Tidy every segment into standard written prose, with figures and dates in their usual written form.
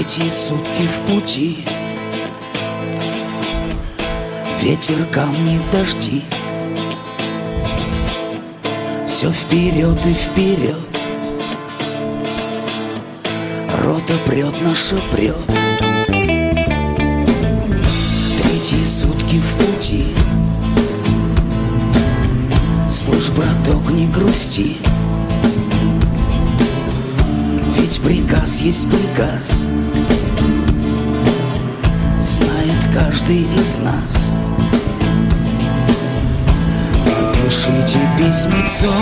Третьи сутки в пути Ветер, камни, дожди Все вперед и вперед Рота прет, наша прет Третьи сутки в пути Слышь, браток, не грусти Ведь приказ есть приказ Знает каждый из нас Напишите письмецо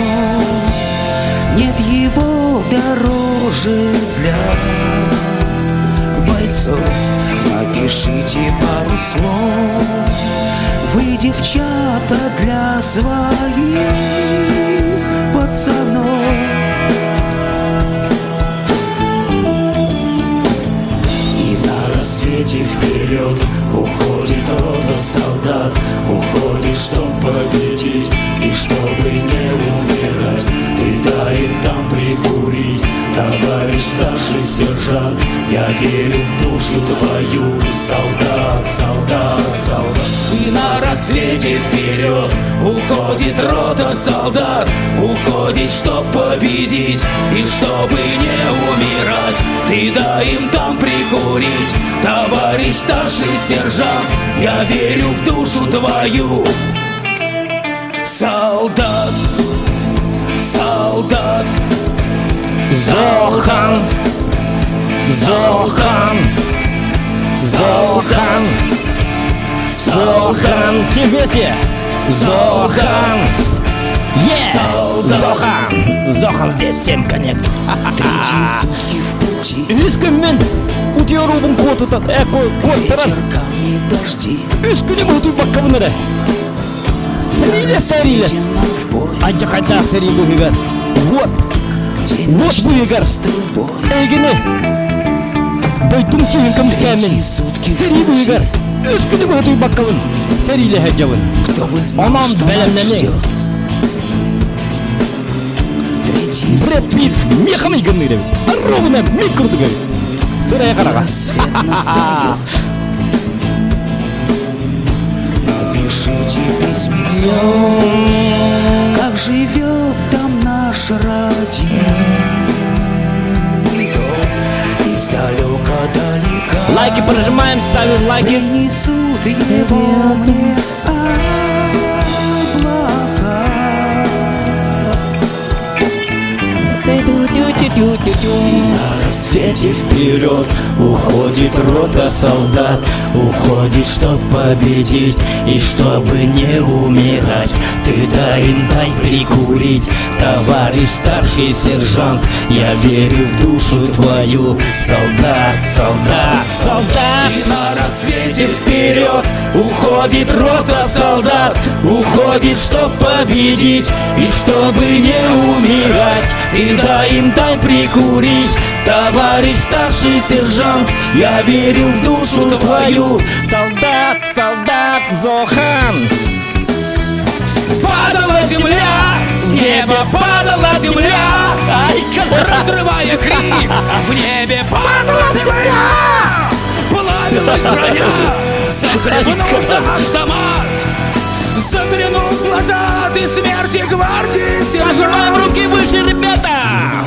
Нет его дороже для бойцов Напишите пару слов Вы, девчата, для своих пацанов И на рассвете вперед уходит рота солдат Уходит, чтоб победить и чтобы не умирать Ты дай им там прикурить, товарищ старший сержант Я верю в душу твою, солдат, солдат, солдат И на рассвете вперед уходит рота солдат Уходит, чтоб победить и чтобы не умирать Ты дай им там прикурить, товарищ старший сержант Я верю в душу твою, солдат, солдат Зохан, Зохан, Зохан, Зохан. Все вместе. Зохан. Е! Зохан! Зохан здесь, всем конец. Третьи сутки в пути Үс күммүн утуйар уубун куотутан, э, куоттаран. Ветер, камни, дожди Үс күнү утуйбаккабын эрэ. Сэриилэ, сэриилэ. Рассвете нам в бой Алдьархайдаах сэрии быыһыгар. Вот, День вот начнется быыһыгар. стрельбой Эйгини. Дойдум чиһин көмүскээммин. Третьи сутки в Сэрии пути быыһыгар. Үс күнү утуйбаккабын. Сэриилэ сылдьабын. Кто бы знал, Онон что нас бэлэмнэниҥ. ждет Третьи Брэд сутки Питт в пути миэхэ майгынныыр эбит. Ровно мин курдук эбит. Сырая хараҕа. Рассвет настает Напишите письмецо Как живет там наш родимый дом Издалека-далека Лайки прожимаем, ставим лайки. Принесут его мне облака На рассвете вперед уходит рота солдат Уходит, чтоб победить и чтобы не умирать Ты дай им дай прикурить, товарищ старший сержант Я верю в душу твою, солдат, солдат, солдат И на рассвете вперед уходит рота солдат Уходит, чтоб победить и чтобы не умирать Ты дай им дай прикурить, товарищ старший сержант Я верю в душу твою, Солдат, солдат, Зохан. Падала земля, с неба падала земля Ай, Разрывая крик, в небе падала земля Плавилась броня, захлебнулся автомат Заглянул в глаза ты смерти гвардии Поднимаем сержант руки выше, ребята!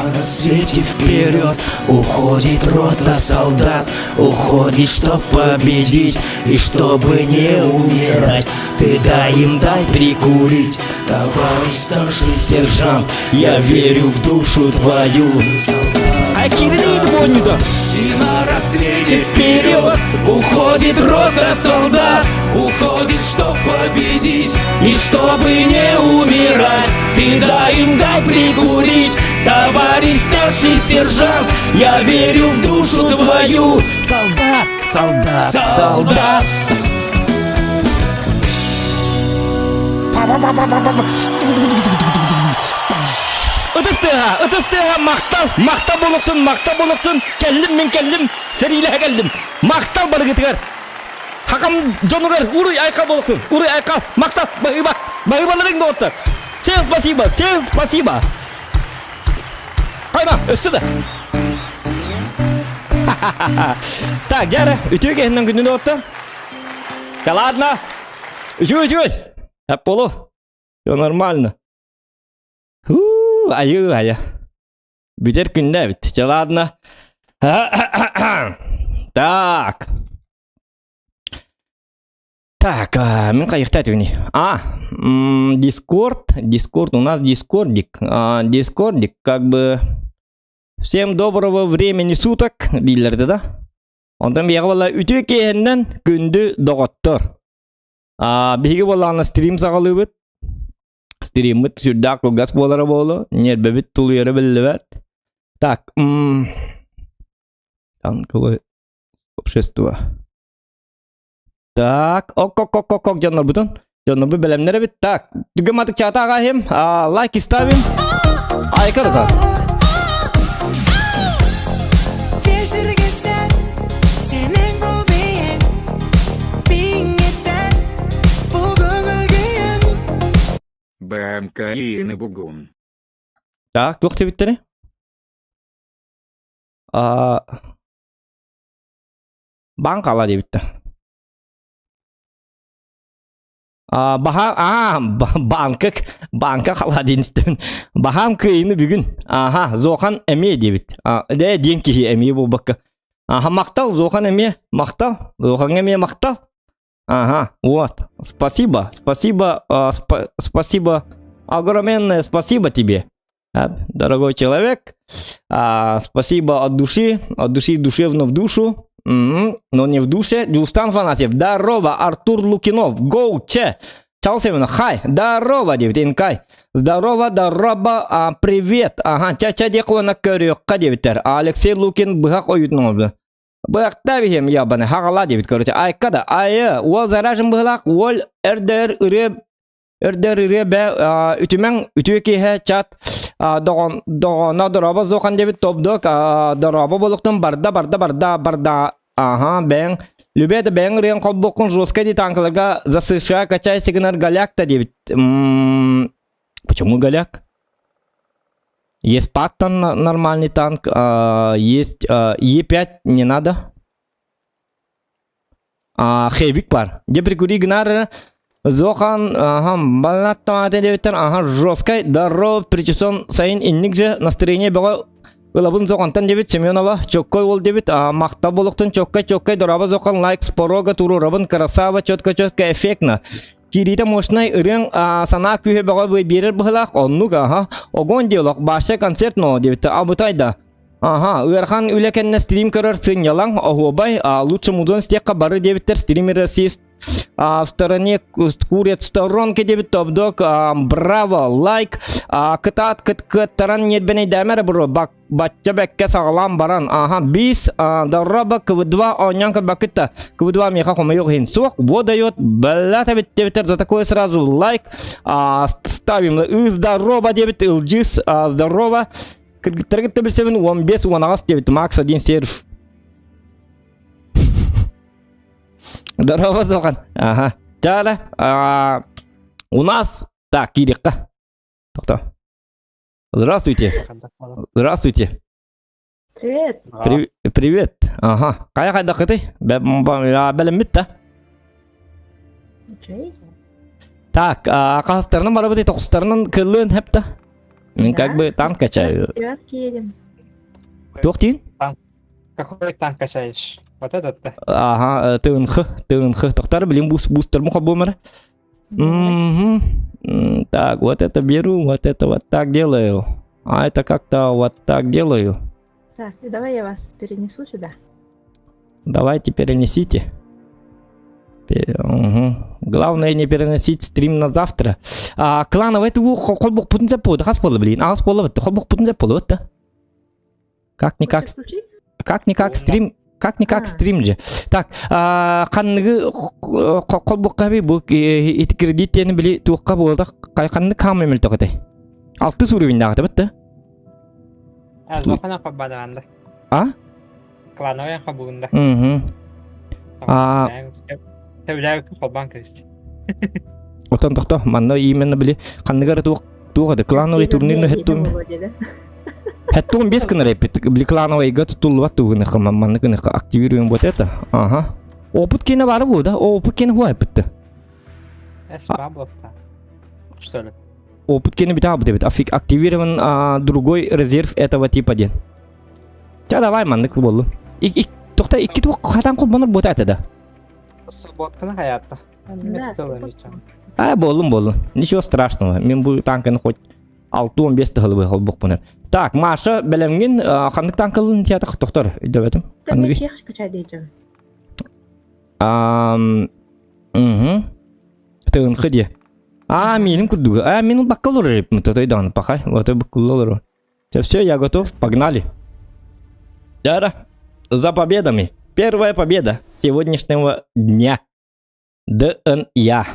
На рассвете вперед уходит рота солдат Уходит, чтоб победить и чтобы не умирать Ты дай им дай прикурить, товарищ старший сержант Я верю в душу твою, солдат Ай, кирили бойнюда. И на рассвете вперед уходит рота солдат Уходит, чтоб победить и чтобы не умирать Ты дай им дай прикурить, товарищ старший сержант Я верю в душу твою, Солдат, солдат, солдат Ытыс тыаһа, ытыс тыаһа, махтал, махтал буолуохтун, махтал буолуохтун, кэллим мин кэллим, сэриилэһэ кэллим. Махтал барыгытыгар. Хакам дьонугар уруй айхал буолуохтун, уруй айхал, махтал, баһыыба, баһыыбаларыҥ доҕоттор. Всем спасибо, всем спасибо. Хайма, өссө да. Так, дьэ үтүө киһинэн күнүн оттон. Да ладно. Үчүгэй, үчүгэй. Эп болу. Все нормально. Ху, айы, айы. Бүтэр күндэ эбит. Чэ, ладно. Так. Так, мин хайыхта этибини. А, Дискорд, Дискорд, у нас Дискордик. А, Дискордик, как бы... Всем доброго времени суток, дииллэрдэ да. Онтон биһиэхэ буолла үтүө киэһэннэн күндү доҕоттор. А, биһиги буоллаҕына стрим саҕалыыбыт. Стриммит сүрдээх кылгас буолара буолуо, ньиэрбэбит тулуйара биллибэт. Так, танковое общество. Так, ок-ок-ок-ок дьоннорбутун. Дьоннорбут бэлэмнэр эбит. Так, түгэн матык чата аҕаһым. Лайки ставим. Айка да. БМК бугун. Так, туох диэбиттэрэ? Баан хаала диэбиттэр. А, баха, а, банка, банка хала диэн истэбин. Баһаам кыайыны бүгүн. Аха, Зохан эмиэ диэбит. А, дэ диэн киһи эмиэ буолбакка. Аха, махтал, Зохан эмиэ, махтал. Зохаҥҥа эмиэ махтал. Ага, вот. Спасибо, спасибо, а, спа спасибо. Огроменное спасибо тебе, а, дорогой человек. А, спасибо от души, от души душевно в душу. Угу, но не в душе. Дюлстан Фанасьев. Здорово, Артур Лукинов. Гоу, че. Чао, Семенов. Хай. Здорово, диэбит Инкай. Здорово, здорово, а, привет. Ага, ча-ча диэхуона көрүөххэ диэбиттэр. Алексей Лукин быһах ойуутун оҥорбут. Быһахта биһиэм ябаны хаҕала диэбит короче. Айка да, айы, уол заражен быһылаах, уол өрдөр ырыа өрдөр ырыа бэ үтүмэҥ үтүө киэһэ чат доҕон доҕоно дорообо зохан диэбит тобдок дорообо болуктун барда барда барда барда аха бэйэҥ Любэ да бэйэҥ ырыаҥ холбуоххун жесткай ди танкаларга за США качайся гынар голяк та диэбит. Почему голяк? Есть Паттон нормальный танк, есть Е5 не надо. Хевик бар. Де прикури гынар Зохан, ага, балаттаматы диэбиттэр, ага, жесткай, здорово, причесон сайын инник же настроение бөҕө ылабын Зохантан диэбит Семенова, чоккой уол диэбит, махта болуктун чоккай чоккай дороба Зохан лайк спорога туруорабын, красава, четко четко эффектно. Киириитэ мощнай ырыаҥ санаа күүһэ бөҕө биэрэр быһылаах, оннук, аха, огонь диалог, баша концерт но диэбиттэ, абытай да. Аха, ыарахан үлэ кэннэ стрим көрөр сынньалаҥ, оһуобай, лучше музон истиэххэ бары диэбиттэр стример расист в стороне курят сторонки диэбит тобдок, браво, лайк, кытаат кыт кыаттаран ньиэрбэнэйдээмэ эрэ бро, бачча бэккэ саҕалаан баран, аха, бис, дороба КВ2 оонньоон көрбөккүт да, КВ2 миэхэ хомойуох иһин суох, во дает, блядь, эбит диэбиттэр, за такое сразу лайк, ставим, и здорово диэбит, ылдьыыс, здорово, Кыргыттары кытта билсэбин 15-18 диэбит Макс один серв. Здорово, Зохан. Ага. Чаала. А, у нас... Так, киирикка. Тоқта. Здравствуйте. Здравствуйте. Привет. При- Привет. Ага. Хайа хайдахыты? Бэлэммит да? Окей. Так, хастарынан барабыт тоқустарынан кыллыын хэпта. Мен как бы танк качаю. Девятки едем. Туох диин? Какой танк качаешь? Вот этот-то? Ага, тыынхы, тыынхы. Тохтар, блин, бус, бустерму хобумара. Угу. Так, вот это беру, вот это вот так делаю. А это как-то вот так делаю. Так, давай я вас перенесу сюда. Давайте перенесите. Угу. Главное не переносить стрим на завтра. А, клановый тугу холбохпутун сөп буолду. Хас буолла блин. Аҕыс буолла бытты. Холбохпутун сөп буолла бытты. Как-никак как-никак стрим как-никак стрим же. Так, ханныгы холбохха би бу ити кредит диэни били туохха буолда ханнык хаамай мөлтөх этэй. Алтыс уровеньнааҕыта бытты. Зохана хаббадаанда. А? Клановая хабугунда. Угу. А Сөбүлээбиккин холбоон кэбис. Отон тохто манна именно били ханныгар туох туох это клановый турнир нөһөттум. 75 гынар эппит. Клановайга тутуллубат тугуны маннык гыныха активируем вот это. Ага. Опыт кene бары бу да? Опыт кene хуа эппитти. Эс бабловта. Что ли? Опыт кene бит абы дебит. Афик активирован а, другой резерв этого типа ден. Ча давай маннык болду. Ик тохта икки туох хатан холбонор буота этэ да. Субботканы хаятта. Да, А, боллум боллум. Ничего страшного. Мен бу танканы хоть 6-15 тыһылыбы холбукпун. Так, Маша бэлэмҥин ханнык танкалын театр тохтор өйдөбөтүм. Да мне чех качать идем. Угу. Тыынхы дии. А, миним курдуга. А, мин бакка олорор эбиппин, тотой даҕаны пахай. Вот буккулла олорор. Все, я готов, погнали. Дара, за победами. Первая победа сегодняшнего дня. ДНЯ.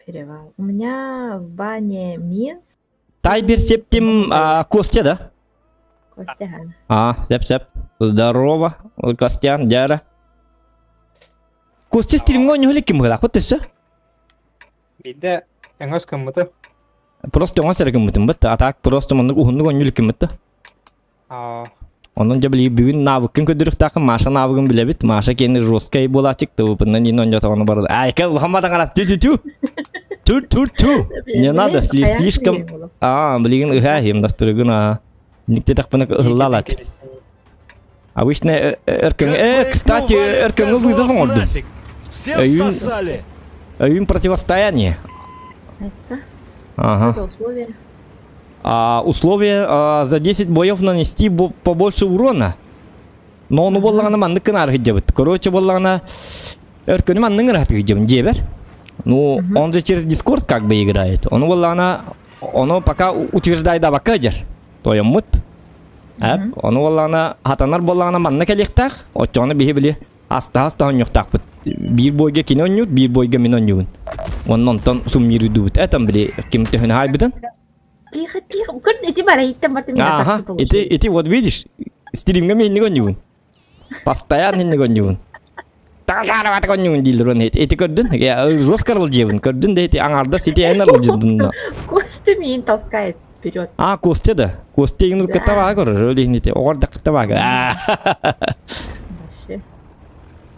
Перевал. У меня в бане Минск. Тайбер Септим а, Костя, да? Костя. А, сеп-сеп. Здорово, Костян, Дяра. Костя стримҥа оонньуу ким быһылаахпыт өссө? Биирдэ өҥөс гыммыты. Просто оҥос эрэ гыммытым быт. А так просто маннык уһуннук оонньуу киммит да. Онон дьэ били бүгүн навыкын көрдөрүөхтааххын Маша навыгын билэбит. Маша киэнэ жесткай буолааччык тыбыпынна нин онньотоҕуна барда. Айка улахан арас ту ту ту. Ту ту ту. Не надо слишком. А, билигин ыһаа иһим настырыгын а. Никте тахпына ыһыллаалааччы. Обычно өркөҥ э, кстати, өркөҥҥө вызов оҥордум. Все всосали. Өйүн противостояние. Это? Ага. Что за условия? А, условие а, за 10 боев нанести побольше урона. Но ону буоллаҕына маннык гынаар сылдьабыт. Короче буоллаҕына өркөнү маннык ыраатык сылдьабын дьиэбэр. Ну, он же через Дискорд как бы играет. Ону буоллаҕына ону пока утверждайдабакка дьэр. Тойоммут. Эп, ону буоллаҕына хатанар буоллаҕына манна кэлиэхтээх. Оччоҕуна биһи били астаһа-астаһа онньуохтаахпыт. Биир бойга кини онньуур, биир бойга мин онньуубун. Уонна онтон суммируйдубут. Этам били ким төһөнү хаайбытын. Тихо, тихо. Көр, ити бара иттен бартым меня Ага, так ити, ити вот видишь, стримҥа миинник онньуубун. Постоянно инник онньуубун. Таҕасаарабатык онньуубун дииллэр уонна ити көрдүн. Я жестко аралдьыйабын. Көрдүн да ити аҥаардас ити эн аралдьыйдын. Костя миин толкает вперед. А, Костя да. Костя игнур кытта баа көрөр. Ол иһин ити оҕор да кытта баа. Вообще.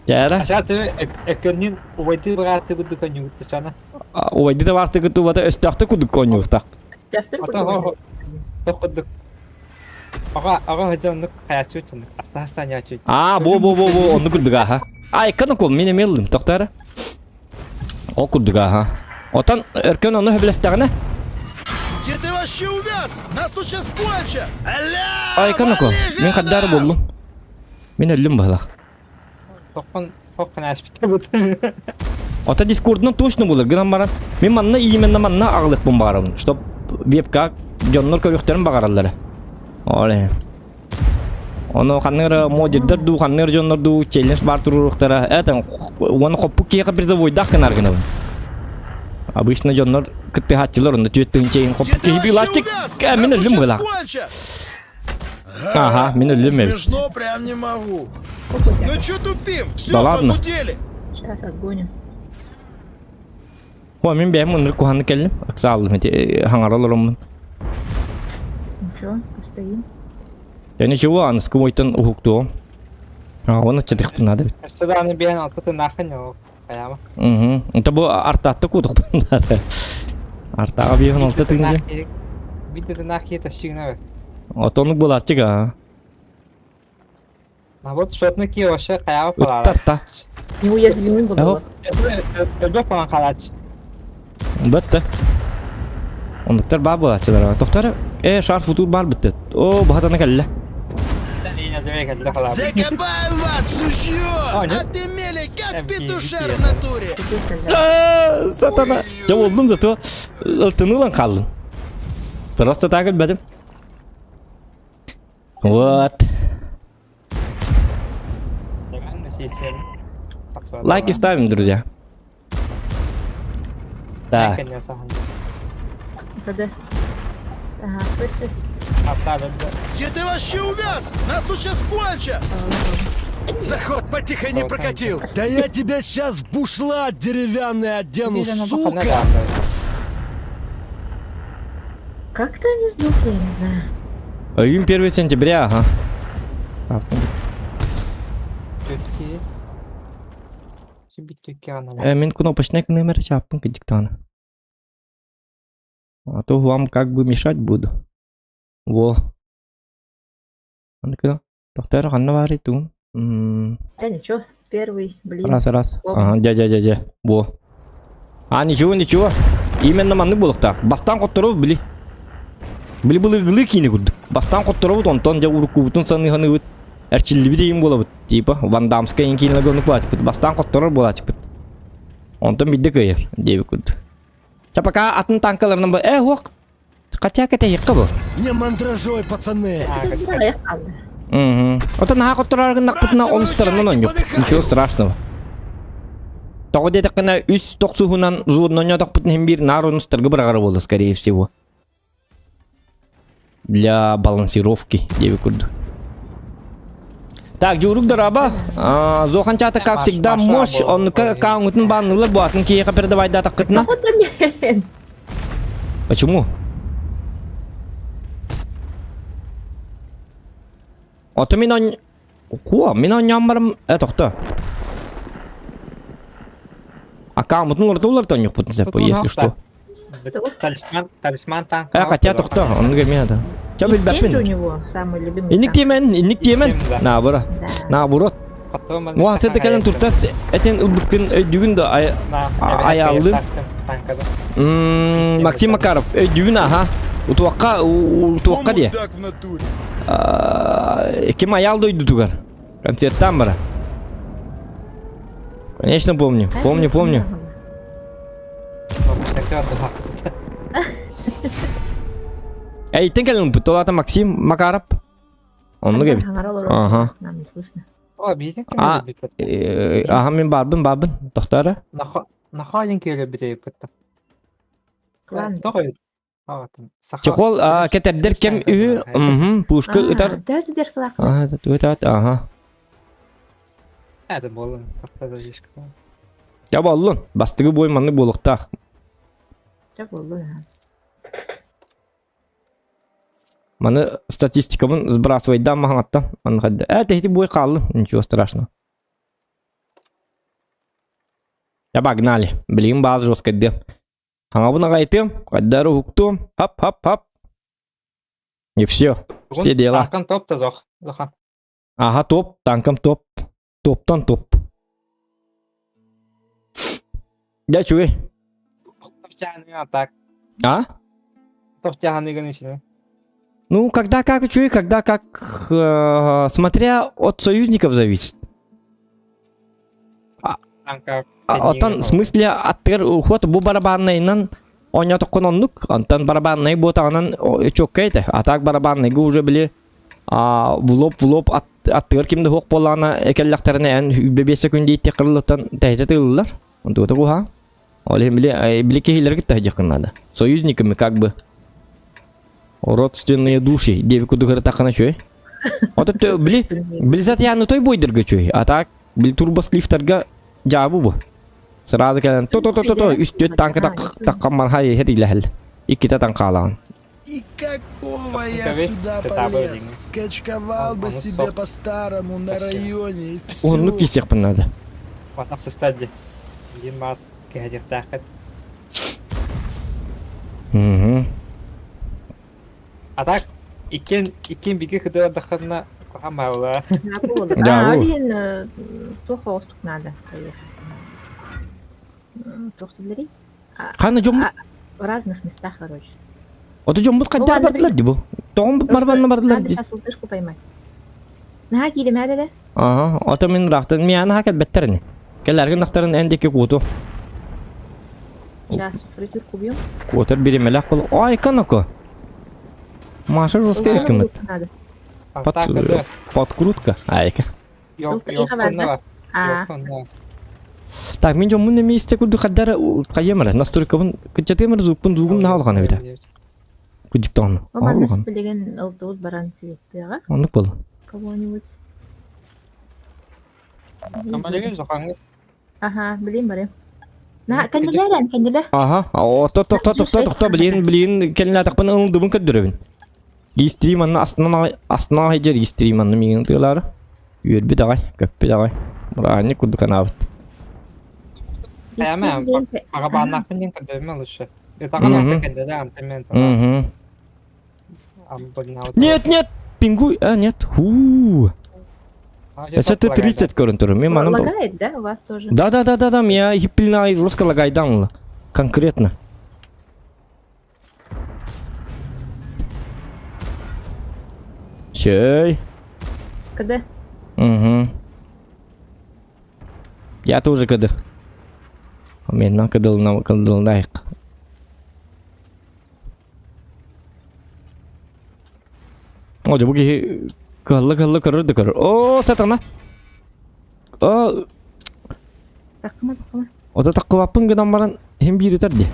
Чара. Ачааты эккөннүн убайды бырааты курдук онньугуттачана. Убайды да баасты кутубата өстөөхтө курдук онньугуттах. Өстөөхтөр Ата курдук. Тох курдук. Ага, ага хожоннук хаячу чуннук. Аста аста нячу. А, бу бу бу бу онну курдук аха. Ай, каны кол мин эмиэ ыллым тохторо. Ол курдук аха. Отон өркөн ону хөбүлэстэҕинэ. Где ты вообще увяз? Нас тут сейчас кончат! Аля! Ай, каны кол. Мин хаддары буллум. Мин өллүм быһылах. Тоххон тоххон ааспыта бут. Ото дискордунан точно булар гынан баран. Мин манна именно манна аҕалыахпын баҕарабын. Чтоб вебка дьоннор көрүөхтэрин баҕараллара. Оле. Ону ханнык эрэ модердер дуу, ханнык эрэ дьоннор дуу челлендж баар туруоруохтара. Это уонна хоппук киһиэхэ призовойдаах гынар гынабын. Обычно дьоннор кыттыһааччылар онно түөрт тыһыынча иһин хоппук киһи билааччык. Мин өллүм быһылаах. Ага, мин өллүм эбит. Смешно прям не могу. Ну чё тупим? Все, Да ладно. погудели. Сейчас отгоним. О, мин бэйэм ынырык куһаҕаннык кэллим. Ыксааллым ити хаҥара олороммун. Ничего, постоим. Я ничего, аныскы мойтон уһуктуом. А, он аччатыхпын надо. Өссө даҕаны биэн алтатын нахын ол хайаама. Угу. Это бу артаатта куутукпун надо. Артаға биэһин алта тыһыынча. Биир нахи тащигна бе. Отонук булааччык аа. А вот шотны ки вообще хайаама палара. Ыттарта. Неуязвимый был. Өбө палан халач. Бытты. Оннуктар баар буолааччылар. Тохтор э шар футур баар бытты. О, баһатана кэллэ. Закопаю вас, сучье! А, нет? Отымели, как Эм, петушар не, в натуре! Сатана. Дьэ болдум зато ылтыны ылан хааллым. Просто так өлбөтүм. Вот. Лайки ставим, друзья. Так. Когда? Ага, слышите? Где ты вообще увяз? Нас тут сейчас кончат! Заход потихо не прокатил. Да я тебя сейчас в бушлат деревянный одену, сука! Как-то они сдохли, я не знаю. Өйүүн 1 сентября, ага. Түтки. Сүбүттүккэ анала. Э, мин кнопочный номер чаппын кыдьыктаана. А то вам как бы мешать буду. Во. Аны Тохтор ханна баарый тугум? Да ничего, первый, блин. Раз, раз. Ага, дя, дя, дя, дя. Во. А, ничего, ничего. Именно маннык буолуохтаах. Бастаан хотторобут били. Били былыргылыы киини курдук. Бастаан хотторобут, онтон дьэ уруккубутун саныыханыыбыт. Эрчиллибит иин буолабыт. Типа, Ван Дамская иин киинилэргэ оннук буолааччыппыт. Бастаан хотторор буолааччыппыт. Онтон биирдэ кыайар, диэбит курдук. Ча пока атын танкаларынан Э, уох, Хотя кэтэһиэххэ бу. Не мандражой, пацаны! Угу. Оттон наһаа хотторор гыннахпытына онустарынан оонньук. Ничего страшного. Тоҕо диэтэххинэ үс тохсуһунан зонна оонньоотохпутун иһин биир наар онустарга быраҕара буолла скорее всего. Для балансировки диэбит курдук. Так, Дьуурук дороба. Зохан чата, как всегда, мощь. Оннука кааңытын бааннылар бу атын киһиэхэ передавайдаатаххытына. Почему? Ото мин он... Куо, мин онньоон барым... Э, тохто. Аккаунтун уларытыллар тонньукпутун сеппо, если что. Талисман, талисман танк. Э, хотя тохто, он мне это. Ча билбэппин. у него самый любимый. Инник тиэмэн, инник тиэмэн. Наоборот. Наоборот. Уа, сete кэлэн туртас этен ылбыккын өйдүгүн да айааллын. Максим Макаров өйдүгүн аха. Утуаққа утуаққа дие. Ким аял дойдутугар. Концерттан бара. Конечно помню. Помню, помню. Эйтен кэлэн ылбыт. Максим Макаров. Оннук эбит. Ага. Нам не слышно. О, биитин А, аха мин барбын, барбын. Тохтара. Нахалин келе бит. Клан. Чехол кэтердер кэм үһү, угу, пушка ытар. Да, задержкалаах. Ага, ытат, ага. Это было, тохта задержка. Я боллун. Бастыгы бой маннык буолуохтаах. Чэ буоллун. Маны статистикабын сбрасывайдаан маһаҥаттан манна хайда. Э, тэһити бой хааллын, ничего страшного. Я погнали. Билигин баас жесткайдыам. Хаҥабын аҕайтыам, хайдары уһуктуом, хап-хап-хап. И все. Все дела. Танкан топ та зох. Зохан. Ага, топ, танкам топ. Топтан топ. Дьэ үчүгэй. Так. А? Ну, когда как үчүгэй, когда как, э, смотря от союзников зависит. Оттон в смысле аттыгар уход бу барабаннайынан оонньоотоххун оннук, онтон барабаннай буотаҕынан чокка этэ. А так барабаннайга уже били в лоб в лоб аттыгар ким да суох буоллаҕына кэллэхтэринэ эн бэбиэс секунда иттиэх кырыллыттан тэһитэ тыыллар. Онтугута буһаа. Ол иһин били били киһилэргэ таһдьаххын надо. Союзниками как бы родственные души диэбит курдук ырытаххына үчүгэй. Ото били били затяну той бойдырга үчүгэй. А так били турбослифтарга дьаабы бу. Сразу кэлэн то-то-то-то үс-түөрт танка таххан марха иһэр илэһэл. Иккитэ танкаалаҕын. И какого я сюда полез? Скачковал бы себе по-старому на районе и все. Уһуннук киисиэхпин надо. Батах сыста дии. Диин маас кэһэтиэхтээххит. Угу. А так, иккиэн иккиэн бигэ кыдыардаххына куһаҕан баалла. Да, А, иһин туох оҕустук наада Туох диллэрий? Ханна дьоммут? В разных местах, короче. Ото дьоммут хайдах бардылар дии бу? Тоҕом барбанна бардылар Надо дии. сейчас лутышку поймать. Наһаа кииримээ да Ага, ото мин ыраахтан миэхэ наһаа кэлбэттэр ини. Кэлэргин ахтарын эн диэки куоту. Сейчас фритюрку убьем. Куотар биримэлээх бол. Ай, канако. Маша жесткая кымыт. Надо. Под, подкрутка. Айка. А. Так, мин дьоммун эмиэ истэ курдук хардара хайыам эрэ, настройкабын кыччатыам эрэ звукпун звугум наһаа улахан эбитэ. Кудьиктоҕуна. Манна билигин ылдыбыт баран светлыаҕа. Оннук буолла. Кого-нибудь. Аха, билим барым. На, кэннилэрэн, кэннилэ. Аха, ото тохто тохто тохто билин билин кэлинэтахпын ылдыбын көрдөрөбүн. Истрим анна астынан астынан аҕай дьэр истрим анна миигин тыалаары. Үөрбүт аҕай, көппүт аҕай. Бырааһынньык курдук анаабыт. Эме аҕа бааннаахпын диэн көрдөрүмэ лучше. Ытаҕын Мгм. анта кэннэ анта мен Угу. Нет, нет, пингуй, а нет. Ху. Это ты 30 көрөн турар. Мен манан Лагает, да, у вас тоже? Да, да, да, да, да, меня хиппильна жестко лагайдан. Конкретно. Сей. Когда? Угу. Я тоже кыды. Мен кыдылна кыдылнайык. О, бу киһи кыһалла-кыһалла көрөр да көрөр. О, сатана. О, Таккыма, таккыма. Ото таккыбаппын гынан баран син биир ытар дии.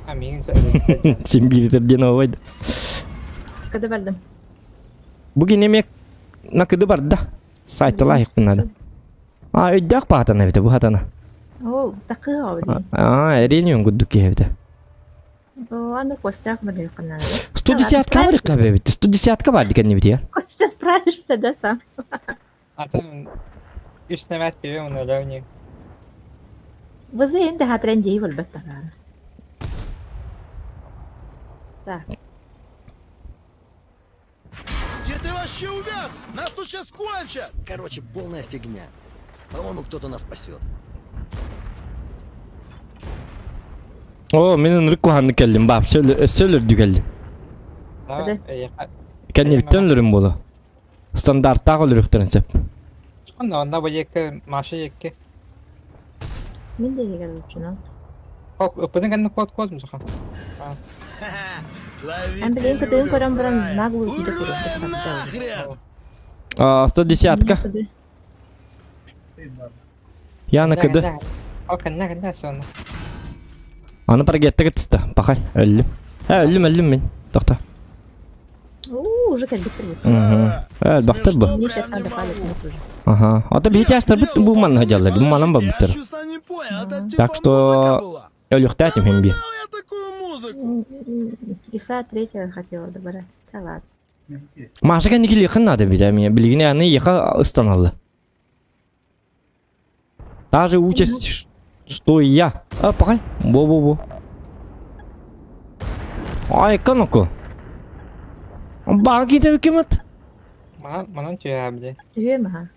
А миигин сөбүлэспэт. Син биир ытар диэн ообайда. Кыды бардым. Бу кини эмиэ накыды барда. Сайталаахпын надо. А, өйдөөх паатана эбитэ бу хатана. О, таккыа оба А, эриэн курдук киһи эбитэ. О, аны Костя барыахха 110 барыахха эбит. 110 бар дикэнни бит Костя, справишься, да, сам? А там үс нэмэт пиви он өлөөнү. Вызы енді хатрен дей болбат тағары. Так. Где ты вообще увяз? Нас тут сейчас кончат! Короче, полная фигня. По-моему, кто-то нас спасет. О, мин ынырык куһааннык кэллим, баап, өссө өлөрдү кэллим. Кэннибиттэн өлөрүм буолуо. Стандартаах өлөрүөхтэрин сөп. Онно онно бу диэки Маша диэки. Мин да егер лучше, Ыппытын кэннэ куот куот мусаха. Лови Эн билигин кытыгын пилюлю, көрөн баран Рай. наглую киһи Ура, курдук нахрен! А, 110-ка. Яна кыды. О, кэннэ кэннэ сонно. Аны паргетта кытыста. Пахай, өллүм. Э, өллүм, өллүм мин. Тохто. Уу, уже кэлбиттэр бу. Угу. Э, бахтар бу. Мне сейчас Прям надо не падать могу. вниз уже. Ага. А то биһи тястарбыт бу манна дьаллар. Бу манан барбыттар. Я честно не понял, это типа Так что- музыка была? Өлүөхтээтим хим би. Знал я такую музыку. Иса третьего хотела добрать. Салат. Маша кэнники лиэхин надо бит, меня билигин аны еха ыстаналла. Та же участь, что и я. А, пахай. Бо-бо-бо. Ай, каноко. Баги да кемет. Манан манан түһэ били. Түһүөм аха.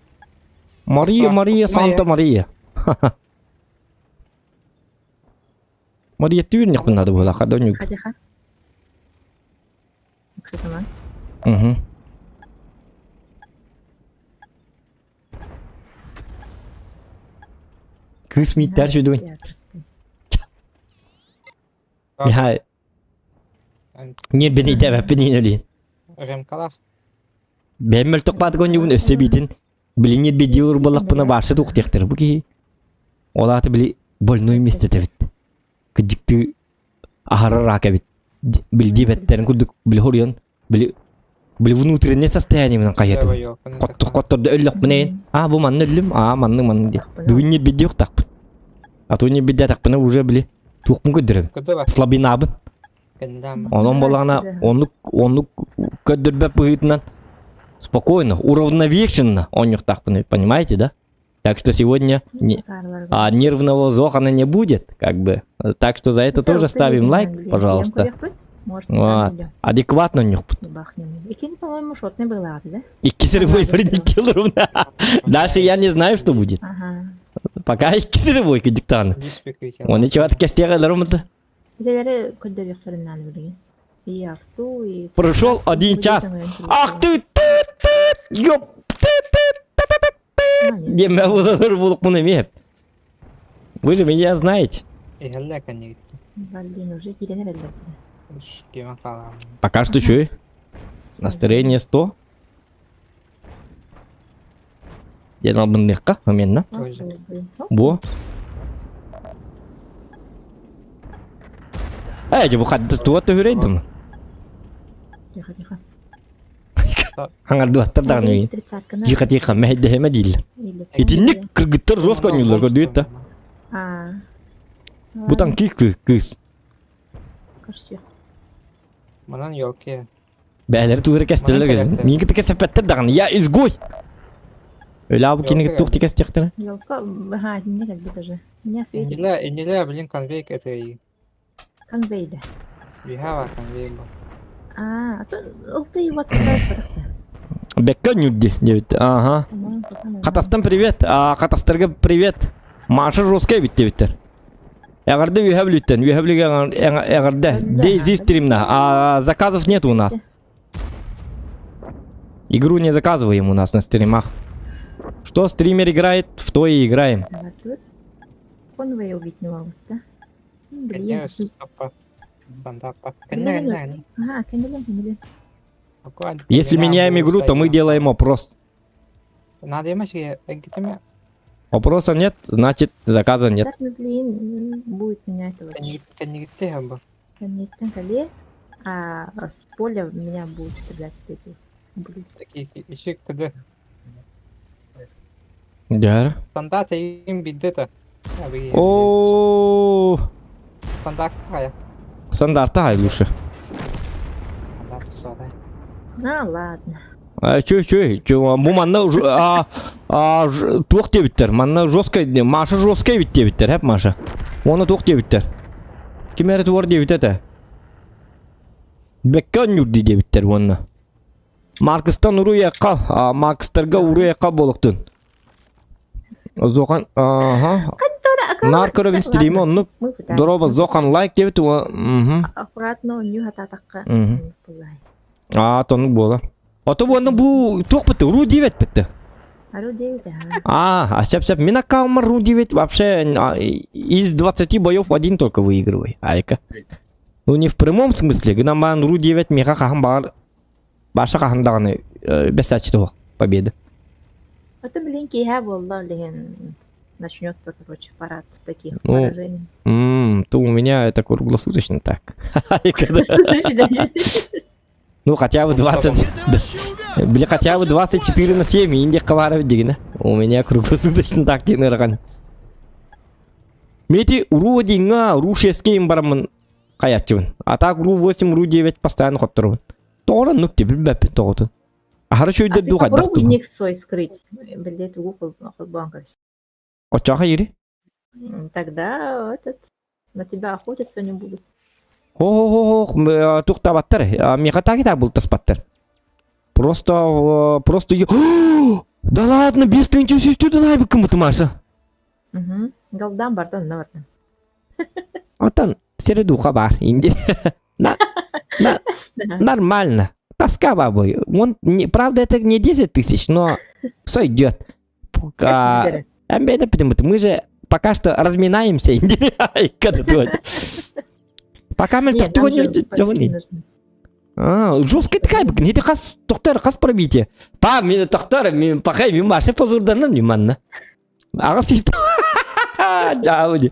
Мария, Мария, Санта Мария. Мария түүн надо было, хадонюк. Хатиха. Ксатаман. Угу. Кыс миттер жүдүн. Михай. Не бени дәбәп бени өлин. Ремкалах. Бәммел тоқпады көнюгүн өссө битин. Билинет бедиур боллақпына баршы туқтектір. Бу ки. Олаты били больной место тебит. Кыдикты ахарар бит. Билди беттерин курдук били хорион. Били били внутреннее состояние менен каятып. Котту котторду өллөк менен. А бу манны өллүм, а манны манны ди. Бүгүн не бедди тақпын. А то не бедди тақпына уже били туқпын көддөрөм. Слабинабын. Онон болағына онук онук көддөрбөп быһыытынан спокойно, уравновешенно онньуктаахпын, понимаете, да? Так что сегодня не, а, нервного зохана не будет, как бы. Так что за это тоже ставим лайк, пожалуйста. Может, Вот. Адекватно нюхпут. Икин, по-моему, шотный был, да? Икки килерум. Дальше я не знаю, что будет. Ага. Пока икки диктан. Он ничего от костера Билери көрдөрүөхтөрүн билигин. И авту, и... Прошел один час. Ах ты, ты, ты, ёп, ты, ты, ты, ты, ты, ты. Деме узадыр булук муну эмеп. Вы же меня знаете. Блин, уже киренер элбэт. Пока что еще. Настроение 100. Ден албындыкка, моментна. Бу. Эй, бу хатты туа төһүрейдим. Тихо, тихо. Хаңардуаттар дагы үйін. Тихо, тихо, мәйдеме дейл. Итинник кыргыттар жестко ойнулар көрдүбүт да. А. Бу танки кыз. Көрсө. Манан ёлки. Бээлери тугу эрэ кэстэллэр Манан Миигин кытта кэсэппэттэр даҕаны. Я изгой! Өлөө бу кинигэ туох тикэстиэхтэрэ? Елка, ага, не как даже. Меня светит. Иннилэ, иннилэ, блин, конвейк это и Конвей, да. Бихава конвей был. А, а то ылты вот куда Бекка нюдди диэбит. Ага. Хатастан привет. А, Хатастарга привет. Маша жесткая бит диэбиттэр. Эҕэрдэ үөһэ бүлүүттэн. Үөһэ бүлүүгэ эҕэрдэ. Дейзи стримна. А заказов нет у нас. Игру не заказываем у нас на стримах. Что стример играет, в то и играем. Конвей убить не могут, да? Блин. Ага, Если меняем игру, то мы делаем опрос. Опроса нет, значит заказа нет. Так, ну блин, будет менять его. А с поля в меня будут стрелять вот эти ублюдки. Да. О, Стандарта хай лучше. А, ладно. А, чё, чё, чё, бу манна а, а, туох диэбиттэр, манна жесткай, Маша жесткай эбит диэбиттэр, хэп Маша. Уонна туох диэбиттэр. Ким эрэ туор диэбит этэ. Бэккэ онньуурдуу диэбиттэр уонна. Маркыстан уруй-айхал, Маркстарга уруй-айхал буолуохтун. Зохан, ага. Нар көрөбүн стримы оннук. Дороба Зохан лайк диэбит угу. Аккуратно нью хататакка. Аа, тонук буола. Ото буонна бу туох бытты, ру 9 бытты. Ру 9, ага. А, а сеп сеп, мин аккаунтмар ру 9 вообще из 20 боев один только выигрывай. Айка. Ну не в прямом смысле, гынан ру 9 меха хахан баар Баша хаһан даҕаны бэсээччи туох победа. Это, блин, киһэ буолла, блин, начнется, короче, парад таких ну, поражений. То у меня это круглосуточно так. Ну, хотя бы 20... Бля, хотя бы 24 на 7, инде хабаров дигина. У меня круглосуточно так диэн ырахан. Мети уру динга, ру 6 барамын хайаччыбын. А так ру 8, ру 9 постоянно хотторобун. Тоҕо оннук дии билбэппин тоҕотун. Аһары үчүгэйдэр А ты дуу хайдах попробуй дуу. ник свой скрыть. Блядь, тугу холбоон кэбис. Оччоҕо ири. Тогда этот на тебя охотиться не будут. Хо-хо-хо, туохтаабаттар. Миэхэ так и так бултаспаттар. Просто, просто... Да ладно, без тынчы сүстүдүн айбыккын Маша. Угу. Голдан бартан, на бартан. Отон середуха бар. Инди. На, на, нормально. Тоска бабы. Он, не, правда, это не 10 тысяч, но сойдет. А, мы же пока что разминаемся. Пока мы А, жесткая такая, не ты хас, тоқтар, хас пробитие. Па, мен тоқтар, мен пахай, мен машы позурданым, не манна. Аҕыс сүүс Дьаабы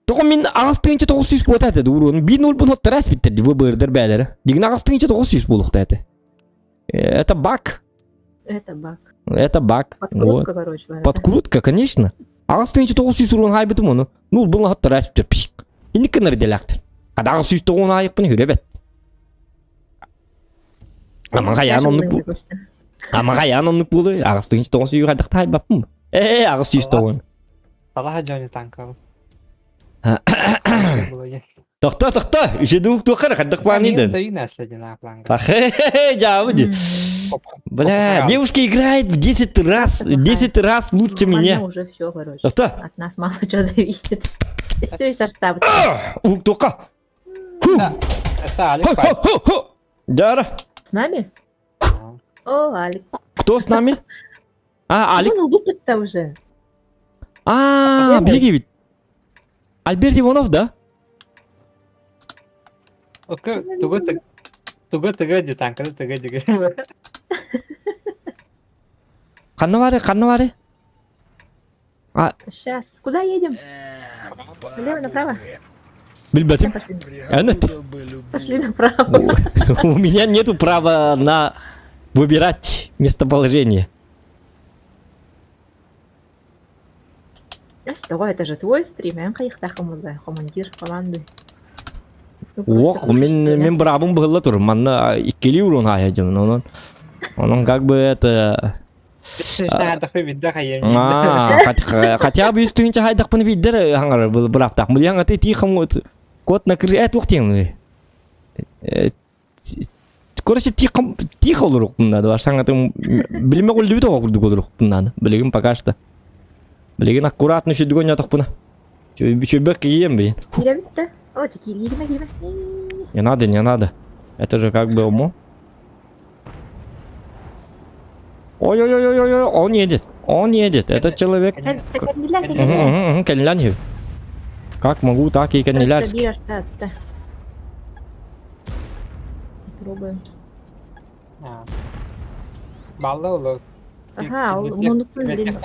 Тоҕо мин аҕыс тыһыынча тоҕус сүүс буота этэ уруон биир ноль буолуохтара эспиттэр дии выбордар бээлэрэ. Дигин аҕыс тыһыынча тоҕус сүүс буолуохта этэ. Это баг. Это баг. Это баг. Подкрутка, короче. Подкрутка, конечно. Аҕыс тыһыынча тоҕус сүүс уруон хаайбытым ону. Нул буллахтара эспиттэр. Пшик. Инник гынар идэлээхтэр. Хада аҕыс сүүс тоҕуон аайыкпын хүрэ Ама хайаан оннук бу. Ама хайаан оннук буолуй. Аҕыс тыһыынча тоҕус сүүс хайдах таайбаппын. Ээ, аҕыс сүүс тоҕуон. Талаһа дьону танкабын. Тохто, тохто! Үчүдүк туоххар хайдах баанидын? Пахе, дьаабы Бля, девушка играет в 10 раз, 10 раз лучше меня. уже все, короче. Тохто. От нас мало чего зависит. Все изо рта. Ук тока. Дара. С нами? О, Алик. Кто с нами? А, Алик. Он убит-то уже. А, беги ведь. Альберт Иванов, да? Тугу тугу тыгы ди танканы тыгы диги. Ханна бары, ханна бары? А. Сейчас. Куда едем? Налево, направо? Билбэтим. Пошли направо. У меня нету права на выбирать местоположение. Что, это же твой стрим, я командир команды. Уох, мин мин быраабым быһылла тур. Манна иккилии уруон аайа дьон. Онон онон как бы это А, хотя бы үс тыһыынча хайдахпын биирдэр хаҥарар быраптаах. Мыльян аты тии хам кот накры э туох диэн Короче, тихо, тихо олоруохпун надо. Саҥатын билимэ куллубут оҕо курдук олоруохпун надо. Билигин пока что. Билигин аккуратно үчүдүк ойнотохпуна. Чүбэк кием блин. Киирэбит да? О, кииримэ, кииримэ. Не надо, не надо. Это же как бы умо. Ой-ой-ой-ой-ой, он едет. Он едет. Этот человек. Кэллэн Как могу, так и кэннилэрский. Попробуем. Балла олор. Ага, мунуктун блин.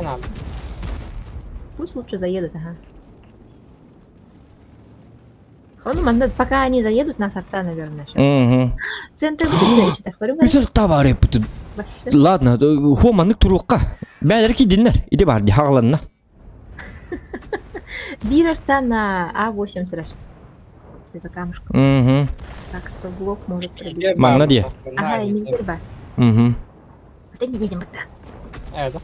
Пусть лучше заедут, ага. Он манна, пока они заедут, нас арта, наверное, сейчас. Угу. Центр будет так, Үсөр табары бүтүн. Ладно, хо маннык туруохха. Бээлэр кидиннер. Иди бар, ди хагаланна. Биир арта на А8 сырар. За камушком. Угу. Так что блок может пробить. Манна дии. Ага, не верба. Угу. Вот не едем это. Это.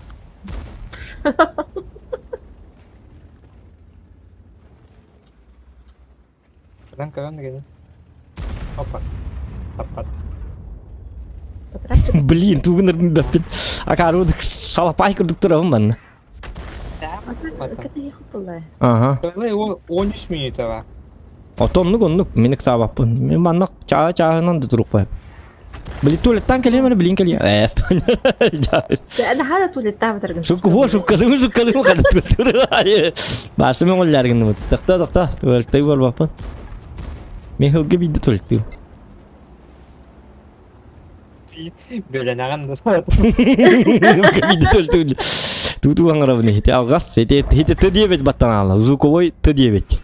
Көрөн көрөн гени. Опа. Таппат. Потратил. Блин, тугунар бэппин. Акару шалапай курдук турабын манна. Это ехал была. Ага. Ол 13 минута бар. Ото оннук оннук мин ыксаабаппын. Мин манна чаа чааһынан да турукпай. Били туалеттан кэлиэм эрэ билин кэлиэм. Ээ, Наһаа да туалеттаабатаргын. Шукку во шуккалыым шуккалыым хана туалеттур. Баасы мен оллааргынныбыт. Тохтоо тохтоо туалеттыы барбаппын. Мен хылга биирдэ туалеттыым. Бөлөнөҕүн да. Хылга биирдэ туалеттыым. Туту аҥарабын ити алҕас ити ити т диэбит баттанаала. Звуковой т диэбит.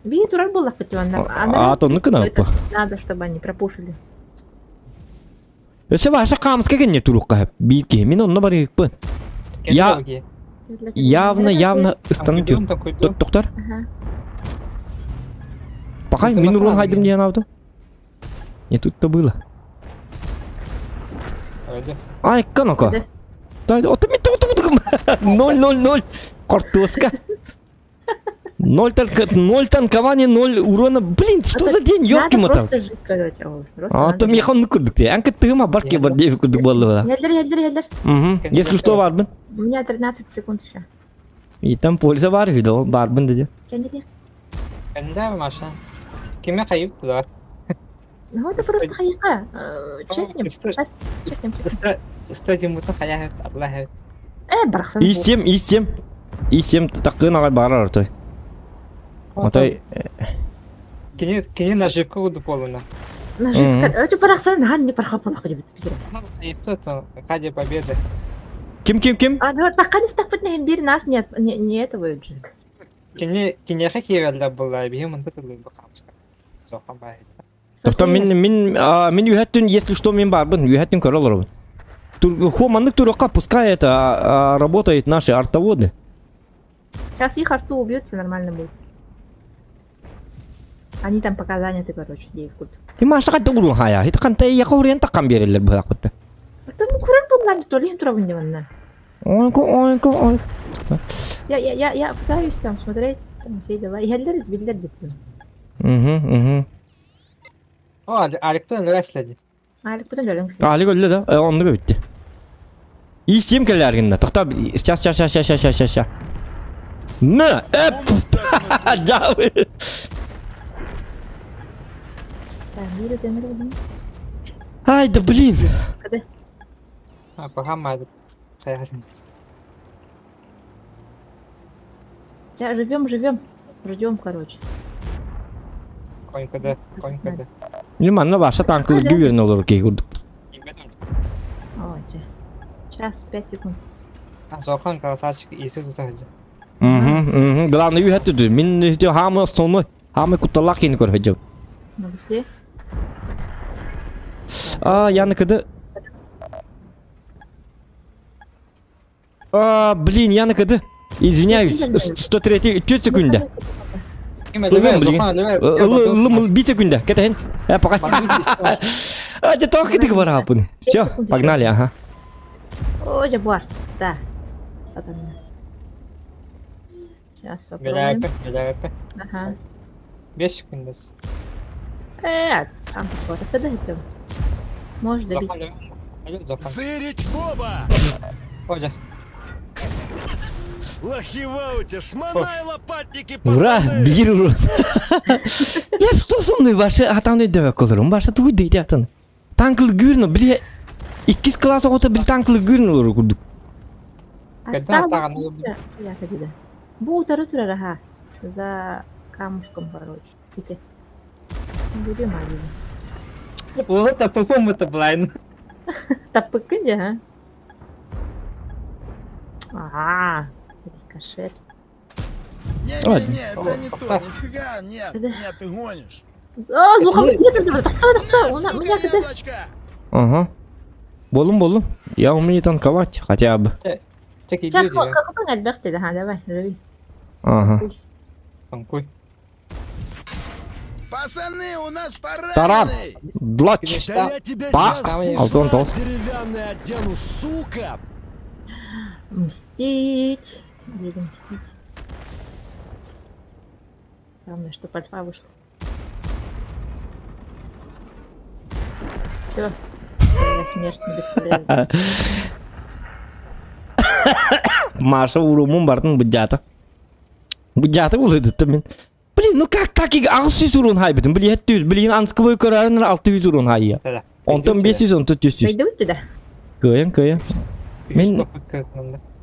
Би турар буоллахпыт манна. А оннук гынабыппа. Надо, чтобы они пропушили. Өссө Ваша хаамыска кэннэ туруохха биир киһи. Мин онно барыыкпын. Я явно явно ыстанан Токтор. Пока мин урун хайдым диэн аабытым. Не тут-то было. Ай, каноко. Ото ми 0-0-0. Картоска. Ноль, танк... ноль танкования, ноль урона. Блин, что за день, ёлки мотал. просто жить, короче. А то мне хон курдук ты. Анка тыма барки бар девку курдук болла. Елдер, елдер, елдер. Угу. Если что, барбын. У меня 13 секунд еще. И там польза бар видео, барбын dedi. Кеннеди. Кенде Маша. Киме хайып тулар? Ну это просто хайыка. Чекнем. Чекнем. Стадиумутун хайа Аллах. Э, барахсан. И 7, и 7. И 7 такын агай барар отой. Отой. Кини кини наживка куду полуна. Наживка. Өтө барахсан хан не пархапалах деп бизер. Ради победы. Ким ким ким? А ну таккан истакпыт нехим бир нас не не этого же. Кини киниэхэ киирэллэр буолла биһи мында тыллыыр хаамыска. Сохан баай. Тоқта мин мин мин үһәттүн если что мин барбын үһәттүн көрө олоробун. Хо маннык турукка пускай это работает наши артоводы. Сейчас их арту убьют, все нормально будет. Они там пока заняты, короче, дейкут. Ти Маша қайта урун хая. Хит қантай яқа урен таққан берелер бұрақ бітті. Там куран буллар толин турабын деманна. Ойко, ойко, ой. Я, я, я, я пытаюсь там смотреть, там все дела. Иһэллэр биллэр биттим. Угу, угу. О, Аликтан өлөследи. Алик бүтүн өлөҥ Алик өллө да, оннуга бүттү. И сем кэллэргинна. Тохта, сейчас, сейчас, сейчас, сейчас, сейчас, сейчас. На, эп! Жабы. Ай, да блин. А, пока Сейчас живем, живем. Ждем, короче. Конькада, конькада. Или манна ваша танкылы гүверин олор кей курдук. Ой, Час, пять секунд. Сохан красавчик Иисус усахджа. Угу, угу. Главное үйәттү. Мин хамы основной, хамы кутталлах кени көр хөджөм. Ну, быстрее. А, яны кыды. А, блин, я на КД. Извиняюсь, 103 4 секунда. Ылым, блин. Ылым, 1 секунда. Кэтэн. Э, пока. А, дьэ, тоох кытык бараапын. Все, погнали, ага. О, дьэ, буар. Да. Сатана. Сейчас попробуем. Беляпе, беляпе. Ага. 5 секундас. Э, там такое. Это идем. Можешь добить. Зырить в оба! Оля. Лохи в ауте, шмонай лопатники, Ура, пацаны! биир урон. Я что со мной ваше атан өйдөбөк олорум. Баша тугуй дейт атын. Танкыл гүрнө били иккис класс оҕото били танкыл гүрнө олору курдук. Бу утары турар аха. За камушком, короче. Ити. Будем один. Вот это по это блайн. Таппыккын дьэ, а? Аа, рикошет. Не-не-не, это не то, нифига, нет, нет, ты гонишь. Оо, зухам, тохтоо, тохтоо, уна, Сука, меня кыты. яблочко! Ага. Болум болум. Я умею танковать хотя бы. Чак, какой элбэх dedi, ха, давай, живи. Ага. Танкуй. Пацаны, у нас Таран! пораненый! Длач! Да я тебя Па! сейчас в Алтон бушлат тоос. деревянный одену, сука! Мстить. Едем мстить. Главное, что альфа вышла. Все. Смерть не бесполезна. Маша урумун бардын быдьаата. Быдьаата булыдытты мин. Блин, ну как так 800 урун хайбытын. Блин, 700, блин, анскыбой көрөрүн 600 урун хайя. Онтон 500, онтон 400. Пойдут туда? Кыайын, кыайын. Мин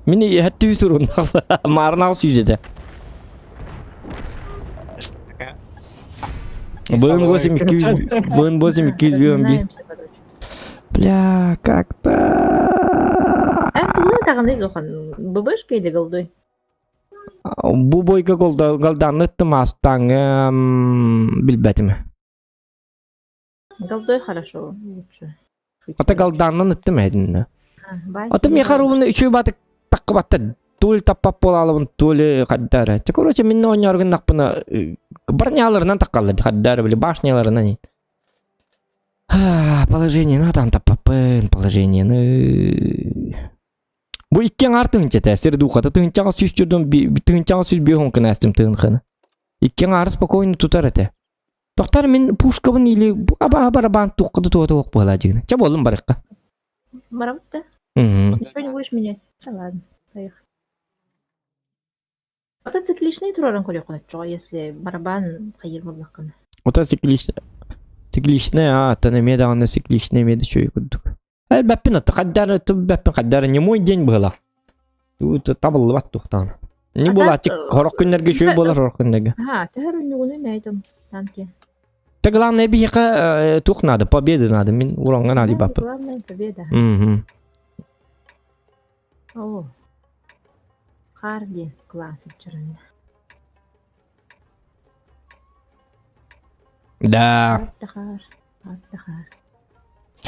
мин 700 урун. Марын 600 edi. БН 8 200, БН 8 211. Бля, как так? Эн тулы тағындай зохан. ББшка или голдой? Бу бойга голданныттым астаң билбэтим. Голдой хорошо, лучше. Ата голданнан ыттым эдин. Ата мен харуун үчүй батык таккыбатта то ли таппап буолаалыбын, то ли хаддара. Те, короче, мин оонньооргуннахпына броняларынан таккаллар хаддара били башняларынан. Положение ну там таппаппын, положение Бу икки аҥаар тыһыынча сир духата тыһыынчаҕа сүүс төрдөн тыһыынчаҕа сүүс биэс кынастым тыһынханы. Икки аҥаары спокойно тутар этэ. Тохтар мин пушкабын или аба барабан туохха да туота суох буолаа дьигинэ. Чэ буоллун барыахха. Барабыт да? Ничего не будешь менять? Да ладно, поехали. Ото цикличный турарын көрүөххүн если барабан хайыр буоллаххына. Ото цикличный. Цикличный, а, тон эмиэ даҕаны цикличный эмиэ да үчүгэй курдук. Э, бэппин отто хаддары бэппин хаддары не мой день было. Тут табыллыбат туохтаан. Не буолааччы хорох күннэргэ үчүгэй буолар хорох күннэргэ. Ага, төһөр үннүгүнү найтым танки. Та главное биһиэхэ туох надо, победы надо. Мин уроҥҥа надо баппын. Главное победа. Мгм. О. Харди класс чырында. Да. Хар, хар.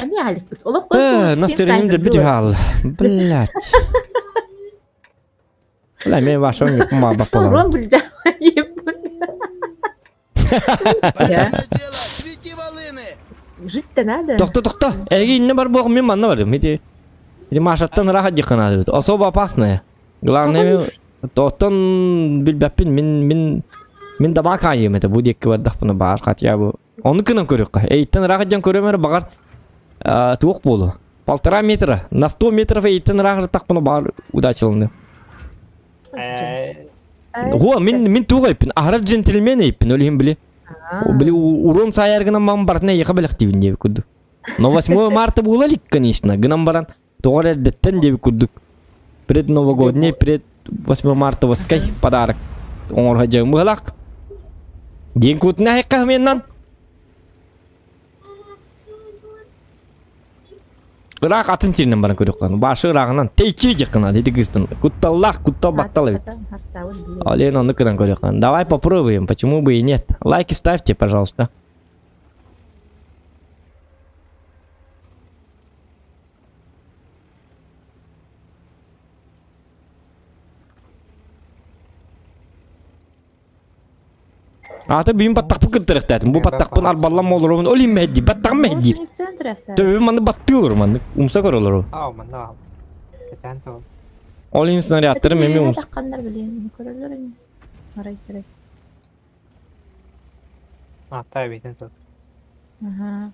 Эмиэ аликпит. Олох Э, настроением да бит хаал. Блять. Бля, мен ваша не кума баппалам. Рон билдэ. Дело, свети волыны! Жить-то надо. Тохто, тохто. Эги инне бар буох мен манна бардым. Ити Ити Машаттан раха дьыкканаады бит. Особо опасная. Главное, тоттон билбэппин мин мин мин дамаа хаайым это бу диэкки бардахпына баар хотя бы. Ону кынан көрүөххэ. Эйттен ыраах дьон көрөм эрэ баҕар туох буолуо. Полтора метра. На 100 метров эйттен ыраах ыртахпына баар удачаланды. Го, мин мин туох эйппин. Аһара джентльмен эйппин, ол иһин били. Били урон саайар гынан мам бартына эйиэхэ бэлэхтиибин диэбит курдук. Но 8 марта буола илик, конечно, гынан баран тоҕо эрэ эрдэттэн диэбит курдук. Предновогодний, пред 8 мартовскай подарок оҥоро сылдьабын быһалаах. Диэн куутуна айыкка меннан. Ыраах атын сиринэн баран көрүөххэ. Башы ырааҕынан тэйчи дьаххына ити кыыстан. Кутталлаах, куттал баттал эбит. Олен ону кынан көрүөххэ. Давай попробуем, почему бы и нет. Лайки ставьте, пожалуйста. Ата бүүн баттахпын кыттарыхтаатым. Бу баттахпын арбаллам олоробун. Ол иһин мэһэйдиир. Баттаҕым мэһэйдиир. Можно и в центре оставить. Төбөбүн маннык баттыы олорум маннык. Умса көрө олорум. Аа, манна аҕал. Кэтээн тоҕо. Ол иһин снарядтарым эмиэ умса. Тахханнар блин, көрөллөр ини. Арай арай. Аатта эбитин тут. Ага.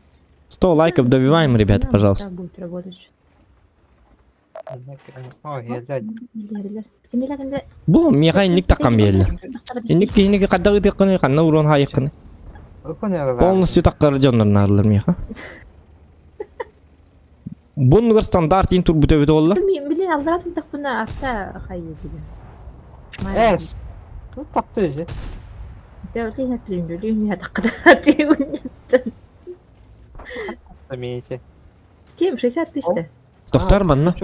100 лайков добиваем, ребята, Ну, пожалуйста. так будет работать. О, елдер. Кинилер кинилер. Бу миэхэ инник таккан биэрэллэр. Инник киһини хайдах ытыаххыный, ханна уруон хаайыаххыный. Полностью таккар дьоннор наадалар миэхэ. Бу оннугар стандарт иин турбута эбит буолла. Блин, аллара тындахпына арта хайы дигэн. Эс. Тут тапты же. Ким 60 тысяч Тохтар манна.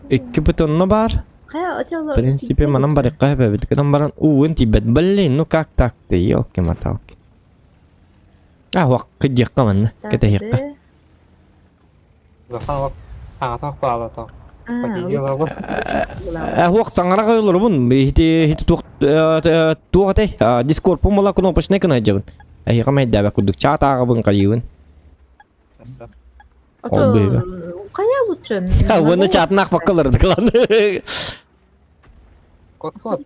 Икки бетонно бар. В принципе, манан барыкка хэбэбит. Гынан баран увын тиийбэт. Блин, ну как так ты, елки-моталки. А, уаққы диэххэ манна. Кэтэһиэххэ. Уох саҥара олоробун. Ити ити туох туох этэй? Дискордпун була кнопочный гына сылдьабын. Эһиэхэ мэйдээбэт курдук чат ааҕабын хайыыбын. Ол быыга. Хайа лучше? Уонна чатын аахпакка олордук ылан. Кот-кот.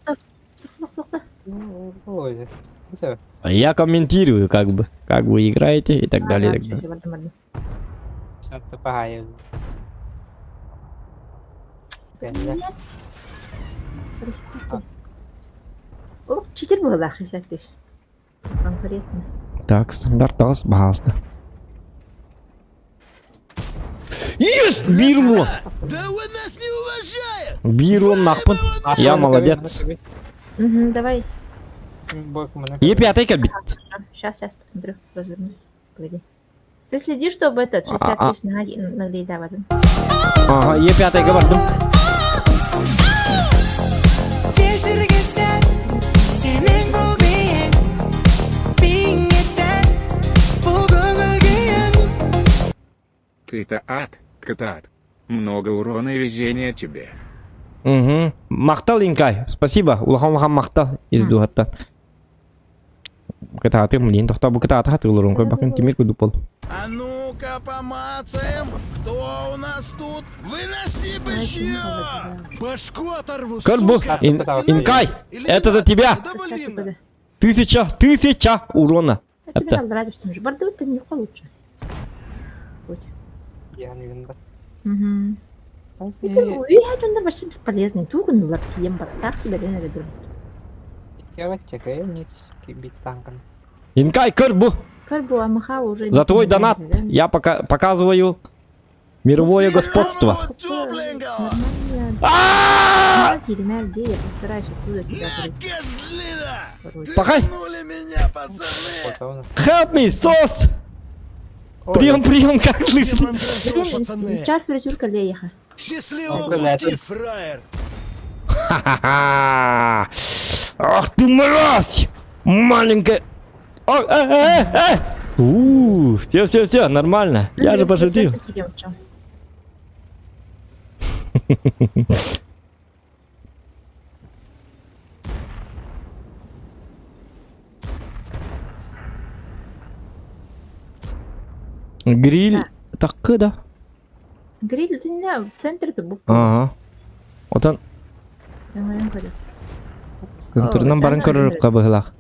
Я комментирую, как бы, как вы играете и так далее. И так далее. Простите. Ох, читер была 60 тысяч. Конкретно. Так, стандарт тағыс баһаалыста. Есть! Биир Да вы нас не уважает! Биир уон нахпын. Я молодец. Угу, давай. Е пятый кэлбит. Сейчас, сейчас посмотрю, развернусь. Погоди. Ты следи, чтобы этот 60 тысяч наглейдавадын. Ага, е пятайга бардым. Ты-то ад, катат. Много урона и везения тебе. Угу. Махтал Инкай, спасибо. Улахан улахан махтал из дуһаттан. Кытаатым, блин, тохтоо бу кытаата хатылырын көрбөккүн тимир курдук бол. А ну-ка помацаем, кто у нас тут? Выноси бычье! Башку оторву, Көр бу, сука! Инкай, это за тебя! Тысяча, тысяча урона. Это. Угу. Это вообще бесполезный. Туган лартием так себе Инкай, көр бу. За твой донат я пока показываю мировое господство. Пахай! Help me, сос! Прием, прием, как слышно? Счастливого пути, фраер! Ха-ха-ха! Ах ты мразь! Маленькая! О, э, э, э! У, все, все, все, нормально. Я же пошутил. Гриль такы да. Гриль это центр это бук. Ага. Отан. Центрынан барын көрөрүккэ быһылаах.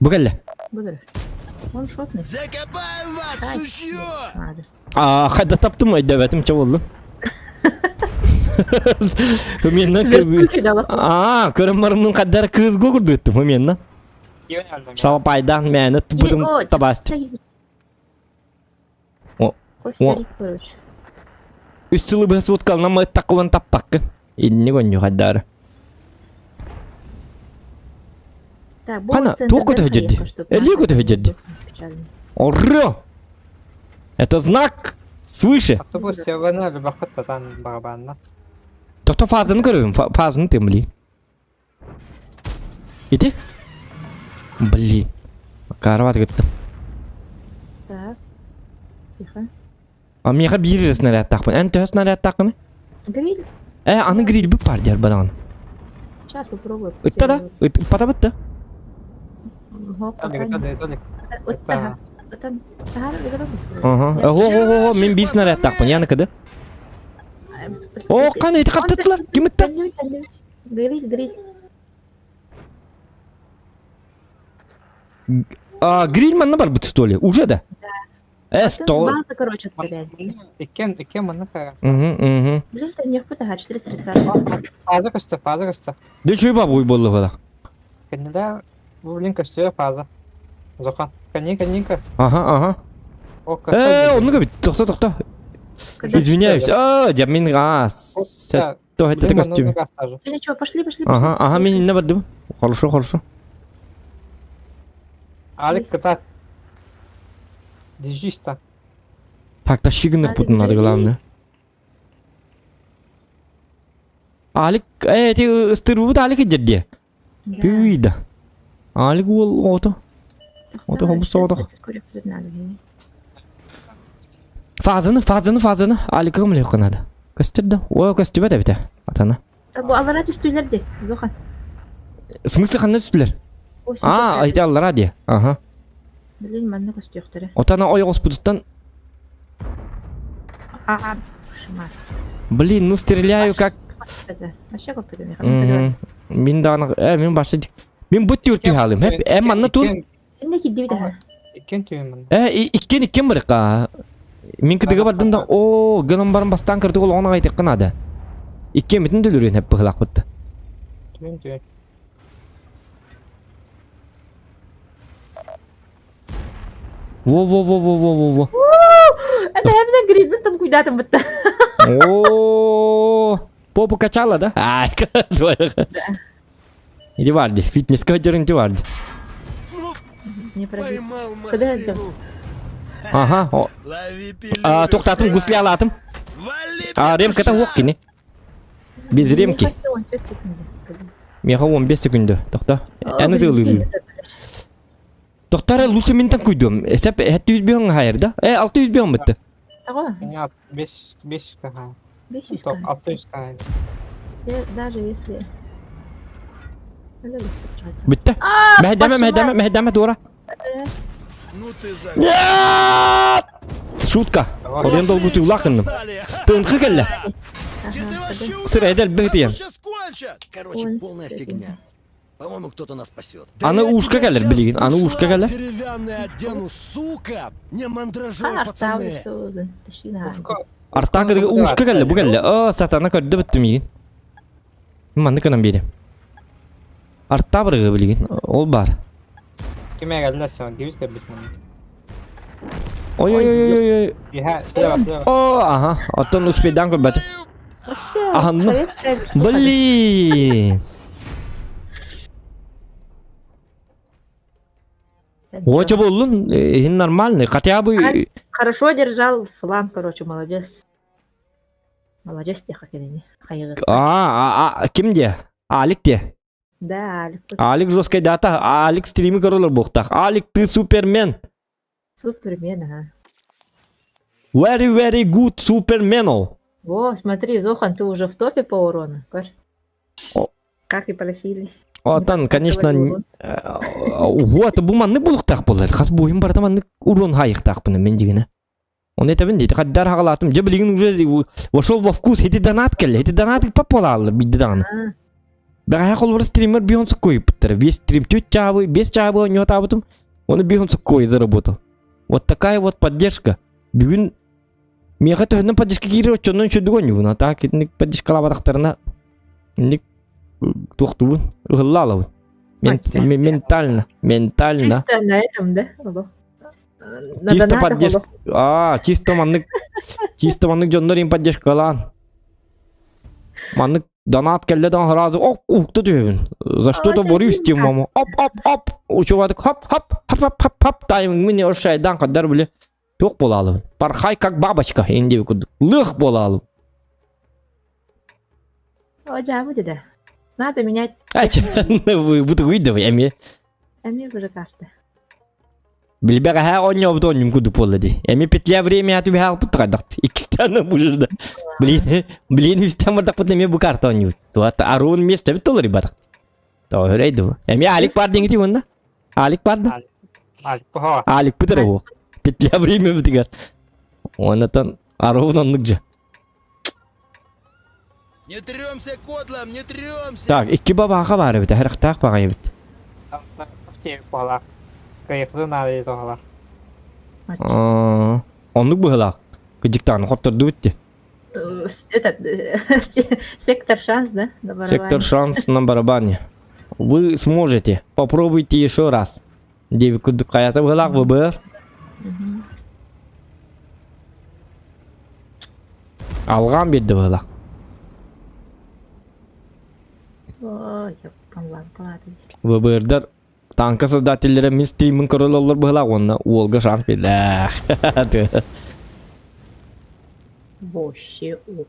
Бу кэллэ. Он шотный. Закопаем вас, сучье! А, хайда таптым өйдөбөтүм чэ буоллун. Менен Аа, көрөн барыммын хаддар кыызго курдуттум менен. Шалапайдан мээнэ тупутум табаастым. О, Үс сылы быһа суткалынан мыттакылан таппаккын. Инник онньу хайдаары. Хана, туох көтө дьэрди? Элии көтө дьэрди? Оррё! Это знак свыше. Тохто фазаны көрөбүн, фазаны тем блин. Ити? Блин. Карават кыттым. Так. Тихо. А миэхэ биир эрэ снарядтаахпын. Эн төһө снарядтааххыный? Гриль. Э, аны гриль баар диэр бадаҕын. Сейчас попробую. Ытта да? Ыппата бытта? Ытта. Ага. Ого, ого, ого, мин биир снарядтаахпын. Яны кыды. О, каны ити хаптыттылар. Ким ытта? Гриль, гриль. А, гриль манна барбыт, что ли? Уже да? Э, стол. База, короче, отправляет. Иккен, иккен манна кара. Угу, угу. Блин, там не хватает, 430. Фаза көстө, фаза көстө. Да чөй бабуй болла бала. Кэннилэ, бу блин көстүө фаза. Зохан. Кэнни, кэнника. Ага, ага. О, Э, оннук эбит. Тохто, тохто. Извиняюсь. А, дьэ мин а, то это костюм. Или что, пошли, пошли, пошли. Ага, ага, мин инне бардым. Хорошо, хорошо. Алик кытаат. Держись-то. Так, тащи гынных путун надо, главное. Алик, э, эти ыстырбыт Алик идерде. Ты да. Алик уол ото. Ото хобус ото. Фазаны, фазаны, фазаны. Аликка көмөлөһүөххэ надо. Көстөр да. О, көстүбэт эбитэ. Атана. Бу аллара түстүлэр де, Зохан. В смысле ханна түстүлэр? А, эти аллара дии. Ага. Блин, манна көстүөхтэрэ. Отана ойоҕоспутуттан А, шмат. Блин, ну стреляю как... Вообще көппүтүн. Мин даҕаны э мин башта мин бу түр түһалым. Хеп э манна тур. Син киддибит аха. Иккен түүн манна. Э иккен иккен барыкка. Мин кыдыга бардым да о гынан баран бастаан кырдык олоҕун аҕайтыкка наада. Иккен бүтүн төлөрүөн хеп быһылаахпытта. Түүн түүн. Во-во-во-во-во-во-во. Это я меня грибин там куда-то бытта. О, попу качала, да? Ай, Иди варди, фитнес кадерин варди. Не пробил. Поймал Куда это? маслину. Ага. Лови пилюлю. А, тоқтатым, гусли алатым. Вали А, ремка-то петуша. оқ кини. Без ремки. Меха 15 секунды. Тоқта. Әні тылы. Тоқтар, лучше ментан күйдім. Сәп, 700 бүйін хайыр, да? Э, 600 бүйін бітті. Того, Меня 5 5 кага. 500 Топ, 600 кага. Даже если... Бітті. Мәһдәмә, мәһдәмә, мәһдәмә, дура. Ну ты за... Нет! Шутка. Орен долгу тыылаахынным. Тынхы кэллэ. Где ты вообще Сыр эдэл быһытыйан. Сейчас кончат! Короче, Ой, полная средний. фигня. По-моему, кто-то нас спасет. Да Аны я ушка тебя кэлэр щас билигин. Аны ушка бушлат кэлэр. деревянный одену, сука! Не мандражуй, А, пацаны! Ушка. Артаа кыдыгы ушка кэллэ бу кэллэ. Оо, сатана көрдө бүттүм игин. Манны кынан биэрим. Артаа барыгы билигин. Ол бар. Ким geldiler sana? Gibi de bitmedi. Ой ой ой ой ой. Иха, слева, слева. О, ага. Оттон успейдан көрбөтүм. Ага, ну. Блин. Оча боллун, ин нормальный. Хотя бы Хорошо держал фланг, короче, молодец. Молодец, тихо, кэлини. Хайгы. А, а, а, ким де? Алик де. Да, Алик. Алик жесткая дата. Алик стримы королар боқтақ. Алик, ты супермен. Супермен, ага. Very, very good супермен. ол. Во, смотри, Зохан, ты уже в топе по урону. Кор. О. Как и просили. Отан, конечно, Урон. вот, бу маннык булуктаах буолар. Хас буйым барда маннык урон хайыктаахпын мен дигине. Он это мен дейді, қаддар хагалатым. Же билигин уже вошел во вкус, эти донат келли, эти донат попалалы бидди даганы. А, Бәҕэһээ холбор стример бион суккой ыппыттар. Весь стрим төрт чаабы, бес чаабы ойнотаабытым. Оны бион суккой заработал. Вот такая вот поддержка. Бүгүн миэхэ төһөннөн поддержка киирэр оччоннон үчүрдүк ойнугун. А так итинник поддержкалаабатахтарына инник туохтуубун ыһылла алабын. Ментально, ментально. Чисто на этом, да? Алло. На Чисто донатах, поддержка. алло. А, чисто маннык чисто маннык дьоннор им поддержкалаан. Маннык донат кэллэ даҕан сразу оп уһукта түһэбин. За что-то борюсь тем маму. Оп оп оп. Учувадык хоп хоп хоп хоп хоп хоп тайминг мин ошайдан кадар биле туох буолаалыбын. Порхай как бабочка инди курдук. Лых буолаалыбын. О, да, будет, да. Надо менять Ача, вы буду выйдовый, эми. Эми уже карта. Билбэҕэһээ оонньообут оонньуум курдук буолла дии. Эми петля время түбэһэ алпыт хайдах иккистээн бужда. Блин, блин үстэн бардахпыт эмиэ бу карта оонньуубут. Туата аруун миэстэбит толору бардах. Тоҕо дуу. Эмиэ Алик бар диҥити уонна. Алик бар да? Алик бу Алик бутер бу. Петля время бутигар. Оннотон аруун оннук же. Не трёмся, кодлом, не трёмся! Так, икки бабааха баар эбит, харахтаах баҕайы эбит. Оннук быһылаах. Кыдьыктааны хоттордубут дии. Этот, сектор шанс, да? На барабане. Сектор шанс на барабане. Вы сможете. Попробуйте еще раз. Диэбит курдук хайата быһылаах ВБР. Алҕаан биэрдэ быһылаах. ВБРдар танка создателлэрэ мин стриммин көрөлөллөр быһылаах уонна уолга шанс биэрдэ. Вообще ок.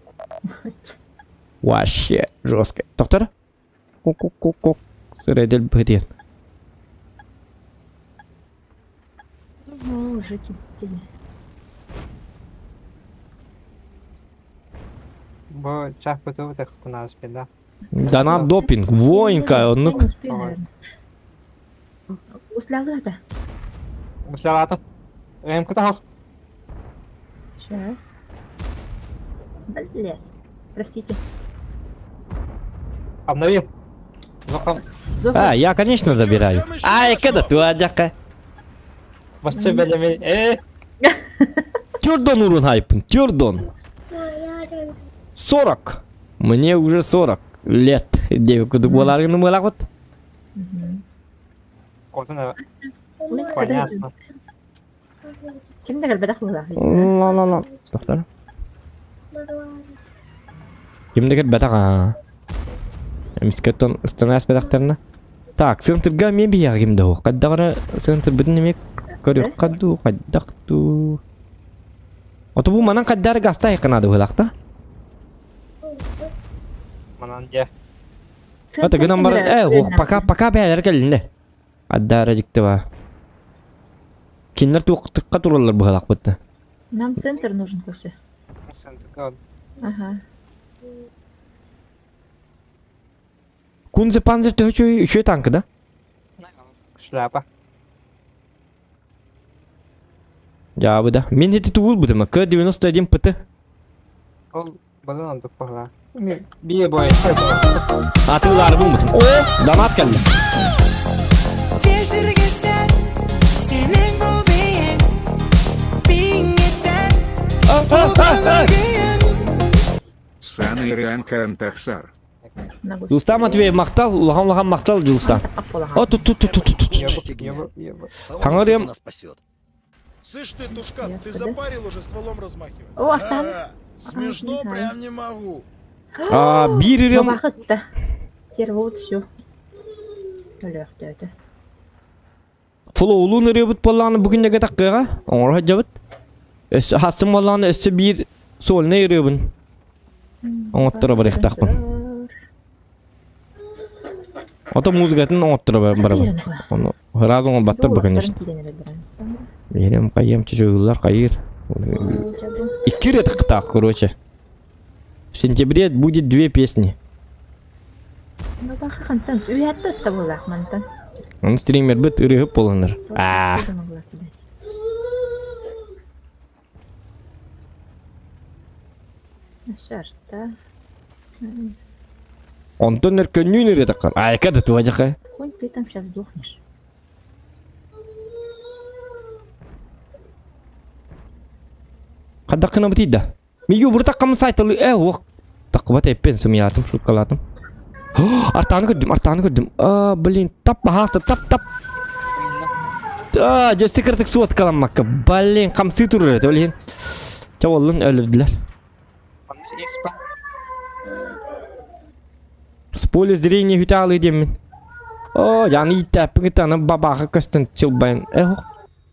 Вообще жестко. Доктор? Кук-кук-кук-кук. Сырэдэл быһытыйан. Ну, уже киттини. Бу чахпытыбы тэхтунаас да. Дана допинг. Воинка, оннук. Не успею, наверное. Услялата. Услялата. Эм кутах. Сейчас. Бля. Простите. Обновим. А, я, конечно, забираю. Ай, когда туаджака. Бачча бэлэми. Э. Тюрдон урун хайпын, тюрдон. 40. Мне уже 40 лет. Девку буоларгын буолаҕыт. Понятно. Ким да кэлбэтэх буолаах. Ла-ла-ла. Тохтор. Ким да кэлбэтэх аа. Эмискэ ыстанаас бэтэхтэринэ. Так, центрга мен биһиэхэ ким да суох. Хайдах эрэ центрбытын эмиэ көрүөххэ дуу, хайдах дуу. Ото бу манан хайдары гаста айыкканаады быһылаах да? Манан дьэ. Ата гынан баран, э, ох, пока, пока бээлэр кэллинэ. Аддаара дьикти баа. Кинилэр туохтукка тураллар быһалаахпыт да. Нам центр нужен, Кося. Центр. Ага. Кунзе Панзер төһө үчүгэй үчүгэй танка да? Шляпа. Дьаабы да. Мин ити тугул бутыма. К-91 ПТ. Ол базан онтук пахла. Бие бой. Атыылаары булбутум. О, донат кэллэ. Сан Дьулустаан Матвеев махтал, улахан улахан махтал Дьулустаан. О, тут тут тут тут тут. Хаҥарыам. Слышь ты, Тушкан, ты запарил уже стволом размахивать. О, Артан. Смешно, прям не могу. А, биир ырыам. Бабахытта. Сервот все. Өлөөхтөөтө. Флоулуун ырыабыт буоллаҕына бу күннэргэ таххыаҕа. Оҥоро сылдьабыт. Өссө хассым буоллаҕына өссө биир сольнай ырыабын оҥотторо барыахтаахпын. Ото музыкатын оҥотторо барабын. Ону сразу оҥорбаттар бу конечно. Биэрим хайыам чучугуллар хайыыр. Икки ырыа тахтаах, короче. В сентябре будет две песни. Ну баха хантан үйәтті табылақ мантан. Оны стримербит ырыһып боланар. Аа. Шарта. Онтон өркөннүүн ырыа таххан. Айка да туажака. Конь, ты там сейчас сдохнешь. Хаддакына бутыйда. Миги бу таххам сайталы э уох. Таххыбат эппен сымыйаатым, шуткалаатым. Артааны көрдүм, артааны көрдүм. А, блин, тап баһаasta, тап, тап. А, дьэ кырдык суоткаламмакка. Блин, хамсыы турар этэ, ол иһин. Чэ оллун өлөрдүлэр. С поля зрения хүтаалы диэммин. О, жаны ииттээппин кытта аны бабааха көстөн чылбайын. Э,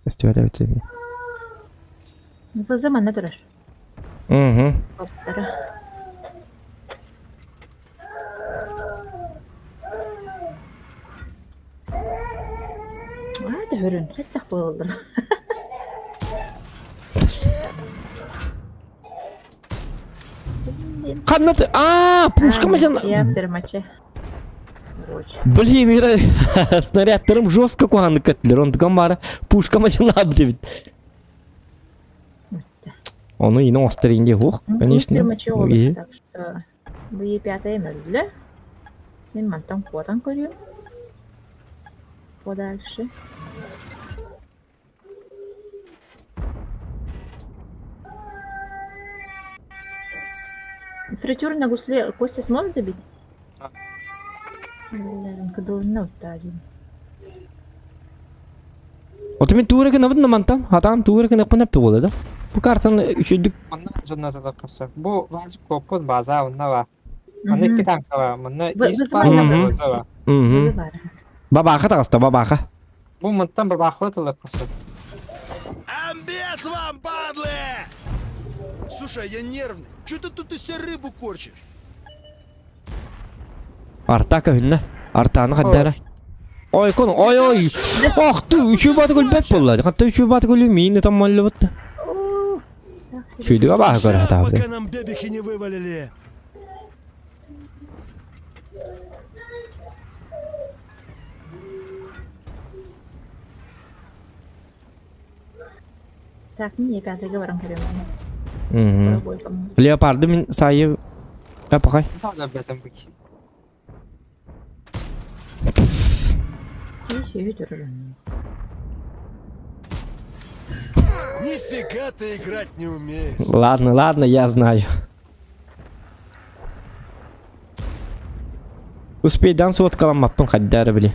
көстүбэт эбит эми. Бу заманна турар. Угу. Оптара. А, да хөрүн, хайдах буолаллар. Ханна ты? А, пушка мачан. Я пермаче. Блин, снарядтарым жестко куһааннык көттүлэр. Онтукам баара пушка мачан дебит. Ону ини остер инде ух, конечно. Так что бу пятая мөллө. Мен мантан куотан көрүөм. Подальше. Фритюр на гусле Костя сможет добить? Блин, кыдылынна один. Ото мен туурекин абын мантан, хатаан туурекин аппын апты буола да. Бу картаны үчүдүк Манна дьонно сатар Бу баазы куоппут база онно ба. Манна икки танка бар. Манна ис бар, Мгм. Бабаха таҕыста, бабаха. Бу мантан бабахла тылы курсат. Амбец вам, падлы! Слушай, я нервный. Че ты тут из себя рыбу корчишь? Арта көһүннэ. Артааны хаддара. Ой, кон, ой, ой. Ох ты, үчүү баты көлбөт буолла. Хатта үчүү баты көлүү миин там маллыбытта. Сүйдү бабаха көрө хатаабы. Пока нам бебехи не вывалили. Так, мне пятый говором көрөм. Леопарды мин сайы Апахай. Нифига ты играть не умеешь. Ладно, ладно, я знаю. Успейдан суоткаламмаппын хайдары били.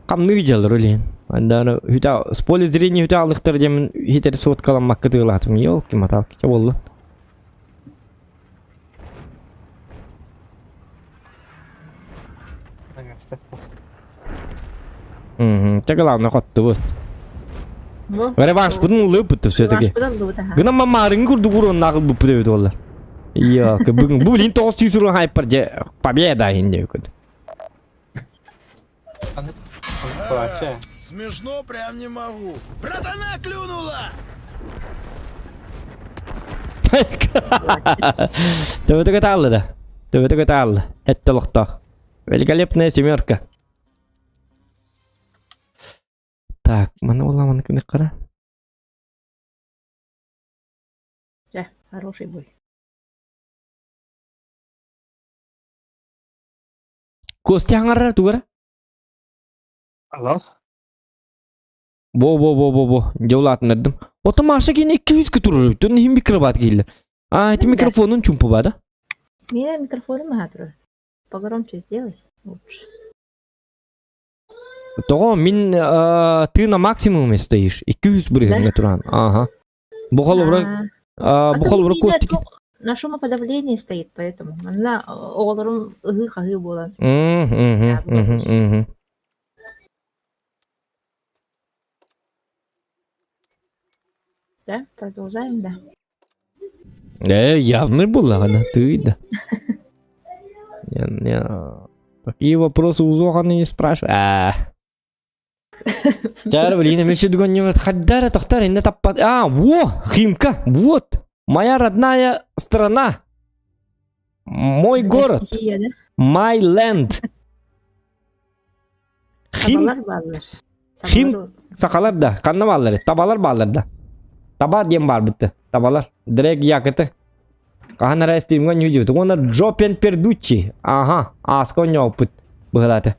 Хамныы дьалар үлин. Андары хүтэ с поля зрения хүтэ алыхтар диэмин хитер суоткаламмакка тыылаатым. Ёлки-маталки, чэ буоллун. Чэ главное хоттубут. Реванш бутун ылыппыт все-таки. Гына мамаарыҥ курдук уруоннаах ылбыппыт эбит буоллар. Йоо, бүгүн бу блин 900 урун хайпар же победа иһин диэбиккит. Смешно прям не могу. Братана клюнула! Төбөтө көтө да. Төбөтө көтө алды. Этте олохтоох. Великолепная семерка. Так, маны уламаны кара. Да, хороший бой. Костя хаҥарар тугара? Алло. Бо бо бо бо бо. Дьэ улаатыннардым. Ото Маша кини 200 турар. Түн иһин микробат киһилэр. А, ити микрофонун чумпу ба да? Меня микрофоном турар. Погромче сделай лучше. Тоҕо мин ты на максимуме стоишь. 200 бырыһыҥҥа туран. Ага. Бу холобура бу холобура Костик. На шумоподавление стоит, поэтому. Манна оҕолорум ыһыы-хаһыы буолан. Да, продолжаем, да. Э, явный была, да, ты, да. Не, не, такие вопросы у Зохана не спрашивай. А. Тар, блин, мы еще не Хаддара, тохтар, инна таппат. А, во, Химка, вот, моя родная страна. Мой город. My land. Хим... Хим... Сахалар да, ханна бааллар, табалар бааллар да. Таба диэн баар бытты, табалар. Дрэг якыты. Хаһан эрэ стримҥа ньүдьүбүт. Уонна Джопен Пердуччи. Ага, ааска оонньообуппут быһылаата.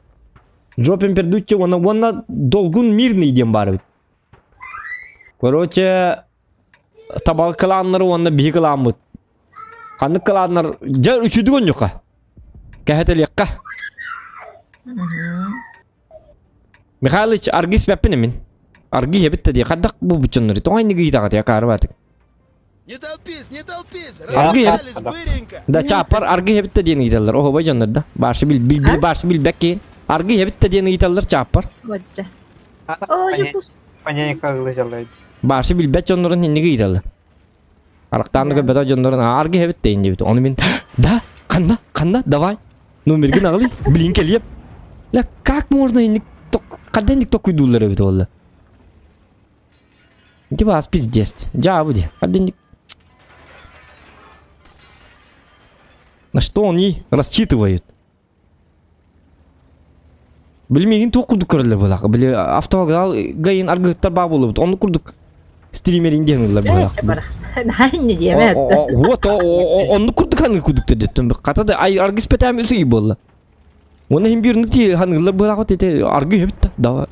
Джопен Пердуччи уонна уонна Долгун Мирный диэн баар эбит. Короче, табал кылааннары уонна биһи кылааммыт. Ханнык кылааннар дьэ үчүдүк оонньуохха. Кэһэтэлиэххэ. Михайлович аргыс бэппин мин. Аргыс эбит да дии. Хайдах бу буччоннор. Тоҕо инник ыйытаҕыт я каарыбаатык. Не толпись, не толпись! Аргы Разбежались быренько! Да чаапар аргы эбит да диэн ыйыталлар. Оһобой дьоннор да. Баршы бил бил бил баршы билбэк киһин. Аргы эбит да диэн ыйыталлар чаапар. Паненька ылыжаллар. Баршы билбэт дьоннорун инник ыйыталлар. Арахтаан да көрбөтөх дьоннорун аргы эбит да диэбит. Ону мин да ханна ханна давай номергин аҕалый блин кэлиэм. Ля как можно инник хайда инник токуйдууллар эбит уолла. Дивас пиздец. Дьаабы ди. Один На что они рассчитывают? Билмигин туох курдук көрөллөр буолаах. Били автовокзал гайын аргыһыттар баа буолубут. Онну курдук стримерин диэн ыллар буолаах. Вот онну курдук ханыы курдук төрдөттөн. Хата да аргыс петаам үсүй буолла. Уонна иһин биир ти ханыыллар быһаахпыт ити аргы иһэбит да давай.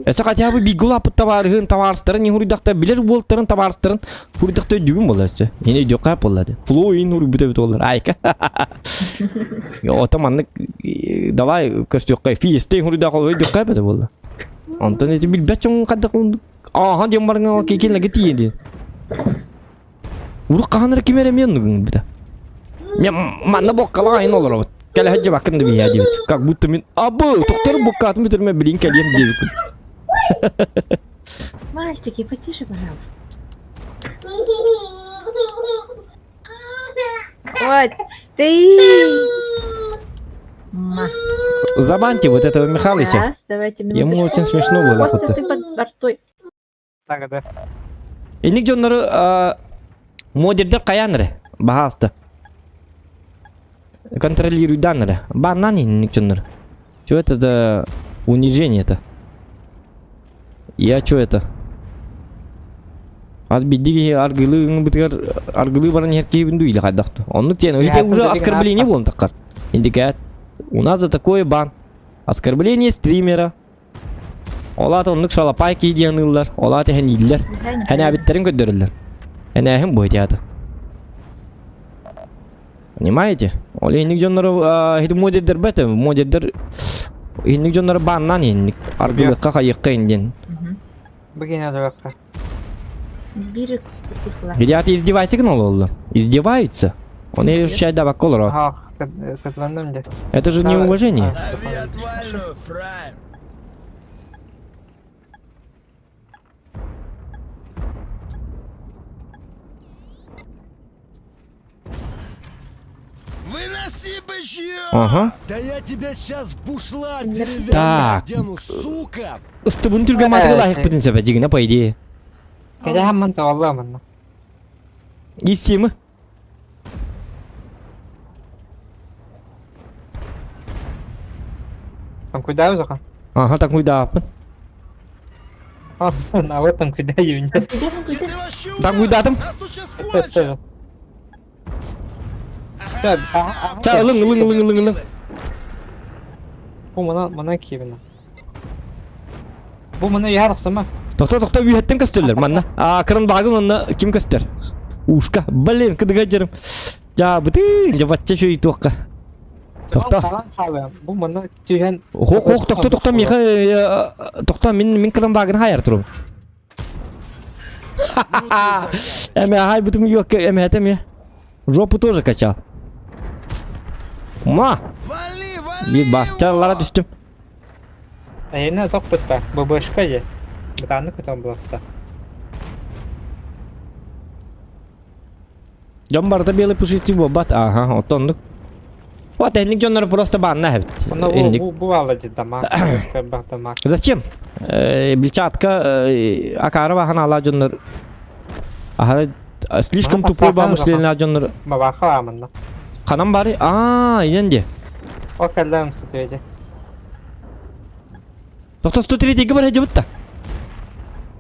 Эсэ хотя бы бииргэ улааппыт табаарыһын, табаарыстарын не хуруйдахта билэр уолтарын, табаарыстарын хуруйдахта өйдүүгүн буолла өссө. Ини өйдүөххэ буолла ди. Флоу ин хуруйбут эбит буоллар. Айка. Ото маннык давай көстүөххэ фиестэй хуруйдаах ол өйдүөххэ эбит буолла. Онтон ити билбэт дьоҥ хайдах Ааха диэн барыҥа кикин лага тиийди. Урут хаһан эрэ ким эрэ эмиэ оннук гыммыта. Мен манна боккалаайын олоробут. Кэлэ сылдьыбаккын да биһиэ диэбит. Как будто мин абы тохтор буккаатын бүтэрмэ билин кэлиэм диэбиккин. Мальчики, потише, пожалуйста. Вот ты! Ма. Забаньте вот этого Михалыча. Сейчас, давайте Ему минуточку. очень смешно было. Костя, будто. ты под бортой. Tagada. Инник дьоннору модердер хайаан эрэ баһааста контролируйдаан эрэ бааннаан инник дьоннору что это за унижение это я что это Ар бидди киһи аргылыы ыҥырбытыгар аргылыы баран иһэр киһибин дуу или хайдах дуу оннук диэн это уже оскорбление буолан таххар индикат у нас за такое бан оскорбление стримера Ол аата оннук шалапаай киһи диэн аныыллар, ол аата эһэнииллэр. Энээбиттэрин көрдөрөллөр. Энээһин бу театр. Понимаете? Ол иһинник дьоннору иһити модердер бэт, модердер иһинник дьоннору бааннаан иһинник аргылыахха хайыахха индин. Бүгүн адыракка. Ребята издевайся гына олороллор. Издеваются. Он и чай давак олорор. Это же неуважение. Лови отвальную, фраер. Выноси бычье! Ага. Да я тебя сейчас в бушлат деревянный Так. одену, сука! Ыстыбын түргэматыгы лайықпытын сөбө дигинэ по идее. Кэлэ хамман тоҕоллоо манна. Истимы. Там куда узахан? Ага, так куйдааппын. А вот там куда юнь. Где ты вообще Так умер? куйдаатым. Нас тут сейчас кончат! Ча ылың ылың ылың ылың ылың. Бу мана мана киевина. Бу мана яр сама. Тохто тохто үйэттен көстөллөр манна. А кырын багын онна ким көстөр? Ушка. Блин, кыдыга жерим. Жа бытын, жа бачча шөй туохка. Тохто. Бу мана түһэн. Хок хок тохто тохто миха тохто мин мин кырын багын хайар турум. Эме хай бутум yok эме этем Жопу тоже качал. Ма! Вали, вали Bir его! бахчалара түстүм. Эйне тохпутта. ББшка же. Бытааны көтөн булахта. Дьон барыта белый пушистый буолбат. Ага, оттоннук. Вот энник дьоннор просто банна эбит. Энник. Бу бу ала дама. Дама. Зачем? Бельчатка акара бахан ала дьоннор. Аха слишком тупой ба мышление дьоннор. Бабаха аманна. Ханан бары? Аа, инен де. О каллам сытыйды. Тохто 103 бар хеджибытта.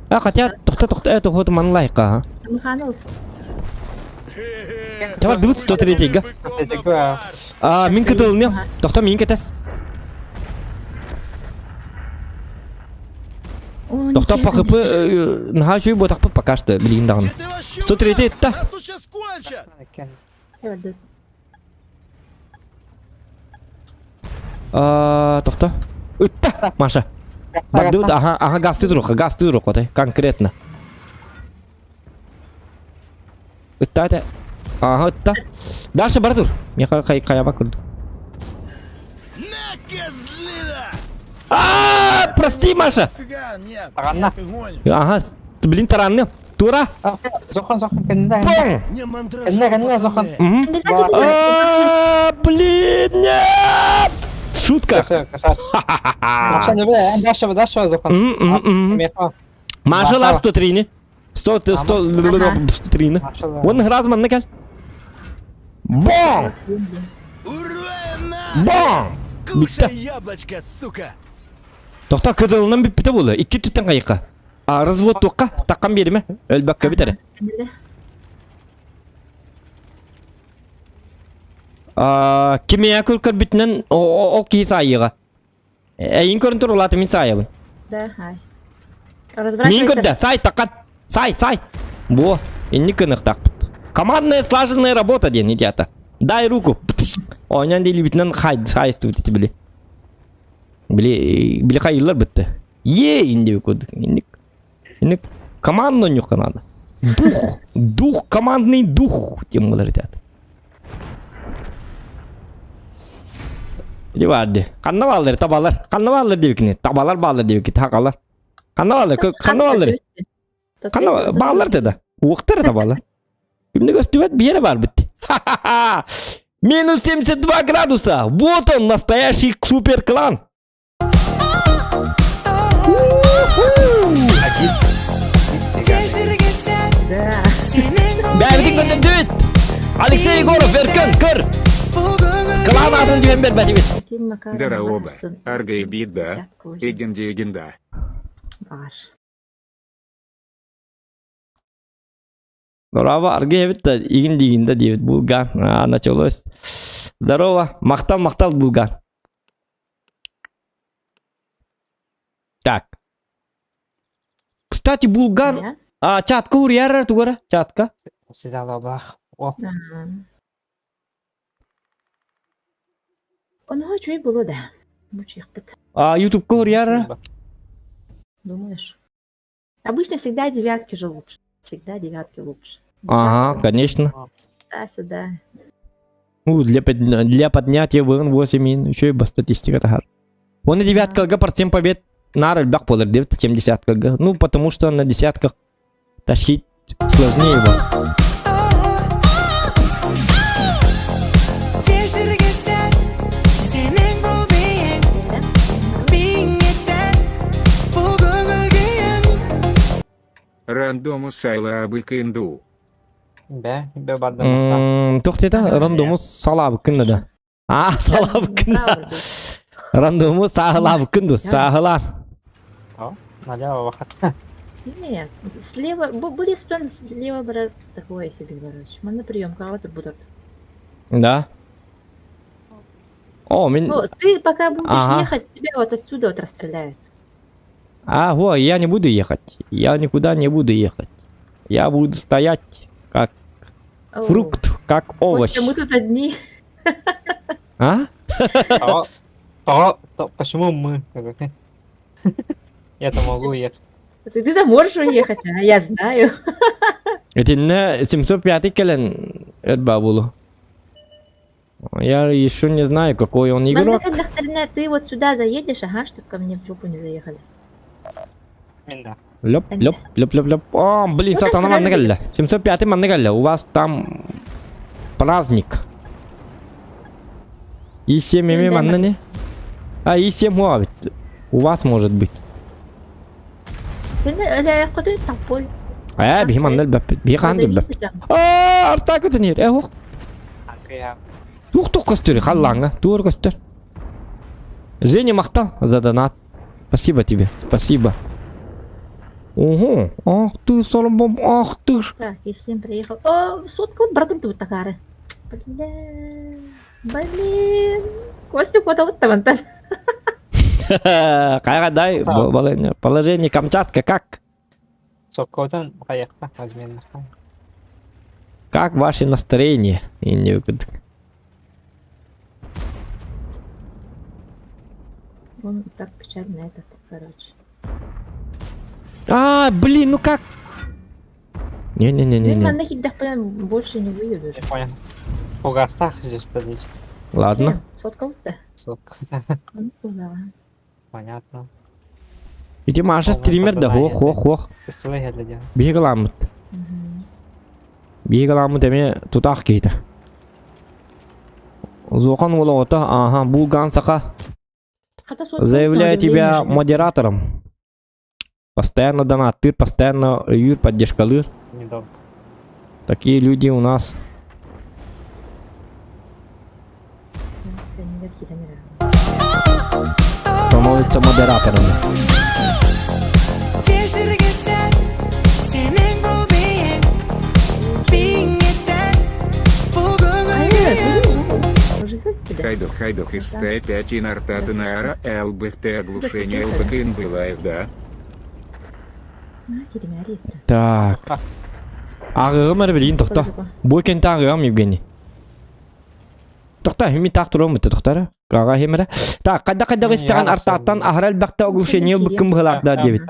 А хотя тохто тохто это хот манлайка. Миханов. Тавар дыбыт 103 га. А мин кытылны. Тохто мин кетес. Тохто по хп наха шуй ботақпы пока что билигин даҕаны. 103 та. Нас тут сейчас кончат! А, тохто. Ытта, Маша. Бардыбыт, ага, ага, гасты туруха, гасты туруха, конкретно. Ытта это. Ага, ытта. Дальше бара тур. Меха хай хаяба курду. На, козлина! А, прости, Маша. Фига, нет, Таганна. ты гонишь. Ага, блин, таранны. Тура. Зохан зохан кэннэ. Бум! Не мандражи, Кэннэ кэннэ зохан. А, блин, нет! Шутка. Маша лар 103-ни. 100 103-ни. Вон раз манна кел. Бон! Бон! Кушай яблочко, сука! Тохто кыдылынан бүппүтэ буолла. Икки түттэн кайыкка. А развод туохха таккан биэримэ. Өлбөккө бүтэрэ. А кимиэ көр көрбүтүнэн ол киһи саайыыга. Эйин көрөн тур улааты мин саайабын. Да, ай. Мин көрдө, сай таккан. Сай, сай. Бу, инник кыныктакпыт. Командная слаженная работа диэн идеята. Дай руку. Оонньоон диилибитинэн хай сайыстыбыт ити били. Били били хайыллар бытты. Е инди курдук. Инник инник командно нюха надо. Дух, дух, командный дух, тем более ребят. Или барды. Ханна баалар, табалар. Ханна баалар диэбикини. Табалар баалар диэбикит, хакалар. Ханна баалар, ханна баалар. Ханна баалар да. Уохтар табалар. Күннүк өстүбэт биэрэ бар бит. Минус 72 градуса. Вот он, настоящий суперклан. Бәрбитин көтөрдүбүт. Алексей Егоров, Эркин, көр. Клан атын түһэн бербэтибит. Дороба, аргай беда, эгенде Бар. Браво, аргы эбит да, игин дигин да диэбит Булган. А, началось. Здорово, махтал, махтал, Булган. Так. Кстати, Булган, а, чатка уруйар тугара, чатка. Всегда О. Оно үчүгэй буолуо да. Мучуйахпыт. А, ютубка уруйар? Думаешь? Обычно всегда девятки же лучше. Всегда девятки лучше. Ага, конечно. Да, сюда. Ну, для, для поднятия ВН-8 еще и статистика тахар. Он и девятка процент побед на элбэх буолар диэбит, чем десяткага. Ну, потому что на десятках тащить сложнее его. Рандому сайлаабыкын дуу. Бэ, бэ бардым уста. Туох диэтэ? Рандому салаабыккын да. А, салаабыккын да. Рандому сааһылаабыккын ду, сааһылаан. Налево вахат. Нет, слева, были слева брат, такое себе, короче. Манна приемка, вот будут. Да. О, мин... Ну, ты пока будешь ага. ехать, тебя вот отсюда вот расстреляют. А, во, я не буду ехать. Я никуда не буду ехать. Я буду стоять, как О. фрукт, как овощ. Костя, мы тут одни. А? То, то, то, почему мы? Я-то могу уехать. Ты, ты можешь уехать, а я знаю. Итиннэ 705 кэлэн эрба булу. Я еще не знаю, какой он игрок. Ты вот сюда заедешь, ага, чтобы ко мне в жопу не заехали. Да. Леп, леп, леп, леп, леп. О, блин, сатана манна кэллэ. 705 манна кэллэ. У вас там праздник. И 7 эми манна не? А, и 7 хуа У вас может быть. Ээ, биһи манна элбэппит. Биһи хаан билбэппит. Аа, артаа көтөн иһэр. Э, ух. Тух-тух көстөр, халлааҥҥа. Туор көстөр. Женя махтал за донат. Спасибо тебе, спасибо. Ого, ах ты, соломбом, ах ты ж. Так, я всем приехал. О, сотка вот братом тут такары. Блин, блин. Костя куда вот там, Антон. Хайа дай положение Камчатка как? Соккотан хайахта размерно. Как ваше настроение? Он так печально этот, короче. А, блин, ну как? Не-не-не-не. Ну, на больше не выеду. Я понял. Угастах здесь что здесь. Ладно. Сотка-то? Сотка. Ну, Понятно. Ити Маша стример да, хох, хох, хох. Биһиги ламмыт. Биһиги ламмыт эмиэ тутаах киһитэ. Зохан уола оҕото, ааха, булгаан саха. Хата сотка Заявляю на тебя удивление живет. модератором. Постоянно донаттыр, постоянно өйүүр, поддержкалыыр. Недолго. Такие люди у нас. Становятся модераторами. Хайдох хайдох из Т5 и Нартата Наара ЛБХТ оглушение ЛБКН бывает, да? Так. Ааҕыаҕым эрэ билигин тохто. Бу кэнтэ ааҕыаҕым Евгений. Тохто, мин таах туруом это тохтара. Ааҕа иһим эрэ. Так, хайдах-хайдах истэҕин артааттан аһара элбэхтэ оглушение ылбыккын быһылаах да диэбит.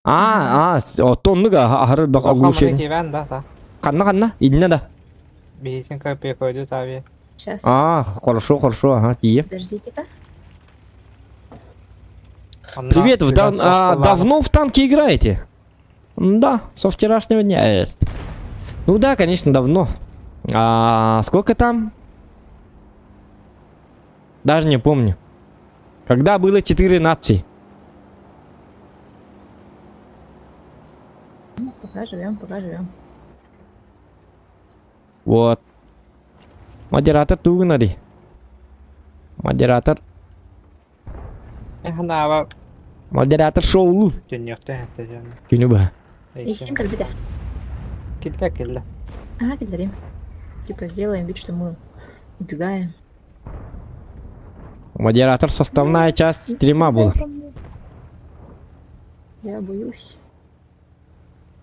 Аа, аа, оттон оннук аһара элбэх оглушение. Ханна-ханна? Иннэ да. Бисенька приходит авиа. Сейчас. А, хорошо, хорошо, ага, тиийэ. Подождите-ка. Привет, в дан, а, давно в танки играете? Да, со вчерашнего дня. Эст. Ну да, конечно, давно. А сколько там? Даже не помню. Когда было четыре нации? Ну, пока живем, пока живем. Вот. Модератор тугунари. Модератор. Ханаава Модератор шоулу. Түннүөхтэ этэ Күнү быһа. Исим кэлбитэ. Килдэ кэллэ. Ага, киллэрим. Типа сделаем вид, что мы убегаем. Модератор составная часть стрима была. Я боюсь.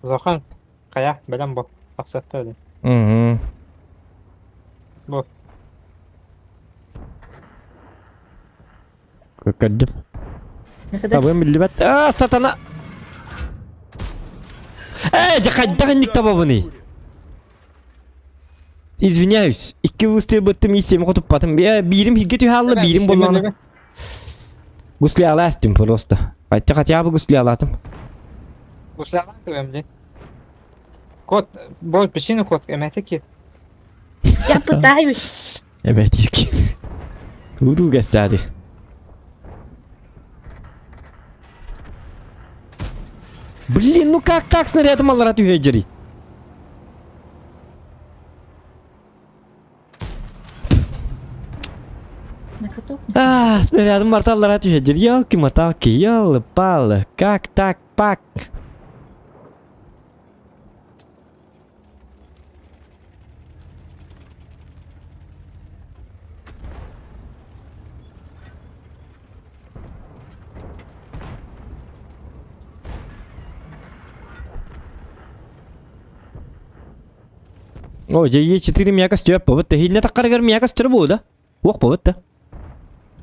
Зохан хайа бэлэм бу. Тахсыахта өлүн. Угу. Бу. Көрдүм. Табым биллибэт. А, сатана! Э, дьэ хайдах инник табабыный? Извиняюсь, икки выстрел быттым иссеми хотуппатым. Э, биирим хигге түһэ биирим боллаҕына. Гуслялаа астым просто. Хотя хотя бы гуслялаатым. Гуслялаан көрөм дии. Кот, бу причину кот эмэтэ ки. Я пытаюсь. Эбэтик. Туду гэстээди. Блин, ну как так снарядом аллара түһэ На каток. А, снарядом барта аллара түһэ Елки-моталки, елы-палы. Как так, пак? О, дьэ Е4 мияка стөп бобут. Хинне таккарыгар мияка стөр бу да? Уох бобут да.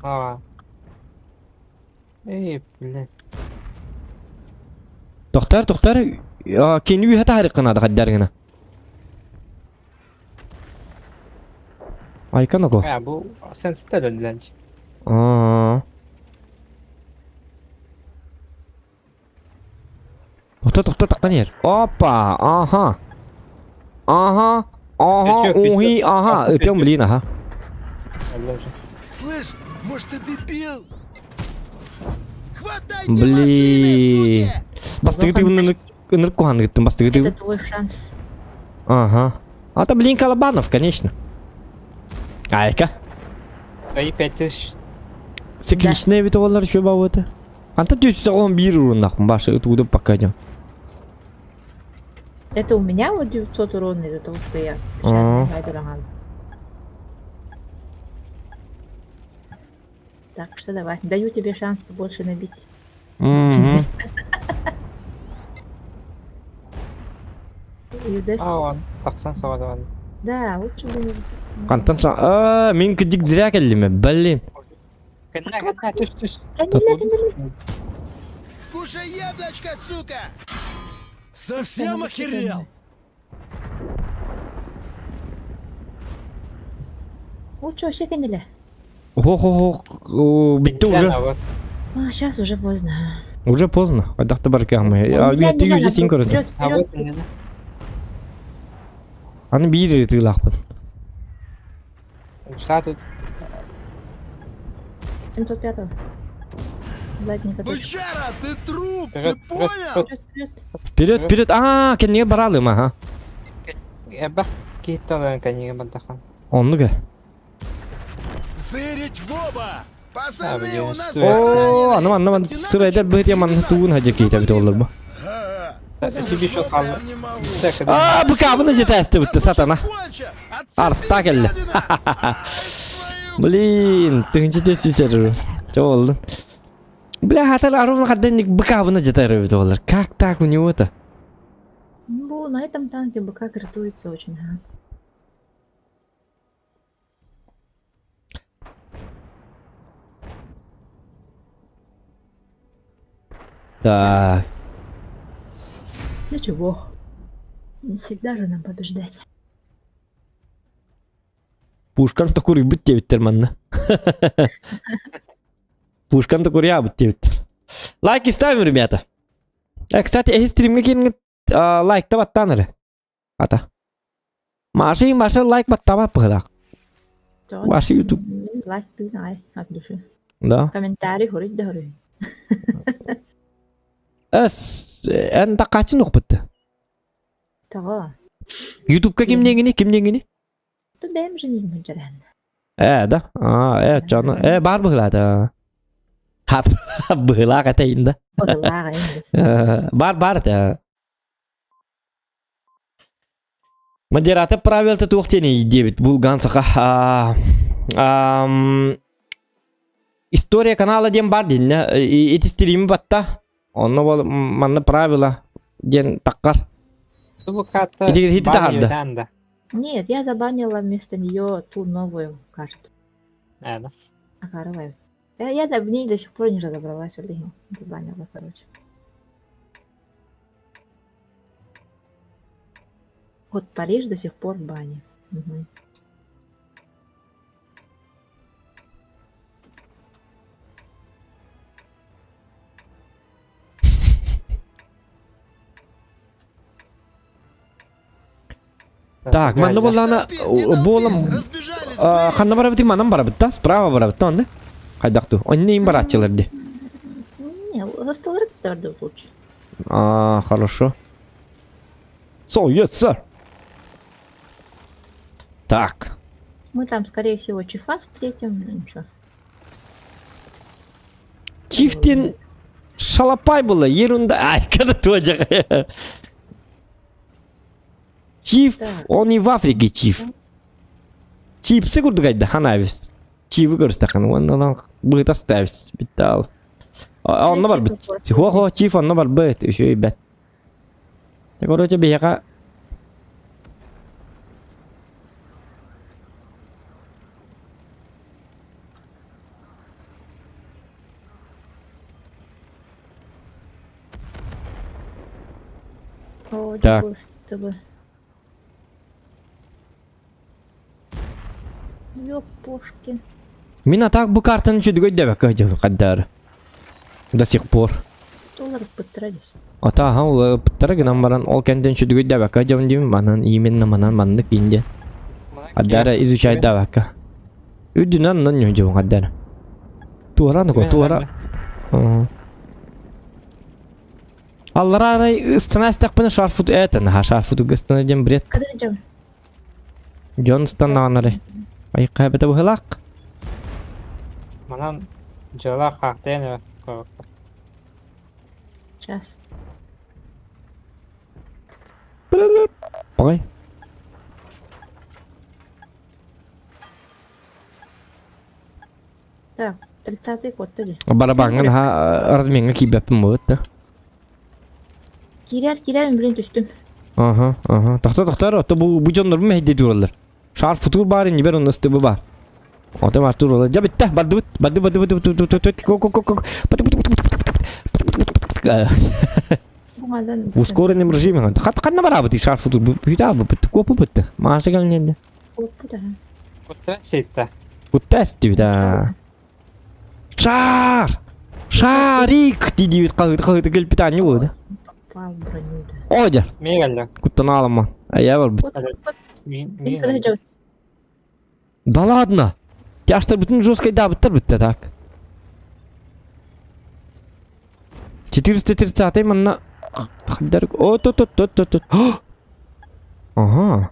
А. Эй, блядь. Тохтар, тохтар. Кини үһэ таһарыккына да хаддаргына. Айкан око. А, бу сен ситэ Аа. Тохто, тохто, таххан иһэр. Опа, аха. Аха, аха, ухи, аха. Ытыам, блин, аха. Слышь, может ты дебил? Хватайте Блин. машины, суки! Бастыгы тыгын ынырык куһаныгыттын бастыгы Это тыгын. твой шанс. Ага. А это, блин, Колобанов, конечно. Айка. Свои 5000. Цикличная ведь олар еще бауыты. Анта түс он бир уруннах башы ытуды пока идем. Это у меня вот 900 урона из-за того, что я А. Так что давай, даю тебе шанс побольше набить. Мгм. Юдес. А, он. Тахсан соҕотоҕун. Да, лучше бы не... Кантан са а мин кыдьык зря кэллим, блин. Кэннэ, кэннэ, түс, түс. Кэннилэ, кэннилэ. Кушай яблочко, сука! Совсем охерел? Лучше вообще кэннилэ. Хо-хо-хо, бүттэ уже. Вот. А, сейчас уже поздно. Уже поздно. Хайдахта бар кыамы. У меня Ты не үйде надо, син көрөтүн. вперед, А вот вперед. иннэ. Аны биир тыылаахпын. Ушла тут. 705-го. Задний каточек. Бычара, ты труп, ты Вперед, вперед, понял? Вперед, вперед. Вперед, вперед. Аа, кэннигэр бараалыым аха. Эбэх киһиттэн кэннигэр бардахан. Оннук э. Зырить в оба! Пацаны, у нас Оо, аны манна ман Не надо сырайдар быһыт манна тугун хадьа киитэ бит олор бу. Себе еще Прям не могу. Аа, быкабыны жетээсти битте сатана. Арта кэллэ. Блин, тыһынча төстүсэр. Чо болдун. Бля, хатар арун хадденник быкабыны жетер бит олор. Как так у него-то? Ну, на этом танке БК критуется очень, ага. Так. Ничего. Не всегда же нам побеждать. Пушкан токуруйбут диэбиттэр манна. Пушкан токуруйабыт диэбиттэр. Лайки ставим, ребята. Э, кстати, эһи стримҥэ киирҥит лайкта баттаан эрэ. Ата. Маша и Маша лайк баттаабат быһыылаах. Ваши YouTube. Лайк ты най, от души. Да. Комментарий хоруй да хоруй. Эс, эн такаачын укпутты. Того. Ютубка кимнеңини, кимнеңини? Ту бэм же не мунжаран. Э, да. А, э, чаны. Э, бар быһыылаата. Хат, быһыылаах этейин да. Быһыылаах Бар, бар этэ. Модератор правилата туох диэний диэбит булган саха история канала диэн бар диннэ ити стримы батта онно бол манна правила диэн таккар Ити хити таһарда. Нет, я забанила вместо нее ту новую карту. Акаровая. Я в ней до сих пор не разобралась, блин. Забанила, короче. Вот Париж до сих пор в бане. Угу. Так, манна буоллаҕына буолам ханна барабытый манан барабыт да справа барабыт да онно хайдах дуу онно им барааччылар ди Не, осталар лучше. А, хорошо. So, yes, sir. Так. Мы там, скорее всего, чифа встретим, ну ничего. Чифтин шалапай было, ерунда. Ай, когда тоже. Чиф, он и в Африке чиф. Чипсы курдук айда, ханабис. Чивы көрүстэхэн, уонна быыта ставис, биттал. Онно барбыт. Хо-хо, чиф онно барбыт, үчүгэй бэт. Короче, биһиэхэ Так. Ёпошки. Мин а так бу картаны үчүгэй дэбэккэ сылдьабын хаддаары. До сих пор. Доллар быттарабыз. Ата аха ол быттара гынан баран ол кэнтэн үчүгэй дэбэккэ сылдьабын диибин манан именно манан маннык инде. Хаддаара изучай дэбэккэ. Үрдүнэн онон ньүдьүбүн хаддаара. Туора нуко туора. Аллараа арай ыстана истэхпинэ шарфут это наһаа шарфутуга ыстана диэн бред. Дьон ыстаннаҕынары айыкка эбэтэ быһылаах. Манан дьыала хаахтайан эрэ коротко. Сейчас. Пой. Так, 30-й код или? Барабаҥҥа наһаа размеҥҥа киирбэппин буолбут да. Киирэр, киирэр, блин, түстүм. Аха, аха. Тохто, тохтор, ото бу бу дьоннорбун мэһэйдии тураллар. Шар футур баар иннибэр онно ыстыбы баар. Ото бар тураллар. Дьэ бүттэ, бардыбыт, барды, барды, барды, барды, барды, ко ко ко ко В ускоренном режиме. Хат ханна барабыт шар футур бүтэ быт копу бытты. Маша кэлнэнде. Кутта ситта. Кутта ситтибит Шар! Шарик! Дии хаһыты кэлбит аанньа буолда. Попал в броню, да. О, дьэ. Мигалла. Куттан аалама. Айа барбыт. Да ладно! Тяжтар бүтүн жесткой дабыттар бүтте так. 430 манна Хаддар о то то то то то Ага.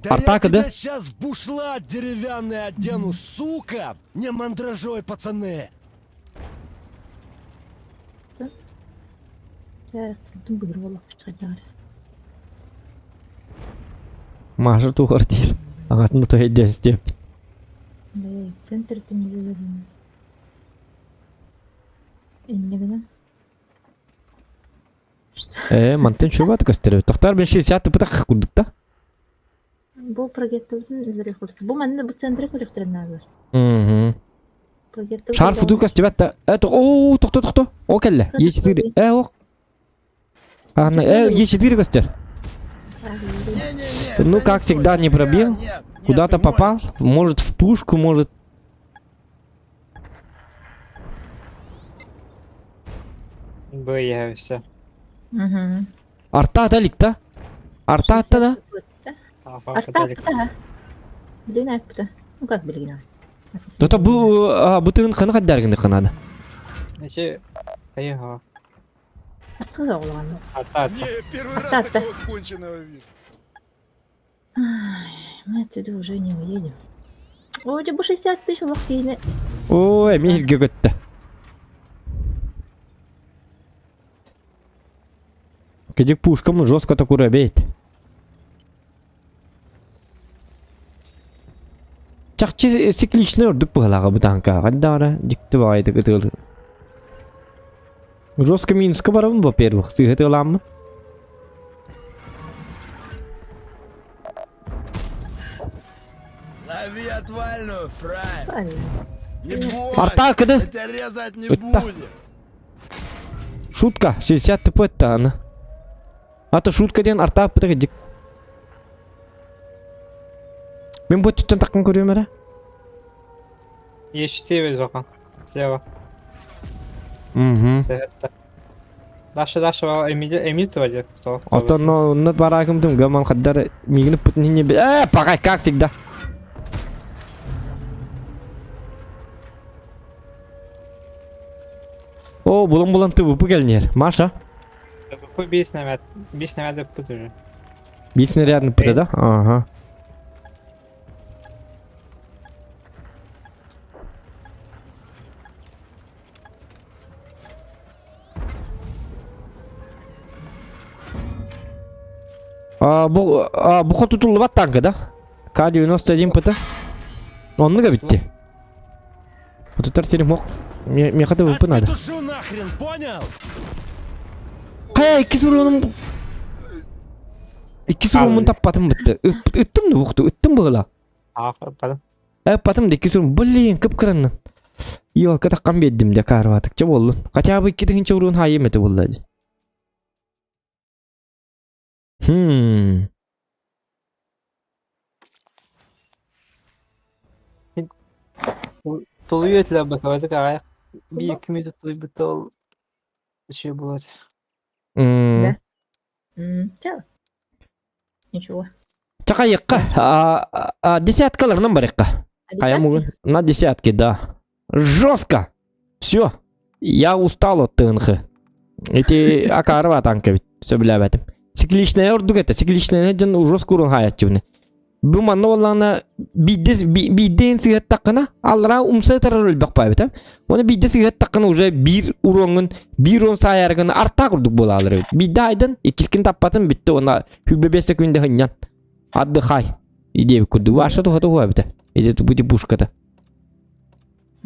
Да я Артака, да? тебя сейчас в бушлат деревянный одену, сука! Не мандражой, пацаны! Маша туһар диир. Аҕатын да тоһойдо истиэм. Центр теннилэрин. Иннигинэн. Ээ, мантан чугат көстөр. Тохтар бен 60 тыпытах курдук да. Бу прогеттыбытын үлэрэ курдук. Бу манна бу центре көрүөхтэрин наадалар. Мгм. Шар футу көстүбэт да. Э, о, тохто, тохто. О кэллэ. Е4. Э, о. Анна, э, Е4 көстөр. Ну, как всегда, не пробил. Куда-то попал. Может, в пушку, может. Быйа все. Угу. Арта аталик да? Арта атта да? Арта атта. Билин атта. Ну как билин? Тота бу бу тыгын каны каддаргын кынады. Нече кайыха. Откуда оҕолоҕон? Ата ата. Не, первый раз Ата-ата. такого конченого вижу. Ай, мы отсюда уже не уедем. Ой, бу 60 тысяч олох киһини. Ой, миһилге көттө. Кедик пушкам жестко такура бейт. Чахчы цикличный ордук быһалаҕа бу танка. Хандаара дьикти баҕайытык ытыалыы. Жестко минуска барабын, во-первых, сыыһа ытыалааммын. Лови отвальную, фраер. Правильно. Не бойся, Арта кыды. я тебя резать не Ытта. будет. Шутка, 60 тп аны. А то шутка диэн арта аппытыгы дьик. Мин бу өттүттэн таккын көрүөм эрэ. Е4 зохан. Слева. Угу. Сэхэтта. Даша Даша Эмиль Эмиль тводи. Кто? Оттон онно бараагым дум гаман хаддар мигин путин не э пока как всегда. О, булан-булан ТВП кэлнер. Маша. ТВП бис нэмэт. Бис нэмэт пут уже. Бис нарядный пыта, да? Ага. А, бу, а, бу хотутуллубат танка, да? К-91 ПТ. Оннуга битти. Хотутар сирим хок. Меха ТВП надо. Отпетушу нахрен, понял? Хайа, икки суруонум... Икки суруомун таппатым бытты. Ыттым да ухту, ыттым быгыла. Аахпатым. Ыппатым да икки суруум. Блин, кып-кыраннан. Ёлка таккан биэрдим дьэ каарбаатыкча буоллун. Хотя бы икки тыһыынча уруун хаайым этэ буолла дии. Хм. Тулуйу этилэр бакабатык аҕай. Биир күмү тулуйбут ол үчүгэй буолуо этэ. М. Да. М, Чал. Ничего. Чакайыкка, а, а, десяткаларынан барыкка. А А я могу на десятки, да. Жестко. Все. Я устал от ТНХ. Эти акарва танка ведь. Все билээбэтим. Цикличная ордук это. Цикличная дьон жестко урун хаяччыбыны. Бу манна буоллаҕына биирдэ биирдээн сыһыаттаххына аллараа умса ытарар өлбөх баайбыта. Оны биирдэ сыһыаттаххына уже биир уруоҥҥун биир уон саайаргын артаа курдук буолаалар эбит. Биирдэ айдан иккискин таппатын бүттэ уонна хүбэ бес секунда хынньан. Отдыхай. Идея курдук. Ваша туха туха эбитэ. Иде тупути пушката.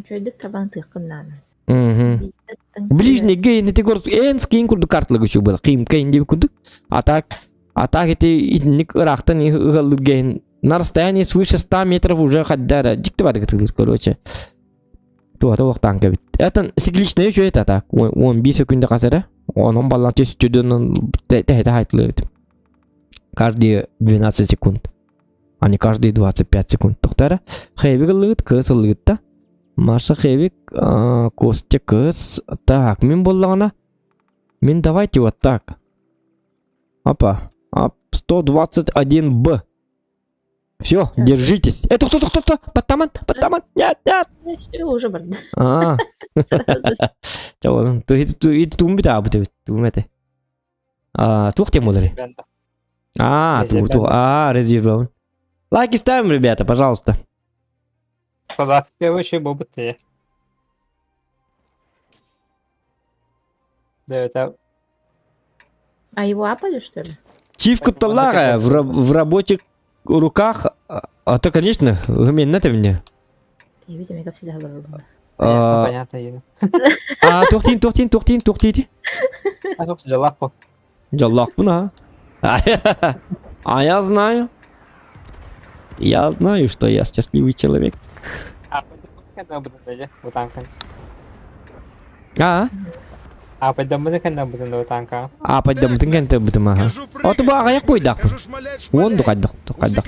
Үчүгэйдик табан тыаххын наада. Мгм. Ближний гейн ити горс эн скин курдук картылыгы үчүг буолар. Ким кейн диэбит курдук. А так а так ити итинник ыраахтан ыгаллыр гейн на расстоянии свыше 100 метров уже хаддара дьикти бадыгы тылыр короче. Туата уохтаан кэбит. Это цикличная еще это так. Он 5 секунда хасара. Онон баллан төстүдөнөн тэхэтэ хайтылыр Каждые 12 секунд. А не каждые 25 секунд. Тохтара. Хэвик ыллыгыт, кыс ыллыгыт да. Маша Хэвик, Костя кыс. Так, мин боллаҕына. Мин давайте вот так. Опа. 121Б. Все, держитесь. Э, тохто, тохто, тохто, баттаман, баттаман, нет, нет. Все, уже барда. А. Чэ, онон, туум бүтэ бит, туум этэ. А, туох тем болары? А, ту, ту, а, резервирован. Лайки ставим, ребята, пожалуйста. 121 еще бобыт Да, это... А его апали, что ли? Чиф кутталлаах в, в рабочих руках, а то, конечно, именно ты мне. Я видимо, как всегда говорю. Ясно, понятно. А, тухтин, тухтин, тухтин, тухтин. А тут дьоллоох Дьоллоохпун, а? А я знаю. Я знаю, что я счастливый человек. А? А, поддаммытын кэнтэ бутым аха. Оту бу аҕыйах буйдаахпын. Уон ду хайдах хайдах.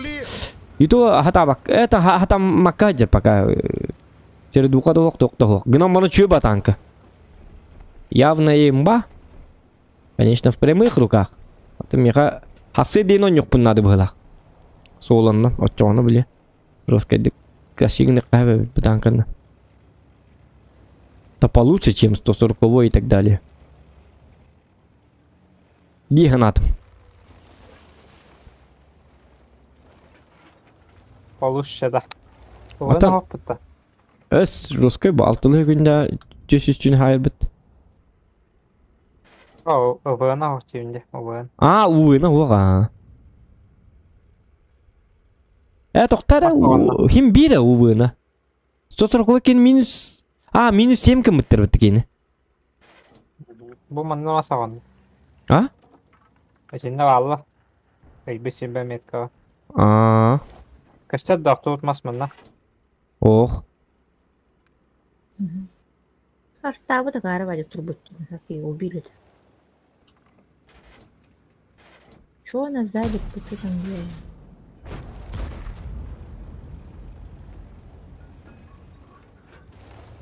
Ито хатабак это хатаммакка дьэ пока Сердуха да ох тох Гынан маны чүө батанка. Явно имба. Конечно, в прямых руках. Аты миха хасы диэн онньукпун надо быһылаах. Суоланна, оччоҕуна били. Жесткайдык красивый каһа бытанканна. То получше, чем 140 и так далее. Дии санаатым. Получше да. Отан Өс жесткай бу алтылыы күндэ түс үстүн хаайырбыт. О, ОВН охтиунде, ОВН. А, УВН уоҕа. Э, тоқтара, хим бире УВН. 140 кен минус... А, минус 7 кымыттыр бітті кені. Бу манна масаҕын. А? Итиннэ баалла. Өйбүт сирбэ меткаҕа. Аа. Көстөр да охтубут мас манна. Ох. Артаабыт акаары бадьа турбут как его убили Чё она сзади, что там делает?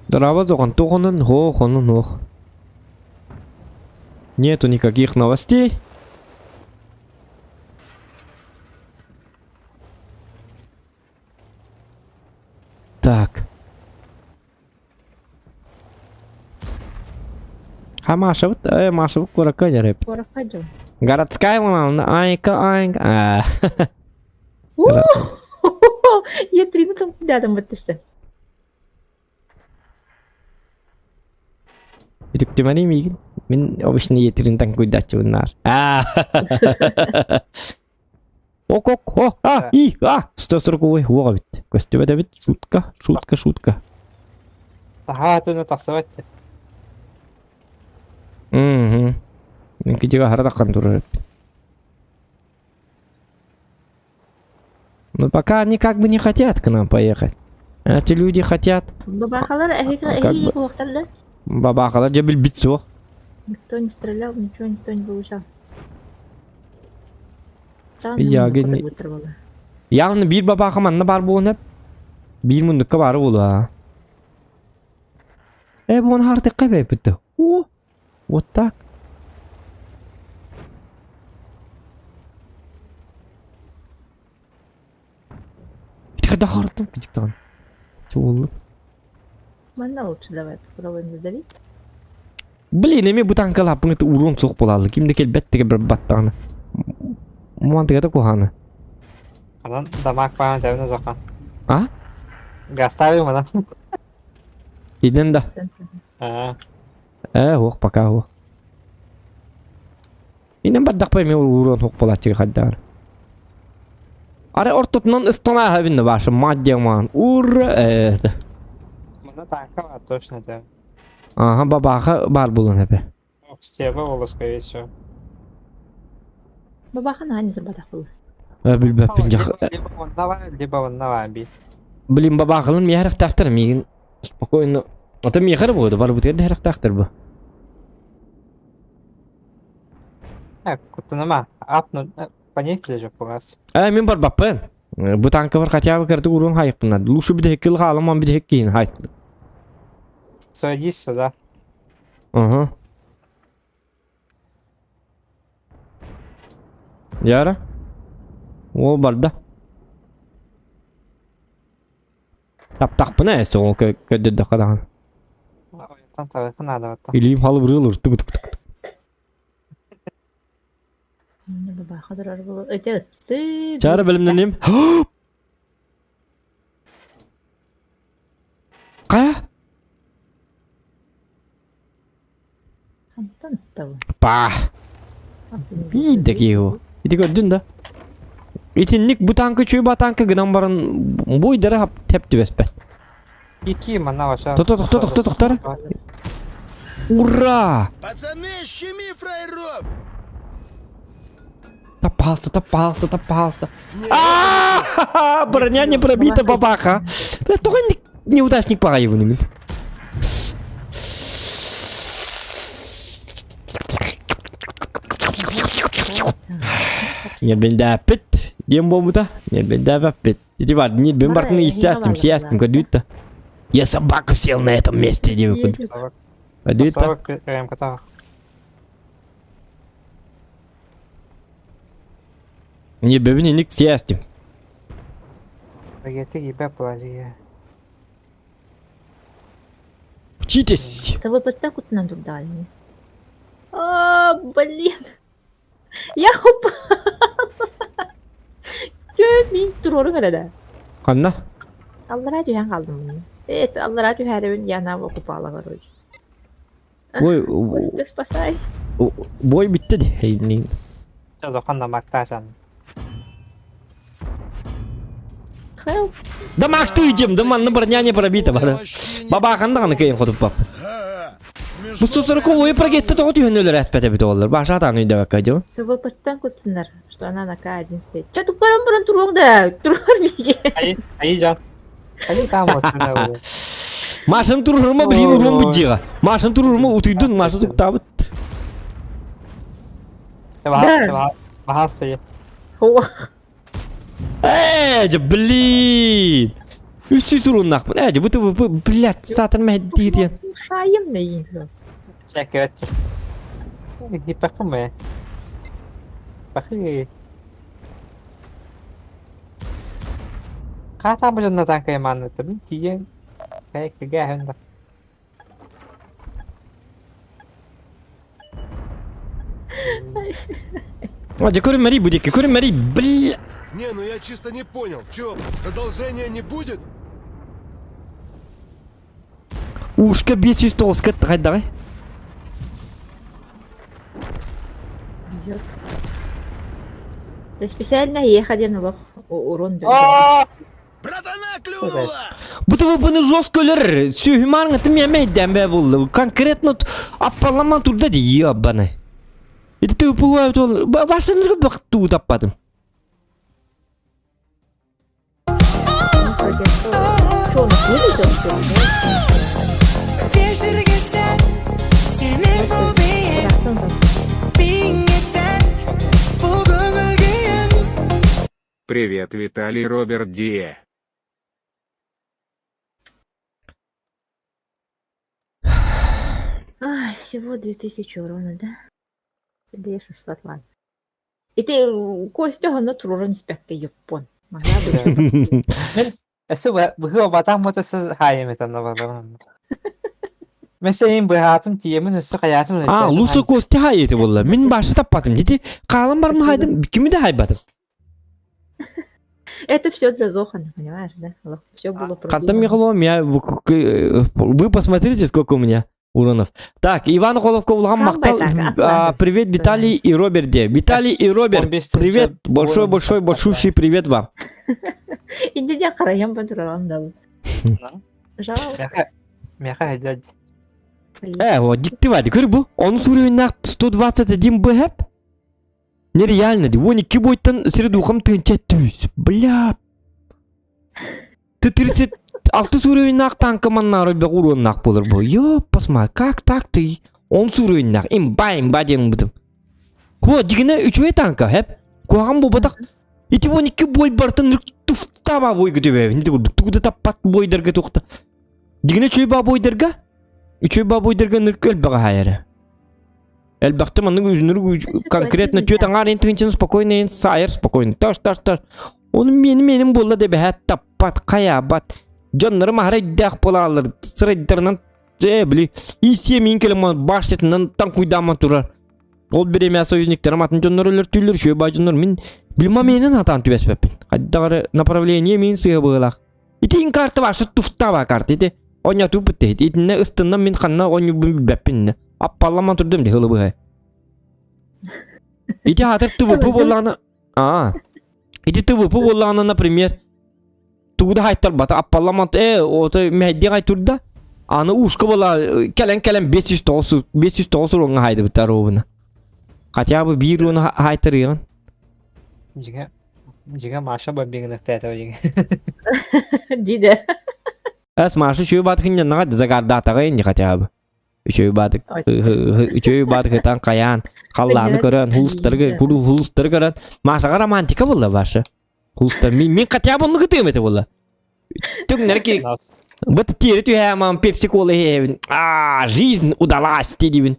Дорабы тоҕон туҕунун һуох онун һуох. Нету никаких новостей. Так. А Маша, вот, э, Маша, вот курака дьарып. Куоракка дьон. Городская волна, айка, айка. А. Я три там рядом баттыса. Үтүктүмэни миигин. Мин обычно етерин танкуйдаччыбын наар. А. Ок, ок, о, а, и, а, 140 уоҕа бит. Көстүбэт эбит. Шутка, шутка, шутка. Таһаа түнэ тахсыбат. Мгм. Кичигэ хара таххан турар эбит. Но пока они как бы не хотят к нам поехать. Эти люди хотят. Бабахалар эһиги Как бы- эһиги куохтар да? Бабахалар дьэ билбит суох. Никто не стрелял, ничего никто не получал. Странно, Я мундукка гени- да Явно биир бабаха манна баар буолуон эп. Биир мундукка баары буолуо. Э, буон хартыкка бэйбитте. О, вот так. Ити хартым кичиктан. Чуоллум. Манна лучше давай попробуем задавить. Блин, эми бу танкалааппын это урон суох буолааллы. Ким да кэлбэт теге бір баттаҕына. Муантыгата куһааны. Анан дамаг паан тэбин озохан. А? Гаставил манан. Иден да. Аа. Э, ох, пока ох. Инен бардахпай мен урон хук буолааччыга хайдаар. Ары ортотунан ыстана хабинна башы мадьяман. Ура! Это. Мана танка бар точно да. Ага, бабаха бар булун эпе. Стеба боло скорее всего. Бабаха наһаа не забатах был. Билбэппин жах. Либо онна бар, либо онна бар би. Блин, бабахалын миһэрэхтээхтэр миигин спокойно. Ото миэхэр буолду, бар бутыгар дэһэрэхтээхтэр бу. Э, куттаныма. Ат, по ней плежу пугас. Э, мин барбаппын. Бу танка бар хотя бы кырдык уруун хайыппыннар. Лучше бүтэһик кыл хаалыман бүтэһик киин хайт. Садись сюда. Ага. Яра? О, барда. Таптахпына эссе ол көрдөрдөххө даҕаны. Оттон табыахха наада оттон. Илиим халыбырыы олор тугу тугу тугу. Чаара бэлэмнэним. Хайа? Па. Биирдэ киһи Ити көрдүн да? Итинник бу танка чуйба танка гынан баран буйдара тэп түбэспэт. Ики манна ваша. Тохто тохто тохто тохтор. Ура! Пацаны, щеми фраеров! Да, пожалуйста, да, пожалуйста, да, пожалуйста. А, броня не пробита, бабаха. Да только неудачник пора его не Не бендапит. Диэн буолбута. Не бендапит. Ити бар, не бен бартын истястым, сиястым, көдүүттэ. Я собаку сел на этом месте, диэн Көдүүттэ. Не бэбин иник сиястым. Пагеты ебе плазия. Учитесь! Да вы под так вот нам тут дали. А, блин. Я упала. Мин турорун эрэ Ханна? Аллара түһэн хаалдым мин. Эт, аллара түһәребин яна окупала короче. Ой, Костя, спасай. бой битте ди. Жозохан намакташан. Help. Да мактыы дем, да манна броня не пробита бары. Бабахан даҕаны кыайан хотуппап. Ага, Бу сосорку прогетте тоҕо түһэн өлөр эспэтэ бит оллар. Баша атаан өйдөбөккө дьон. ТВП-тан кутсунар, что она на К1 стоит. Че тупарам баран туруоҥ да, туруор биге. Айы, айы жан. Айы там осына. Машин турурма блин урон буддига. Машин турурма утуйдун, машин туктабыт. Да. Бахасты. О, Ээ, блин. Үстүү туруннахпын. Ээ, бу ТВП, блядь, сатан мәһдии диэн. Шайым нейин просто. Чәкәт. Гипакуме. Бахы. Ката бу танка яманны табын тиен. Кайкыга хэнда. А, дьэ көрүмэри бу диэки, көрүмэри, бля. Не, ну я чисто не понял. Чё, продолжения не будет? Ушка 509 хайдаҕай. Бьет. Да специально ехать один лох урон берет. Братана клюнула! Бу ТВП-ны жестко өлөр. Сүүһүмаарҥытым эмэйдэн бэ булла. Конкретно аппаламан турда ди ебаны. Ити ТВП Вашыныргы бактуу таппадым. Что, он вылетел, что ли? Да? Привет, Виталий Роберт Дие. Ай, всего 2000 урона, да? Да 600, ладно. И ты, Костя, на туруран спекке, ёпон. Могла бы. Эсэ быһыы батан мотосыз хайым этен барам. Месейин быһаатым тиемин өссө хайаатым А, Луса Костя хайыты болла. Мин башы таппатым. Дети калым бар хайдым, кими де хайбатым. Это все для Зохана, понимаешь, да? Все было Кантам Михайловым, я вы посмотрите, сколько у меня уронов. Так, Иван Головко улахан махтал. А, Привет, Виталий и Роберт. де. Виталий и Роберт, привет. Большой-большой большущий привет вам. Иди я караям батуралам дал. Жалко. Мяха дядь. Вот дикти вади, көр бу. Onun уровень 121 БХ. Нереально, ди. Вон икки бойттан средухам тынча түс. Бля. Ты 36 уровень танка маннары бе уроннак болор бу. Ёп, посмотри, как так ты? Он уровень имба имба ден бутым. Ко дигине үчүө танка, хеп. Куаган бу батак. Ити вон икки бой бартын туфтаба бой күтүбө. Нити тугуда таппат бойдарга тукта. Дигине чөй ба бойдарга? Үчөй ба бойдарга ныркөл бага хайара. Элбахты маннык үзүнүр конкретно төт аңар ен тыгынчын спокойно ен сайыр спокойно. Таш таш таш. Оны меним меним болла деп хәт таппат кая бат. Дьоннорум аһара өйдөөх буолааллар, сырайдарынан э били ИС миин кэлэн башнятынан таҥкуйдааман турар. Ол бириэмэ союзниктарым атын дьоннор өлөртүүллэр, үчүгэй баа дьоннор мин билма миэнин хатаан түбэспэппин. Хайдах эрэ направление миин сыыһа быһыылаах. Итин карта баар, туфтаба карта ити. Онньотуу бүттэ. Итиннэ ыстынна мин ханна оонньуурбун билбэппин. Аппалламан турдум дии хылы быһа. Ити хатыр ТВП буоллаҕына аа ити ТВП буоллаҕына, например, тугу да хайтарбата аппалламан э ото мэһэйдиэх ай турда. Аны ушка буола кэлэн-кэлэн 509 509 уруоҥҥа хайдыбыттар ровно. Хотя бы биир уону хайтарыаҕын. Дьиҥэ, дьиҥэ Маша бомбиҥыныктаата дьиҥэ. Диде. Эс Маша үчүгэй баатык инньэннэҕэ загардаатаҕа инни хотя бы. Үчүгэй баатык үчүгэй баатык ытан хайаан халлааны көрөн хулустары хулустары көрөн Машаҕа романтика буолла Маша. Хулустар мин мин хотя бы оннук ытыам этэ буолла. Түҥнэр ки быт тиэри түһээмам пепси кола иһэбин. Аа, жизнь удалась диибин.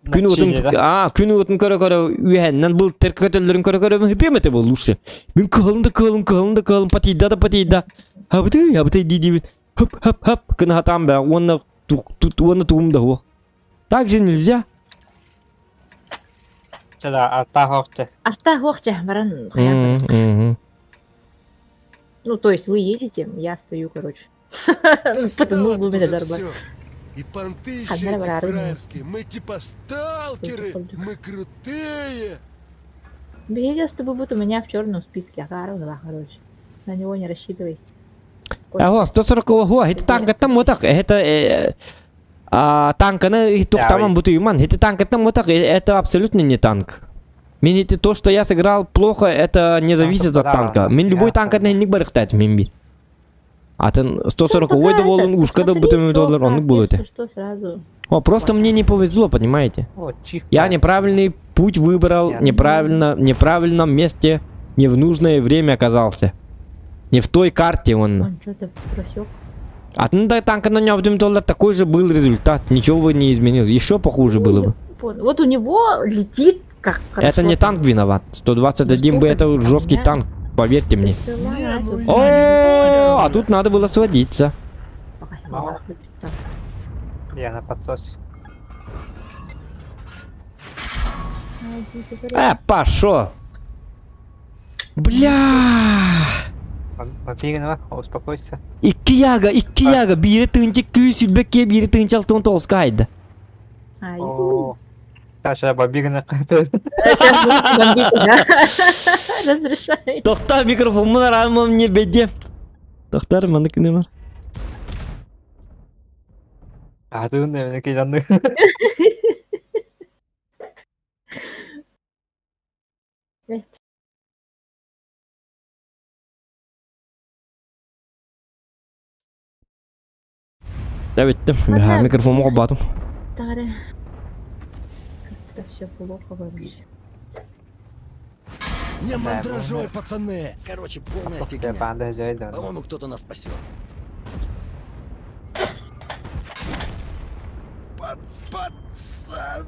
Күн уотун аа күн уотун көрө-көрө үөһэннэн былыттар көтөллөрүн көрө-көрө ытыам этэ буолла лучше. Мин кыһылын да кыһылын кыһылын да кыһылын патийда да патийда. Хабыты хабыты дии диибин. Хып хып хып кынахатаам баа уонна уонна тугум да суох. Так же нельзя. Чада артаах охча. Артаах охча баран хайаан. Ну, то есть вы едете, я стою, короче. Достало тут уже всё. И понты еще эти фраерские. Мы типа сталкеры, мы крутые. Беги с тобой будет у меня в черном списке. Ага, короче. На него не рассчитывайте. Ага, 140 ого, это танкаттан мотак, это а, танканы тухтаман бутуйман, это танкаттан мотак, это абсолютно не танк. Мин это то, что я сыграл плохо, это не зависит от танка. Мин любой танк не барыхтат мин би. Атын 140 ой да болун, ушка да бутым доллар, он был это. Что сразу? О, просто мне не повезло, понимаете? Я неправильный путь выбрал, неправильно, в неправильном месте, не в нужное время оказался. Не в той карте он. Он что-то просек. А ну да танка на нем доллар такой же был результат, ничего бы не изменил, еще похуже было бы. Вот у него летит как Это не танк виноват. 121 бы это жесткий танк, поверьте мне. Ну О, а тут надо было сводиться. Я на подсосе. Пошел. Бля. Побегнова, успокойся. Икки яга, икки яга, биири тыынча күүс сүлбэкке, биири тыынча алтын тоҕуска хайда. О, Саша, бомбигна. Разрешай. Тохтар микрофоммун араамам не бедем. Тохтар маннык не бар. Атын эмне кыйданды. Да бүттүм. Микрофонум холбоотум. Таре. Как-то все плохо вообще. Не мандражой, пацаны. Короче, полная фигня. По-моему, кто-то нас спасет. Пацан.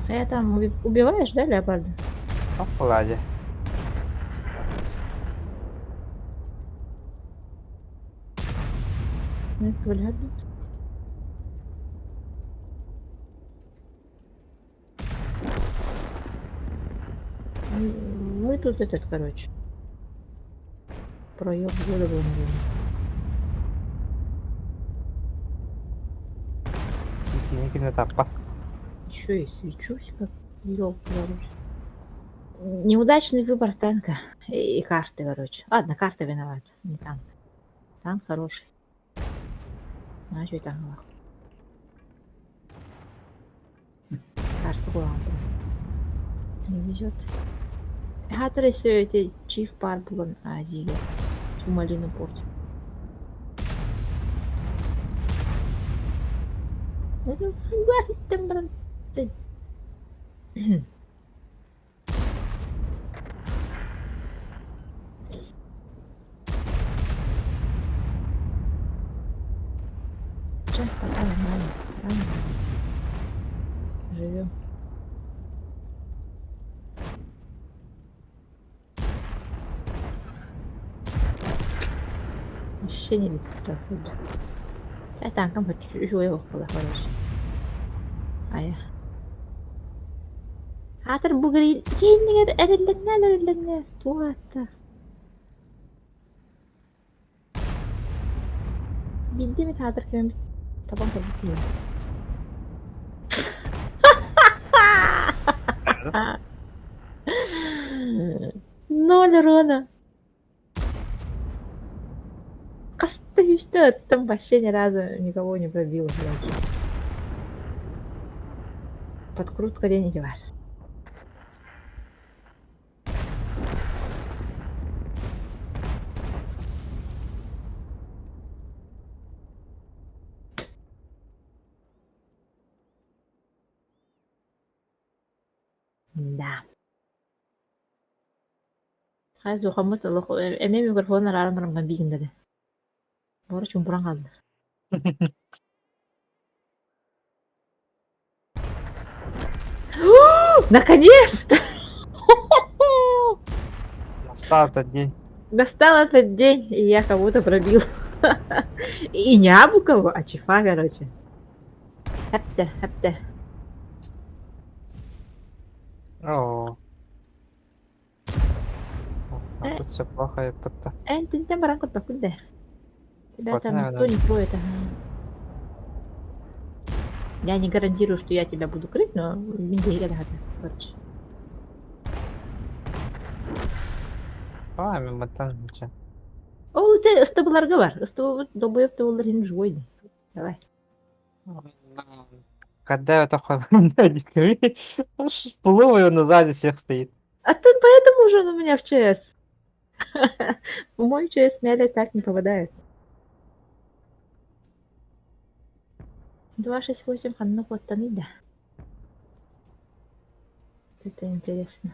А я там убиваешь, да, леопарда? Лади. Ну, Мы тут этот, короче. Проеб года был, наверное. Еще и свечусь, как елка, короче. Неудачный выбор танка и карты, короче. Ладно, карта виновата, не танк. Танк хороший. А что танк? Карта была просто. Не везет. Хатыр все эти чиф пар булан азиге. Малину порт. Ну, фугас там, брат. Вообще не люблю. Чэ танкам үчүгэй буолла короче. Айа. Аатыр бу гри кииннигэр эриллэннэ эриллэннэ туох аатта? Биирдэ эмит аатыр кэмим табан көрбүт киһи. Ноль урона. Хаста үстэ ыттым, вообще ни разу никого не пробил, блядь. Подкрутка диэн ити баар. Да. Хай суохаммыт олох эмиэ микрофон арааран баран биигин да Бора чумпуран хаалла. Наконец-то! Настал этот день. Настал этот день, и я кого-то пробил. И не абу кого, а чифа, короче. Хапта, хапта. О. А тут все плохо, я как-то. Эн тинтэн баран көрбөккүн да. Тебя там никто не кроет, ага. Я не гарантирую, что я тебя буду крыть, но короче. А, мимо там ничего. Ол ты ыстыбыларга бар. Ыстыбы добуйып да олар живой да. Давай. Когда это Плываю он сзади всех стоит. А ты поэтому уже он у меня в ЧС. В мой ЧС мяли так не попадает. 268 ханна куоттаны да. Это интересно.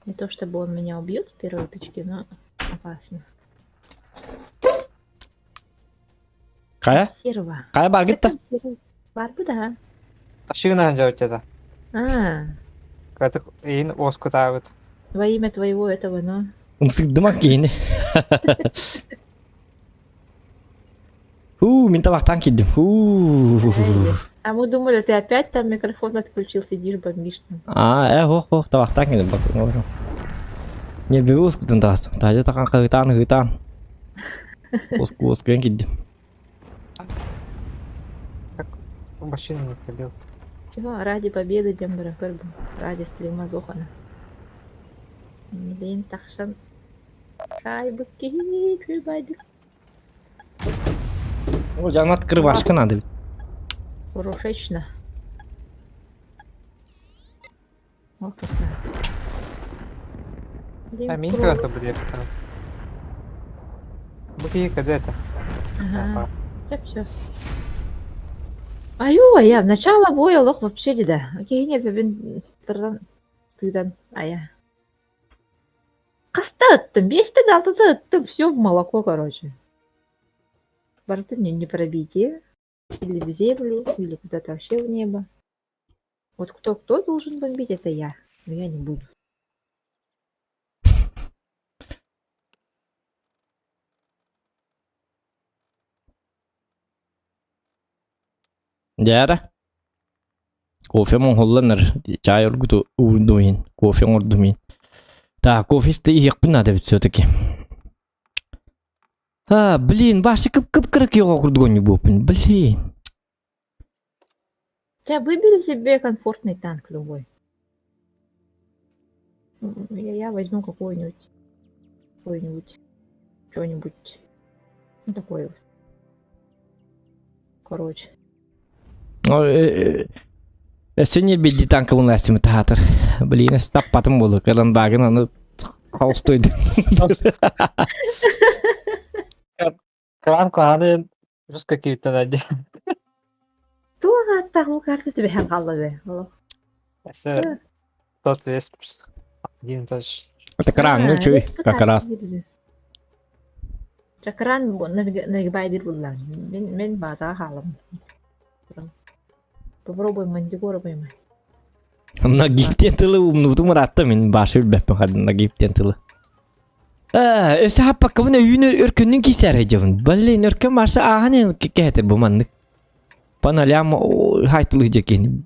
Не то чтобы он меня убьет в первой тычке, но опасно. Хайа? Серва. Хайа баргытта? Барбы да. Ташыгынан жауап А, Катык иин оскутаабыт. во имя твоего этого, но... Умсыгдыма киини. Ху, мин табахтан киддим. Ху. А мы думали, ты опять там микрофон отключил, сидишь, бомбишь там. А, э, хо, хо, табахтан киддим. Бак, Не бе ускутун таас. Тажа тахан кыытаан кыытаан. Уску ускуен киддим. Как машину не пробил. Чего? Ради победы Дембера Кэрбу. Ради стрима Зохана. Блин, тахшан. Шайбы киһи О, жанат кырбашка надо. Хорошечно. О, как нравится. А минка это будет потом. Букики когда это? Ага. Да все. Аю, я в начало боя лох вообще не да. Окей, нет, бен тардан стыдан, а я. Хаста ыттым, биэстэ да алтата ыттым, все в молоко, короче. Барыта не, не пробитие. Или в землю, или куда-то вообще в небо. Вот кто-кто должен бомбить, это я. Но я не буду. Дьээрэ. Кофе моҥхолланар, чай оргуту уурдум кофе оҥордум Так, кофе иһиэхпин наада эбит все-таки. А, блин, башы кып-кып-кырык йоҕо курдугун буоппун, блин. Тебя выбери себе комфортный танк любой. Я возьму какой-нибудь, какой-нибудь, что-нибудь, ну, такой вот. Короче. Өссө билди танка булнастым таатыр. Блин, стаппатым болу, кыран багын аны холстойду. Кран куһаны русска кириттен ади. Туох аттах карта тебе хаалла Эсэ тот вес один тоже. Это кран, ну чуй, как раз. Чакран нагибайдыр буллан. Мен мен база хаалам. Попробуй мантикора поймать. Нагиптен тылы умнутум ыраатта мин башы билбэппин хадын нагиптен тылы. Өссө хаппаккабын өйүүн өркөннүн киисээр дьабын. Блин, өркөн марша ааһан эн кэһэтэр бу маннык. Паналям хайтылы дьэкин.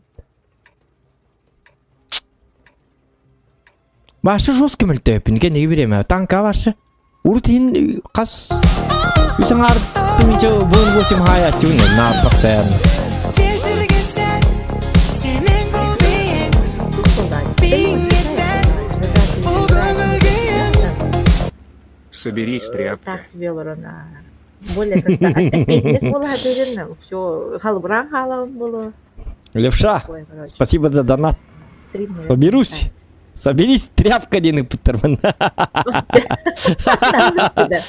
Башы жестко мөлтөпүн кэнниги бириэмэ танка башы. Урут иһин хас үс аҥаар тыһыынча буон восемь хаайааччыбын наар постоянно. Соберись, тряпка. Так себе олорон более как-то эппиэтинэс буола сатыырын все халбыраан хаалабын буолуо. Левша, Такое, короче. спасибо за донат. Три, наверное, Поберусь. Соберись, тряпка диэн ыппыттарбын. Да.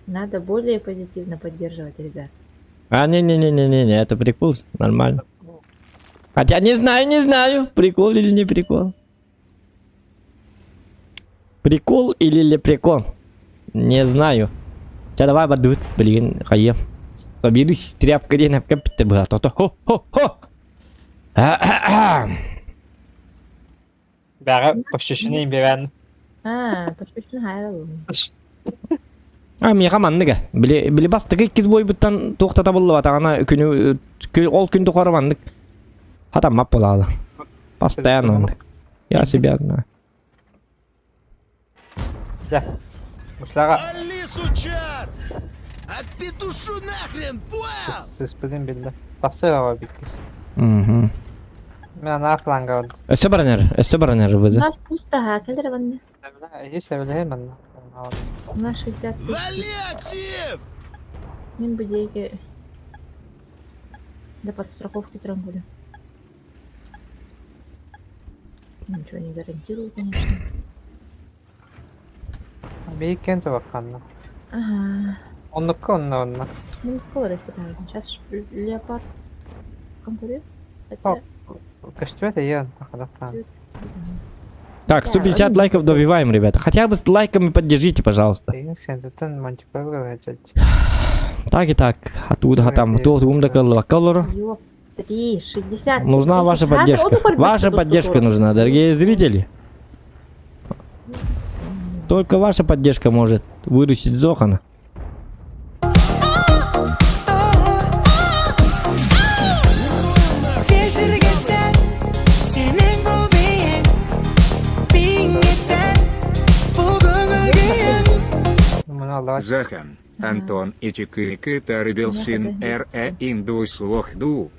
Надо более позитивно поддерживать ребят. А, не-не-не-не-не, это прикол, нормально. Хотя не знаю, не знаю, прикол или не прикол. Прикол или лепрекон? Не знаю. Ча давай бардыбыт, блин, хайым. Соберись, тряпка диэн эпкэппиттэр быһа. То-то, хо-хо-хо! Бэҕэ пощечина биэрэн. А, пощечина хайа А, миэхэ маннык Били, били бастакы иккис буойбуттан туох да табыллыбатаҕына күнү ол күн тухары маннык хатаммат буолаалы. Постоянно оннук. Я себя знаю. Дьэ. Мушлаҕа Али, сучар! Отпетушу нахрен, понял? сыспытын биллэ. Тахсыаҕа биккис. Мгм. Мен анаах планга барды. Өссө баран эрэр, өссө баран эрэр У бызы. нас пусто, а кэлэр манна. Эһи сэбилэһи манна. У нас 60 тысяч. Вали актив! Мин бу диэки до подстраховки туран буду. Ничего не гарантирую, конечно. Бииккен табакканна. Ага. Оннукка онно онно. Ну, легко Сейчас леопард конкурирует. Хотя... Көстүбэт эйэ тахадахтаан. Так, 150 лайков добиваем, ребята. Хотя бы с лайками поддержите, пожалуйста. Эйин сентеттен мантикорга Так и так. Оттуда там, туох да каллор. Ёп, 3, 60. Нужна ваша поддержка. Ваша поддержка нужна, дорогие зрители. Только ваша поддержка может выручить Зохана. Захан, Антон Итикык Тарбелсин Р. Э. Индус Лохду.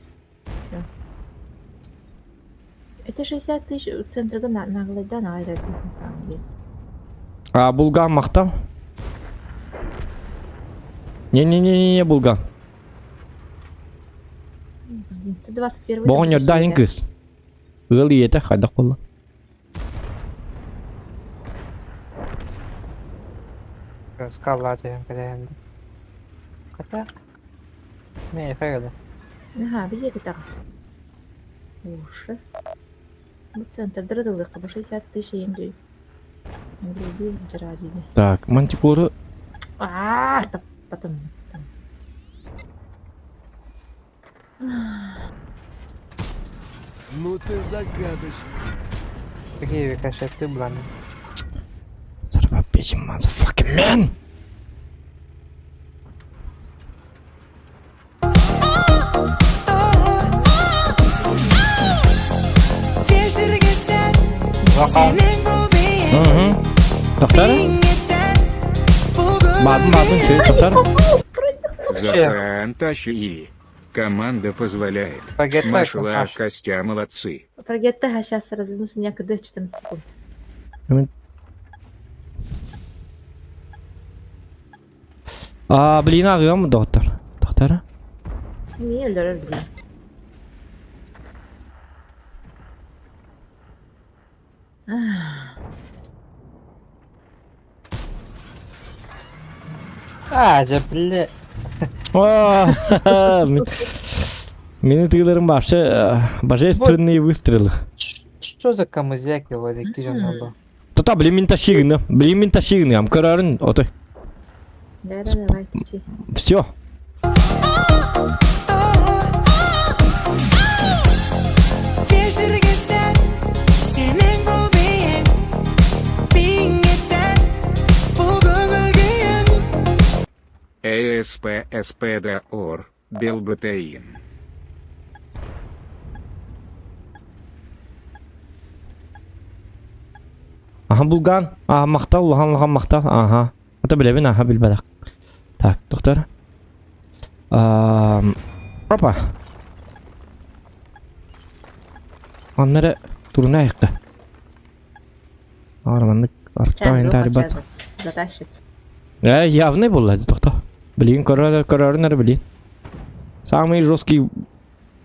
Это 60 тысяч центрга на наглайда на на самом деле. А Булган махтал? Не-не-не-не, Булган. Блин, 121 Боҕонньордоох иһин кыыс. Ыал ийэтэ хайдах буолла? Скаллаа түһэн кэлэһэн Хотя... Мэ, фэгада. Ага, где это Уши. Бу центр дырдылык, бу 60 тысяч енди. Так, мантикору... А, потом, потом. Ну ты загадочный. Какие рикошеты бланы. Son of a bitch, motherfucking man! Угу. Доктор? Бабын, бабын, что это, доктор? Захан тащи. Команда позволяет. Машла, Костя, молодцы. Прогетта, сейчас развернусь, у меня КД 14 секунд. А, блин, аҕыам доктор. Доктора? Не, өлөрөр блин. А, же, бля. Мини тыыларым вообще божественные выстрелы. Что за камызяки вот такие же Тота, блин, мин тащигны. Блин, мин тащигны. Ам көрөрүн, отой. Да, да, давай, Все. СП СПД ОР, Белбытейн. Аха булган. Аха махтал, улахан улахан махтал. Аха. Ата билэбин, аха билбэтэх. Так, доктор. Опа. Онно эрэ туруна айыкка. Аар маннык арта интарибат. Затащит. Э, явный был, тохто. Блин, көрөр көрөрүн эрэ блин. Самый жесткий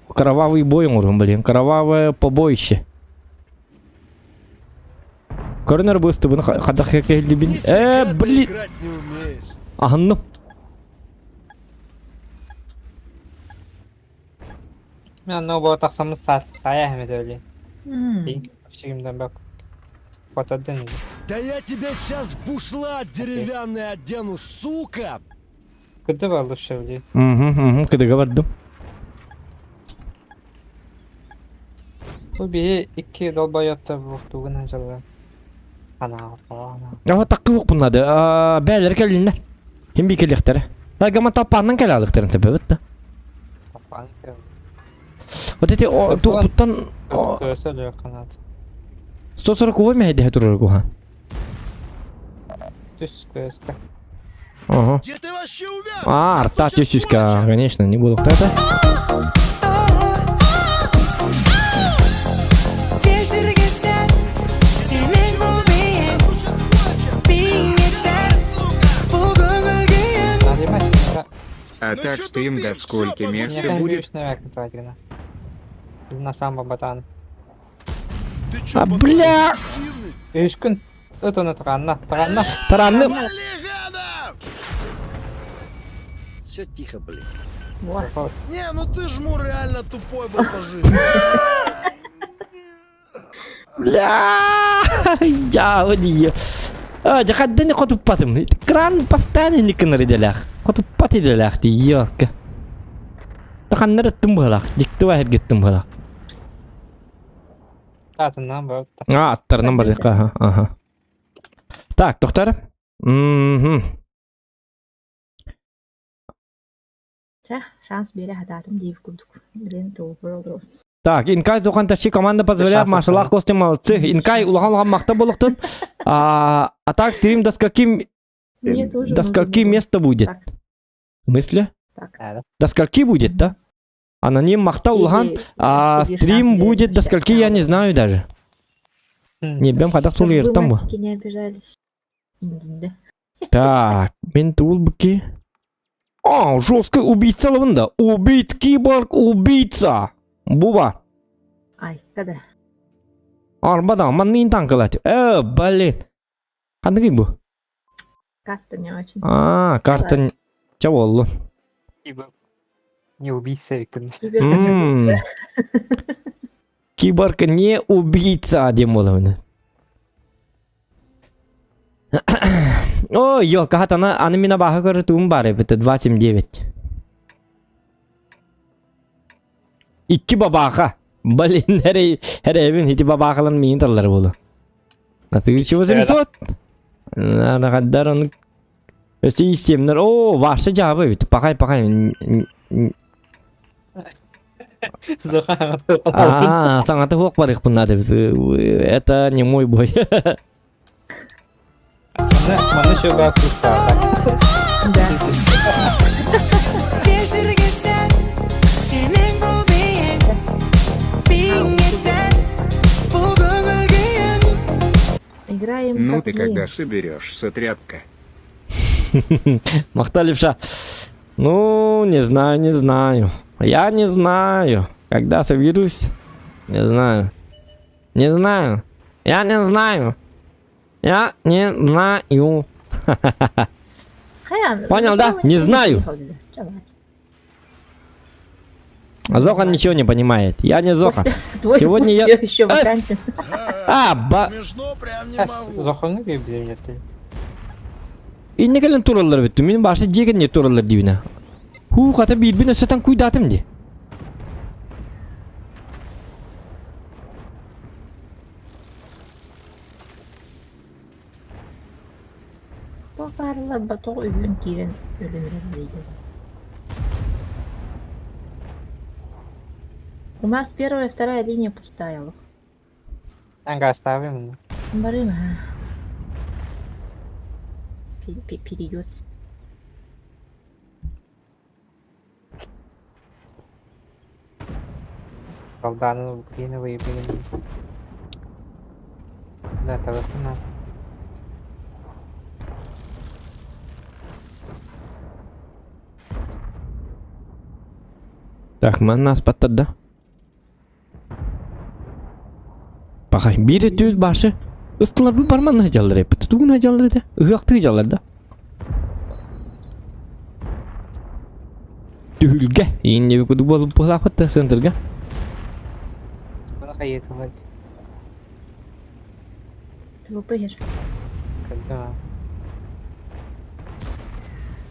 кровавый бой оҥорон, блин. Кровавое побоище. Көрүнөр быстыбын хадах кэллибин. Э, Нифига ты блин. играть не умеешь. Аһынным. Мен онно бу тахсаммыт саайа эһэмэтэ өлүөн. Шигимден бак. Хотодын. Да я тебя сейчас в бушлат деревянный одену, сука! Кыды бар лучше блин. Угу, угу, кыдыга бардым. Бу биһи икки долбоёбтар буохтуугун дьалла. Анаа, анаа. Аха таккы буннады. Бээлер кэллиннер. Хим би кэлиэхтэрэ. Гама таппааннан кэлэ алыктарын себебит да. Таппаан кэл. Вот эти туохпуттан Көсө өлүөх канат. 140 мэһэдэһэ турар куха. Түс көскө. Ага. Где ты вообще увяз? А, арта түс-түскә, конечно, не буду. Это? А Ну так чё стрим тупим? до скольки Всё, места подумай. будет? Ты чё, А, потом бля! эффективный? Үскүн өтөнө таранна, таранна. Таранным. Вали, гадов! Все тихо, блин. Вот. Не, ну ты жмур реально тупой был по жизни. Бля! Я дии. А, жакадден хотуппатым. Кран постоянно не кыныр иделях. Хотуппат иделях ди ёлка. Таханнар аттым булах, дикти вахет геттим булах. Атынан бар. А, аттарынан бар ага, ага. Так, доктор. Мгм. Ча, шанс бере хататым дейіп курдук. Блин, туупар олору. Так, Инкай Зохан тащи команда позволяет Шанс машаллах костюм молодцы. Инкай улахан улахан махта болуктун. А, а так стрим до скольки Мне тоже до нужно скольки было. места будет? Так. В смысле? Так. До скольки будет, да? Аноним махта улахан. Или А себе стрим шанс будет до бере, скольки, я не знаю даже. Не, бем хадах Чтобы тулы вы, там. мальчики, не обижались. Да. Так, мен тулбыки. А, жесткий убийца лавында. Убийц, киборг, убийца. Буба. Ай, когда? Арбадан, маннын танкалат. Э, блин. Қандай бу? Карта не очень. А, карта чаболлу. Не убийца викин. М. Киборг не убийца, дем болуны. Ой, ёлка, хат ана, аны мина баха көрі туым бар, это 279. Икки бабаха. Блин, әре, әре, хити бабахалан миин таллар болу. Насыр 800. Ана каддар оны Өсі семнер. О, вашы жабы бит. Пақай, пақай. А, саңаты хуак бар бұнда деп. Это не мой бой. Маны шөга куста. Да. Играем Ну как ты мы. когда соберешься, тряпка? Махта левша. Ну, не знаю, не знаю. Я не знаю. Когда соберусь? Не знаю. Не знаю. Я не знаю. Я не знаю. Хаян, Понял, да? зачем Не вы знаю. ходили? Чё, А Зохан ничего не понимает. Я не Зохан. Твой Сегодня я- все еще вакантен. А, ба... Смешно прям не могу. Зохону бибземнетти. İnne kelen turallar bitti. Benim başta jegen ne turallar dibine. Hu kata bir bin öseten kuydatım di. Бу баарла батоо үһүн киирэн өлүнүрэр дейді. У нас первая и вторая линия пустая. Лох. Anga оставим. Барым, ага. Перейдет. Балданы Украина выебили. Да, это 18. Так, манна аспаттар да. Пахай, биир өттүбүт башы ыстылар бу барманна сылдьаллар эппит. Тугун сылдьаллар этэ? Ыһыахтыы сылдьаллар да. Түһүлгэ. Ииннеби кудук буолуп буолаахпыт да центрга. Bana kayıt ТВП Когда?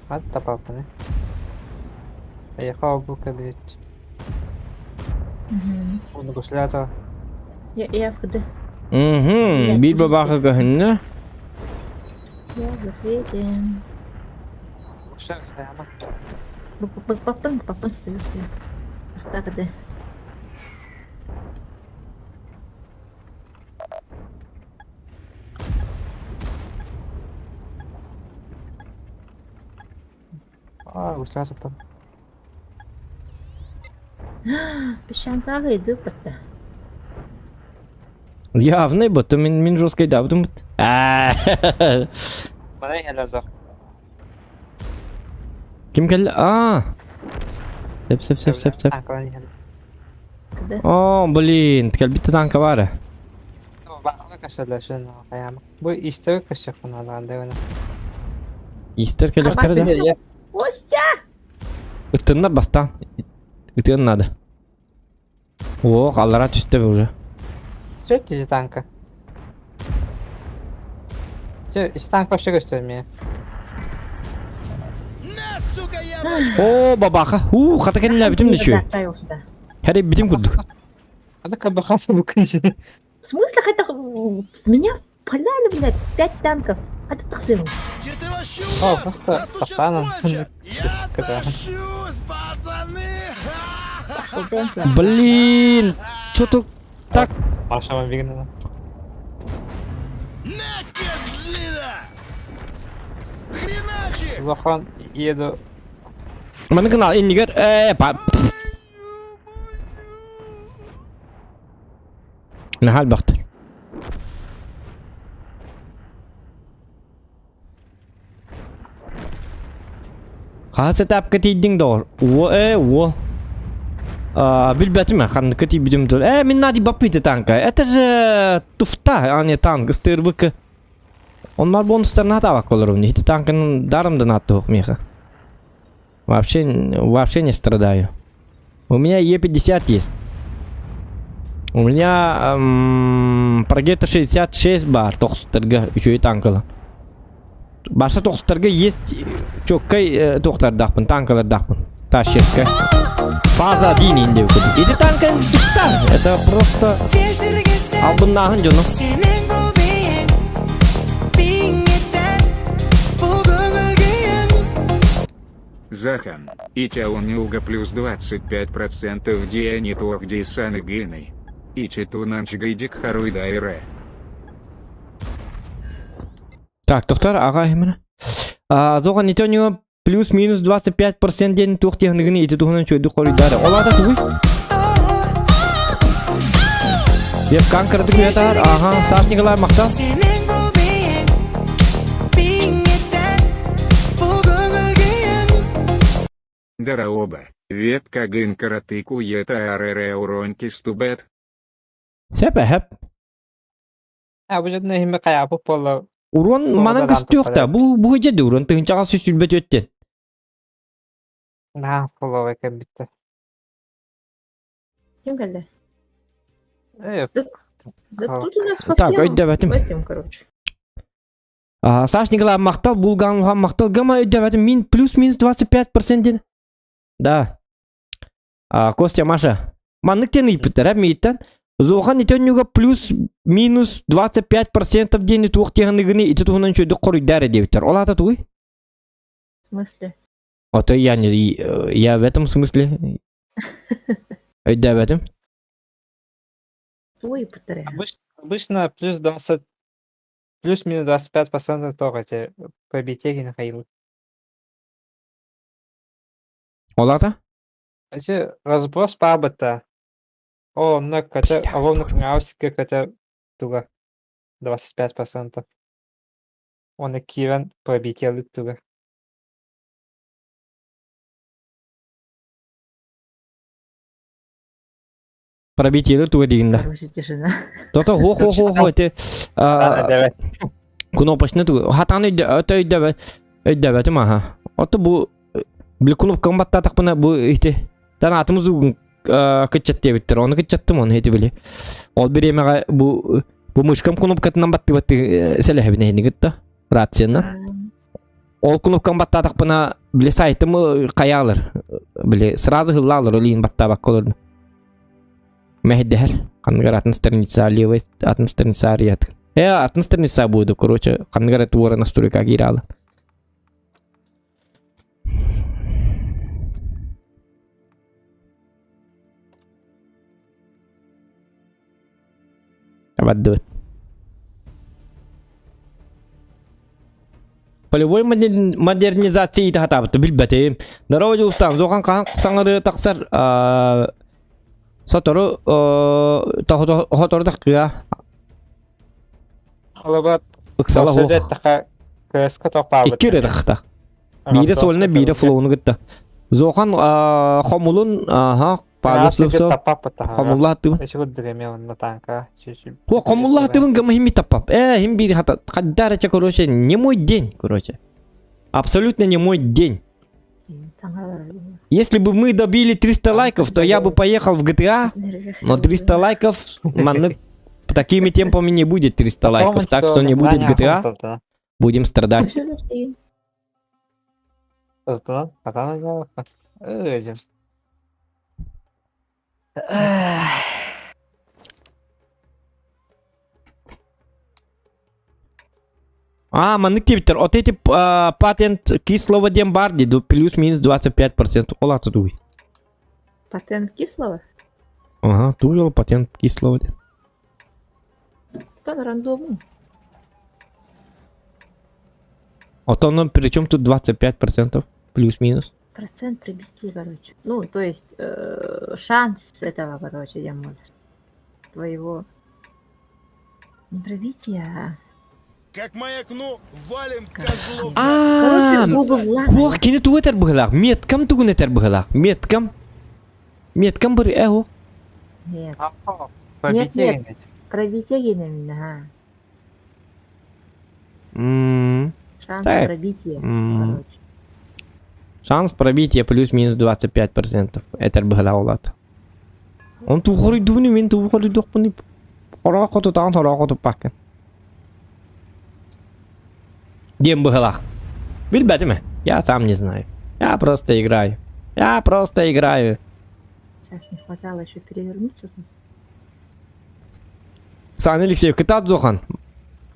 Хатта папаны. Поехал был кабинет. Угу. Он гуслята. Я в ХД. Угу. Биир бабаха көһүннэ. Я в засвете. Папан, папан стою, стою. Так, ХД. А, гуслята там. Песчанкага иду патта. Явный бу мин мин жесткой да бутум. Bana helal Ким кэллэ? Аа. Сеп сеп сеп сеп сеп. О, блин, кэлбит танка баар. Бу истер кашахуналаан Истер кэлэхтэрэ да. Костя! Ытынна бастаан. Ытыан надо. О, аллара түстэ уже. Что это танка? Че, танк вообще көстөрмө. На, сука, яблочко! О, бабаха. У, хата кэннилээ битим дичүү. Отправил сюда. Хэри битим курдук. Ада кабахаса букынчы. В смысле, хотя в меня спаляли, блядь, пять танков. А ты тахсым. Где ты вообще О, у нас? просто Нас тут сейчас пацаном. кончат! Я Когда? тащусь, пацаны! Пошел дэнс. Блин, что тут так? Маша бигнена. На, козлина! Хреначи! Захан еду. Маны канал иннигер э па. Нахал бахт. Хас этапка тиийдиҥ доҕор? Уо э уо. А, билбэтим ханныкка тиийбитим тур. Э, мин нади баппыты танка. Это же туфта, а не танк, ыстырбык. Оннар бонустарын атабак олорум. Ити танкын даром да наттух меха. Вообще, вообще не страдаю. У меня Е50 есть. У меня эм, Прогета 66 бар, тохстарга, еще и танкала. Баша тохстарга есть чоккай э, тохтардахпын, танкалардахпын. Тащерская. Фаза 1 инде Эти танка туфта. Это просто албыннааһын дьону. Захан, Итяунюга плюс 25% Дианитуах Дисаны Гыны. Ичитунамчгайдик Харуйдайре. Так, доктор, ага, именно. А, зоған итонио плюс-минус 25% ден туох технигini ити туһунан чөйдү хоруйдары. Ол ата тугуй? Вебкам кырдык уятар. Ага, Саш Николай мактал. Дараоба, вебкагын каратыку ета арр уронки стубет. Сәп әһәп. А бу жадына химме каяпы болла. Урон манан көстүөхтэ. Бу бу жеди урон тыгынчаға сүсүлбөт өттен. На фоллоу экен битте. Ким кэллэ? Э, Да тут у нас по Так, всем өйдөбөтүм. этим, короче. А, Саш Николай мактал, булган ухан мактал. Гама өйдөбөтүм. Мин плюс-минус 25% ден. Да. А, Костя, Маша. Маннык тен ыйпыттар, мииттен. Зохан итөннүгө плюс-минус 25% дени туох технигini ити туһунан чөйдүк хоруйдары диэбиттэр. Ол ата тугуй? В смысле? А то я не я в этом смысле. Өйдөбөтүм. Тугу ыйыппыттар ээ? Обычно плюс 20, плюс-минус 25% только эти пробитие Михаил. Ол аата? Эти разброс паабыта. О, онно көтө, онно кыҥаабысыкка көтө туга 25%. Уонна киирэн пробитиелыыр туга. Пробитиелыр туга диигин да. Короче, тишина. Тото хо хо хо хо эти кнопочны тугу хатаан өйдөбөт өйдөбөтүм аха. Ото бу били кнопканы баттаатахпына бу ити танаатым узугун кыччат диэбиттэр. Ону кыччаттым ону ити били. Ол бириэмэҕэ бу бу мышкам кнопкатынан баттыбатты сэлэһэбин эһини кытта рациянан. Ол кнопканы баттаатахпына били сайтым хайаалар. Били сразу хыллаалар олиин баттаабакка олордум. Мэһэйдэһэр. Ханныгар атын страница левой атын страница арыйат. Э, атын страница буду, короче, ханныгар это уора настройка кииралы. Абаддыбыт. Полевой модернизация иитэ хатаабыт билбэтим. Здорово, Дьулустан. Зохан хаһан саҥарыы тахсар сотору хотору тахтыа. Холобур, Ыксала Сосед суох. эттэххэ, КСК тохпаабыт. Икки эрэ тахта. Биирэ суолuna, биирэ флоуну кытта. Зохан хомулун, аха, Павел Слепцов хомулла хаттыбын. О, хомулла хаттыбын гама химми таппап. Э, хим биир хата, хаддарача, короче, не мой день, короче. Абсолютно не мой день. Если бы мы добили 300 лайков, то я бы поехал в GTA, но 300 лайков, маннык, такими темпами не будет 300 лайков, так что не будет GTA, будем страдать. А, маннык диэбиттэр. От эти патент кислого диэн баар дии, плюс-минус 25% ол аата тугуй? Патент кислого? Ага, тугуй ол патент кислого диэн. Тон рандомун. Отон причем тут 25% плюс-минус? Процент пробития, короче. Ну, то есть шанс этого, короче, я можешь. Твоего не пробития, а Как маякну, валим козлов. А, Короче, Куох кини тугу этэр быһылаах? Меткам тугун этэр быһылаах? Меткам? Меткам бір эһу. Нет. Нет, нет. Пробитие именно, ага. Шанс Так. пробития, короче. Шанс пробития плюс-минус 25%. Этэр быһылаах улаат. Он туухоруйдубуну мин туухоруйдуохпуну хороох хотутаҕын хороох хотуппаккын. Диэн быһылаах. Билбэтим ээ. Я сам не знаю. Я просто играю. Я просто играю. Сейчас не хватало еще перевернуться тут. Саня Алексеев, кытаат Зохан.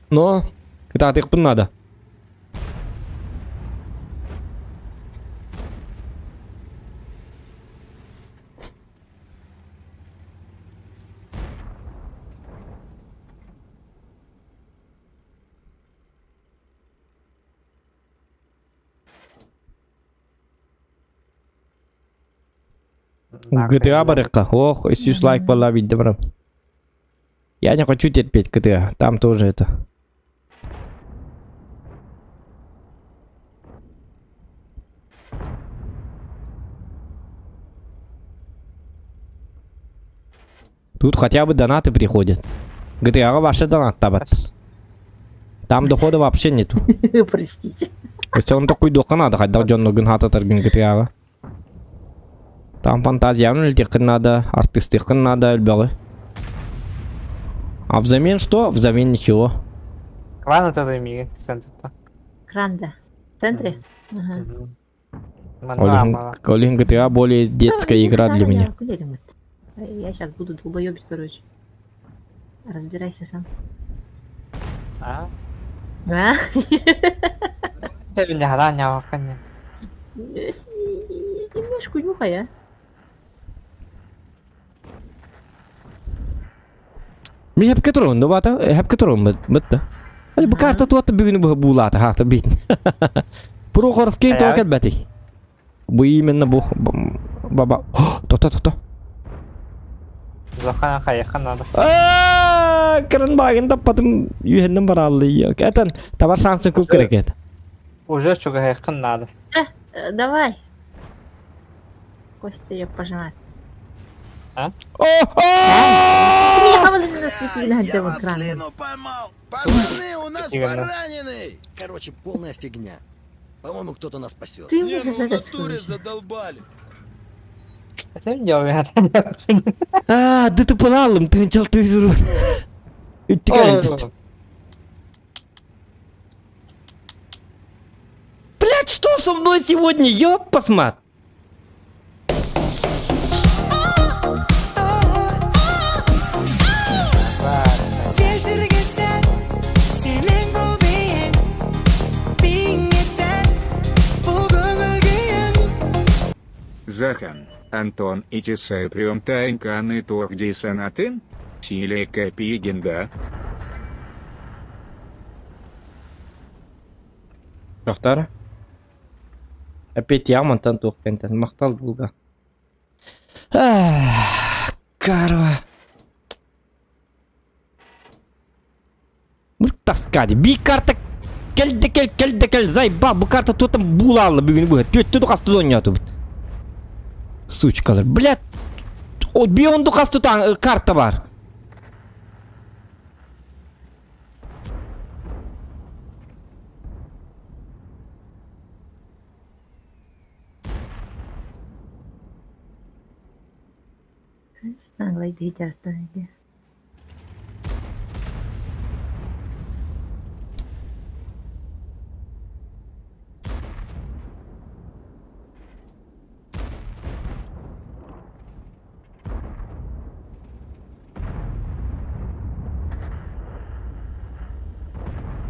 Но кытаатыахпын надо. GTA барыахха. Ох, 300 лайк была видно брат. Я не хочу терпеть GTA. Там тоже это. Тут хотя бы донаты приходят. GTA вообще донат табат. Там дохода вообще нету. Простите. То есть он такой духа надо, хотя дьон ногын хататар гын GTA. Там фантазияны үлтеххин надо, артистыххын надо элбэҕи. А взамен что? Взамен ничего. Кран это миги центрта. Кран, да. В центре? Ага. Олин GTA более детская игра для меня. Я сейчас буду долбоебить, короче. Разбирайся сам. А? А? Немножко нюхай, а? Ми хепке турун, да бата, хепке турун бытта. Али бу карта туатта бүгүнү бу буулаата хаата бит. Прохоров кин тоҕо кэлбэтий? Бу именно бу баба. Тохто тохто. Захан хайахан надо. Аа, кырын багын таппатым үһеннен бараллы. Этен табар шансын көп керек еді. Уже чугайхан надо. Давай. Костя ее пожимает. А? Я маслину поймал! Пацаны, у нас пораненный! Короче, полная фигня. По-моему, кто-то нас спасет. Ты Не, уже ну в этот натуре задолбали. Зачем делаю? Аа, ДТП-лалым, тыынчал түйзүрү. Блять, что со мной сегодня, ёппасмат? Захан, Антон и Тесай прием тайнканы тохди санатын? Силе капигенда. Доктор? Опять я мантан туох кентен махтал булга. Карва. Ну таскать. Би карта кел де кел кел де кел зайба бу карта туотан буулаалла бүгүн бу. Түөттү духасту донньоотубут. Сучкалар. Блядь. О, би он духасту карта бар. Наглый дьарыктан иди.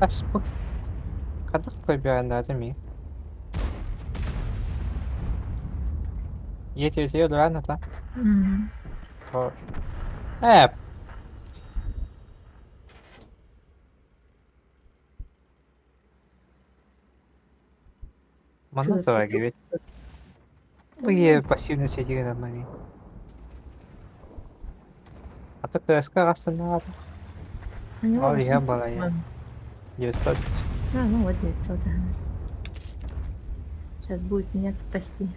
Аспыт. Хадах көбүөннөөтүм мин. Ийэтиэтиэ өлөрөн ата. Ээ Манна сыра кибит. Бу пассивный сетигин мани. Ата КСК астыннаҕа Ол иһэ балайа. 900. А, ну вот 900, ага. Сейчас будет меня спасти.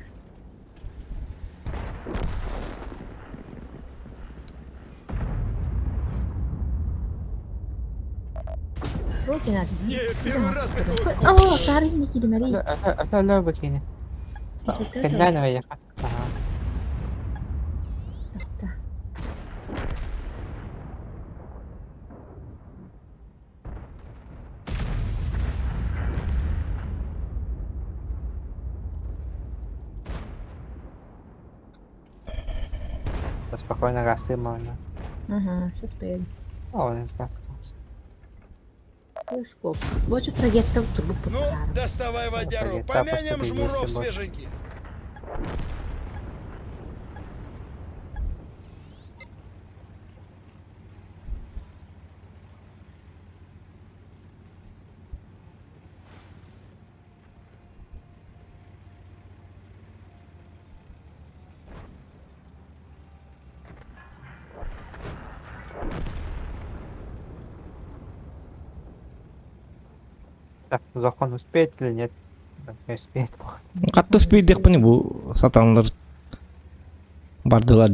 Руки надо. Не, первый раз такого О, старый не килимари. Ата бакини. Кэннээн эйэхэ. Ага. Спокойно растым можно. Ага, сейчас поеду. О, он остался. Скоп. Вот проектов трубу Ну, доставай водяру, помянем жмуров свеженьких. Так, Зохон успеет или нет? Не успеет. Хатта успеет бу сатанлар бардылар.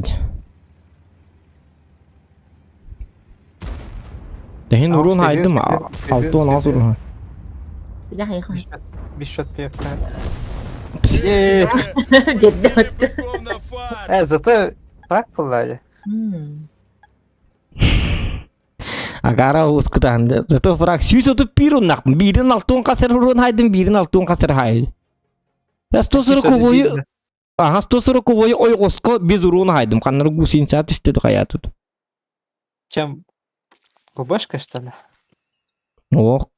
Дехин урун хайдым, алтон аз урун. Бишот пепка. Зато так было. Агара ускутанды. Зато фраг сүүс отуп бир уннак. Бирин алтон касыр урун хайдым, бирин алтон касыр хай. 140 Ага, 140 ойгоско без урун хайдым. Каннар гусин саат үстеди хаятут. Чем? ББшка, что ли? Ох.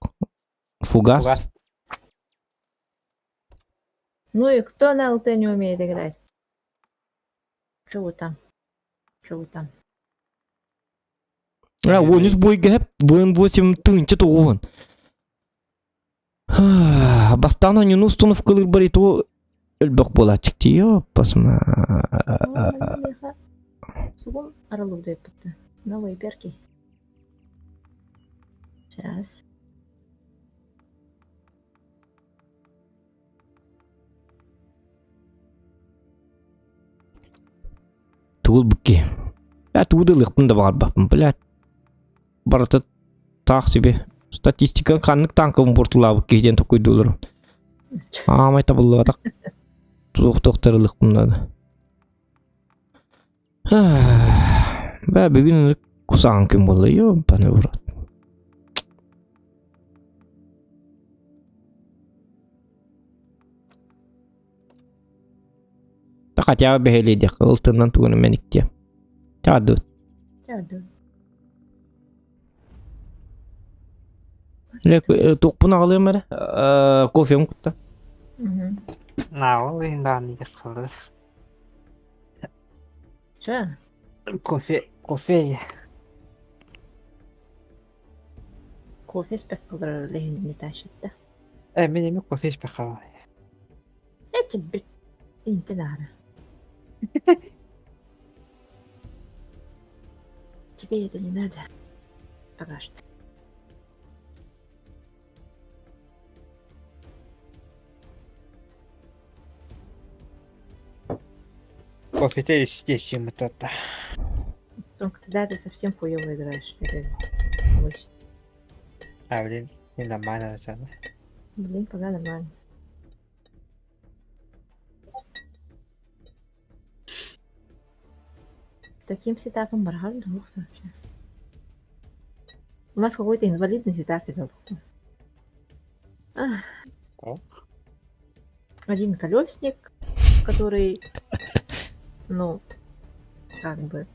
Фугас. Фугас. Ну и кто на ЛТ не умеет играть? Чего вы там? Чего вы там? А, 13 бойга хеп, 18 тыынча тоҕуһун. Бастаан онньуну установкалыыр бар ито өлбөх буолааччык тиийо пасма. Сугум аралыгда эппитте. Новые перки. Сейчас. Тугул букки. Я тугу да ылыахпын да баҕарбаппын, блядь. Барыта таах себе. Статистика ханнык танкабын буортулаабыт киһи диэн токуйдууларым. Аамай табыллыбатах. Туох-туохтар ылыахпын наада. Бә бүгүн кусаҕан күн буолла, ёбаный в рот. Да хотя бы бэһэлиэдиэххэ, ылтыннан тугун мэниктиэ. Чаадыт. Чаадыт. Туохпун аҕалыам эрэ, кофем кутта. Наал иһин даҕаны Чэ? Кофе, кофе. Кофе испэккэ иһин не тащит да? Э, мин эми кофе испэххэ Эти бит. Инте надо. Тебе это не надо. Пока что. Кофе истечим это. Только тогда ты совсем хуёво играешь. Это А, блин, не нормально сначала. Блин, пока нормально. С таким сетапом барган вообще. У нас какой-то инвалидный сетап идет. Один колесник, который, ну, как бы,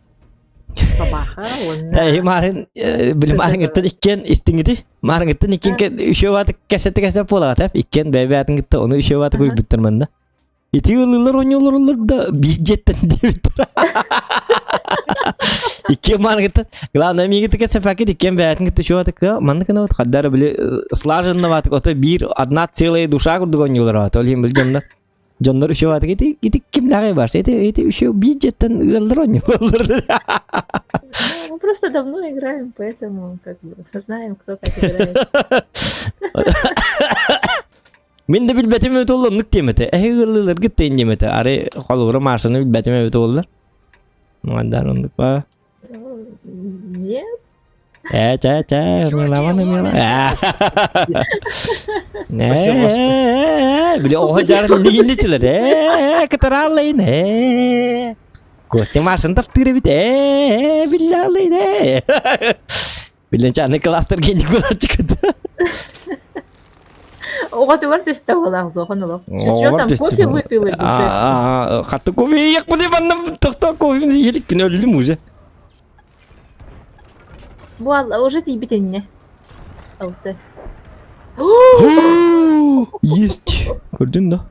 бабаха, он... Э, марын, били марынгыттан иккен истиңити. Марынгыттан иккен үшөө баты кэсэт кэсэп буолаҕа иккен бэйбээтин кытта ону үшөө баты куйбуттар манна. Ити ылылар оонньуулар да биир дьиэттэн диэбиттэр. Икки марынгыттан главное миигин кэсэпэкит иккен бэйэтин кытта үшөө баты манна кынабыт хаддара били слаженноватык ото биир одна целая душа курдук оонньуулар ол иһин били дьоннор дьоннор үшөө баты ити ити кимнээҕий бар ити ити үшөө биир дьиэттэн ыаллар оонньуулар. Ну, мы просто давно играем, поэтому как бы знаем, кто как играет. Мин да билбэтим эбит ол оннук диэм этэ. Эһи ыаллыыларгыт тэйин диэм этэ. Арай холобура Машаны билбэтим эбит буоллар. Мандар оннук ба. Нет. Э, чэ, чэ, ымыламан, ымыла. Э, били оҕо дьарын иннигинничилэр. Э, кытарааллайын. Э. Костя Машаны таптыыр эбит. Э, биллааллайын. Э. Билен чаны кластер гений кулачык. Оҕотугар түстэ буолаах зохон олох. Что там кофе выпил или А, хатты кофе ек бу деп анна тохто кофе елик күн өлдүм уже. Бу уже тиийбит инне. Алты. Есть. Көрдүн да.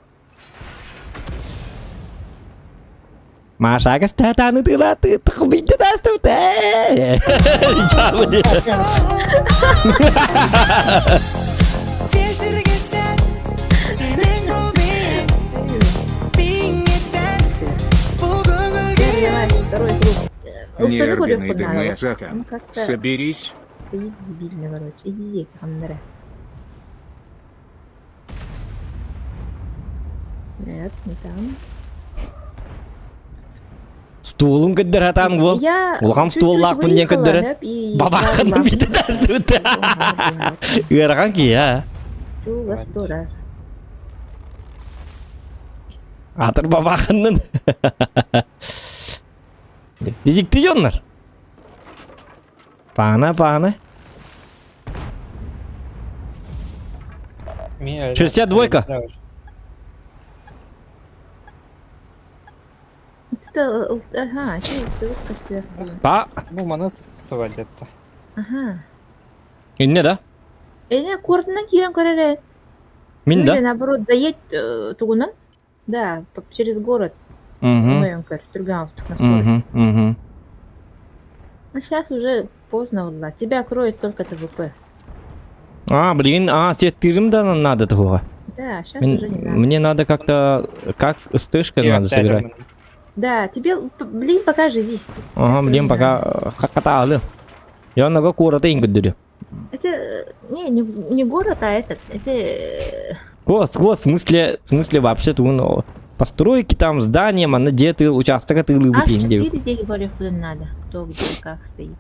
Маша кастатаны тылаты тыкбийди тастыбыт. Жабы Нервный дымы, Захан. Соберись. Стоит дебильно, короче. Иди, Андре. Нет, не там. Стуулун көддөр атаан бу. Улахан стууллаахпын диэн көддөрөн. Бабаахын бите тастыбыт. Ыарахан киһи а. Атыр бабаахыннын. Дизикти дьоннор. Паана, паана. 62. Ага, Па. Бу маны туга дьэтте. Ага. Инне да? Эне кортунан киирэн көрөрө. Мин да? Наоборот, заедь тугунан. Да, через город. Угу. Көр, түргэн на скорость. Угу, угу. Ну сейчас уже поздно, Влад. Тебя кроет только ТВП. А, блин, а, сеттирим да надо такого. Да, сейчас Мин- уже не надо. Мне надо как-то, как стышка надо собирать. Да, тебе, блин, пока живи. Ага, блин, пока хакаталы. Я много курата ингдүрү. Это не, не, не город, а этот, это Кос, кос, в смысле вообще тун постройки там, здания, манна дьиэ участок атыылыыбыт иин диэбит. H4 диэки көрүөхпүтүн наада. Кто где как стоит.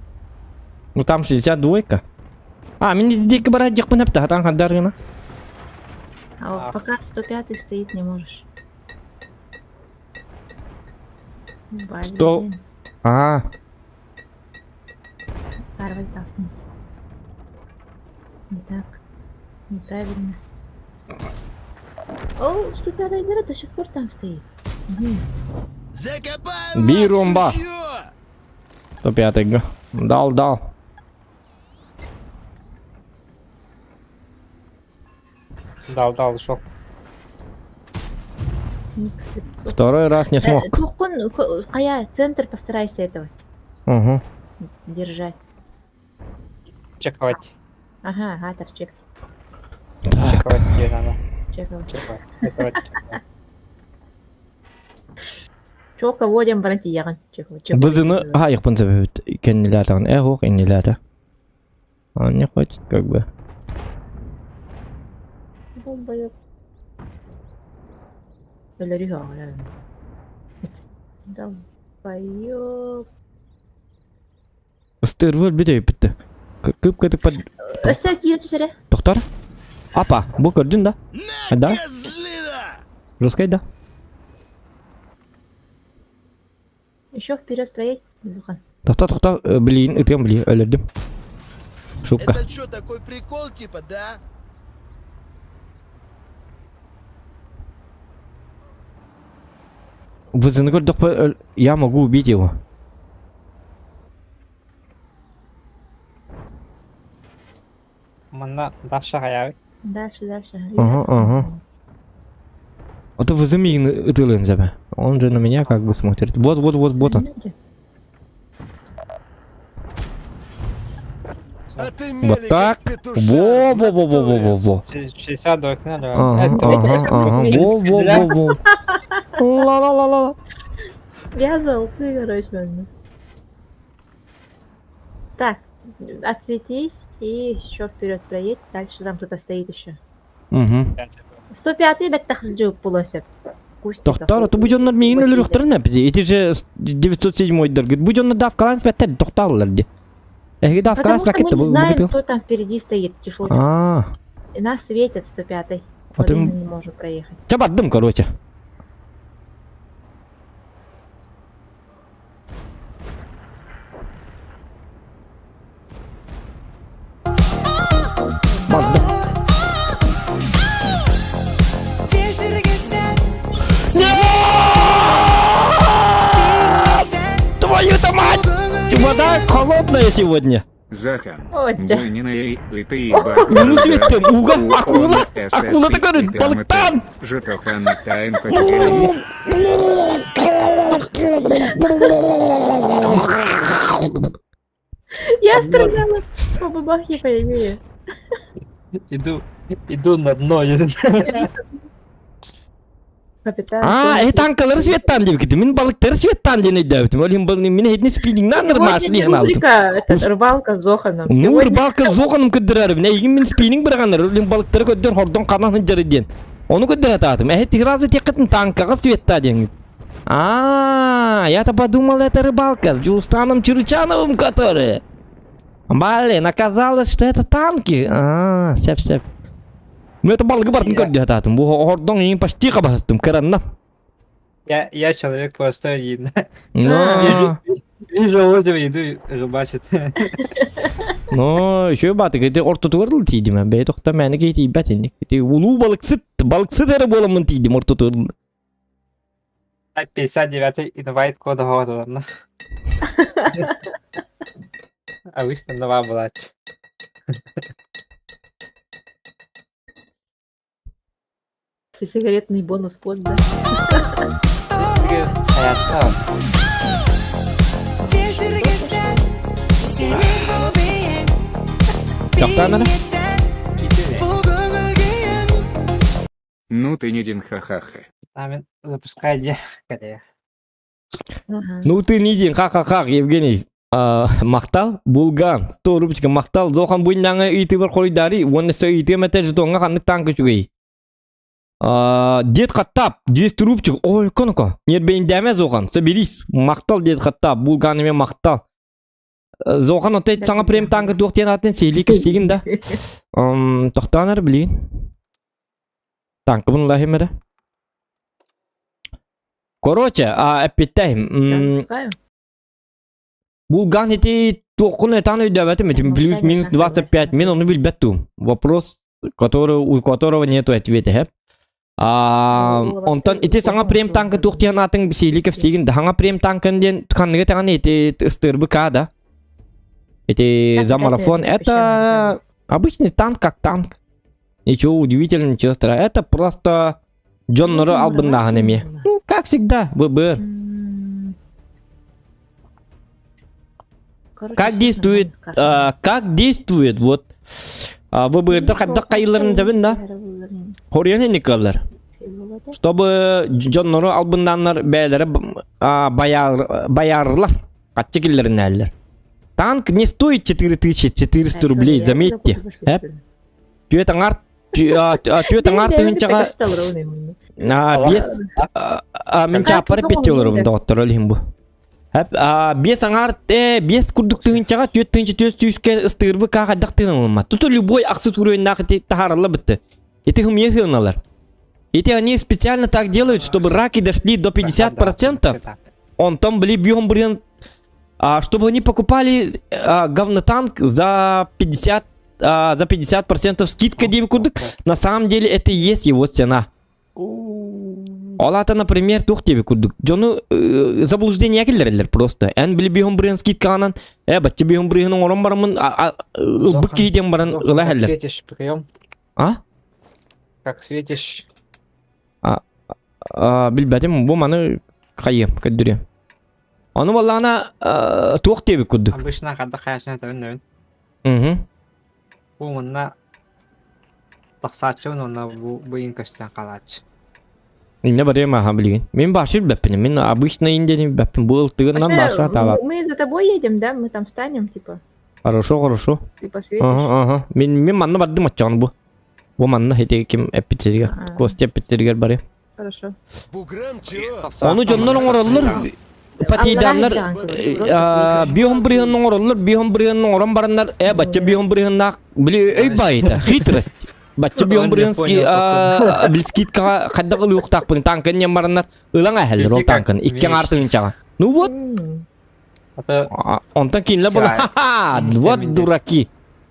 Ну там 62-ка. А, мин диэки барар диэхпин эптэ, хатан хандар гына. А вот пока 105 стоит, не можешь. Сто- Блин, А, Арваль тасны. Не так. Неправильно. О, 105 дыра до сих пор там стоит. Мгм. Закопаю Бирумба. вас, сучьё! 105-га. Дал, дал. Дал, дал, ушел. Ник Слепцов. Второй раз не смог. Туоххун, хайа, центр постарайся этого Угу. держать. Чековать. Ага, ага, торчек, Так. Чековать тебе надо. чековать. Чековать. Чековать. чековать. Чока водим бронтияган. Чековать. чековать. Бызыны... А, их пынцепет. Кеннилятан. Эх, ох, иннилята. Он не хочет как бы. Долбоёб. Өлөрү Долбоёб. Ыстырвыл бүтей бітті. Кып-кытык под... Өссө киир түсэрэ. Доктор? Апа, бу көрдүн да? На, Да? козлина! Жесткай да? Еще вперед проедь, Зухан. Тоқта, тоқта, э, блин, ытыам, блин, өлөрдүм. Шубка. Это что, такой прикол типа, да? Вызыны көрдөх я могу убить его. Манна дальше хаябы. Дальше, дальше. Ага, ага. А то вызыми ытылын зәбә. Он же на меня как бы смотрит. Вот, вот, вот, вот он. А ты Вот мели, так. как петушара Во, в во, во, во, во, натуре. во, во. 62 надо. Ага, ага, ага. Во, во, во, во. Ла-ла-ла-ла. Вязал ты, короче. он. Так, отсветись и еще вперед проедь. Дальше там кто-то стоит еще. Угу. 105-й бэттах полосеп. Доктор, это бу дьоннор миигин өлөрүөхтэрин эпити. Ити же 907 дыргыт. Бу дьоннор давкалаан спэттэр тохтааллар ди. Эһиги Потому давкалаан что мы спэккет не знаем, кто там впереди стоит, тишочек. А, И нас светит 105-й. А ты Мы м- не можем проехать. Чабардым, короче. Бардым. Твою-то мать! Вода холодная сегодня. Захан. Ой, да. Буйнины и ты Ну, светом, уга, акула, акула такой, балыктан! Жетохан тайн почекали. Я страдала по бабахе по идее. Иду, иду на дно. Капитан. А, это танкалар светтан деп кетті. Мен балыктар светтан ден өйдәбітім. Олин бұл мен хетне спиннингнан Сегодня не рубрика, это рыбалка с Зоханом. Ну, Сегодня рыбалка зоғаным көддірәрім. Не, егін мен спиннинг бірғаныр. Олин балыктары көддір хордон қанан жары ден. Оны көддір ататым. Әхет тигразы теккетін танкаға светта ден. А, я-то подумал, это рыбалка с Джулстаном Чурчановым, который. Блин, оказалось, что это танки. А, сеп, сеп. Ну, это балыгы бардым көрді ататым. Бұл хордон ең почти қабастым, кыраннан. Я человек простой, видно. Но, Вижу озеро, иду рыбачить. но, еще батык, это ортотугар тиидим. Бей тоқта мәні кей тиибәт енді. Ити улуу балыксыт, балыксыт әрі боламын тиидим ортотугар. 59-й инвайт кода года. Обычно нова была. сигаретный бонус код, да? Конечно. Вечер гасят. Тохтоон эрэ. Ну ты не дин ха-ха-ха. Амин запускай дьэ кэлиэ. Ну ты не дин ха-ха-ха, Евгений. Махтал, Булган, 100 рубчика махтал. Зохан буйнаҥа ыйытыыбар хоруйдаары, уонна өссө ыйытыам этэ жетоҥҥа ханнык танк үчүгэй? Дед Хаттап, 200 рубчик. Ой, коноко. Нербейндәмә Зохан, соберись. Махтал Дед Хаттап, Булган эме махтал. Зохан отой саҥа прем танка туох диэн аатын сиһилии кэпсиигин да. Тохтоон эрэ билигин. Танкабын ылаһым эрэ. Короче, эппиттэһим. Булган ити туоххун этан өйдөөбөтүм этим плюс минус 25 мен ону билбэт туум. Вопрос, который, у которого нету ответа, хэп. Онтон ити саҥа прем танка туох диэн аатын сиили кэпсиигин да саҥа прем танкан диэн ханныгы таҕаны ити ыстыырбы ка да. Ити за марафон это обычный танк как танк. Ничего удивительного, ничего страшного. Это просто дьоннору албыннааһын эмиэ. Ну, как всегда, ВБР. Как действует, как действует, вот, ВБР хайдах хайыларын дьабын да? Хоруйан инник кылалар. Чтобы дьоннору албыннааннар бэйэлэрэ баярлар, хаччы киллэринээллэр. Танк не стоит 4400 рублей, заметьте. Түөт аңар түөт аңар тыһынчаҕа биэс мин чааппар эппиттии олоробун доҕоттор ол иһин бу. Биэс аҥаар биэс курдук тыһынчаҕа түөт тыһынча түөс сүүскэ ыстыырбы каа хайдах тыһын Тут любой ахсыс уровеннаах ити таһааралла бытты. Ити хымыйа сыаналар. Ити они специально так делают, чтобы раки дошли до 50%. Онтон били бьем брын чтобы они покупали говнотанк за 50 за 50% скидка диэби курдук. На самом деле это и есть его цена. Ол ата, например, туох диэби курдук. Дьону заблуждение киллэрэллэр просто. Эн били биһон бырыһын скидкаҕынан, э, бачча биһон бырыһын оҥорон бараммын, ылбыт киһи диэн баран ыла иһэллэр. Светишь, прием. А? Как светишь? Билбэтим, бу маны хайыам, көрдөрүөм. Ону буоллаҕына туох диэбит курдук. Обычно хадда хайачына төрүн Угу. Бу манна тахсааччыбын уонна бу быйын көстөн хаалааччы. Иннэ барыам ааха билигин. Мин башы билбэппин. Мин обычно индиэни билбэппин. Бу ылтыгынан баша таба. Мы за тобой едем, да? Мы там станем, типа. Хорошо, хорошо. Ты посветишь? Ага, ага. Мин мин манна бардым оччоҕун бу. Бу манна ити ким эппитсиригэр. Костя эппитсиригэр барыам. Хорошо. Ону дьоннор оҥороллор, патийдааннар бион бырыһын оҥороллор, бион бырыһын оҥорон бараннар, э бачча бион бырыһыннаах, били өй байыта, хитрость. Бачча бион бырыһынский блискиткаҕа хайдах ылыахтаахпын танкын диэн бараннар ылан эһэллэр ол танкын икки аҥаар тыһыынчаҕа. Ну вот. Онтон кинилэр була вот дураки.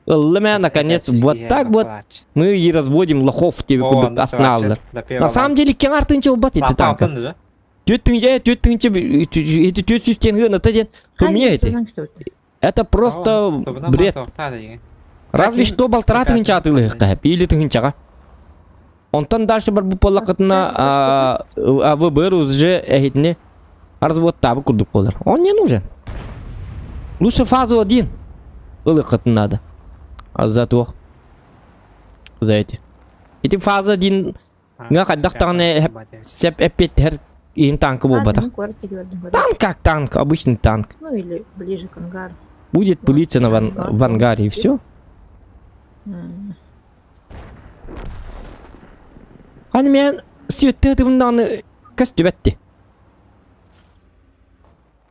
Ыллым ээ, наконец, вот так вот мы и разводим лохов тебе курдук астынааллар. На самом деле кең артынча убат ити танка. Түөт тыынча, түөт тыынча, эти түөт сүүстен гына ден кумия эти. Это просто бред. Разве что балтара тыынча атылыхта, или тыынчаға. Онтон дальше бар бу поллақытына ВБР уже эхитне развод табы курдук болар. Он не нужен. Лучше фазу один. Ылыххытын надо. А за туох. За эти. Ити фаза один ҥа хайдах даҕаны сеп эппиэттиһэр иһин танка буолбатах. Танк как танк, обычный танк. Ну или ближе к ангару. Будет пылиться на ван, в ангаре и все. Hani мен светтэ тыбындааны көстүбэтти.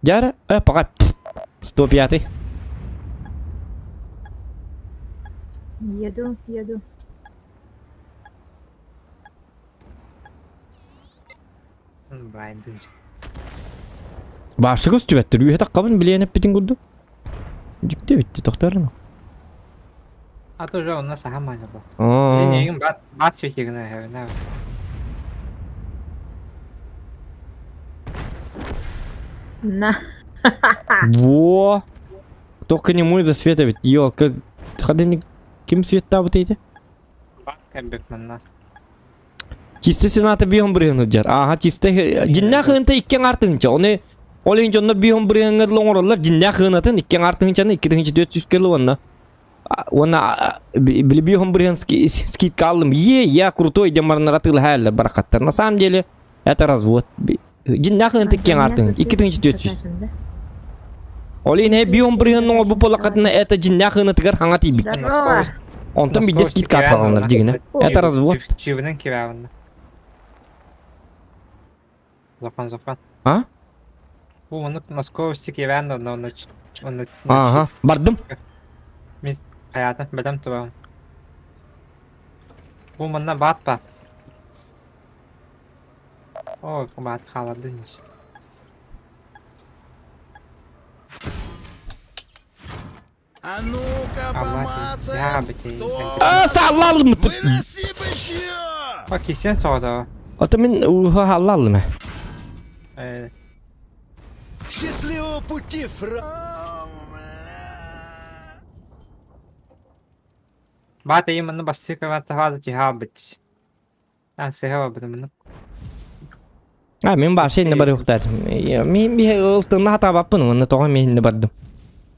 Дьара, э, пока 105 Еду, еду. Башы көстүбэттер, үһэ таққабын билиэн эппитин курдук. Дьикти битти, тохтоорун. А то уже у нас саха маня был. Не, бат, бат светигна, На. Во! Только не мой за света ведь, елка. Хадыны ким светтабыт эти? Бат кэмбек манна. Чисто сената бион бырыһын сылдьар. Ааха чисто дьиннээх ыһынта икки аҥаар тыһыынча. Ону Ол иһин дьоннор биһон бырыһыҥҥа дылы оҥороллор дьиннээх ыанатын икки аҥаар тыһыынчаны 2400 кило уонна уонна били биһон бырыһын скидка аллым. Е, я крутой диэн бараннар атыылаһа барахаттар. На самом деле это развод. Дьиннээх ыанаты икки аҥаар тыһыынча 2400. Ол иһин биһон бырыһын оҥорбут буоллаххытына это дьиннээх ыанатыгар хаҥа тиийбит. Онтон биирдэ скидка аталанар дьигинэ. Это развод. Чивынан кирабынна. Захан захан. А? Бу маннык Московский киэбээн да онно онно Ага, бардым. Мин хайаатын бэлэм турабын. Бу манна баат баар. О, баат хаалардын ис. А ну-ка, помацаем! А, саллалым! Выноси бычье! А, кисен соҕотоҕо. Ото мин уха халлалым. Э. Счастливого пути, фра... Баата именно бастыка тахазы тихабыт. А, сыһа барбытым маны. А, мин баар сенне барыахтаатым. Мин биһи ылтынна хатаабаппын уонна тоҕо миһинне бардым.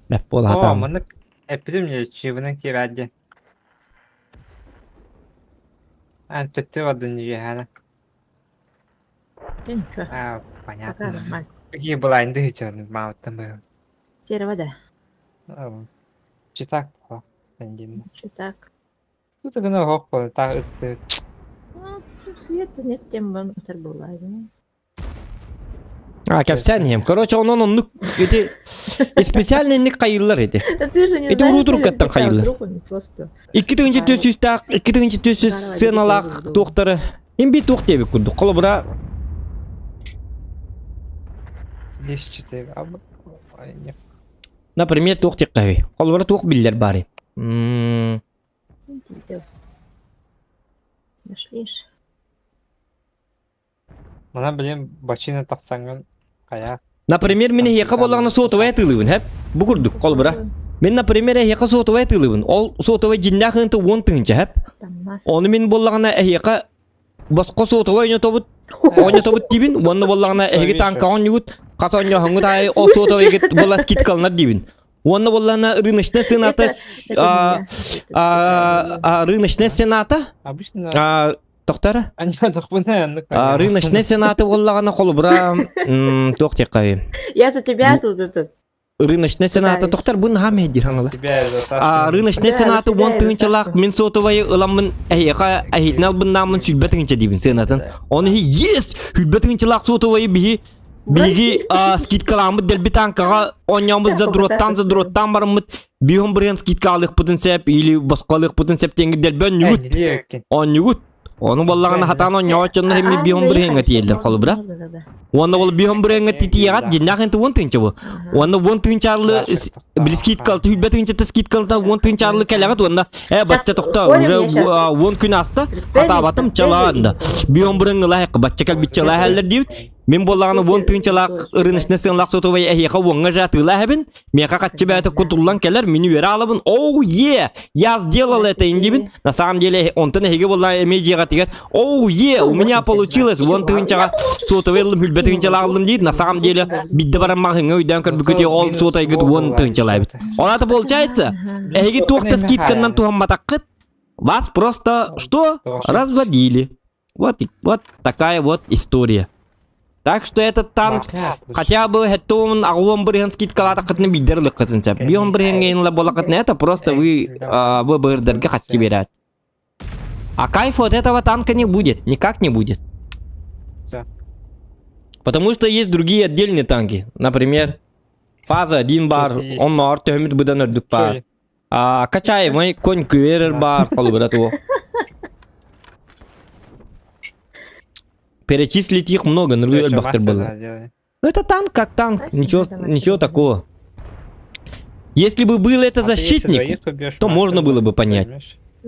Бэп буола Оо, хатаам. маннык эппитим дьэ чыыбынан киирээт диэн. А, төттө бардын дьиэһээнэ. Ты ничего. А, Пока понятно. нормально. Какие была индыгычан, маавыттан быһым. Серого, да. Читак, диэн. Че так? Тут гына оһох таах ыттык. Ну, света нет, тем вон была. А, кэпсээн иһэм. Короче, онон оннук ити специально инник хайыыллар ити. Да ты же не Ити знаешь, уруу туруккаттан хайыыллар. просто. 2400-таах, 2400 сыаналаах туохтары им би туох диэбит курдук. Холобура Лишь четыре. Например, туох диэххэ Холобура туох биллэр баарый? М Нашли ж. Манан билим бачыына тахсаҥҥын хайа. Например, мин эһиэхэ буоллаҕына сотовай атыылыыбын, хэп? Бу курдук, холобура. Мин, например, эһиэхэ сотовай атыылыыбын. Ол сотовай дьиннээх ыынта уон тыһыынча, хэп? Ону мин буоллаҕына эһиэхэ босхо сотовай ойнотобут, ойнотобут диибин, уонна буоллаҕына эһиги танкаҕа оонньугут, хас оонньооһоҥҥут аайы ол сотовайгыт буола скидкаланар диибин. Уонна буоллаҕына рыночная цената рыночная цената Обычно тохтара Анньа рыночная цената буоллаҕына холобура туох диэххэ Я за тебя тут этот рыночная цената тохтар бу наһаа мэйдир хаҥала рыночная цената уон тыһыынчалаах мин сотовайы ыламмын эһиэхэ эһиитин албыннааммын сүлбэ тыһыынча диибин сыанатын оны есть сүлбэ тыһыынчалаах сотовайы биһи Биһиги скидкаламмыт дэлби танкаҕа оонньооммут задроттаан задроттаан бараммыт биһон бырыан скидкалыахпытын сөп или босхолыахпытын сөп диэҥҥит дэлби онньугут онньугут ону буоллаҕына хатаан оонньооччоннор эми биһон бырыаҥҥа тиийэллэр холобура уонна ол биһон бырыаҥҥа тиийэҕит дьиннээх инти уон тыынча бу уонна уон тыынчаарлы били скидкалты хүлбэ тыынчата скидкалта уон тыынчаарлы кэлэҕит уонна э бачча тохто уже уон күн ааста хатаабатым чалаанда биһон бырыаҥ ылаһык бачча кэлбит чалаһаллар диэбит Мин буоллаҕына уон тыһыынчалаах рыночнай сыаналаах сотовай эһиэхэ уоҥҥа же атыылаһабын, миэхэ хаччы бэйэтэ кутуллан кэлэр, мин үөрэ аалабын, оу е, я сделал это диибин. На самом деле онтон эһиги буоллаҕа эмиэ дьиэҕитигэр, оу е, у меня получилось, уон тыһыынчаҕа сотовай ыллым, хүлбэ тыһыынчалаах ыллым диир. На самом деле бидде баран маҕаһыыҥҥа өйдөөн көрбүккүт ол сотайгыт уон тыһыынчалаабыт. Ол аата получается, эһиги туох да скидканнан туһамматаххыт, вас просто что? Разводили. Вот, вот такая вот история. Так что этот танк хотя бы хеттуун аҕуон бырыһын скидкалаатаххытына биирдэр ылыаххытын сөп. Бион бырыһыҥҥа инла буолаххытына это просто вы выбордарга хаччы берет. А кайфа от этого танка не будет, никак не будет. Потому что есть другие отдельные танки. Например, фаза 1 бар, онноор төһөмүт быдан үрдүк бар. А, качаемый конь күөрэр баар холобура туох. Перечислить их много, но элбэхтэр было. Ну это танк как танк, ничего, ничего такого. Если бы был это защитник, то можно было бы понять.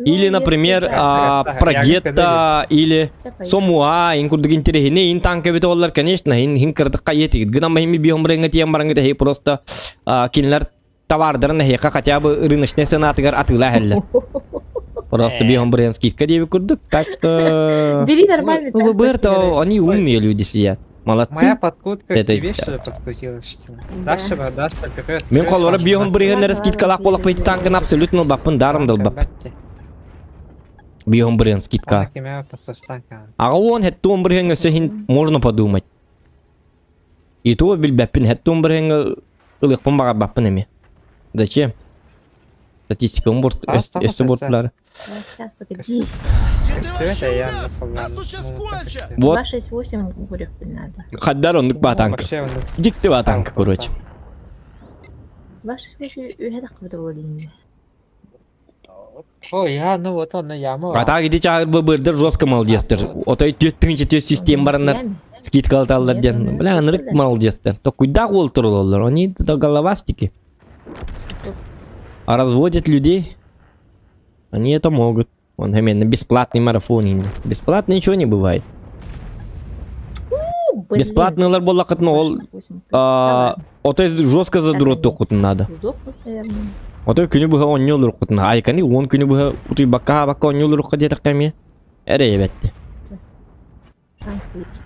Или, например, а, Прогетта, или Сомуа, ин курдук интэриэһинэй, ин танк эбит олар, конечно, ин хин кырдыкка етигит. Гынан махими биомреңе тиен бараңы просто кинилэр товардарын эһиэхэ хотя бы рыночнай сыанатыгар атыылаа иһэллэр. Просто биһон бырыан скидка диэбит курдук. Так что... Бери нормальный Ну, ВБР-то они умные люди сидят. Молодцы. Моя подкрутка Это- тебе что ли подкрутилась, что ли? Да. Даша, Даша, привет. Мен холора бион бырыһын эрэ скидкалаах буоллахпын ити танкын абсолютно ылбаппын, даром да ылбаппын. Бион бырыһын скидка. Аҕа уон хэттуон бырыһын өссө иһин можно подумать. И то билбэппин хэттуон бырыһыҥҥа ылыахпын баҕарбаппын эмиэ. Зачем? Статистикам борт өссө бортулар. Сейчас, погоди. Где ты вообще у нас? Нас тут сейчас кончат! Вот 268 гурехпин надо. хаддар оннук баатанка. Дикти баатанка, короче. 268 үһэ таххыбыта буолуо дииннэ. Ой, я, ну вот он, яма. А так иди чагыр бырдыр жестко молодецтер. Отой түөт тыһынча түөт систем бараннар скидка алталлар диэн. Бля, ынырык молодецтер. То куйдаах уол турулаллар. Они то головастики. А разводят людей. Они это могут. Он именно бесплатный марафон. именно. Бесплатно ничего не бывает. Блин. Бесплатныйлар буоллаххытына ол 268. а, отой жестко задрот тоххутун надо. Сдохнуть, наверное. Отой күнү быһа оонньуу олоруккутуна. Айканы уон күнү быһа утуйбакка хаабакка оонньуу олорукка диэтэххэ эмиэ эрэйэбэтти. Шансы есть.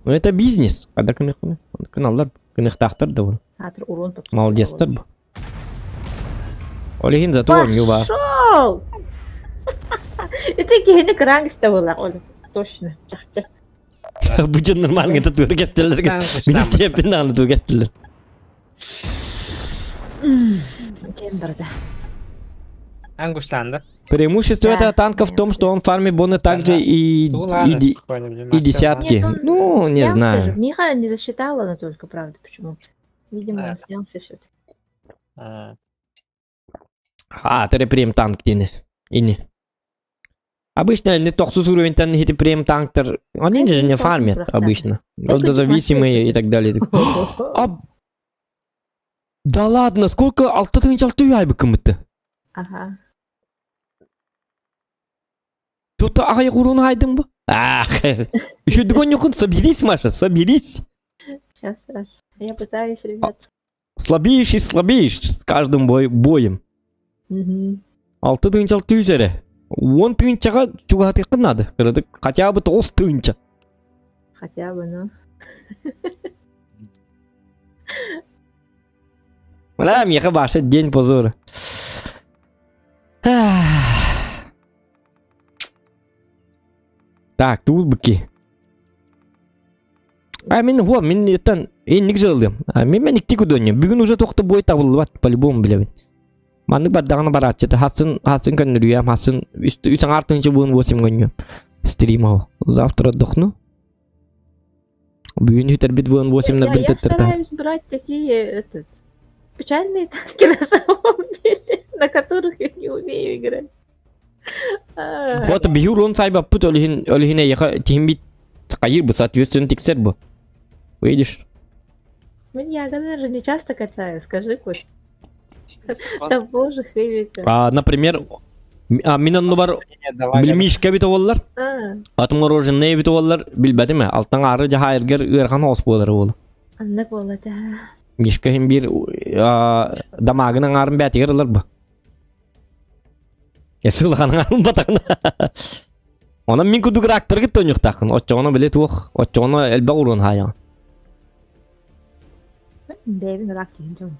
Ну это бизнес. Хада кыныхпыны. Кыналлар кыныхтаахтар да буну. Аатыр урон попал. Молодецтар бу. Ол иһин зато оонньуу баар. Пошел! Это киһини кыраан истэ буоллах, ол точно, чахчы. Бу дьон нормально это тугу кэстэллэр. Мин истиэппин даҕаны тугу кэстэллэр. Кем барда. Ангуштанды. Преимущество Да. этого танка в том, что он фармит боны также и, и, и десятки. Нет, он Ну, не снялся знаю. же. Миха не засчитала, но только, правда, почему-то. Видимо, он снялся все-таки. А, это прем танк дини. Ини. Обычно не тохсус уровень хити прем танктер. Они же не фармят обычно. Голдозависимые и так далее. А... Да ладно, сколько алта тысяч алты юайбы кымытты. Ага. Тут ағай уруну айдың бу? Ах, еще догонюкун, соберись, Маша, соберись. Сейчас, раз. Я пытаюсь, ребят. Слабеешь и слабеешь с каждым бой, боем. Мгм. Алты тыһыынча алты жүз эрэ. Уон тыһыынчаҕа чугаһатыаххын наада. Кыратык хотя бы тоҕус тыһыынча. Хотя бы, ну. Бля, миэхэ баша день позора. Так, туул быки. А мин хуа, мин еттан инник жылдым. А мин мен икки кудонню. Бүгүн уже тохто бой табыллыбат по-любому билэбин. Маннык бардаҕына барааччыта хасын хасын көннөрүйэм хасын үс үс аҥаар тыһыынча буон восемь гонню. Стрим оһох. Завтра отдохну. Бүгүн үтэрбит буон восемь Я, набын я төттөртө. стараюсь брать такие, этот, печальные танки на самом деле, на которых я не умею играть. А, Вот биһи урон сайбаппыт ол иһин ол иһин эйиэхэ тиһиммит хайыр бу соответственно тиксер бу. Видишь? Мне я даже не часто катаю, скажи, Кость. Того же Хэвика. А, например, а, мин оннубар билмишке бит оллар. А, Отмороженные бит оллар билбэтим ээ. Алтан ары жаһайыргар ыарахан оҕус буолар уол. Аннык буолла да. Мишка иһин биир дамаагын аҥаарын бээтигэр ылар бу. Сылахан аҥаарын батаҕына. Онон мин курдук рактаргыт тонньуктааххын. Оччоҕуна били туох, оччоҕуна элбэх уруон хаайаҕын. Бэйэбин рак диэн дьон.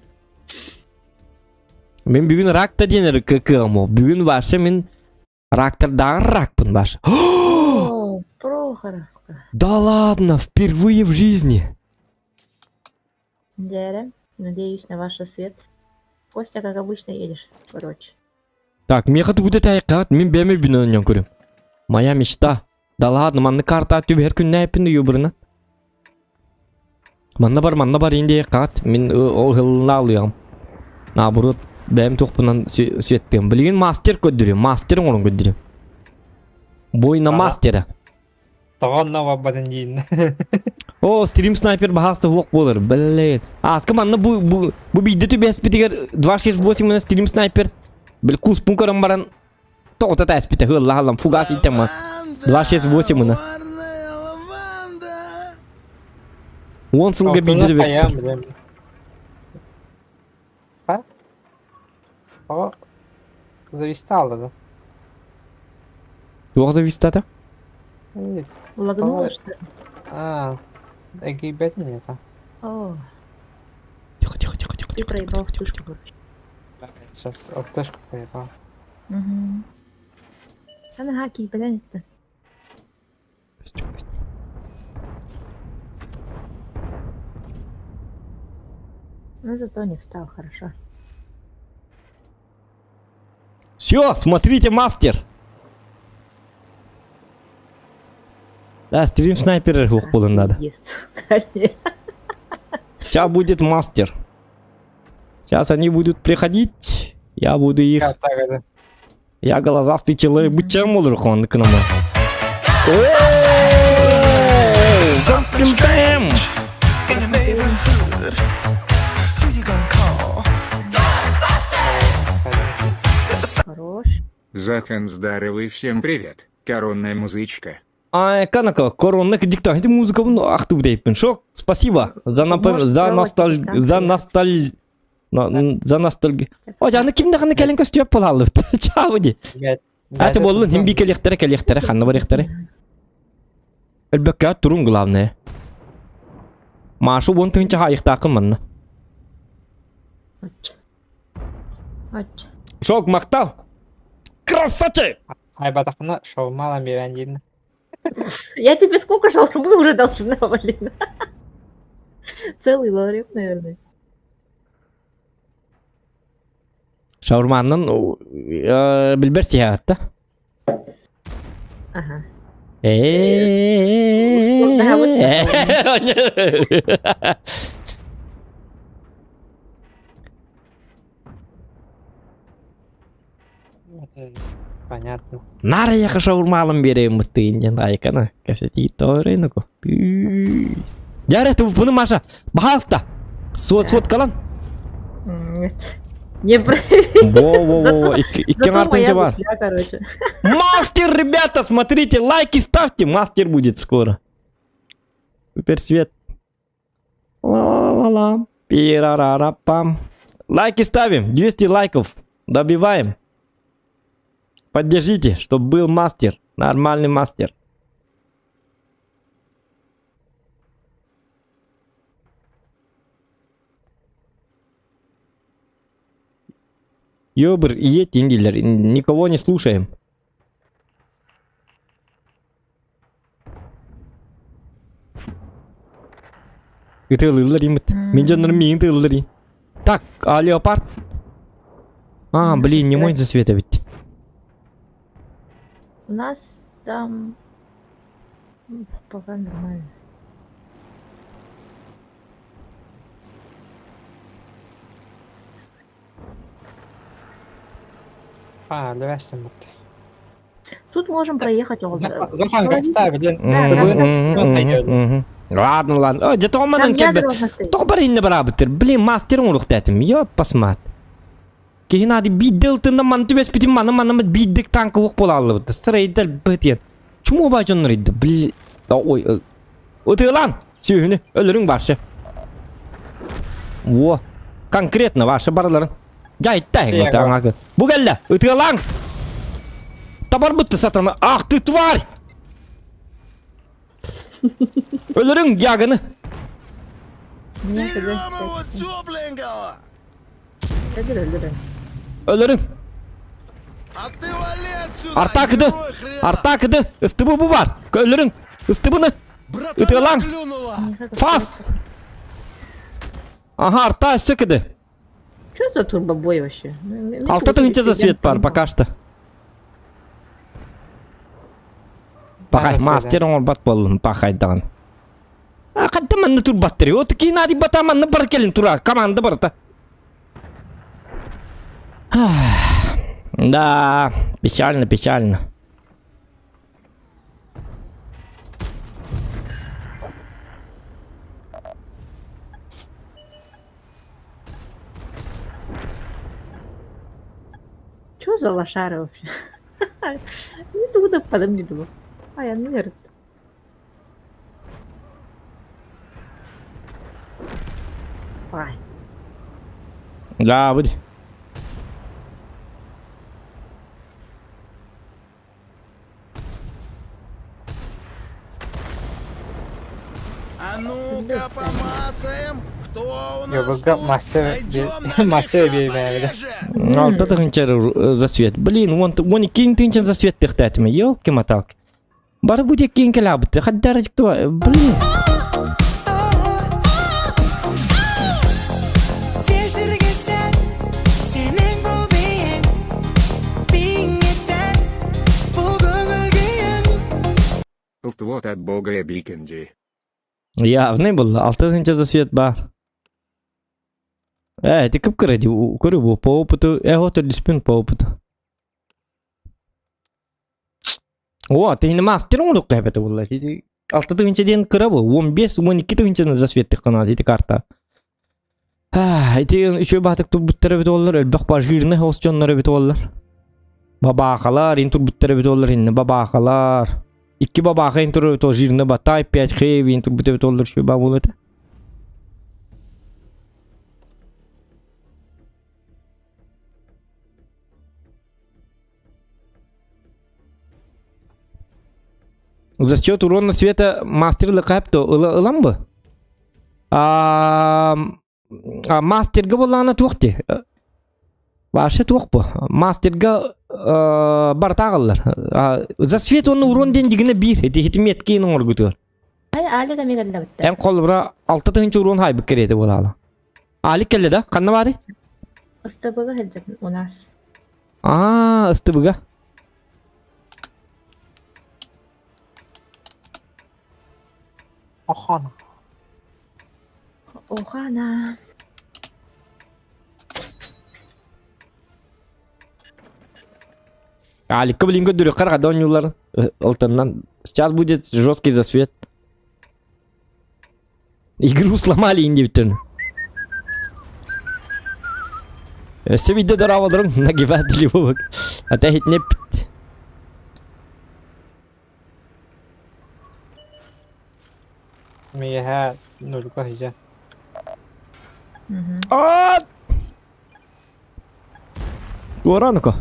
Мин бүгүн рак да диэн кыаҕым ол. Бүгүн вообще мин рактордааҕар ракпын баш. О, Прохоровка. Да ладно, впервые в жизни. Дяря, надеюсь на ваш свет. Костя, как обычно, едешь, короче. Так, меха тугу тайкат, мин бэми бинон көрүм. Моя мечта. Да ладно, манны карта түбэр күннээппин юбырына. Манна бар, манна бар инде кат, мин ыһылына алыам. Наоборот, бэйэм туохпунан сүөттүм. Билигин мастер көрдүрүм, мастер оҥорон көрдүрүм. Бой на мастера. Тоҕонно барбатын диин. О, стрим снайпер баһаста хуох буолар. Блин. Ааска манна бу бу бу биирдэ түбэспитигэр 268 мына стрим снайпер бил куспун көрөн баран тоҕута тээспитэ ыаллаһаллам фугас иттема 268 мына. Уон сылга биирдэ түбэспит. А? Завистала, да? Туох завистата? Лагнула, что ли? А, эгийбэтим это. О, Тихо, тихо, тихо, тихо, ты тихо, проебал тихо, тихо, вспышку, тихо. короче. Сейчас ЛТшку проебал. Угу. Ана хаки, понятно. Но зато не встал, хорошо. Все, смотрите, мастер. Да, стрим снайпер буолан надо. Сейчас будет мастер. Сейчас они будут приходить. Я буду их... Я глазастый человек. Будь чем он к нам. Something Хорош. Захан здоровый, всем привет. Коронная музычка. Ай, канака, коронная диктант. Это музыка, ну, ах ты, блядь, шок. Спасибо за напом... за носталь... за носталь... За ностальги. О, жаны кимде ханы кэлин көстүөп болалып. Чао ди. Аты боллун хим би келехтере келехтере ханна барехтере. Элбекке турун главное. Машу вон тынча хайыктакын манна. Шок мактал. Красавчик! Айбатахына шаурмалан берен диин. Я тебе сколько шаурмы уже должна, блин? Целый ларек, наверное. Шаурманнан билбер сиһаатта. Ага. Понятно. Нара яха шаурмалын берем быттыын айкана. Кәпсети торынако. Жаре тупуну Маша. Бахалта. Суот суот калан. Нет. Не Во-во-во, иккен артынча бар. короче. Мастер, ребята, смотрите, лайки ставьте, мастер будет скоро. Супер свет. Ла-ла-ла-ла. Пирарарапам. Лайки ставим, 200 лайков. Добиваем. Поддержите, чтобы был мастер. Нормальный мастер. Ёбр, едьте, дилер, никого не слушаем. Ытылылар имит. Мен жанырым миин тылылар. Так, а леопард? А, блин, не мой засвета ведь. У нас там пока нормально. А, löversin bitti. Тут можем проехать. Захан как ставили. Ладно, ладно. О, где-то он манан кебе. Тоқ бар инне барабытыр. Блин, мастерың урухтатым. Ёп, посмат. Кихин ади биддил тында ман түбес битим маны маны биддик танкы ук бола алды. Сырайдал бытен. Чуму ба жоннор иди. Бл. Ой. Утылан. Сүйүнү өлөрүң баршы. Во. Конкретно баршы бараларын. Жайтта. Бу келле. Ытылан. Табар бытты сатана. Ах ты тварь! Өлөрүң ягыны. Берем его тепленького! Өлөрүң. А ты вали отсюда, Артакыды. герой хрена! Артакыды. Ыстыбы бу бар. Өлөрүң. Ыстыбыны. Ытылан. Фас. Ага, арта сөкіді. Что за турбобой вообще? Алта тыгынча за свет бар, пока что. Пахай, мастер он бат болдум, пахайдан. А кадда манны турбаттыр. От кинади бата манны бар келин тура, команда барта. Да, печально, печально. Что за лошары вообще? Не туда подам не думал. А я нерд. Ай. Да, будет. Ну-ка помацаем, кто у нас Йобурга тут? мастер Найдем новичка мастер биэрмээбитэ. пореже. Алта тыһынча за свет. Блин, вон вон иккин тыһынча за свет тыхтаатыма. Елки-моталки. Бары бу диэккиин кэлээбит. Хаддарык блин. Вот от бога Бикенди. Явный был. Алта тыһынча за свет бар. Э, это кып-кыра ди, көрү бу по опыту, э, вот диспин по опыту. О, ты не мастер оҥоруохха эбэтэ буолла. Ити алта тыһыынча диэн кыра бу. 15, 12 тыһыынчаны за светтэххэ ити карта. Ити үчүгэй баатык турбуттар эбит буоллар, элбэх пожирный хос дьоннор эбит буоллар. Бабаахалар ин турбуттар эбит буоллар инне бабаахалар. Икки бабааха ин турар эбит жирный батай, 5 хэви ин турбут эбит буоллар үчүгэй баа буолуо этэ. За счет урона света мастер лыкап ылан бы. А мастерга боллаана туох ти? Вообще туох бу. Мастерга бартагаллар. За свет оны урон ден дигине бир. Эти хитметкин оңоргутур. Ай, Алика мегаллабыттар. Эн колбура алта тыһынча урон хайбык керети болаала. Алик келле да? Ханна бары? Ыстыбыга сылдьар у нас. Аа, ыстыбыга. Охана. Охана. Аликка блин көрдөрү каргада оонньуулар алтыннан. Сейчас будет жесткий засвет. Игру сломали индивтен. Өссө биирдэ дорооболорум нагибатели буолук. Ата иһитинэппит. Миэхэ нульга сыдьа. Аа! Уораныко.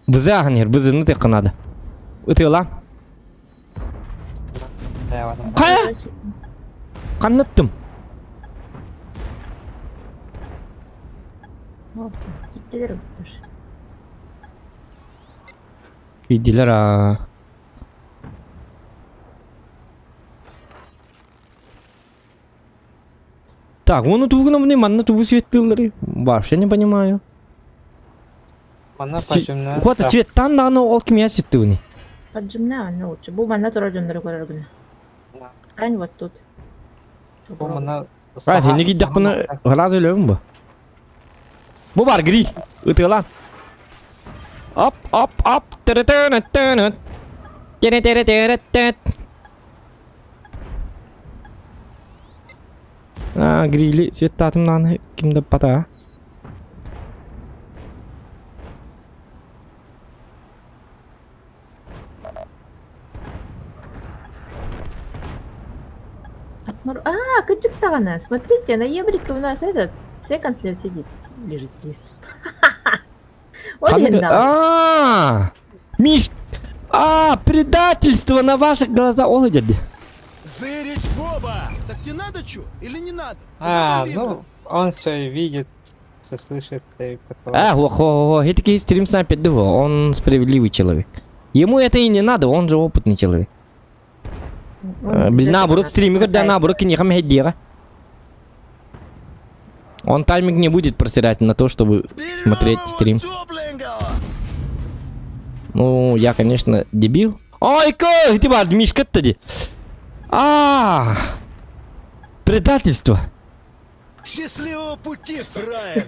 Бызы ааһан иһэр, бызыны тыахха наада. Ытыалаан. Хайа? Ханныттым? Киттилер ыттар. Кийдилер аа. Так, уону тугуна мне манна тугу светтыллары? Вообще не понимаю. Манна пачымна. Вот светтан даҕаны ол кимиэ ситтыбыный? Поджимна манна лучше. Бу манна турар дьоннору көрөр гына. Стань вот тут. Бу манна Раз, инни киирдэхпинэ сразу өлөбүн бу. Бу бар гриль. Ытыалаан. Оп, оп, оп. Тыры-тыры-тыры. Тире-тире-тире-тет. А, грили светтаатым ким да пата. Отмор... А, кырдьык даҕаны. Смотрите, на еврике у нас этот секонд сидит, лежит здесь. Ой, А, Миш, а, предательство на ваших глазах. Ол деді. Зырить в оба! Так тебе надо что или не надо? А, ну, он все видит, все слышит и потом... А, хо хо хо, стрим снайпер, он справедливый человек. Ему это и не надо, он же опытный человек. Блин, наоборот, стример, да, наоборот, не хамедера. Он тайминг не будет просирать на то, чтобы смотреть стрим. Ну, я, конечно, дебил. Ой, кой, ты бар, Мишка тоді. А, предательство. Счастливого пути, фраер!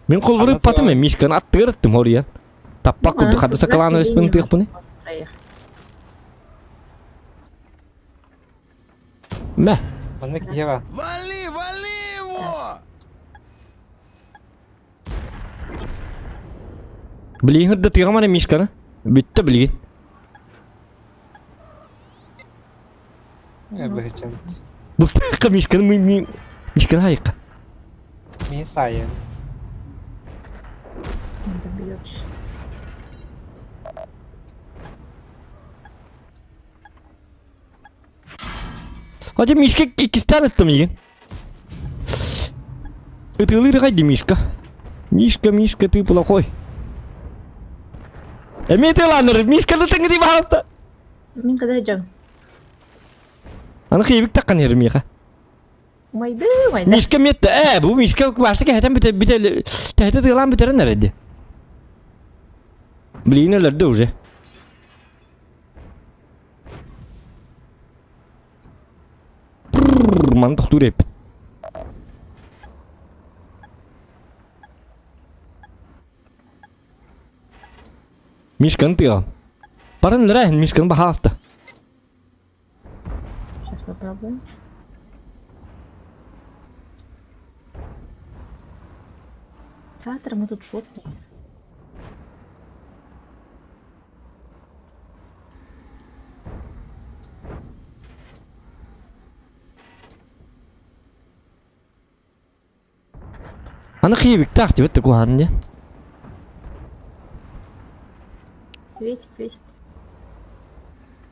Мин холбуру патым Мишканы аттыгар ыттым хоруйан. Таппак курдук хата сакалаан өспүн тыахпыны. Мэ. Маннык Ева. Вали, вали его! Билигин хырда тыгамана Мишканы. Бүттэ билигин. Быһычан. Бултыахха Мишканы Мишканы хайыкка. Мин сайын. Он добьет. Хотя Мишка иккистээн ыттым игин. Ытыалыыр хайды Мишка. Мишка, Мишка, ты плохой. Эмиэ ытыалааныр, Мишка да тэҥҥи баһаалта. Мин когда идем? Аны хиибик таккан иһэр миэхэ. Майды, майды. Мишка метте, э, бу Мишка башта кэһэтэн бүтэ бүтэ тэһэтэ тыалаан бүтэрэн эрэдди. Блин, өлөрдө уже. Маны тохтуур эппит. Мишканы тыал. Баран өлөрө, Мишканы баһаалыста. Сейчас попробуем. Завтра мы тут шотные. Аны киевиктаах диэбит куһаҕан диэн. Светит, светит.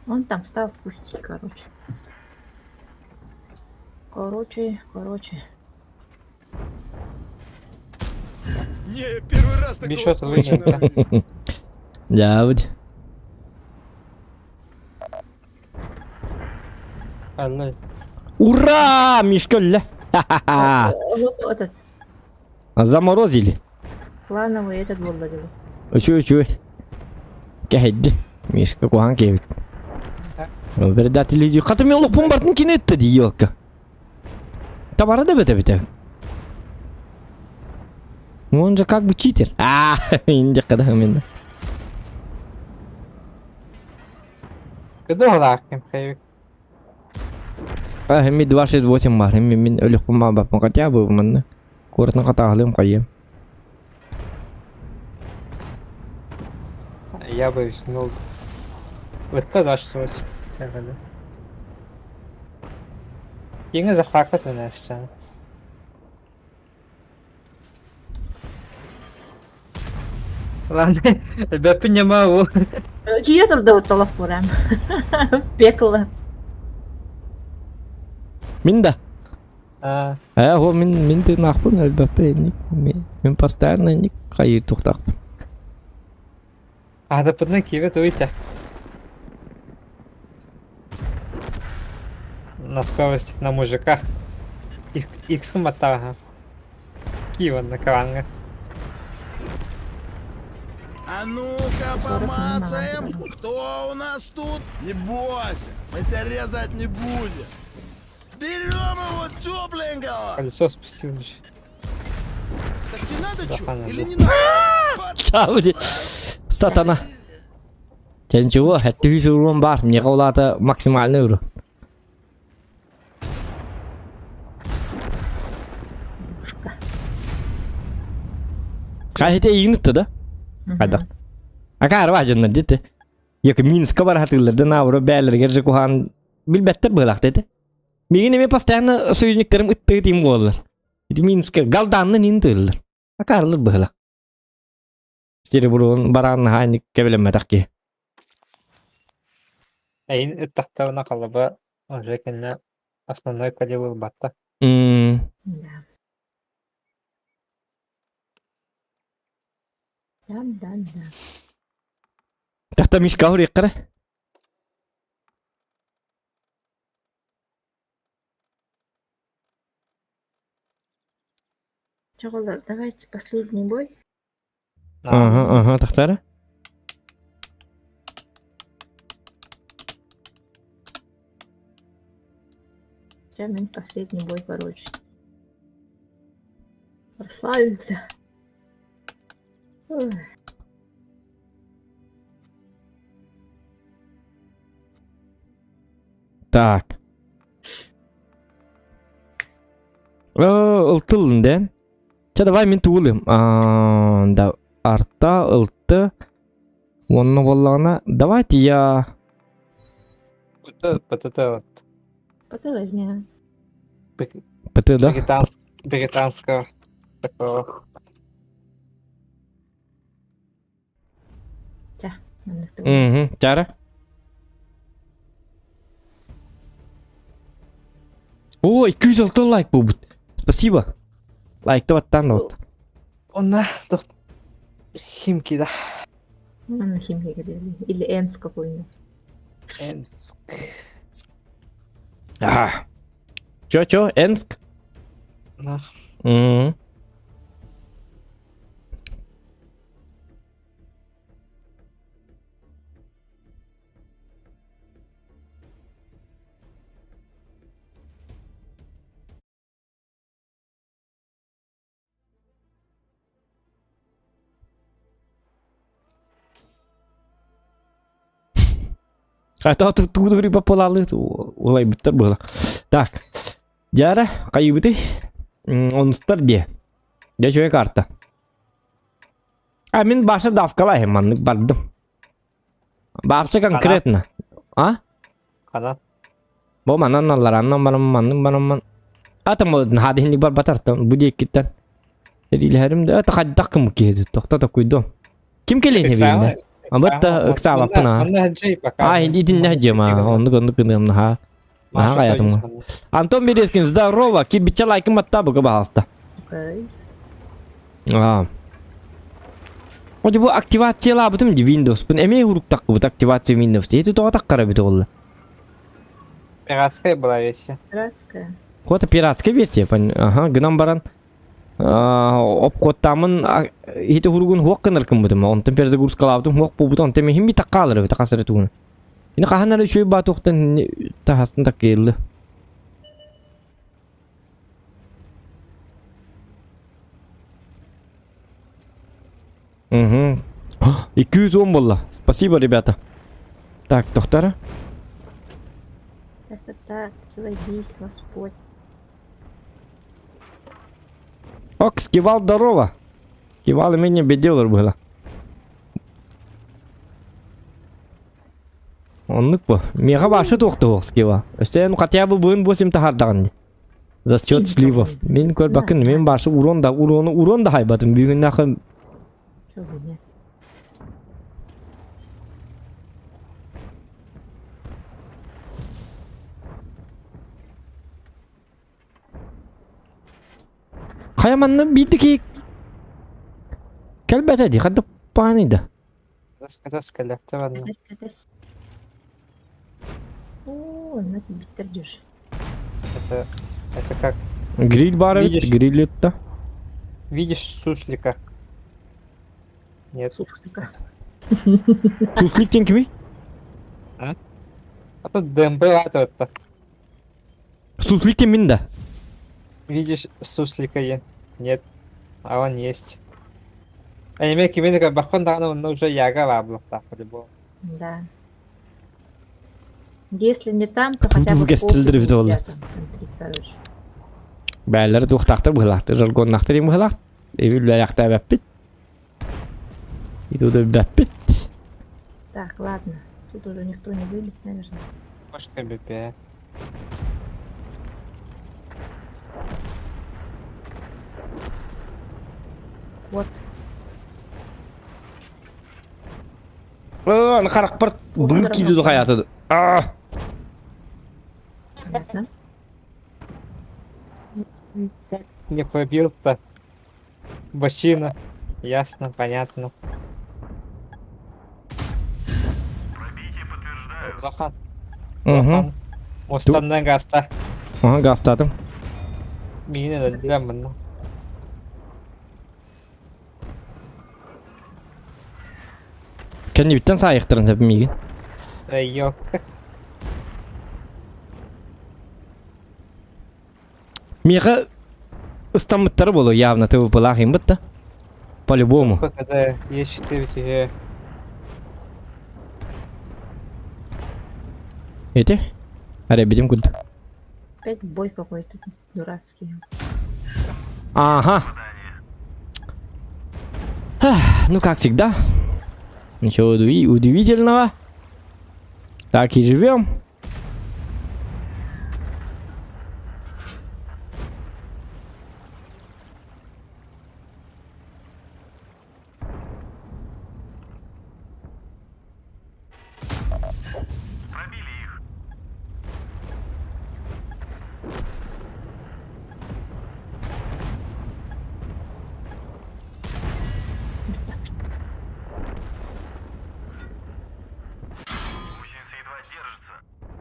Он там стал в кустик, короче. Короче, короче. Не, первый раз такого Бишот точно вынь. Дьаабыт. Аллай. Ура! Мишка өллө. Ха-ха-ха. Вот этот Заморозили. плановый этот был дело. Үчү үчү. Кэһэйдин. Мишка куһаҕан киэбит. Предатели хата мен олохпун бартын кини этте дии елка. Табара да бөтө бөтө. Он же как бы читер. А, инде када мен. Кыды олааккын хайык. А, ми 268 бар. Ми мин өлөхпүн баабаппын хотя бы манна. Куоратын хатааһылыым хайыам. Я бы рискнул. Ытта дашсыбыз. Тәгәле. Киңе захвакат менә Ладно, бәппин нема ол. Кие турда вот толох курам. В пекло. Мин да. А, Э, ол мин мин тыыннаахпын өлбөппүн мин мин постоянно ник хайыы туохтаахпын. Адапытына киеве туйта. На скорость на мужиках. Икс матага. Киева на кранга. А ну-ка 40 помацаем, минут. кто у нас тут? Не бойся, мы тебя резать не будем. Берем его тепленького. Колесо спустил же. Так тебе надо Да, что? она Или был. не надо? Чао, сатана. Ченчуо, хэттүү суруон бар, мне улаата максимальный уру. Пушка. Кахите игнитті да? Хайда. Акаар баажынна дите. Екі Минска бар хатылларды наабыра бээлергер же куһаан билбэттер быылаах дете. Мигин эме постоянно союзниктерим ыттыы тиим буоллар. Ити Минска галдаанна нин тыыллар. Акаарлар быылах. Сереброн бараан хаанник кэбилэммэтэх киһи. Әйин ыттахтарына қалаба уже кэннэ основной калибр батта. М, Да. Да, да, да. Тахта Мишка хуриэккара. Чоголор, давайте последний бой. Ага, ага, тахтара. Сейчас последний бой, короче. Расслабимся. Ой. Так. Ылтылын дэн. Ча давай мин туулым. Да, арта ылты. Онно боллаҕына давайте я ПТ, ПТ, ПТ возьми. а. ПТ да? британского такого. Угу. Чара. О, 206 лайк буолбут. Спасибо. Лайкта баттаан да вот. Онна тох Химки да. Манна Химки кэлиэли. Или Энс какой-нибудь. Энск. А. Чё, чё, Энск? Да. М. А то тут гриба полалы, улайбыттар было. Так, дьара, хайыбыты, онустар де. Дьэ үчүгэй карта. А мин баша давкалайым маннык бардым. Баапча конкретно. А? Ханан. Бу манан аллараннан барам маннык барамман. Атым хаадиһинник барбатартан бу диэккиттэн. Сэриилэһэрим да это хайдах кым киһи тохто токуйдум. Ким кэлиэн эбиинэ? Абытта ыксаабаппын аа. А итиннэ дьыма оннук оннук гыныам наһаа. Наһаа хаятым. Антон Березкин, здорово! Кирбиччэ лайкын батта бука баҕаста. Окей. Аа. О, бу активациялаабытым ди Windows-пун эмиэ уруктаккыбыт активация Windows. Эти тоҕо таккара бит олла. Пиратская была версия. Пиратская. Вот пиратская версия, ага, гынан баран обкоттамын ити хуругун хуок гынар кыммытым. Онтон перезагрузкалаабытым хуок буубут, онтон михим би таккаалар бит такасары тугун. Ини хаһан эрэ үчүгэй баатуохтан таһасын таккыйыллы. Угу. 210 буолла. Спасибо, ребята. Так, тохтара. Так, так, так, сводись, Господь. Ок, скивал здорово. Скивал имени беделер было. Оннук бу. Миэхэ башы туохтуох скива. Өстөөн хотя бы быын 8 таһардаҕын дии. За счет сливов. Мин көрбөккүн, мин башы урон да урону урон да хайбатым. Бүгүннэхэ Хайа манна биирдэ киһи кэлбэтэ дии, ханна пааны да. Кэтэс кэлэхтэ барна. Кэтэс, кэтэс. О, у нас биттер дешь. Это, это как? Гриль баар эбит, Видишь? гриль это. Видишь суслика? Нет. Суслика. Суслик диэн кимий? А тут ДМБ это. Суслик диэн мин да. Видишь суслика я? Нет. А он есть. А имя кимин бахон даҕаны онно уже яга баабылахтаах по-любому. Да. Если не там, то хотя бы Туту кестилдер бит ол. короче. Бээлэр туохтаахтар быһылаахтар, жаргоннаахтар им быһылаах. Эбил бэйэхтээбэппит. Иду бэппит. Так, ладно. Тут уже никто не вылез, наверное. Кошка БП. Вот. Аны харахпар быр кииди хайааты. А! Понятно. Не пробил-то. Бочина. Ясно, понятно. Зохан. Угу. Мустаннан гаста. Ага, гастатым. Миин өлдүрэн мунна. Кэннибиттэн саайыктарын сөп миигин. Йок. Миэхэ ыстаммыттара буолуо явно ТВП-лаах имбыт да. По-любому. ПКД Е4 тебе. Эти? Аре, бидим куд. Опять бой какой-то дурацкий. Ага. Ну, как всегда. Ничего удивительного. Так и живем.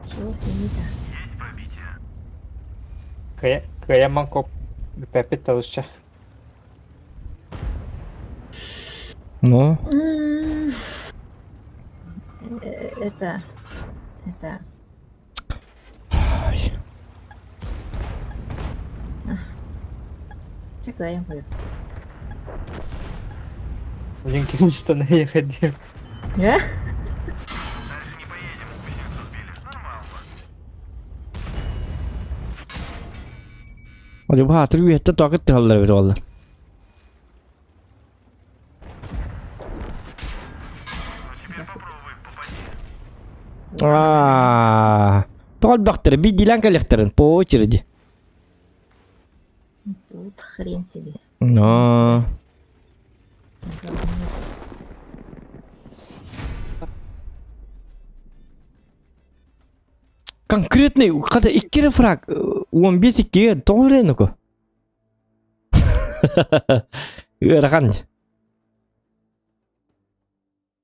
Все, финита. Кыайа кыайамман коп бүппэппит талысча. Ну? М, Это... Это... Ай. Чэ, кыайан куйу. Блин, ким что ехать. Э? Acaba hatır üyette takip tıhallar bir valla. Аа, Тоҕо биирдиилээн кэлиэхтэрин по очереди. Тут хрен тебе. Но. Конкретный, хата икки фраг, 15 иккигэ тоҕо эрэ Ыарахан.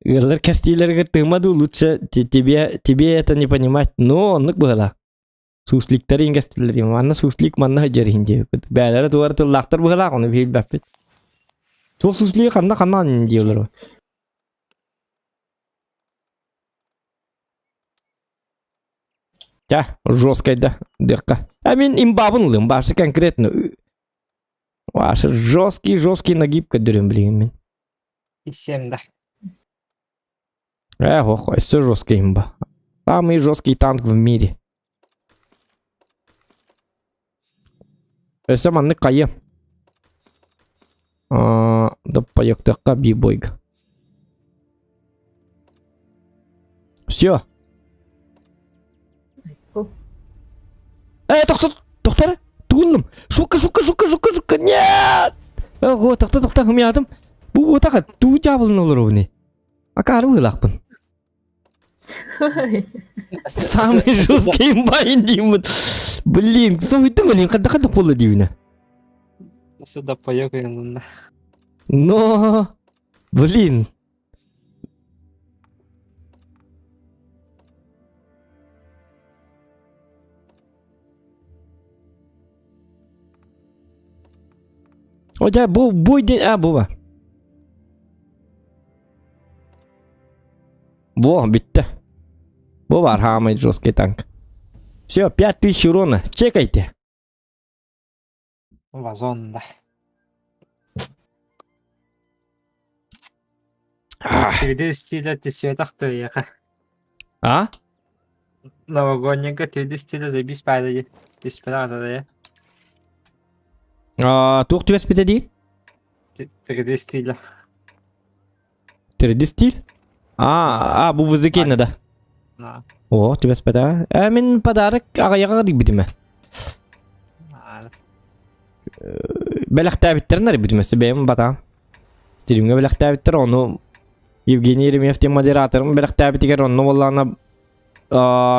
Ыаллар кэстиилэргэ тыыма дуу лучше тебе, тебе это не понимать. Но оннук быһыла. Сусликтар иҥгэстилэр манна суслик манна сылдьар иһин диэбиппит. Бээлэрэ тугар тыллаахтар быһылаах ону билбэппит. Туох суслига ханна ханна дииллэр. Ча, жесткай да, дыхка. А мин имбабын ылым, башы конкретно. Башы жесткий, жесткий нагиб көдөрүм билигин мин. Исем да. Эх, ох, все жесткий имба. Самый жесткий танк в мире. Өссө маннык хайы. Доппайыктыкка бибойга. Все. Э, тоқтар, тоқтар, туылдым. Шука, шука, шука, шука, шука, нет! Ого, тоқта, тоқта, хымядым. Бу отаға туу жабылын олар не. Акары быһыылаахпын. Самый жесткий имбайн деймін. Блин, соһуйдум блин, қада қада қолы деймін. Сюда поехали. Но, блин. О, дьэ, бу бу день, а, буба. Во, бүттэ. Бу бар самый жесткий танк. Все, 5000 урона. Чекайте. Вазон, да. 3D стиля түсүөтэх А? Новогодненько 3D стиля забись падали. Түспэтэх да А, туох түбэспитэ дии? 3D стиля. 3D стиль? А, а, бу вызыкейна да. На. О, түбэспэтэ. Э, мин подарок аҕайаҕа дийбитим Бэлэхтээбиттэрин арыйбытым өссө бэйэм батаам. Стримҥэ бэлэхтээбиттэр, ону Евгений Еремеев диэн модераторым бэлэхтээбитигэр онно буоллаҕына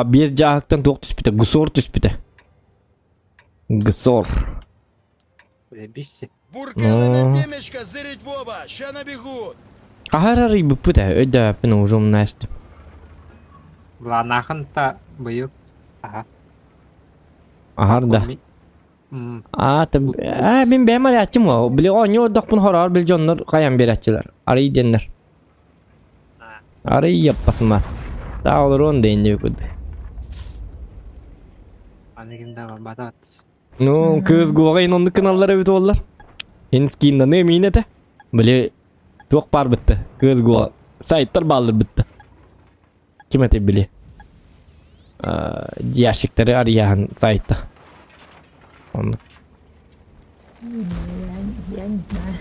биэс дьааһыктан туох түспүтэ, гусор түспүтэ. Гусор. Заебись. Бурканы на темечко, зырить в оба, ща набегут. Хаһар арыйбыппыт ээ, өйдөөппүн уже умнаастым. Былааннаахын та быйыл. Аха. Аһар да. Аа, аа, мин бэйэм арыйааччым оо. Били оонньуу ордохпун хороҕор били дьоннор хайан биэрээччилэр. Арый диэннэр. Арый яппасыма. Таа олоруон да иннибит курдук. Аныгын да барбатат. Ну, кыыс гуоҕа ин оннук гыналлар эбит уоллар. Ин скиннаны миин этэ. Били туох баар бытта. Кыыс гуоҕа. Сайттар бааллар бытта. Ким этэй били. Ящиктары арыйаһын сайта. Оннук. Я, я не знаю.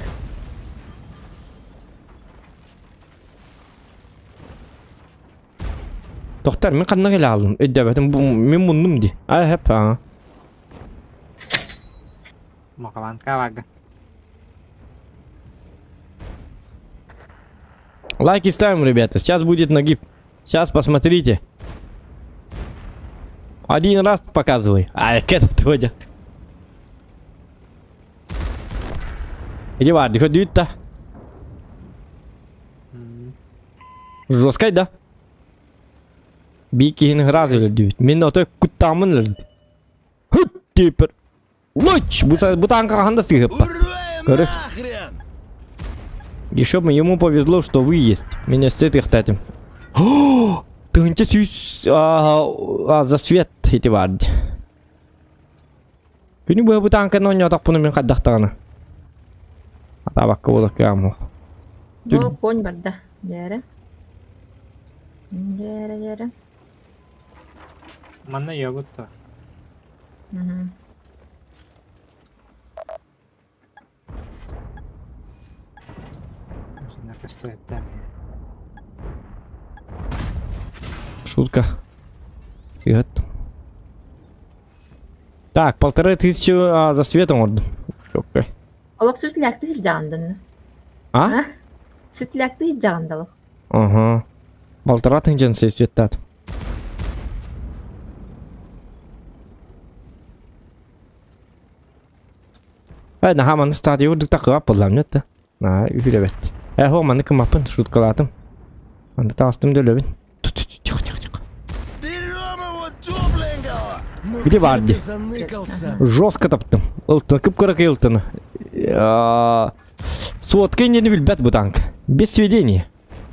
Тоқтар, мин ханна кэлэ хааллым? Өйдөөбөтүм, бу мин муннум дии. А, хэп, аа. Мокаланка вага. Лайки ставим, ребята. Сейчас будет нагиб. Сейчас посмотрите. Один раз показывай. А, это твой. Иди бар, ходи-то. Жесткай, да? Биир киһини сразу өлөрдүбүт. Мин отой куттааммын өлөрдүм. Хыт типер. Луч! Бу, бу танка хаһан да сыыһыппат. Ура Көрү. нахрен! Еще бы ему повезло, что вы есть. Меня өссө ытыахтаатым. Тыһынча сүүс а, за свет ити баар. Күнү быһа бу танканы оонньоотохпуна мин хайдахтаҕына. Атаабакка буолар кыаҕым суох. Бу конь барда. Дьээрэ. Дьээрэ, дьээрэ. Манна йобут то. Мгм. Шутка. Свет. Так, 1500 а, за светом ордум. Окей. Олох сүтлээхтик илдьаҕын А? Сүтлээхтик илдьаҕын да Ага. Полтора тысячи светтат. Э, наһаа манны стадия үрдүк такыга буоллам нет На, үһүлэбэт. Э, хо манны кымаппын, шуткалаатым. Манны таастым да өлөбүн. Тихо, тихо, тихо. Берем его тепленького! Ну Где Варди? ты заныкался? Жестко таптым. Ылтын, кып-кыракый ылтын. Сотка не билбэт бу танк. Без сведения.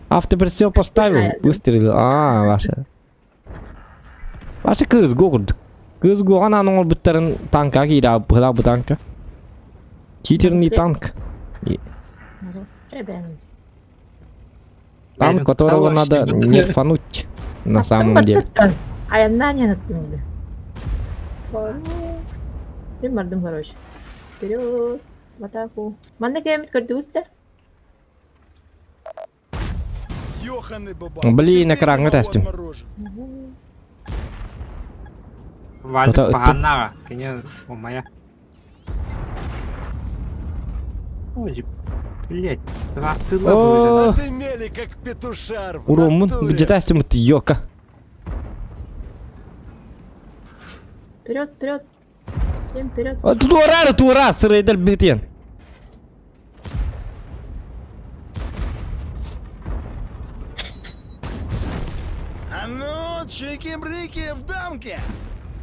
Автоприцел поставил, выстрелил. А, ваша. Ваша кыз курдук. Кыз гоған аның оңорбуттарын танка киирэ быһылаах бу танка. Читерный танк. Танк, которого надо нерфануть на самом деле. Айаннаан яныттым Мен бардым, короче. Вперед, в атаку. Манна кэмит көрдүгүт да? Ёханый бабай. Блин, Теперь экраҥҥа его тэстим. отморожу. Вазик Это- паганнага. Кини умая. Ой, блять, два тыла О, будет. Ты мели как петушар в Уроммун, натуре. где тэстим ёка. Вперед, вперед. Всем вперед. Туора, туора, сырайдар битен. А ну, чики-брики в дамке!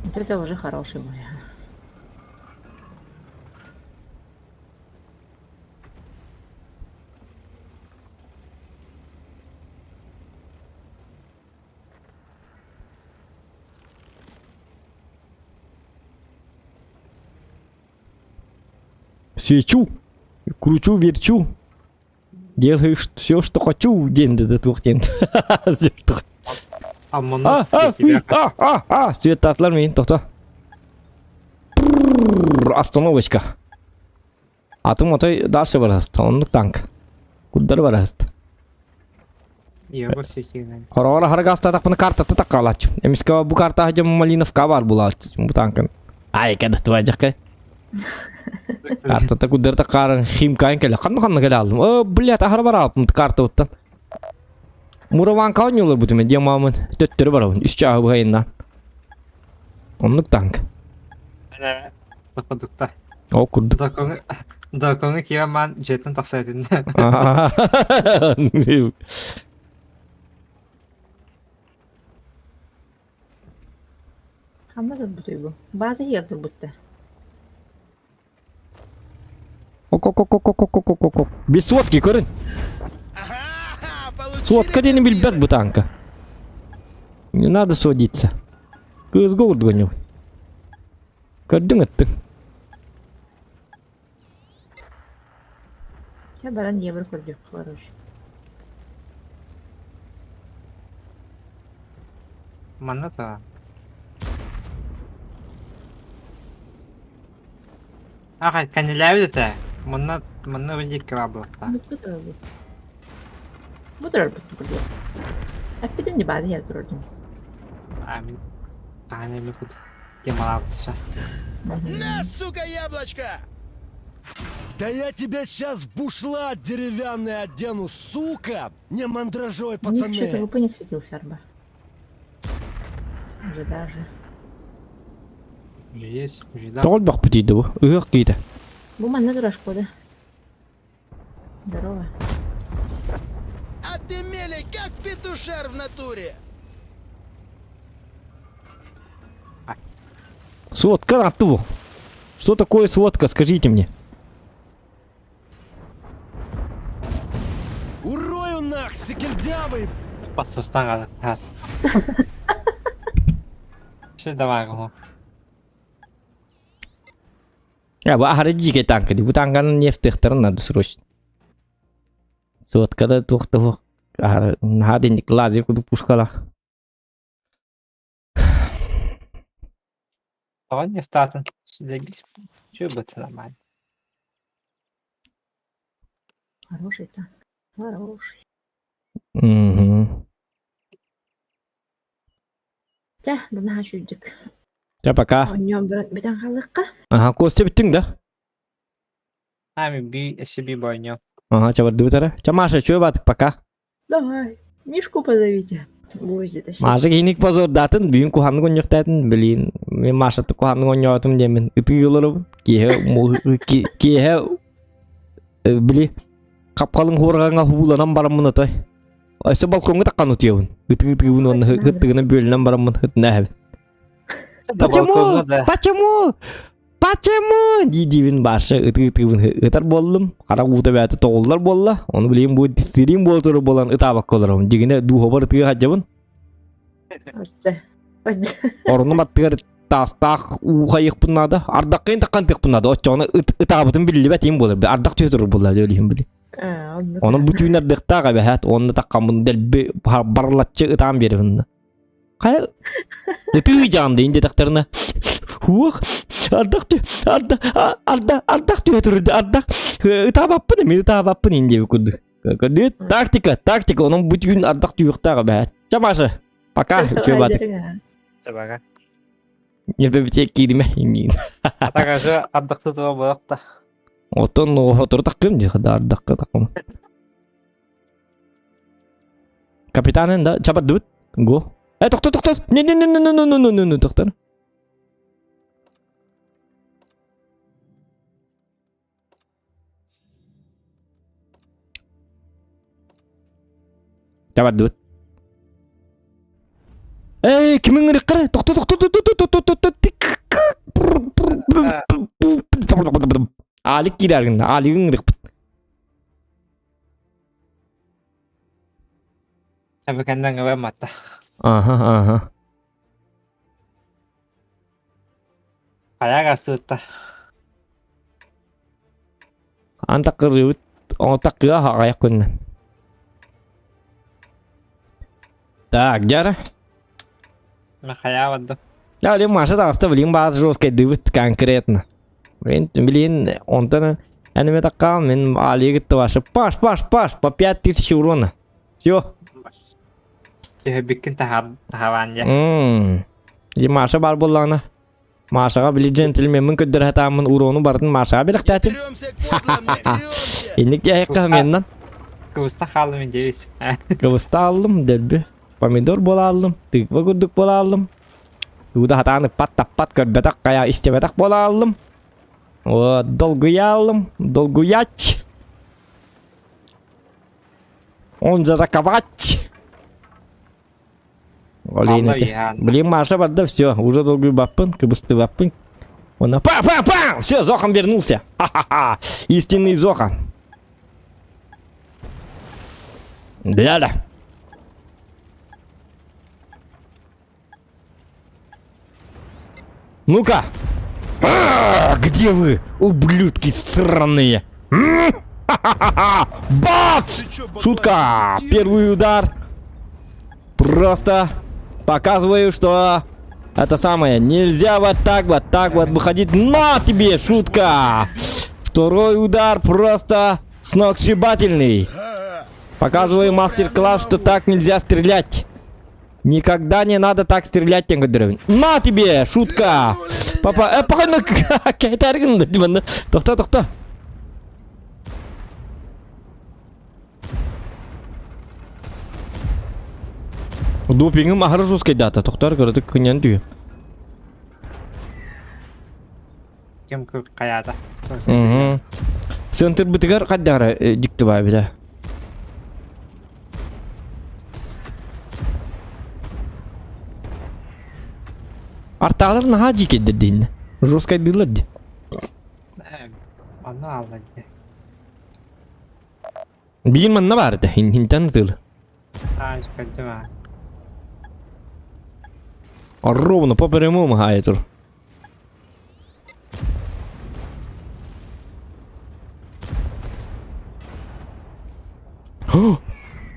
Вот это уже хороший мой. Свечу, кручу, верчу. Делаю все, что хочу. День да двух день. Всё, что хочу. А муну А, а, уй, а, а, а. Свет атлар мин, тоқта. Остановочка. Атым отой дальше бараст. Оннук танк. Куддар бараст. Его сетинен. Хороор харгастатахпына картата таккалач. Эмискэ бу карта хажым Малиновка бар булач. Бу танкын. Ай, када твайжакка. Картата куддар таккарын химкайн келе. Ханна ханна келе алдым. О, блядь, ахар бар алып карта уттан. Мураван каунюлар бутуме демамын. Төттөрү барабын. Үч чагы быйыннан. Оннук танк. Тақыдықта. О, курдук. Дакоңы киеман жеттен тақсайтын. Хамма турбутуй бу. База иһигэр турбутта. Ок-ок-ок-ок-ок-ок-ок-ок. Без сотки көрүн. Ага, получили Сотка диэни билбэт бу танка. Не надо сводиться. Кызга урдуган Көрдүң ыттың. Я баран евро көрдүк, короче. Манна та. Ага, канилябит это. Манна манна вроде крабла. Бу турар бу. Бу турар бу көрдүк. Эппитим ди база иһигэр турардым. Амин. Аны кут. Демалавтыша. На, сука, яблочко! Да я тебя сейчас в бушлат деревянный одену, сука! Не мандражой, У них что-то пацаны! ВП не светился, арба. Уже даже. Есть, жида. Тоҕол бахпыт дейді бу. Ыһыах киитэ. Бу манна турар шкода. Здорово. А ты мели как петушар в натуре! Сотка аттух. Что такое сотка, скажите мне. Урою нах, секельдявый! Пассустан хаалар. Ще давай го. Я бу аһары дьиикэй танка дии. Бу танканы нефтехтерин надо срочно. Соткада туох да суох. Аһары наһаа динник лазер курдук пушкалаах. Тоҕо нефтаатын зайбись. Чү быт нормально. Хороший танк. Хороший. Мгм. Чэ, бу наһаа үчүгдүк. Чэ, пока. Оонньоон баран бүтэн хаалыахха. Ага, Костя бүттүҥ да? Ами би эссе би бойньо. Ага, чабардыбыт эрэ. Чэ, Маша, чүө баатык, пока. Давай, Мишку позовите. Гвозди тащить. Маша киһиник позордаатын, бүгүн куһаҕаннык оонньуохтаатын, блин, мен Машаты куһаҕаннык оонньоотум диэммин ытыы олоробун. Киэһэ киэһэ били хапхалыҥ хуорҕаҥҥа хууланан бараммын отой. Өссө балкоҥҥа таххан утуйабын. Ытыы-ытыыбын уонна ыттыгынан бүөлүнэн бараммын ытына эһэбин. Почему? Почему? Почему? Дии-диибин башы ытыы-ытыыбын ытар буоллум. Хара уута бэйэтэ тоҕуллар буолла. Ону билигин бу сириим буола турар буолан ытаабакка олоробун. Дьигинэ дууһабар ытыы сылдьабын. Орунум аттыгар таастаах уу хайыахпын наада. Ардаххын таххан тыахпын наада. Оччоҕуна ытаабытым биллибэт иһин буолар. Ардах түһэ турар буолла өлүһүн били. Онон бу түүн ардыахтаах эбэһээт уонна таххаммын дэлби барлаччы ытаан биэрэбин. Хайа ытыы дьаам дейин диэтэхтэринэ уох ардах арда арда ардах түһэ турда ардах ытаабаппын эмиэ ытаабаппын ин диэбит курдук. Көрдүгүт тактика тактика онон бу түүн ардах түһүөхтээх эбэһээт. Ча Маша пока үчүгэй баатык. Чабага. Ньэпэбитиэ кииримэ иҥиин. Атагашы ардахсыз буолуохта. Оттон сотору таххым дии ардахха таххым. Капитанын да чабардыбыт. Го. Э, тохто, тохто. Не, не, не, не, не, не, не, не, не, тохтор. Чабардыбыт. Эй, кимиң ырыккар? Тохто, тохто, тохто, тохто, тохто, тохто. Алик киирэр Алигың ырыкпыт. Эбикэннэн ылымматта. Аха, аха. Хайа астыытта. Ан такырыбыт, оҥо таккыа аҕайах күннэн. Так, дьара. Хайа барды. Я блин, Маша таҕыста, блин, баар жесткайдыыбыт конкретно. Блин, блин, онтон эниме таккаам, мин Алигытты башы. Паш, паш, паш, по 5000 урона. Все. Түһэрбиккин таһаабаан дьэ. Мм. И Маша бар буоллаҕына. Машаҕа били джентльменмин көрдөрө сатааммын урону барытын Машаҕа бэлэхтээтим. Инник диэххэ меннан. Кыбыста хааллым дебис. Кыбыста аллым дөлбү. Помидор буола аллым, тыква курдук буола аллым. Тууда хатаан ыппат таппат көрбөтөх хайа истибэтэх буола аллым. Вот, долгуйа аллым, долгуяч. Он же раковать. Олейн эти. Блин, Маша барда, все, уже долгуйбаппын, кыбыстыбаппын. Он па па па Все, Зохан вернулся. Ха-ха-ха. Истинный Зохан. Да-да. Ну-ка! А, где вы, ублюдки сраные? Бац! Шутка! Первый удар. Просто показываю, что это самое. Нельзя вот так вот, так вот выходить. На тебе, шутка! Второй удар просто сногсшибательный. Показываю мастер-класс, что так нельзя стрелять. Никогда не надо так стрелять, тен На тебе, шутка! Папа, похоже, Тохто, тохто. Допингым аһары жесткий дата. Тохтар көрдүк күннен түйө. Ким хайаата. Центр бытыгар хаддара дикти баабита. Артаалар наһаа дьиикэйдэр дииннэ. Жесткайдыыллар дии. Онно аалла дии. Биир манна баар этэ, интэн ытыылы. Аа, көрдүм аа. Ровно по прямому хаайа тур.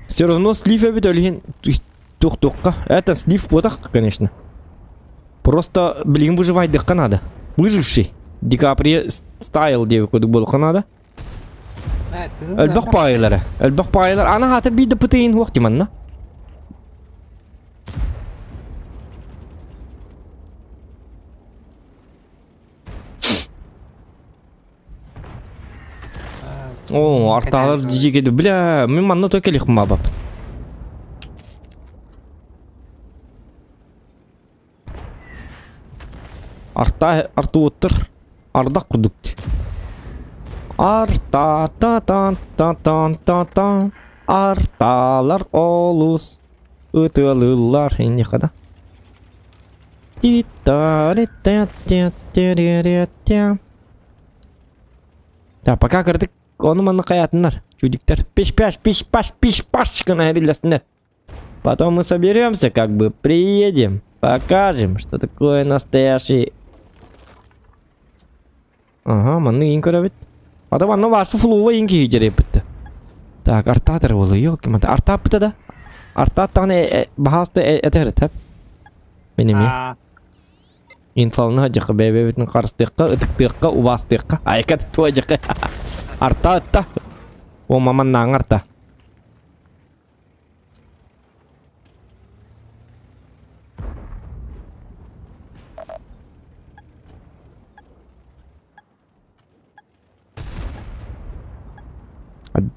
Все равно слив эбит өлүһүн тух-тухха. Это слив буотах, конечно. Просто, блин, выживайдыхха надо. Выживший. Ди Каприо стайл диэбит курдук буолуохха надо. Элбэх паайылара. Элбэх паайылар. Ана хаата биир да пытыйын хуох диманна. О, арталар дьиэгэ бля, мин манна то кэлих мабап. Арта артуоттар ардах курдук. Арта та та та та та та арталар олус ытыалыыллар иннихэ да. Да, пока кырдык ону манна хайатыннар чудиктар. Пиш-паш, пиш-паш, пиш-паш гына эриллэсиннэр. Потом мы соберемся, как бы приедем, покажем, что такое настоящий... Ага, манны иин көрөбүт. Ата манна вашу флула иин киһи дьэрэппитте. Так, артаатар буолла, ёлки мата. Артааппыта да? Артааттаҕына баһаалыста этэр этэ. Мин эмиэ. Инфалны дьаха бэйбэбитин харыстыахха, ытыктыахха, убаастыахха. Айка туа дьаха. Арта ытта. О маман нааңарта.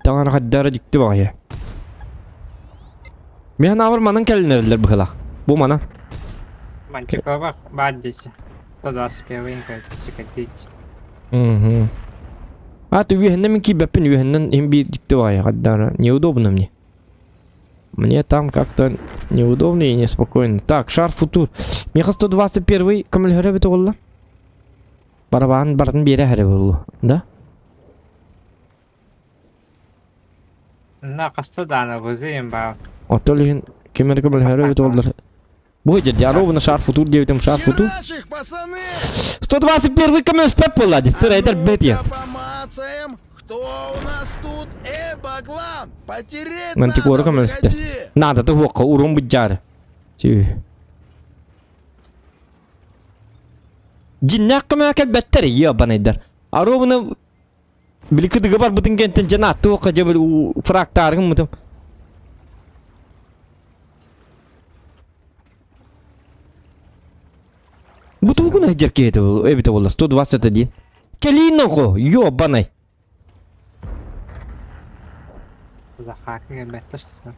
Даҕаны хайдара дьикти баҕайы. Мин анаабар манан кэлинэрэллэр быһыылаах. Бу манан. Мантикова баар диэчи. 121 чекатич. Угу. А, ты үөһэннэн мин киирбэппин, үөһэннэн иһин биир дьикти баҕайы хайдара. Неудобно мне. Мне там как-то неудобно и неспокойно. Так, шар футур. Меха 121 көмөлөһөрө эбит оҕоллор. Барабаан барын биэрэ эрэ буолуо, да? На хаста даана вызыйым баа. Оттон иһин ким эрэ көмөлөһөрө эбит оҕоллор. Бу дьэ ровно шар футур диэбитим шар футур. Херачь их, пацаны! 121 көмөспөт буолла дии. Сырайдар бэт я. Ну-ка помацаем, кто у нас тут? Эй, баклан, потереть Мантикора надо, көмөлөстө. выходи! Надо ты хуокка урун быдьаары. Түү. Дьиннээх көмөҕө кэлбэттэр ебанайдар. Аровна били кыдыгы барбытын кэнтэн дьэ туохха дьэ фрактааргын мытым. Бу тугун сылдьар киһи эбитэ буолла 121. Кэлиин оҕо, ёбанай. Захарка кэлбэттэр что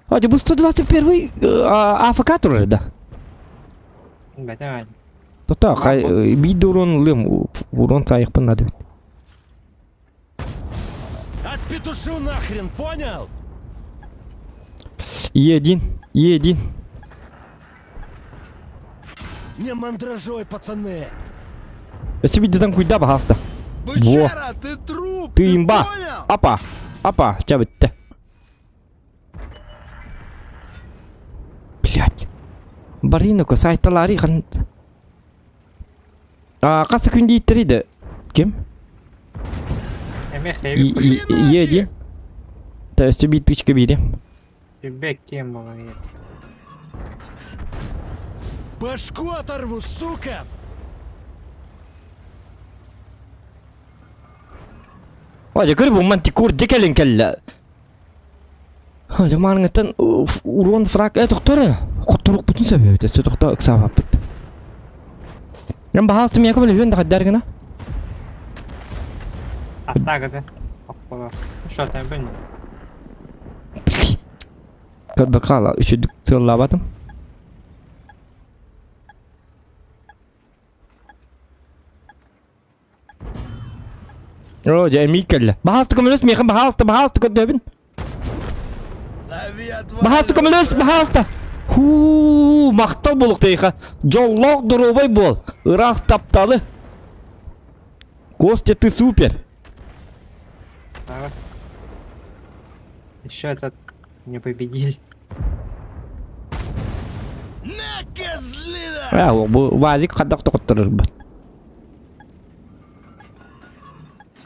А, бу 121 АФК турар да? Бэтэ Тота, биир урон ылыам, урон саайыхпын надо бит. Отпетушу нахрен, понял? Е1, Е1. Не мандражой, пацаны. Өссө биирдэтэн куйда баһааста. Бычара, ты труп, Ты ты имба. понял? Апа, апа, чэ бүттэ. Блять. Баринока сайталари хан... А, хас күн дииттэрий да? Ким? Эмиэ хэби Е1. Та өссө биир тычка биири. Бек кем буолан иһэр. Башку оторву, сука! Ой, көр бу мантикор дьэ кэлин кэллэ. Дьэ маарыҥҥыттан урон фраг э тохтор эрэ. Хотторуохпутун сөп эбит өссө тохто ыксаабаппыт. Мен баһаалыста миэхэ көмөлөһүөн да хайдаар гына. Атаагады. Окколо. Что там бен? Көрбө хаала үчүдүк сыаллаабатым. О, дьэ эмиий кэллэ. Баһаалыста көмөлөс миэхэ, баһаалыста, баһаалыста көрдөһөбүн. Лови Баһаалыста көмөлөс, баһаалыста. Хуу, махтал буолуох тайха. Дьоллоох доруобай буол. Ыраас тапталы. Костя, ты супер. Ага. Еще этот не победили. На, козлина! А, бу вазик хадах тоқотторор бат.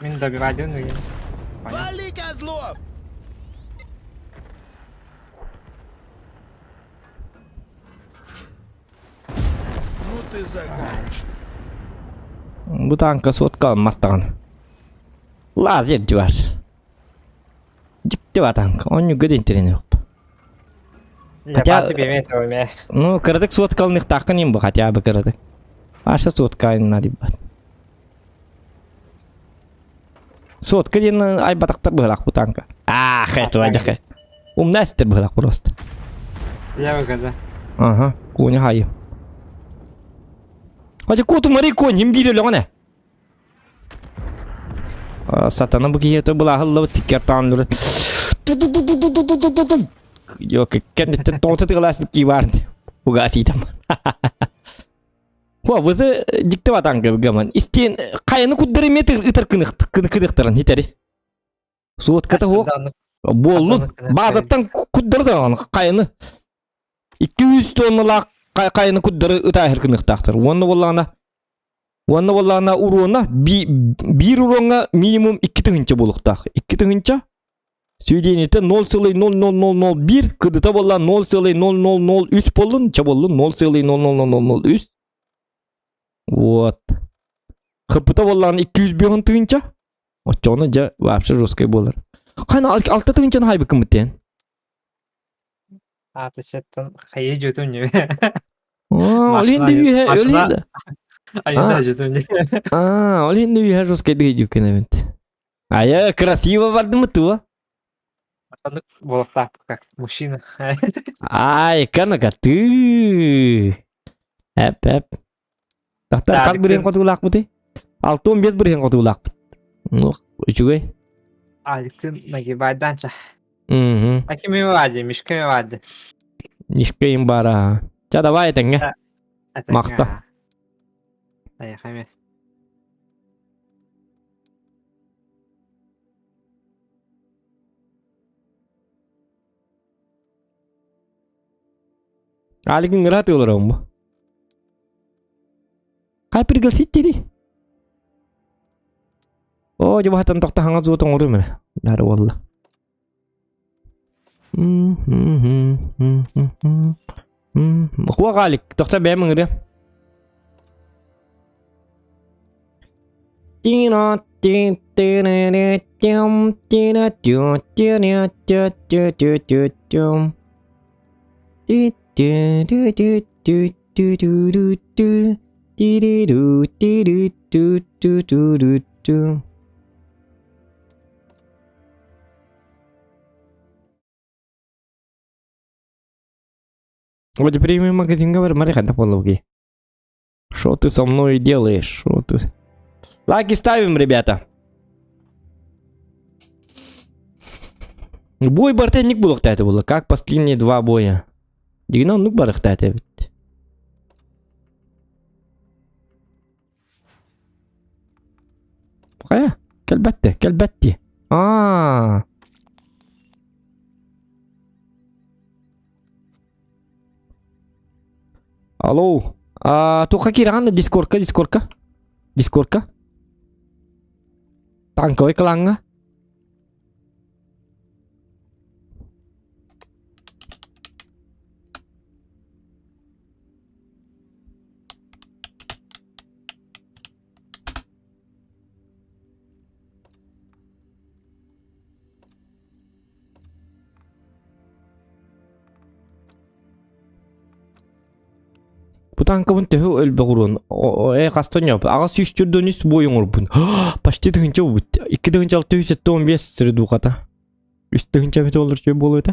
Мин добивать ну я. Понятно. Вали, козлов! Ну ты загадочный. Бу таанка суотка ылматтаҕын. Лазер дьыбар. Дьикти батанка. Онньуга да интэриэһинэй Хотя- Ну, кыратык суотка ылыныахтааххын им бу хотя бы кыратык. Аша суотка айынна диббат. Сотка диэн айбатахтар быһылаах бу танка. Аах, этого дьака. Умна эстер быһылаах просто. Я выгода. Ага, коня хайы. Хотя коту мари конь, им биир өлөҕүнэ. Сатана бу киһи былааһыллыбыт тиккер таан Йо, кэнниттэн тоҕута тыгалааспыт кии баар. Угаасиитам. Хуа, вызы дикте батанга гаман. Истен кайны куддары метр ытар кыныктарын хитери. Суотката хуок буоллун. Баазаттан куддары да кайны. 200 тонналаах кайны куддары ытаахыр кыныктаахтар. Уонна боллаана Уонна боллаана уруона биир уруоҥҥа минимум 2 тыһыынча буолуохтаах. 2 тыһыынча Сведениете 0,00001 кыдыта буолла 0,0003 боллун, ча боллун 0,00003. Вот. Хыпыта боллаан 205 тыһыынча. Оччоҕуна дьэ вообще жесткай буолар. Хана алта тыһыынчаны хайбыккын бутен. Ааты сеттон хайы жутум не. Ол енді үйе, ол енді. Айда жутум не. А, ол енді үйе жесткай дүйдүккен эбит. А я красиво бардым туа. Буолуохтаах как мужчина. Ай, канака ты. Эп, эп. Тахтар хат бүрен хотуулаахпытый? 65 бүрен хотуулаахпыт. Ну, үчүгэй. Аликтын нагибайданча. Мгм. А кими баады, мишками баады. Нишкейм бара. Ча давай тэҥҥэ. Махта. Айхами. Алигин ыраат олором бу. Хай пригласить дии. О, дьыбахтан тохта хаҥа зуотон оҥору мene. Дары буолла. Хуа Алик, тохта бэйэм ыҥырыам. Вот премиум магазин говорю, смотри, ханта полуги. Что ты со мной делаешь? Что ты? Лайки ставим, ребята. Бой бартенник булуохта это было. Как последние два боя. Дигина оннук барыхта это ведь. Хайа, кэлбэтте, кэлбэтти. Аа. Алло. А, туха киирэн дискорка, дискорка. Дискорка. Танковый клаҥҥа. Бу танкабын төһө өлбөх уруон э хастан ньоп аҕас сүүс төрдөн үс буой оҥорбун почти тыһыынча буолбут икки тыһыынча алта үс сэттэ уон биэс средухата үс тыһыынча эбитэ буоллар үчүгэй буолуо этэ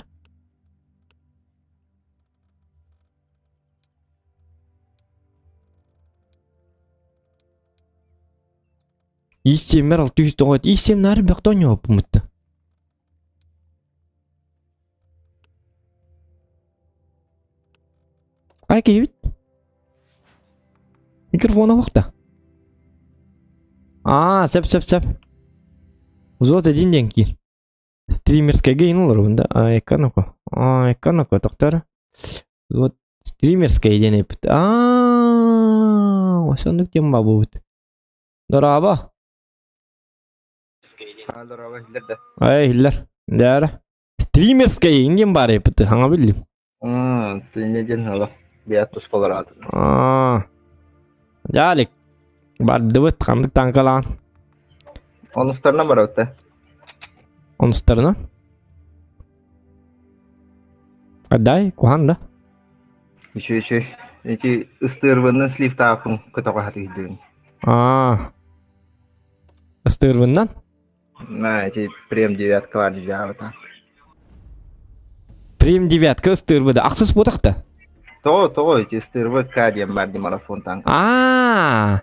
Ис сиэммэр 609 ис сиэм наар бөхтө оонньообуппуммутта. Хайа киһибит? Микрофона оһохто. Аа, сөп сөп сөп. Взвод один диэн киир. Стримерскайга иһин олоробун да. А, экономка. А, экономка, тоқтар. Вот стримерская диэн эппит. Аа, осоннук диэн бабыбыт. Дорообо. Дорообо, иһиллэр да. Ай, иһиллэр. Дээрэ. Стримерская иҥ диэн баар эппит, хаҥа биллим. Тинне диэн ала. Бият туспалар аатын. Аа. Жалик. Бардыбыт, ханнык танкалаан. Онустарынан барабыт Онустарынан? Дай, куһан да. Үчү үчү. Эти ыстыырбыннан сливтааппын көтөҕө хатыйдыын. Аа. Ыстыырбыннан? На, эти прем девятка бар дьаабыта. Прем девятка ыстыырбыда. Ахсыс буотахта. Тоҕо, тоҕо эти ыстыырбы К диэн бар ди марафон танк. Аа.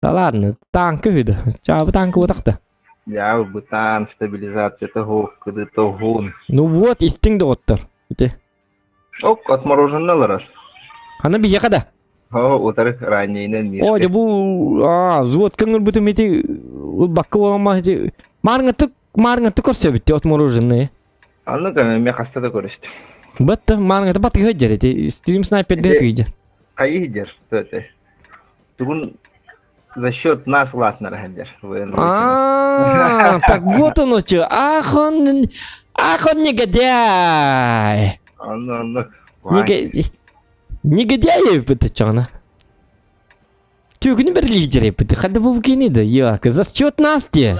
Да ладно, танка үһү да. Чаабы танка буотахта. Дьаабы бытаан, стабилизацията хуох, кыдыта уһун. Ну вот, истиҥ доҕоттор. Ити. Ок, отмороженный олорор. Аны биһиэхэ да. О, утары раннейынан мишка. О, дьэ бу аа, взводка ыҥырбытым ити бакка буолан ити маарыҥаттык маарыҥаттык көрсөбүт отмороженные. Аннык эмиэ хаста да көрүстүм. Бытта маарыҥата батыга дьэр ити стрим снайперде тыйдьар. Хайы дьэр төте. Тугун за счет нас улаатынара сылдьар. А, так вот оно что. Ах он, ах он негодяй. Анны анны. Негодяй это чана. Түгүнү бер лидер эппит. Хадда бу кини да, я за счет нас те.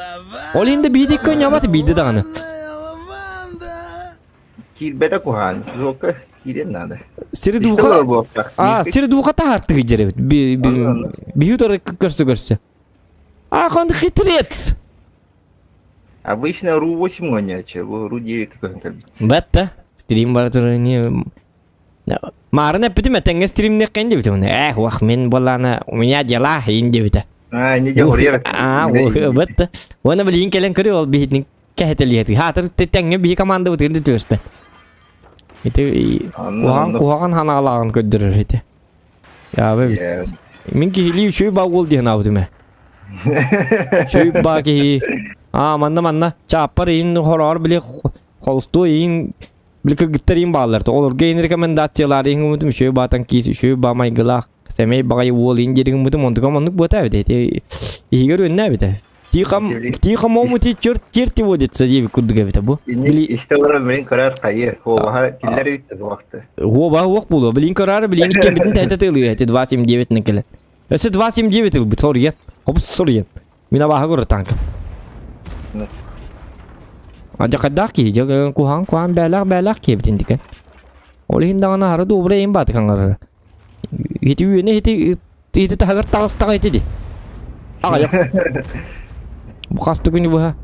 Ол инде биди көньябат биди даганы. Киирбэтэ куһаан. Звука киирэн надо. Сири духа. А, сири духа таһартыгы жеребит. Биһи торы көрсө көрсө. Ах, он хитрец. Обычно РУ-8 гоняча, РУ-9 какой кэлбит. Бэтта. Стрим бар не Марын эппитим этэҥҥэ стримниэххин диэбитим. Эх, уах, мин буоллаана, у меня дела, иин диэбитэ. А, не дьоһуруйар. А, бытта. Уонна билигин кэлэн көрү ол биһитин кэһэтэлиэтий. Хаатыр тэҥҥэ биһи командабытын да түөспэт. Ити куһаҕан куһаҕан ханаалааҕын көрдөрөр ити. Яабы Мин киһилии үчүгэй баа уол диэн аабытым ээ. Үчүгэй баа киһи. Аа, манна манна чааппар иин хороор били холустуо иин били кыргыттар иин бааллар. Олорго иин рекомендациялар иин гыммытым үчүгэй баатан киис үчүгэй баа майгылаах сэмэй баҕайы уол иин диир гыммытым онтукам оннук буота эбит. Ити иһигэр үөннэ эбит. Тихом, тихом омуте черт черти водится диэбит курдук эбитэ бу. Били истэ олорон билин көрөр хайы, хуобаха киллэр үттэ буолахты. Хуоба уох буолуо. Билин көрөр, билин иккеммитин тәйтэ тылыы эти 279 кэлэн. Өссө 279 ылбыт, соруйан. Хобус соруйан. Мин абааһы көрөр танкым. Адьа хайдаах киһи, дьэ куһаҕан куһаҕан бээлээх бээлээх киһибитин дикен. Ол иһин даҕаны аһары добрый им бааты хаҥарара. Ити үөнэ ити ити таһыгар таҕыстаҕа ити ди. Аҕайах. Бу хас да күнү быһа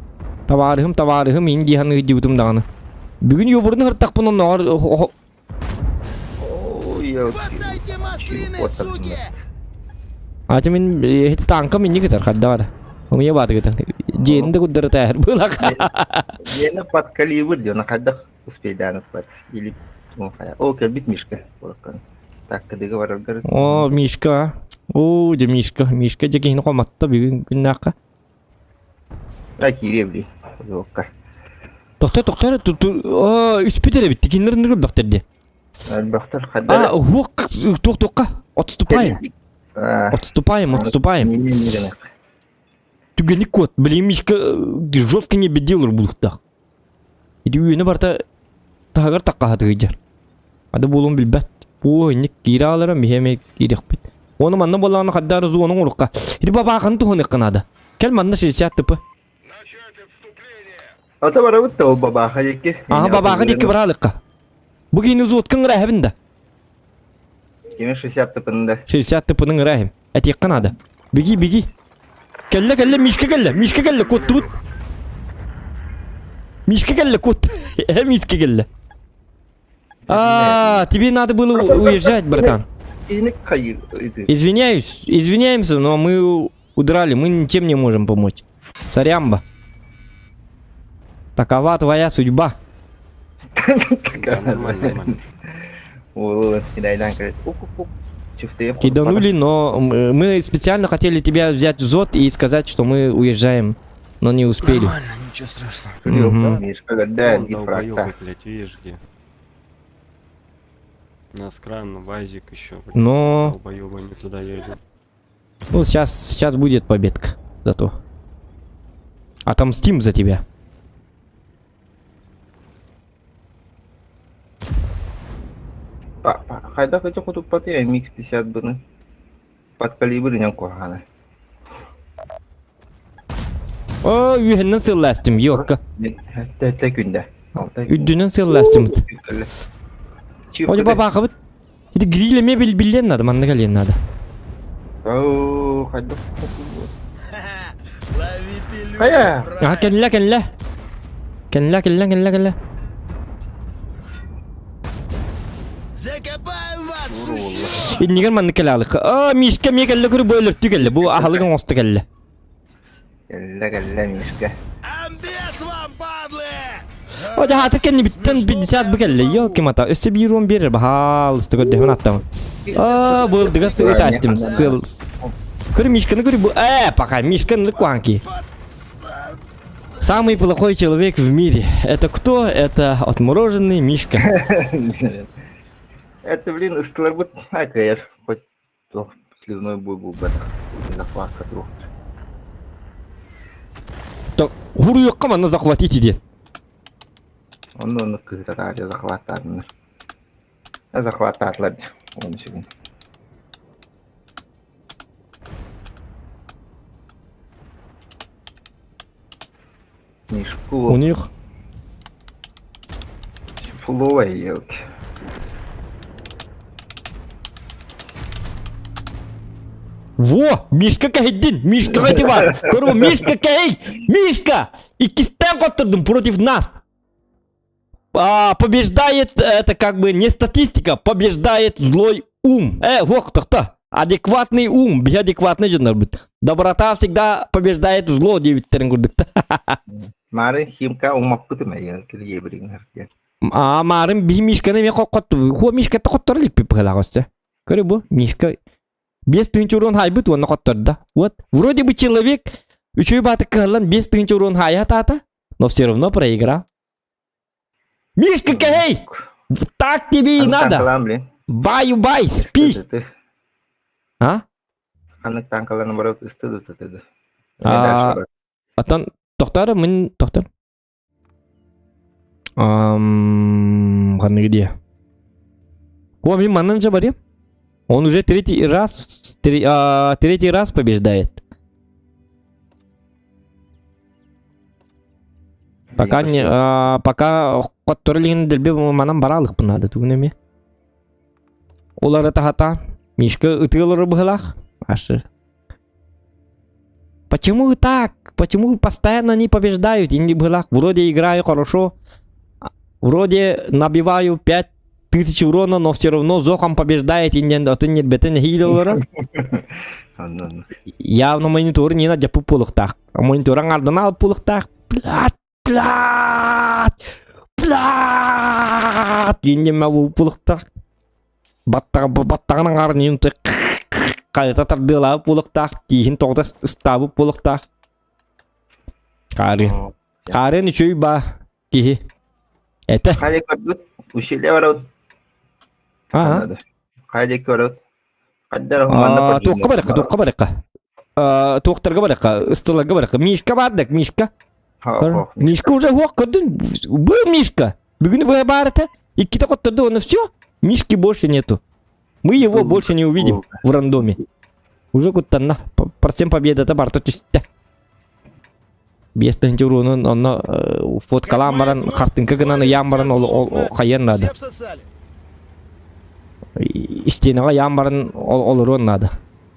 табаарыһым табаарыһым ин дии саныы сылдьыбытым даҕаны. Бүгүн юбурун ыртахпын оннооҕор Хватайте маслины, суки! Ати мин ити танкам инни кытар хадда Умия бааты кытар. Дьиэни да куддара тээр былак. Дьиэни под калибр диэн хайдах успейданыппат или О, кэлбит Мишка. Так, кыдыга бараргар. О, Мишка. О, дьэ Мишка. Мишка дьэ киһини хоматта бүгүн күннээххэ. А, киириэ били. Зокка. Тохто, тохто, үспүт эрэ битти. Кинилэр нөргө бөхтөр ди. Бөхтөр хаддар. А, хуок, туох туохка. Отступаем. Отступаем, отступаем. Түгэни кот, блин, Мишка жестко не бедил булуктах. Ити үйэни барта таһыгар таккаһатыгыдьар. Ады буолуон билбэт. Бу инник киирэ аалара миһэ киириэхпит. Оны манна буоллаҕына хаддаары зуонуҥ урукка. Ити бабааханы туһаныахха наада. Кэл манна 60 тп. Ата барабыт да ол бабааха диэки. Аха бабааха диэки бараалыкка. Бу киини зуоткын ыраахабын да. Кими 60 тпны да. 60 тпның ыраахым. Этиэххэ наада. Беги, беги. Кэллэ, кэллэ, Мишка кэллэ, Мишка кэллэ, куоттубут. Мишка кэллэ, куот. Э, Мишка кэллэ. А, тебе надо было уезжать, братан. Извиняюсь, извиняемся, но мы... Удрали, мы ничем не можем помочь. Сорямба. Такова твоя судьба. Да, нормально, нормально. Киданули, но мы специально хотели тебя взять в зод и сказать, что мы уезжаем, но не успели. Нормально, ничего страшного. Мгм. Вон долбоёбы, блядь, видишь где. Нас кран, вазик еще, блядь. Но, Долбоёбы не туда едут. ну, сейчас, сейчас будет победка зато. Отомстим за тебя. Хайдах ити хотуппатый MX-50 быны подкалибр куһаҕана. О, үһүнэн сылластым, ёкка. Тэтэ күндэ. Үрдүнэн сылластым. Ой, бабахабыт. Ити гриль эме бил билиэн надо, манна кэлиэн надо. Оо, хайдах Лови пилюлю, Хайа! А, кэллэ, кэллэ. Кэллэ, кэллэ, кэллэ, кэллэ. Закопаем вас, существо! Иннигэр маннык кэлэ А, Мишка эмиэ кэллэ көрү бу өлөртү кэллэ. Бу аһылыгын оҥосто кэллэ. Кэллэ, кэллэ, Мишка. Амбец вам, падлы! О, дьаһаатыр кэннибиттэн 50 бу кэллэ. Ёлки-мата, өссө биир уон биэрэр баһаалыста көрдөһөн аттамын. А, быылдыга сыытаастым. Сыл. Көрү Мишканы көрү бу. Э, пока Мишканы куанки. Самый плохой человек в мире. Это кто? Это отмороженный Мишка. Это, блин, ыстыларбыт акайар. Хоть туох сливной бой булбатах. Захватка туох. Так, хуруйукка манна захватите диэн. Онно онно кыһытатаары захваттаатыннар. Захваттаатылар. Оны сүгүн. Мишку У них фуловая елки. Во! Мишка кэһэйдин! Мишка эти бар! Көрү, Мишка кэһэй! Мишка! Иккистээн хоттордум против нас! А, побеждает, это как бы не статистика, побеждает злой ум. Вот то Адекватный ум, адекватный дьоннор бит. Доброта всегда побеждает зло, диэбиттэрин курдук. Мары химка умаппытым әйел килге хартия. А марын би Мишканы мен қоққотты. Хо Мишка та қоттор липпи пыхалағосты. Көрі бу, Мишка 5000 урон хайбыт уонна хотторда. Вот, вроде бы человек үчүгэй баатык кыһаллан 5000 урон хайа но все равно проиграл. Мишка, кэй! Так тебе и надо! Баю-бай, спи! А? Ханнык танкаларын барып ыстыды тыды. А, Атан, тохтар, мин тохтар. Ам, где? О, мин маннан же барым. Он уже третий раз, третий раз побеждает. Пока не, пока хотторлин дельбе манан баралык надо тугунеме. Олары тахата. Мишка ытыылары быһылах. Ашы. Почему вы так? Почему вы постоянно не побеждают? Инди быһылах. Вроде играю хорошо. Вроде набиваю 5000 урона, но все равно Зохам побеждает. Инден атын нербетен хилолары. Явно монитор не надо пулыктах. Монитор аңардан алып пулыктах. Блядь, блядь, блядь. Инден ма пулыктах. Баттағының арын юнты қайта тардылап пулыктах. Тиһин тоғда ыстабы пулыктах. Қарын. Қарын үчөй ба. Кихи. Это. Хайде көрдүт, ущелье барабыт. Ага. Хайде көрөт. Каддар Туохка барыкка, туохка барыкка. Туохтарга барыкка, ыстыларга барыкка. Мишка бардык, Мишка. Мишка уже хуак көрдүн. Был Мишка. Бүгүн бу барыта. Икките котторду, он все. Мишки больше нету. Мы его больше не увидим в рандоме. Уже куттанна. Процент победы это барта түстэ. Без тынчурунун онно фоткалаан баран хартынка гынан ыйаан баран ол хайан надо. Все обсосали. Стенаға ян баран ол урон надо.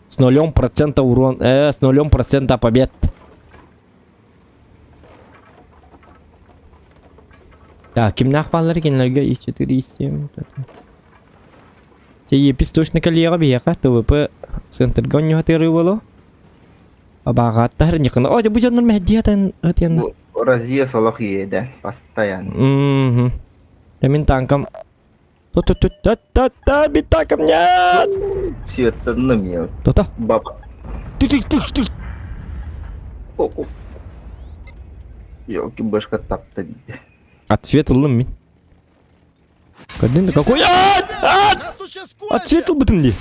С нулем процента урон, с нулем процента побед. Так, кимнах баллар кинлерге и 4 7. Те епис точно коллега бияка ТВП центр гоню тыры было. Абааҕааттар ньыкына. О, бу дьоннор мэһэддиэтэн ытыан. Бу Разия солох иэдэ постоянно. Мм. Да мин танкам. Та-та-та-та-та, мин танкам нет! Светтанным я. Та-та. Баба. Ты ты ты ты. Елки башка тапта дейді. Отсвет ыллым мин. Көрдүн да какой? Отсвет ылбытым дии.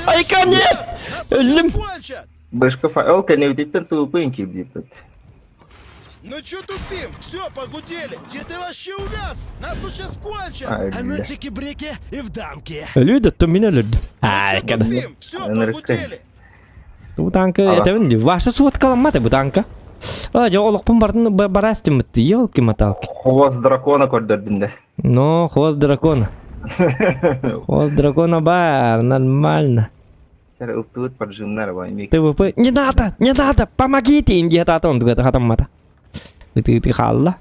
Айка нет! Өллүм. Башка файл кэннибититтэн тылпын киирдиппит. Ну чё тупим? Все, погудели. Где ты вообще увяз? Нас тут сейчас кончат. А ну чики-брики и в дамки. Өлүү да мин өлөрдүм. Айка да. Все, погудели. Бу танка этэбин дии. Ваша суоткаламмата бу танка. А, дьэ олохпун бардын барастыммыт елки-моталки. Хвост дракона көрдөрдүн да. Ну, хвост дракона. Хвост дракона бар, нормально. Ылтыбыт поджимнар ваймик. ТВП, не надо, не надо, помогите, Индия татон хатаммата. Ты хаалла.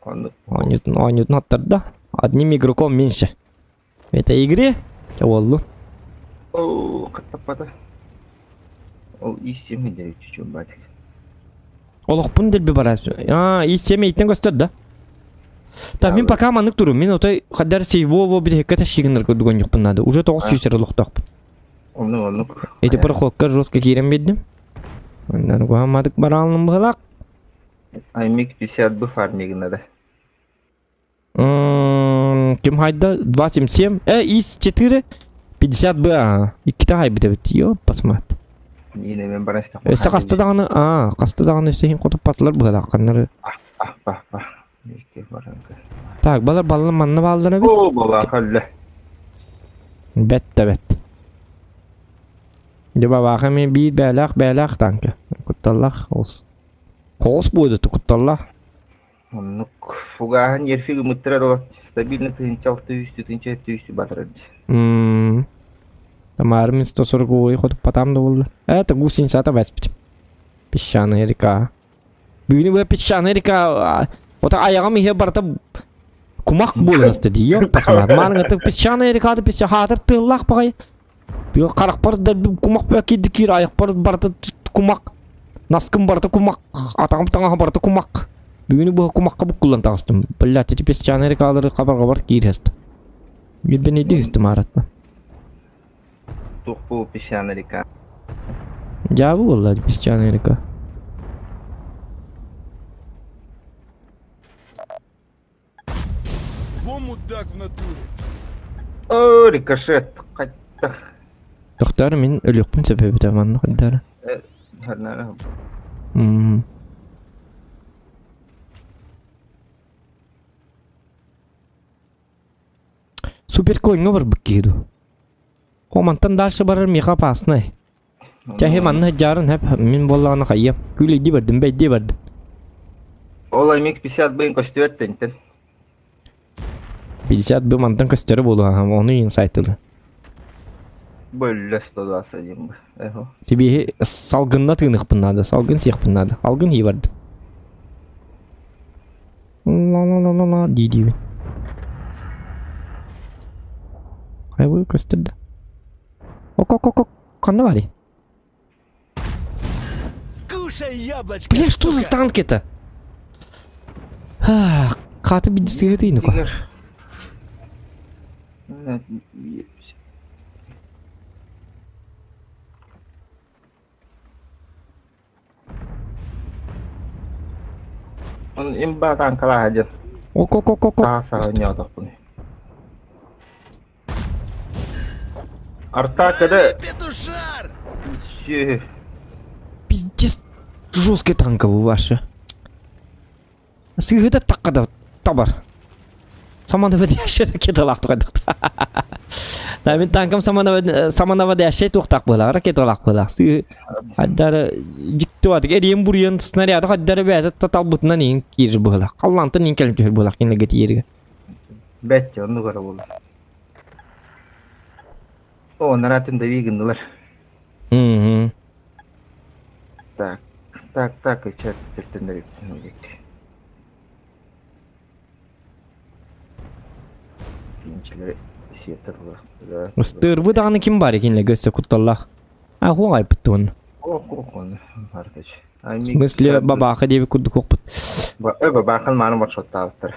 Оонньутун оттарда. Одним игроком меньше. В этой игре оллун. Оо, хаттаппата. Ол ис-семи чуть-чуть батик. Олохпун дэлби барар. А, ис-семи иттен көстөр да. Та мин пока маннык турум. Мин отой хаддар сейвово бирэхекке ташигыннар көрдүгөн жокпун надо. Уже 900 олохтоохпун. Оннук, оннук. Эти проходка жестко киирэн биэрдим. Оннан куһамматык бараалым быһылаах. Аймик 50 бы фармигин надо. Ким хайда? 2.77. ИС-4 50 Б. Ага. Иккитэ хайбыт эбит. Ёп, посмотри. Иine мен баран Өссө хаста даҕаны, аа, хаста даҕаны өссө иһин хотуппатылар быһалаах ханнары. Ah, bah, bah. Икки баранка. Так, балар баллар манна бааллар эбит. О, бала халла. Бэт да бэт. Дьэ бабааха эмиэ биир бээлээх бээлээх танка. Кутталлаах олус. Хоҕус буойдуту кутталлаах. Оннук фугаһын ерфи гымыттыра дола стабильно 1600 1700 батырар. Мм. Тамара мин 140 хотуппатам да буолла. Это гусеницата бэспит. Песчаная река. Бүгүнү бу песчаная река Ота айаҕым иһэ барыта кумах буолан сыта дии посмотри. Маарыҥҥа песчаная рекада песча хаатыр тыаллаах баҕайы. Тыал харахпар да кумах киирди киир айахпар барыта кумах. Наскым барыта кумах, атаҕым таҥаһа барыта кумах. Бүгүнү быһа кумахха буккуллан таҕыстым. Блядь, эти песчаные рекалары хабарҕабар киирһэст. Билбен идиһистим ааратна. Туох бу песчаная река? Дьаабы буолла песчаная река. Во мудак в натуре. О, рикошет. Хаттах. Тохтоор мин өлүөхпүн сөп эбитэ манна хайдара. Харнара. Мм. Суперкоиҥҥа барбыт киһи дуу? О, мантан дальше барар миэхэ опасный. Чэ, манна сылдьаарын сөп, мин буоллаҕына хайыам. Күүлэйдии бардым, бэйдиэ бардым. Ол аймик 50 быйын көстүбэт тэнтэн. 50 бы мантан көстөрө буолуо, ону иин сайтылы. Бөллө 121 бы. Эхо. Сибиһи салгынна тыыныхпын наада, салгын сиэхпин наада. Алгын ии бардым. Ла-ла-ла-ла-ла дии-диибин. Хайбы көстөр да. Ок-ок-ок, ханна барый? Кушай яблочко, Бля, что за сука! танки-то? Хаты бидисыгы ну-ка. Тигр. Он имба танкалаах дьон. Ок-ок-ок-ок. Саха саха ньоотохпун. Артакада Петушар! сүө Пиздец жесткая танковый ваша. Сыыһыта тахха табар. Самонаводящая ракеталаах тугайдахта. Да, мин танкам самонаводящая туохтаах буолар, ракеталаах буолар. Сыы хаддара дьикти баатык эриэн буруйан снаряды хаддара бэйэтэ таталбытынан иин киирэр буолар. Халлаантан иин кэлэн түһэр буолар кинилэргэ тиийэргэ. бэт оннук эрэ буолар. О, наратын дави гыннылар. Мгм. Так, так, так, ычат төртөннөр Кинчилери сиэтэ тылах. Ыстыырбы даҕаны ким баар кинилэргэ өссө кутталлаах. А хуоҕайбыт туон. В смысле бабаха диэбит курдук уохпут. Бабахан мааны маршруттаабыттар.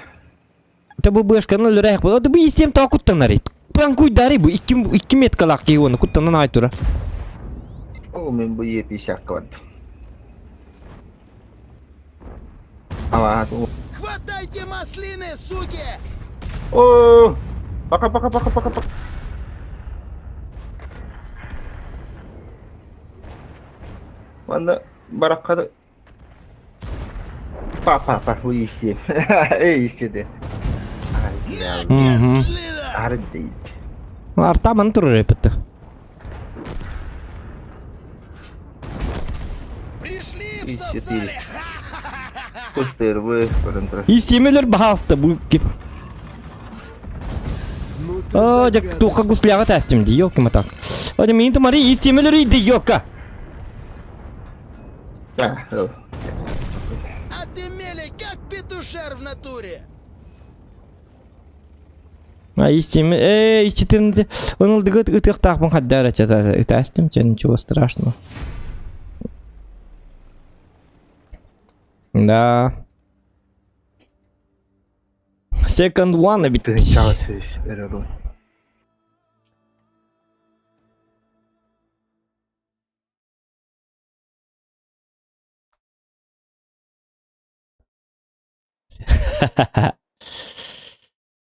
Это бу бышканы өлөрөөх бу. Это бу истем тоо куттанар. Пранкуйдары бу 2 меткалаах киһи уонна куттанан аай тура. О, мен бу Е50 бардым. Ава, Хватайте маслины, суки! О, пока, пока, пока, пока, пока. Манна баракка па па па бу исти. Эй исти Арбит. Артаман турар эпитті. Пришли, всосали! Пустырвы, Истемелер баһаалыста бу кип. О, дьэ, туохха гусляга тастым ди, ёлки матак. О, дьэ, мин тумари истемелер иди, ёлка. Отымели, как петушар в натуре! А истеме, эй, 14, он ылдыгыт ытыктаахпын хаддара ытаастым, чэ, ничего страшного. Да. Second one эбит. Тыһынчаҕа сүүс өрөрун.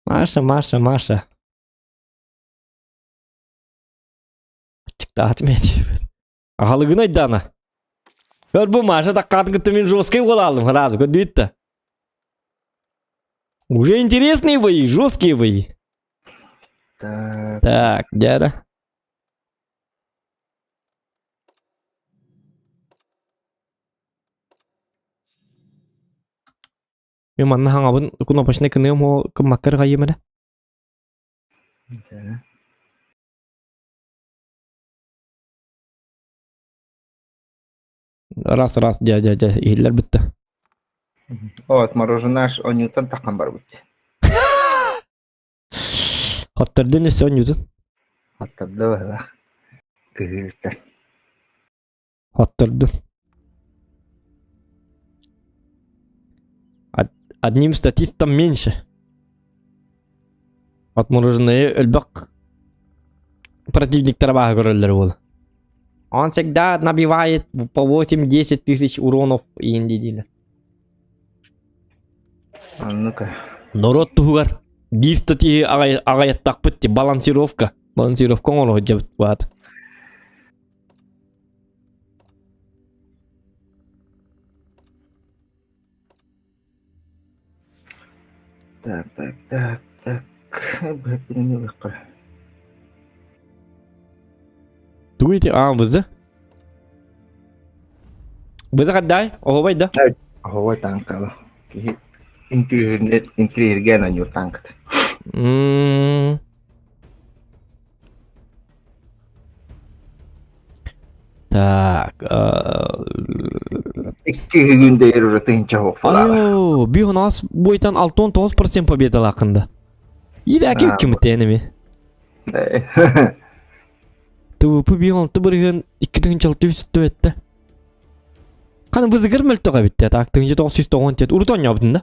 Маша, Маша, Маша. Ачыктаатым этибин. Аһалыгын айдаана. Көр бу Маша таккаатын кытта мин жесткий буолаалым сразу көрдүбүт да. Уже интересные бои, жесткие бои. Так. Так, дядя. Мен манна хаҥабын кнопочный кыныам о кыммаккар хайым эрэ. Раз раз дьэ дьэ дьэ иһиллэр бүтте. От мороженаш онньуттан таххан барбыт. Хоттардын өссө онньутун. Хоттарды быһылаах. Кыһыыстар. Хоттардын. Одним статистом меньше. Отмороженные өлбөх противниктара бааһы көрөллөр буол. Он всегда набивает по 8-10 тысяч уронов иин диилэр. А ну-ка. Норуот туһугар биир статьи аҕайаттахпыт ти балансировка. Балансировка оҥоро сылдьабыт баат. Так, так, так, так. Бэппинэн Тугу ити аа вызы? Вызы хаддай? Оһобай да? Оһобай танкала. Киһи интриһиргээн аньур танкат. Так. Икки күн дээр уже тыһынча суох Айо, би нас бойтан 69% победалаахында. Ирэки кимтен эми. ТВП би онты бырыгын 2600 этте. Ханы вызыгыр мөлтөҕө эбит так 1990 урут оонньообутун да?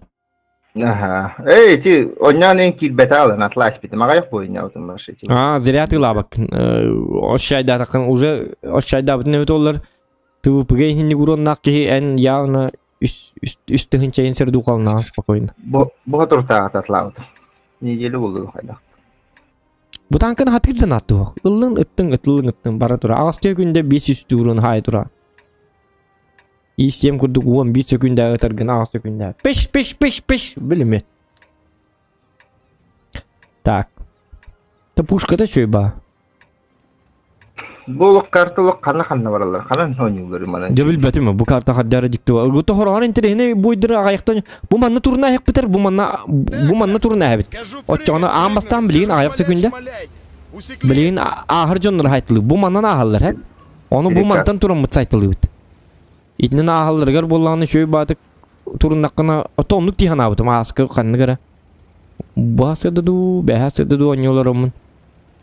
Аха. Эй, ити онньоон эн киирбэтэ алын атлас битим. Аҕайах буойунньаабытым башы ити. А, зря тыылаабаккын. Ощайдаатаххын уже ощайдаабытын эбит оллар. ТВП-га иһинник уруоннаах киһи эн явно үс үс тыһынчайын сердуукалнаҕа спокойно. Бу бу туртааҕыта атлаабытым. Неделю булду хайдах. Бу танканы хатыырдан аттуох. Ыллын ыттыҥ ытыллын ыттыҥ бара тура. Аҕастыа күндэ 500 туурун хаай тура. Иистиэм курдук 11 сөкүүндэ ытаргын аҕыс сөкүүндэ. Пиш пиш пиш пиш билими. Так. Та пушката үчүгэй баа. Бу карталык ханна ханна бараллар? Ханан оонньууллар манан? Дьэ билбэтим бу карта хаддара дьикти Гута хороҕор интэриэһинэй буйдары аҕайахтан бу манна турна эһэхпитэр бу манна бу манна турна эһэбит. Оччоҕуна аан бастаан билигин аҕыйах сөкүүндэ билигин ааһар дьоннор хайтылыы бу манан ааһаллар һэ. Ону бу мантан тураммыт сайтылыыбыт. Итинэн ааһалларыгар буоллаҕына үчүгэй баатык туруннаххына ото оннук дии санаабытым ааска ханнык эрэ. Бу сырда дуу, бэһэ сырда дуу оонньуулароммун.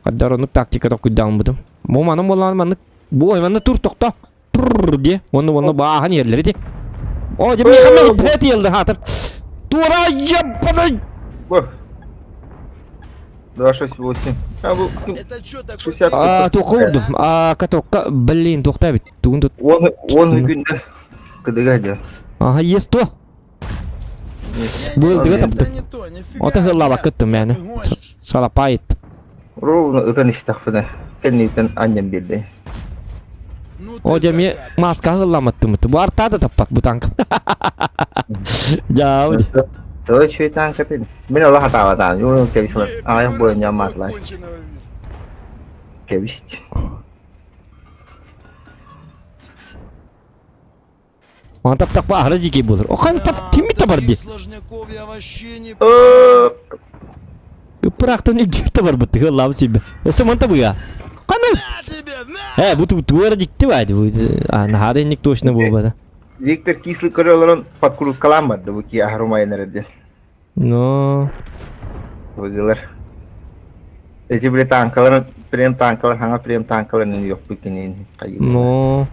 Хаддар оннук тактика токуйдааммытым. Бу манан буоллаҕына маннык бу ой манна тур тохто. Прррр диэ. Уонна уонна бааһан иһэллэр ити. О, дьэ миэхэ миэхэ тиэлдэ хаатыр. Туора ебаный! 268. А, бу 60. А, туохха урдум? А, катокка, блин, туохта эбит. Тугун тут. Он он күндө кыдыга дьэ. Ага, есть то. Быылдыга таптым. Ото хыллаабаккыттым мээнэ. Салапайт. Ровно ытан истэхпинэ кэнниттэн анньан биэрдэ. О, дьэ эмиэ маска хылламаттымыт. Бу артаа да таппат бу танк. Дьаабы. Тылы үчүгэй танкатын. Мин олох атаабатаан. Юрун кэбис аҕыйах буойунньаан маатылай. Кэбист. Мана таптахпа аһара дьикэй буолар. О, ханна тап киммит табар дии? Ыппыраахтан үрдүк табарбыт тыһыаллаабыт сирбэ. Өссө манта быа. Ханна? Э, бу туара дьикти баайды бу. Наһаа да инник точно буолбата. Виктор Кислый көрө олорон подкрутка барды бу ки аһарумайын эрэрди. Но. Выгылар. Эти били танкаларын, прем танкалар, хаҥа прем танкаларын юкпу кинин. Но.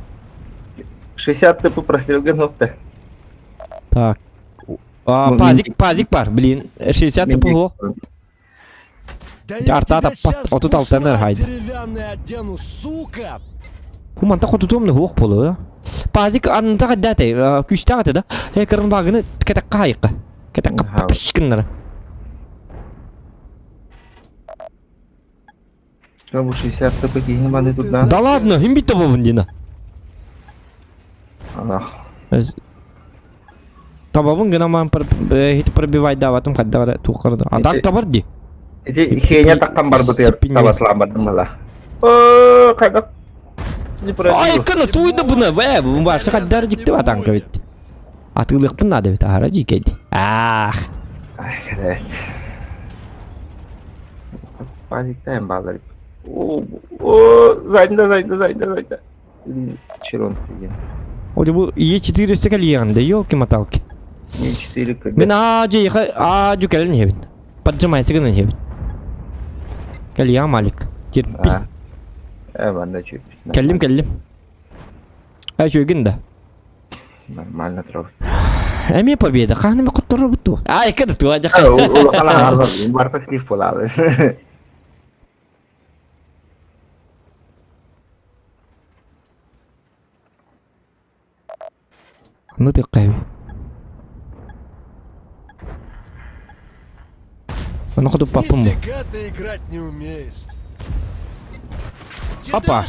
60 типа прострелга нокта. Так. А, пазик, пазик бар, блин. 60 типа го. Арта таппат, 36 эр хайда. Манта хотутуом хуох болу. Пазик анта каддате, күстәгә да. Э кырын багыны кетек кайыкка. Кетек пышкыннар. Бу 60 типа киһини баны туда. Да ладно, им битте бобун дина. Ах. Табабын гына ман хит пробивать даватым хаддара тухкарда. А так табар ди. Ити хеня таххан барбытыгар табаслаан бардым ыла. Оо, хайда. Ай, кына туйда буна, вэ, бу хаддар дикти батанка бит. Атыылыахпын наада эбит, аһара дьиикэйди. Аах. Ай, Пазиктайм баалар. О, о, задньда, задньда, задньда, задньда. Черон деген. О, бу Е4 өссө кэлиэҕин да, елки-моталки. Е4 кырда. Мин аа-дьэ аа-дьу кэлэн иһэбин. Поджимайся гынан иһэбин. Кэлиэҕим Малик. Терпи. Э, манна чуть. Кэллим, кэллим. Э, үчүгүн да. Нормально трав. Эмиэ победа. Хаһан эмэ хотторобут туох. Ай, кэдэ туа жаха. Улахан аҕалар, барта слив буолаалы. Ну ты кайби. Ону хоту папым бу. Нифига ты играть не умеешь. Опа.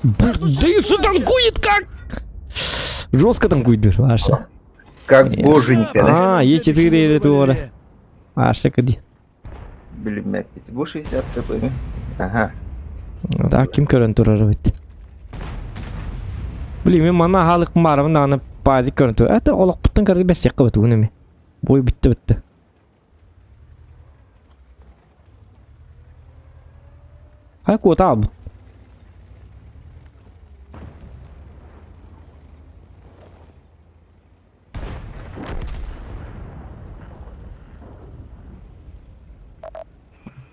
Да и что танкует как? Жестко танкует, Ваша. Как боженька, да? А, Е4 или туора. Ваша кади. Билиммэппит. Бу 60 ТП. Ага. Да, ким көрөн турар эбит. Блин, мен мана халык марабын даҕаны пазик көрөн турар. Это олохпуттан көрдү бэссиэххэ бытыгын эми. Бой бүтте бүтте. Хай куота албыт.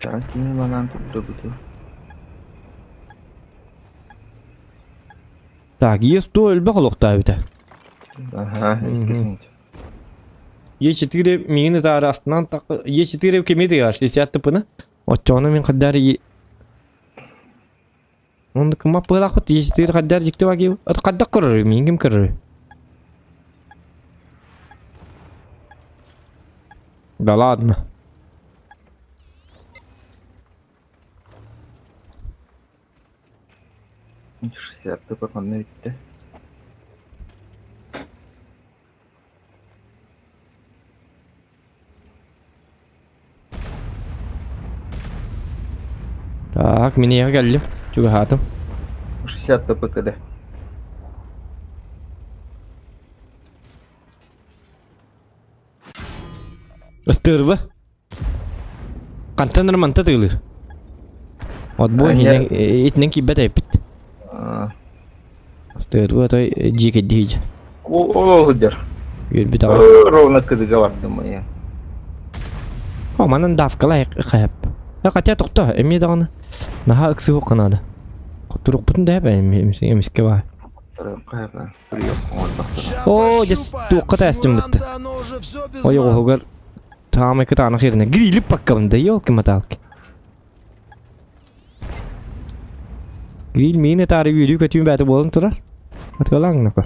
Так, кини манан турда Так, Е100 элбэх олохтообута. Ага, Е4 миигин ытаары астынан Е4 кими тыгар 60 тыпыны. Оччоҕуна мин хаддар Онно кыма пыылаахпыт Е4 хаддар дьикти баки хаддах көрөр миигин ким көрөр? Да ладно. 60 ТП манна бүттэ. Так, мин эйиэхэ кэллим. Чугаһаатым. 60 ТП кд. Ыстыырба. Хантан эрэ манта тыылыыр. Отбой итинэн киирбэт эппит. Ыстыырба той дьиикэйдиһиджи. Ол сылдьар. Үөрбүт аҕай. Ровно кыдыга бардым я. О, манан давкалай хайап. Хотя тохто, эмиэ даҕаны наһаа ыксыһыахха наада. Хотурукпутун да эбэ эмискэ баа. Оо, дьэ туохха тээстим бытты. Ойоҕоһугар таамай кытаанах иринэ. Грилип паккабын да, елки-маталки. Гриль миин этаары үөрүү көтүүн бээтэ буолан турар. Атыалааҥ напа.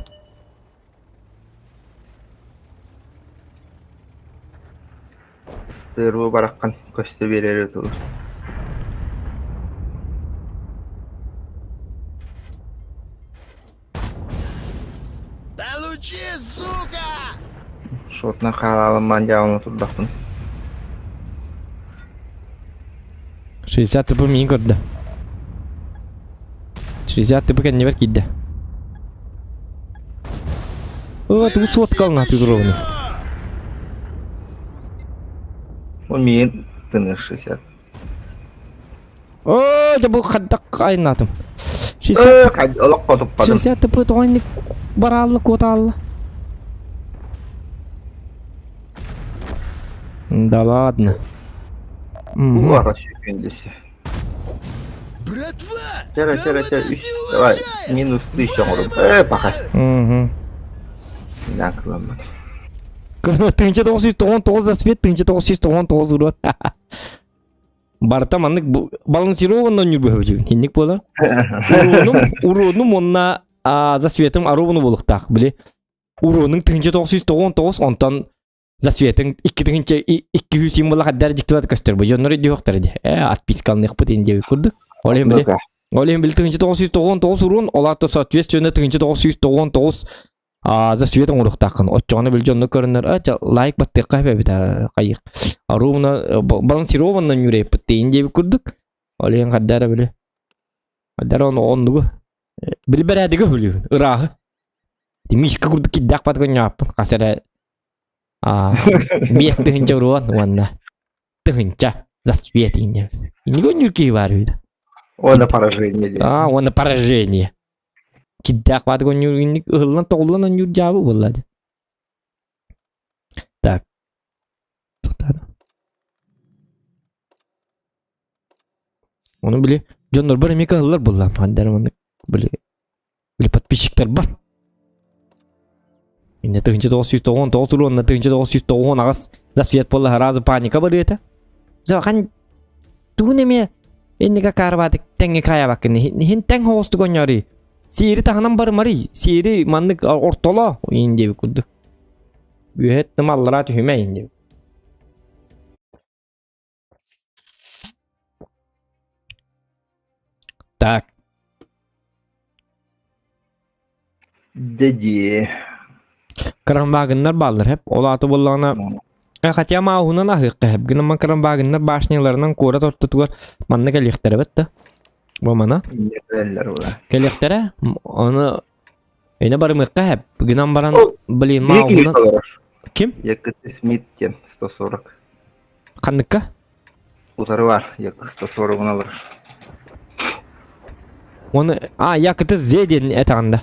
Стерво бараххан көстө биэрэр ытылар. Получи, сука! Шотна хаалаалыммаан дьаалана турдахпын. 60 тыпы миин көрдө. 60 тыпы кэннибэр киирдэ. О, тугу суоткална тигровны. Ол миин тыныш 60. О, дьэ бу хаддак айнаатым. 60 Олох хотуппатым. 60 тыпы тоҕойник бараалла куотаалла. Да ладно. Уара сүүкүндүсү. Братва! Чара, Да чара, вы чара, нас үс. не Давай, уважаете! минус тысяча оҥорум. Э, паха. Мгм. Накыламмат. 1999 за свет, 1999 урод. Барыта маннык балансированно ньурбуһабытын. Инник буолар. Уруонум, уруонум уонна за светом аруону буолуохтаах. Били уруонуҥ 1999 онтон за светың 2 символа хаддар дьиктибат көстөр. Бу дьоннор өйдүөхтэр ди. Э, отпискалныахпыт ин диэбит курдук. Ол иһин били Ол иһин били 1999 уруон, ол аата соответственно 1999 за свет оҥоруохтааххын. Оччоҕуна били дьонно көрөннөр, а ча лайк баттыахха эбит хайыах. Ровно балансированно ньүрэйпит диэн диэбит курдук. Ол иһин хаддара били. Хаддара ону оннугу. Били бэрээдэги өһүлүүбүн, ырааһы. Мишка курдук кирдээх бат көнньөаппын. Хас эрэ 5000 уруон уонна тыһынча за свет инне. Иннигэ өннүүр киһи баар үһү. Уонна поражение диэн. А, уонна поражение. Кирдээх баатык онньуур инник ыһыллан тоҕуллан онньуур дьаабы буолла дьэ. Так. Ону били дьоннорбор эмиэ кыһыллар буолла. Хандар маннык били били подписчиктар бар. Инне 1999 уруонна 1998 за свет буолла сразу паника барыата. За хан тугун эмиэ инника карбатык тэҥҥэ каайабаккын иһин тэҥ хоҕустук оонньоорий. Сиэри таһынан барымарый, сиэри маннык ортоло иин диэбит курдук. Үөһэт тым аллараа түһүмэ иин диэбит. Так. Дэдии. Кырамбаагыннар бааллар хэп. Ол аата буоллаҕына хотя мааһынан аһыахха хэп. Гынан кырамбаагыннар башняларынан куорат ортотугар манна кэлиэхтэрэ бэт да. Бу мана. Кэлиэхтэрэ. Ону эне барымыахха хэп. Гынан баран блин мааһынан Ким? Якутский Смит диэн 140. Ханныкка? Утары бар, Якут 140 алар. Оны а Якыты З диэн этэҕин да.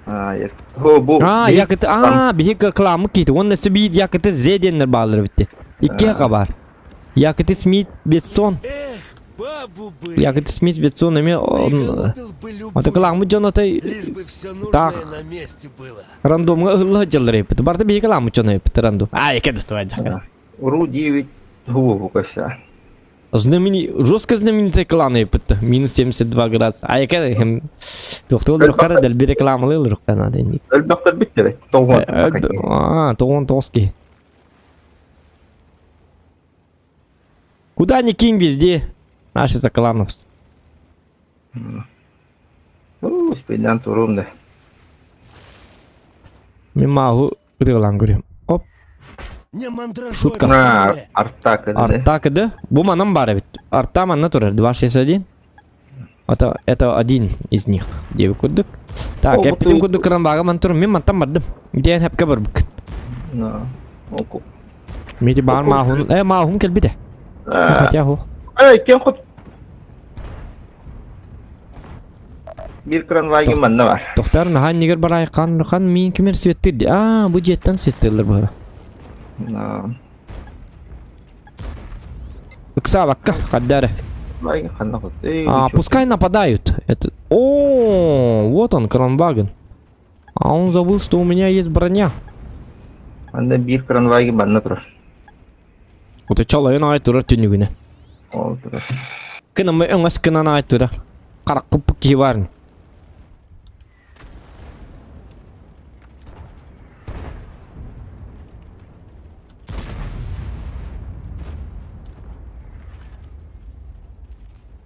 А, Хо, бу А, Якыты а биһи кыламмыт киһи. Уонна өссө биир Якыты З диэннэр бааллар эбитти. Икки бар. Якыты Смит Бетсон. Якыты Смит Бетсон эмиэ Ото кыламмыт дьон отой таах рандомҥа ыһылла сылдьаллар эбит. Барыта биһи кыламмыт дьон эбит рандом. А, яке доставать. Ру 9 губу кося. Знамени... Жестко знаменитый клан эппит. Минус 72 градуса. А яке Туохтуол рукара дэлби рекламалыы рукана дэнник. Өлбөхтөр биттер. Тоҕуон. А, тоҕуон тоҕус киһи. Куда ни кинь везде наши заклановцы. Ну, спейдан турум да. Мен маагу ырыалаан көрүөм. Оп. Шутка. Арта кыды. Арта кыды. Бу манан бар эбит. Арта манна турар. 261. Это, это один из них. Диэбит курдук. Так, эппитим курдук кырамбаага ман турум. Мен мантан бардым. Диэн хэпке барбыккын. Мити баар маахун. Э, маахун кэлбитэ. Хотя хо. Эй, кем хот Биир кранвайгын манна бар. Тохтар наһаа иннигэр барай хан хан миин кимер светтир ди. Аа, бу дьиэттэн светтирлер быһа. Ыксаабакка, хаддары. А, пускай нападают. Это... О, вот он, Кронваген. А он забыл, что у меня есть броня. Анда биир кранвайги манна турар. Ото чалайын аай турар түннүгүнэ. Ол турар. Кынамы өҥөс кынан аай турар. Хараккып киһи барын.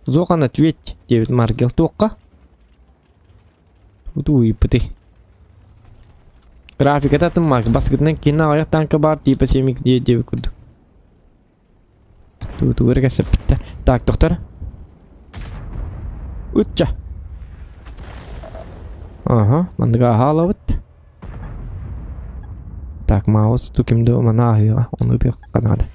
Зохан ответь, диэбит Маргел. Туохха? Утуйпыты. Графиката атын Макс. Баскытынан киһини аҕыйах танка баар типа 7x диэбит курдук. Тутугар кэсэппиттэр. Так, доктор. Ычча. Ага, манныга аһаалабыт. Так, маус ту кимде мана аһыыга, ону тыахха наада.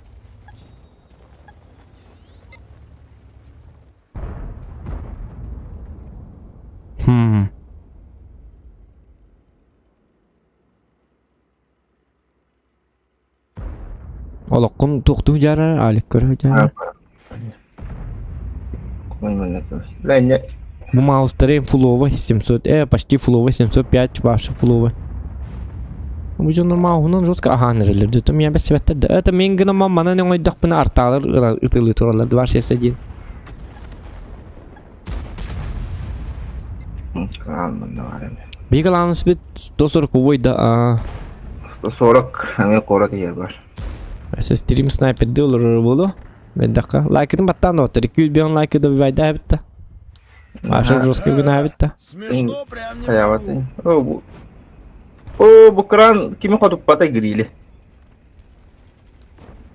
Хм. Олоххун туохтуу дьаарар, Алик көрө дьаарар. Бу маустары фуловый 700, почти фуловый 705 ваши фуловый. Бу дьоннор мауһунан жестко аһаан эрэллэр дии. Миэ бэссибэттэр да. Это мин гынамман манан оҥойдохпуна артаалар ытылыы тураллар 261. Биһиги лааныс бит 140 да а 140 эмиэ куорат иһэр бар. Стрим снайперди олорор буолу. Меддакка. Лайкытын баттаан доҕоттор. 205 лайкы добивайда эбитта. Маша жестко гына эбитта. Смешно прям не Хайабат. могу. О, бу. О, бу кран кими хотуппата грили.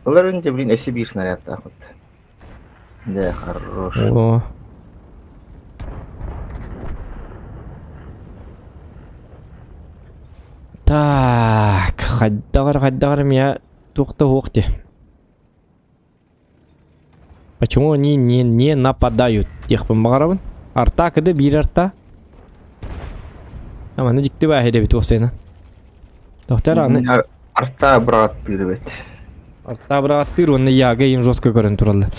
Олар инде, блин, өссө биир снарядтаах Да, хорош. О. Так, хайдагар хайдагар меня туох-то уох Почему они не, не нападают? Диэхпин баҕарабын. Арта кыды биир арта. Аманы дьикти бааһы эбит уопсайынан. Доктор аны Арта бырағаттыыр эбит. Арта бырағаттыыр уонна яга им жестко көрөн тураллар.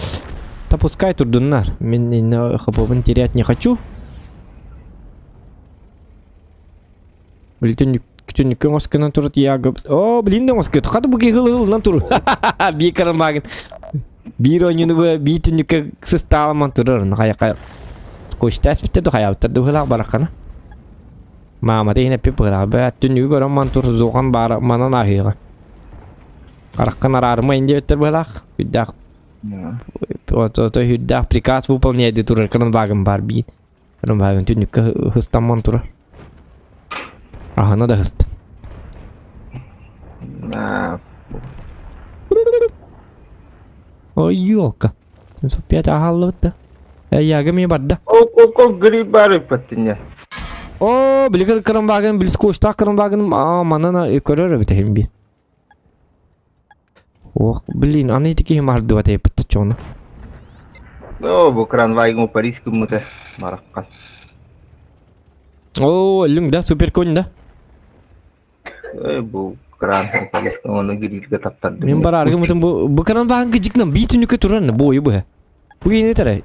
Да пускай турдуннар. Мин инне хапобын терять не хочу. Блин, түннүккө оҥоскынан турат яга. О, блин, оҥоскы. Хата бу киһи ылынан тур. Бии карамагын. Биир оонньууну бу бии түннүккэ сыстааламан турар. Хайа хайа. Скучтаас битте ду хайабыттар ду барахана. Маама иһин эппит быһыылаах. Бээ түннүгү көрөн ман тур зухан баара манан ааһыаҕа. Хараххын араарымайын диэбиттэр быһыылаах. Үрдээх ото үрдээх приказ выполняй дии турар кырынбаагым баар биир. Кырынбаагын түннүккэ хыстамман турар. Аһана да хыстым. Ой, елка. 705 аһаллыбыт да. Эйяга ми барда. Ол ол ол гриб бар ыппаттыння. О, билигин кырымбагын, билискуштаах кырымбагын, аа, манана көрөр эбит эһим би. Ох, блин, аны ити киһи мардыбат эппит чону. О, бу кранвайгын Париж кыммыта мараккан. О, өлүҥ да, супер конь да. Э, бу кран Париж оны грилге таптарды. Мен бар аргы мутун бу бу кранвагын кыжыкнан бии түнүккэ турар бу ойу быһа. Бу киһини тарай.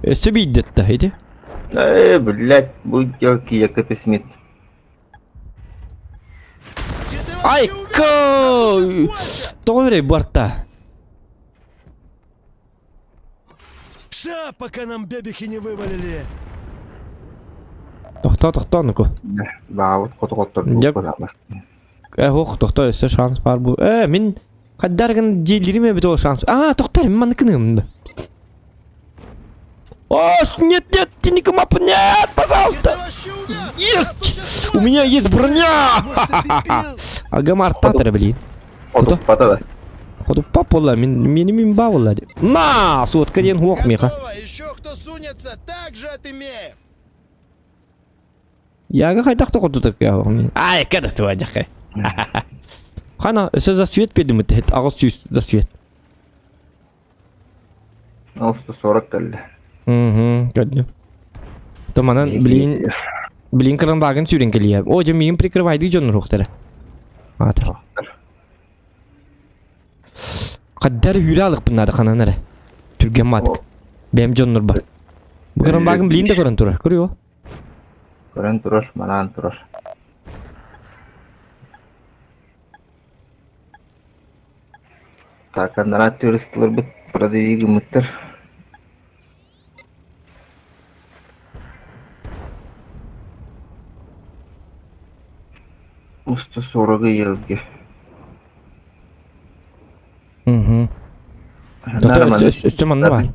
Өссө биирдэтта ити. Э, блядь, бу кияка Смит. Айка! Тоҕо эрэй барта? Ша, пока нам бебехи не вывалили. Тохтоо, тохтоо, ну-ка. Баабыт хоту-хоттор Дьэ. Э, ох, тохтоо, өссө шанс бар бу. Э, мин хаддаргын дьиэлирим эбит ол шанс. А, тохтор, мин маннык гыныам. О, нет, нет, тяни-ка мапу, нет, пожалуйста. Есть! У меня есть броня! Ага, мартатор, блин. Хотуппата да. Хотуппа буолла, мин мини мин баа буолла. На, суотка диэн хуох миэхэ. Еще кто сунется, так же отымеем. Яга хайдах да хотутар кыаҕын. Ай, када туа дьахай. Хана, өссө за свет биэрдим аҕыс сүүс за свет. Ол 140 кэллэ. Угу, көрдүм. То манан, блин, блин кырандаагын сүүрэн кэлиэ. О, дьэ миигин прикрывайдыы дьоннор уохтара. Аатар. Хаддар үүрэ алыкпын наада ханан эрэ. Түргэн маатык. Бэйэм дьоннор бар. Бу кыранбаагын блин да көрөн турар. Көрүө. Көрөн турар, манаан турар. Так, анараа туристларбыт продавии гыммыттар. Уста сорога елге. Угу. Өссө манна бар.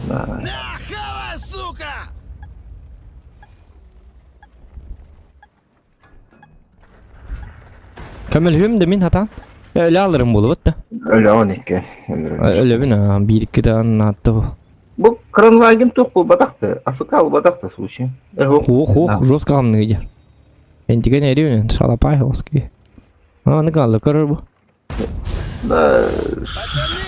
Нахавай, сука! Көмөлүһүм да мин хатаан. Өлө алырым буолубут да. Өлөҕүн икки. Өлөбүн аа биир икки да наатта бу. Бу Кранваген туох буолбатах да, АФК буолбатах да случай. Ох, ох, жестко хамныгы дьэ. Энтиген эриүнэн шалапай хоски. Аны калла көрөр бу. Да.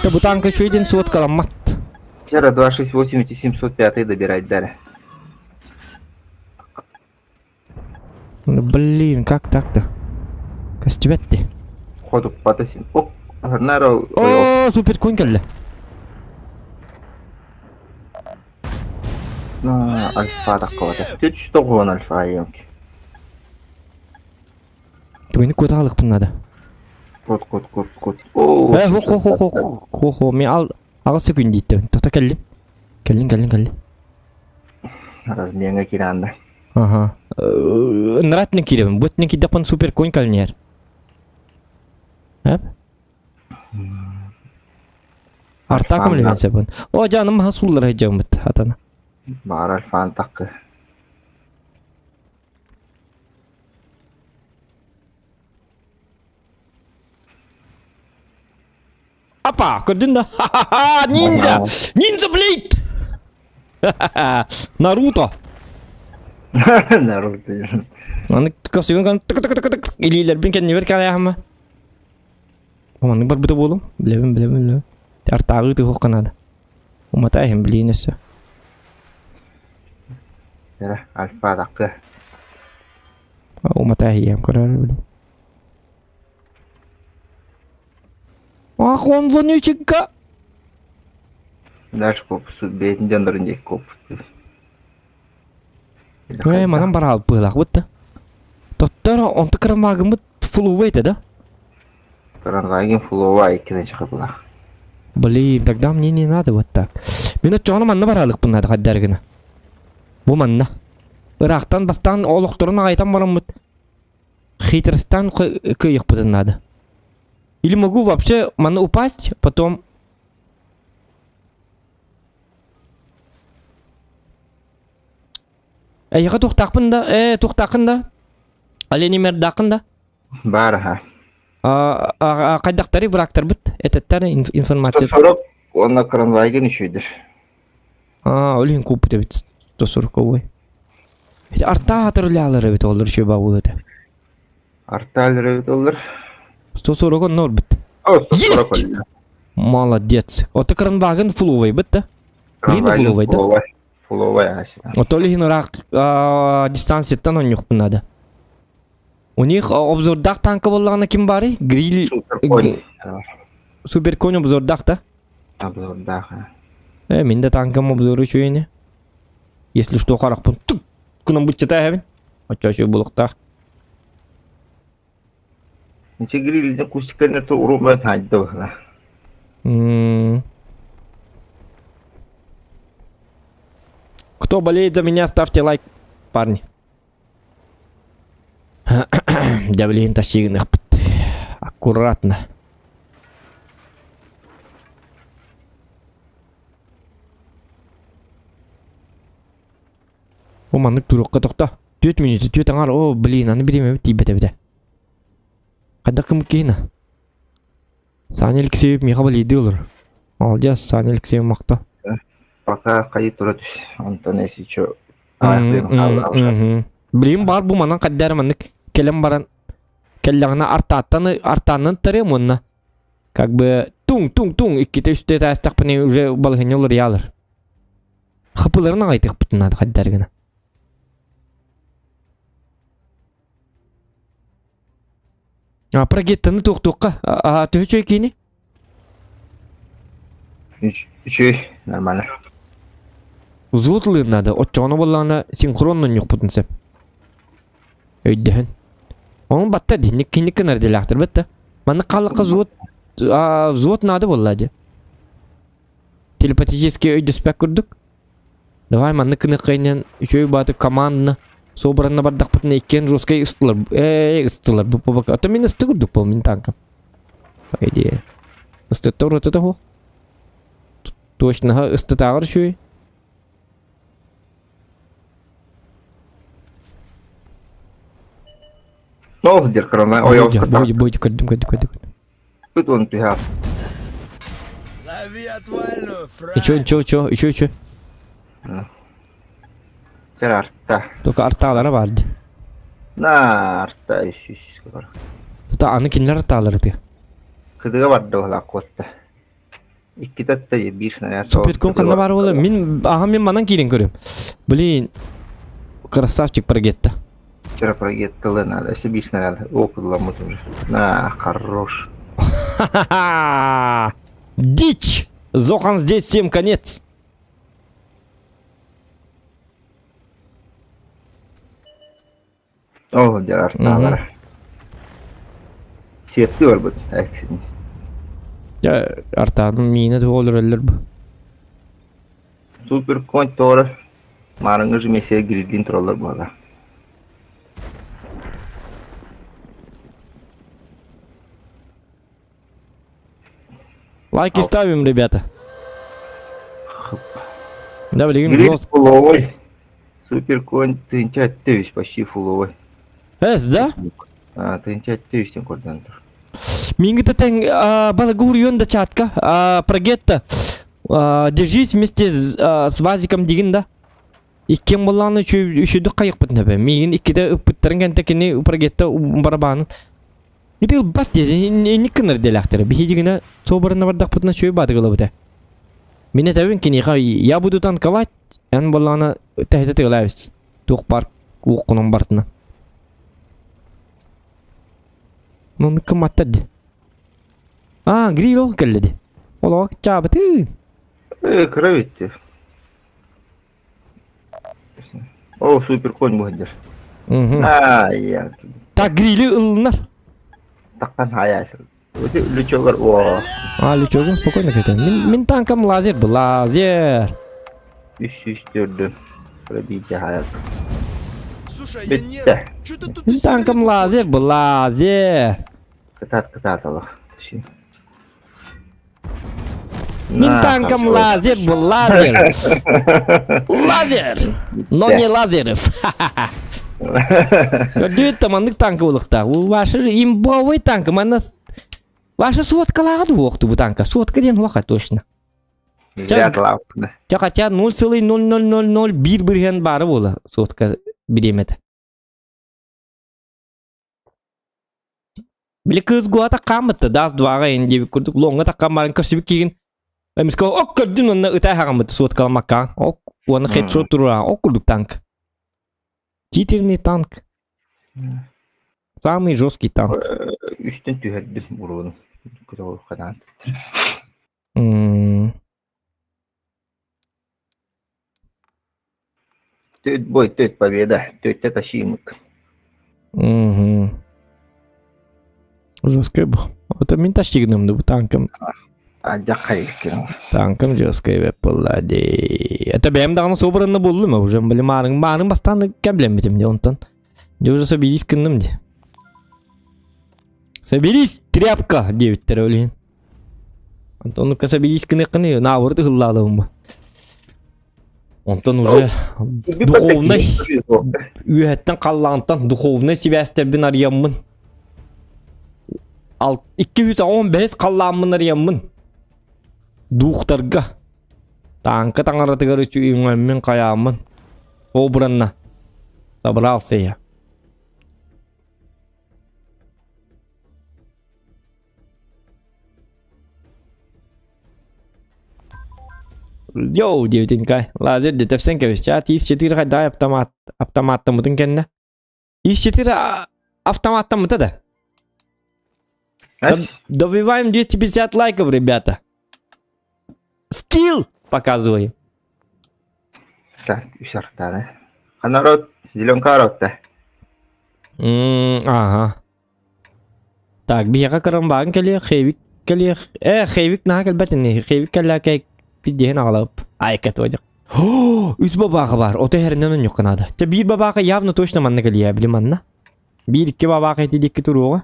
Да бу танка үчүгэй суоткаламмат. Вчера 268 и 705 добирать дали. Блин, как так-то? Көстүбэт Хотуппата син. Оп, наро. О, супер конь кэллэ. На альфа такого-то. Ты что гон альфа елки. Түгэни кута алыктым надо. Кот, кот, кот, кот. О, Э, хо хо хо хо хо хо мен ал аҕыс секунд дииттим. Тота кэллин. Кэллин, кэллин, кэллин. Разменга киранда. Ага. Нратны кииребин. Бу өттүнэн киирдэхпин супер конь кэлниэр. Эп? Артакым лүһэн сөбүн. О, жаным маһа сууллара сылдьаммыт атана. Баар альфан таккы. Апа, көрдүн да? Ха-ха-ха! Ниндзя! Ниндзя Блейд! Наруто! Наруто. Аны көсүгүн кан тык тык тык тык илиилэрбин кэннибэр калайахма. Маннык барбыта буолум. Билэбин, билэбин, билэбин. Артааҕы тыһуохха наада. Умата иһин билиин өссө. Эрэ, альфа таккы. Умата иһиэм көрөр билин. Ах, он вонючка! Дальше коп, бэйэтин дьоннорун диэки куоппут. Ээ, манан бараалып быһыылаах да. Тоттор онто кырамаагыммыт флува этэ да? Кырамаагын флува иккитин чахыпылаах. Блин, тогда мне не надо вот так. Мин оччоҕуна манна бараалыкпын наада хайдары гына. Бу манна. Ыраахтан бастаан олохторун аҕайтан бараммыт хитростан кыайыахпытын наада. Или могу вообще манна упасть, потом Эйиэхэ туохтаахпын да, ээ, туохтааххын да? Оленимердааххын да? Баар аха. Хайдахтары врагтарбыт, этеттер информация. 140 уонна Кранвайген үчүйдер. Аа, ол иһин кууппут эбит 140 Ити артаа атырылаалар эбит олор үчүгэй баҕа этэ. Артаалар эбит олор. 140 онно орбут. О, 140 Есть! Молодец. Ото Кранваген фуловый бит да? Лина фуловый да? Фуловый асина. Ото лихин ыраах дистанцияттан онньуохпун надо. У них обзордаах танка буоллаҕына ким баарый? Гриль... Суперконь. Суперконь обзордаах да? Обзордаах. Э, мин да танкам обзору үчүгэйини. Если что, харахпын тук гынан быччата эһэбин. Оччо үчүгэй буолуохтаах. Ниче гриль кустикарына то уруман хайда быһыла. Кто болеет за меня, ставьте лайк, парни. Дьэ билигин тащигыныхпыт. Аккуратно. О, маннык туруохха тохто. Түөрт мүнүүтэ, түөрт аҥаар. О, блин, аны бириэмэбит тиийбэт эбитэ. Хайдах гыммыт киһина? Саня Алексеев миэхэ балыйдыы олорор. Молодец, Саня Алексеев махтал. Пока хайы тура түс. Онтон если чё... Блин, бар бу манан хаддары маннык кэлэн баран кэллэҕинэ артааттан артааннан тарыам уонна как бы туҥ туҥ туҥ иккитэ үстэ этээстэхпинэ уже балаһыанньа уларыйаалар. Хапыларын аҕайтыахпытын наада хайдары гына. А прогеттаны туохтуохха а төһө үчүгэй киини? Үчүгэй, нормально. Взвод ылыан наада, оччоҕуна буоллаҕына синхронно ньухпутун сөп. Өйдөһөн. Онун батта динник кинник гынар делээхтэр бэтта. Маннык хааллахха взвод. А, взвод надо буолла дии. Телепатически өйдөспөт курдук. Давай маннык кыныххайынан үчүгэй бааты командно собранно бардахпытына иккиэн жесткай ыстылар. Ээ, ыстылар бу бу А то мин ысты курдук был мин танкам. По идее. Ыстыттар вот это хо. Точно ыстытааҕар үчүгэй. Ол дир кырана ойоҕос Бойдю, бойдю, көрдүм, көрдүм, көрдүм. Тут он түһэ. Лови отвальную, Еще, еще, еще, еще, еще. Кер арта. Только артаалара барды. На арта үс бар. Та аны кинилэр артаалары тыа. Кыдыга барды ола куотта. Иккитэ да биир снаряд. Суперкон ханна бар буола. Мин аха мин манан киирэн көрүм. Блин. Красавчик прогетта. Вчера прогетталы надо. Если биир снаряд. О, кыдыламмыт уже. На, хорош. Ха-ха-ха! Дичь! Зохан здесь всем конец. Ол дьэ артаалара. Сиэттии барбыт эксин. Дьэ артааным миинэ туох олороллор бу. Супер конь тоҕо маарыҥҥы же мессия грилдиин тураллар буолла. Лайки ставим, ребята. Да, блин, Гриль жестко. фуловой. Супер конь тынча тысяч, почти фуловой. Эс, да? А, тынча тысяч тен кордан тур. Мингита тен балагур да чатка, прогетта. Держись вместе с Вазиком дигин да. Иккиэн буоллаҕына үчүгэй хайыхпыт нэбэ. Миигин иккитэ ыппыттарын кэнтэ кини прогетта барабаанын Ити ылбат диэ, инник гынар диэлээхтэрэ. Биһиги гына соборына бардахпытына үчүгэй баатык ылабыта. Мин этэбин киниэхэ я буду танковать, эн буоллаҕына тэһитэ тыалаабыс. Туох баар уоххунан бартына. Ну, кыматтар ди. А, гриль ол кэллэ ди. Олоҕо чаабытыы. Э, кыра битти. О, супер конь буһадыр. Ай, Так, грили ылынар. Таххан хаясыр. Өте лючогар, о. А, лючогун спокойно кетен. Мин, мин танкам лазер был, лазер. Үс үс төрдү. Пробитие хаят. Слушай, я Битте. нервный. Чё ты тут Мин танкам лазер был, лазер. Кытаат кытаат алах. Мин танкам лазер был, лазер. Лазер! Но не Лазерев. Көрдүт маннык танка булуктаах. Ваши же имбовый танк. Манна Ваша соткалааҕа дуохту бу танка. Сотка диэн хуаха точно. Ча хотя 0,0001 бырыһыан баара буола сотка бириэмэтэ. Били кыыс гуата хааммытта даас дваҕа ин диэбит курдук лоҥҥа таххан баран көрсүбүт киигин эмискэ ок көрдүн уонна ытай хаҕаммыт суоткаламакка ок уонна хедшот турура ок курдук танк читерный танк самый жесткий танк Үстэн түһэрдим уруун көтөҕүөххэ Төт бой, төт победа, төттө тащимык. Угу. Жесткая был. Это мин тащигным бу танком. Танком жесткая бэп буолла дии. Это бэйэм даҕаны собранно буллум уже били маарыҥ маарыҥ бастаан кэмлэммитим дии онтон. Дьэ уже соберись гынным дии. Соберись, тряпка диэбиттэрэ ол иһин. Онтон ну-ка соберись гыныаххыный, наоборот ыһыллаалабын Онтон уже духовнай үөһэттэн халлаантан духовнай сибээстэрбин арыйаммын. Ал 215 халлааммын арыйаммын. Дуухтарга тааҥка таҥаратыгар үчүгүҥҥүн хайааммын. Обранна собрался я. Йоу, диэбитин Лазер дэтэрсэн кэбис. Чаат ис-4 хайдай автомат автоматтаммытын кэннэ. Ис-4 автоматтаммыта да. Добиваем 250 лайков, ребята. Скилл показываем. Так, үс артааны. Ханарот, зеленка аротта. Ага. Так, биһиэхэ кырамбаан кэлиэ, хэвик. кэлиэх. Э, Хейвик наһаа кэлбэт ини. Хейвик кэллээкэй пиддиһин аҕалап. Айка туодьах. Үс бабааха бар. Ото herинен онньукка наада. Чэ биир бабааха явно точно манна кэлиэ били манна. Биир икки бабааха ити дикки туруоҕа.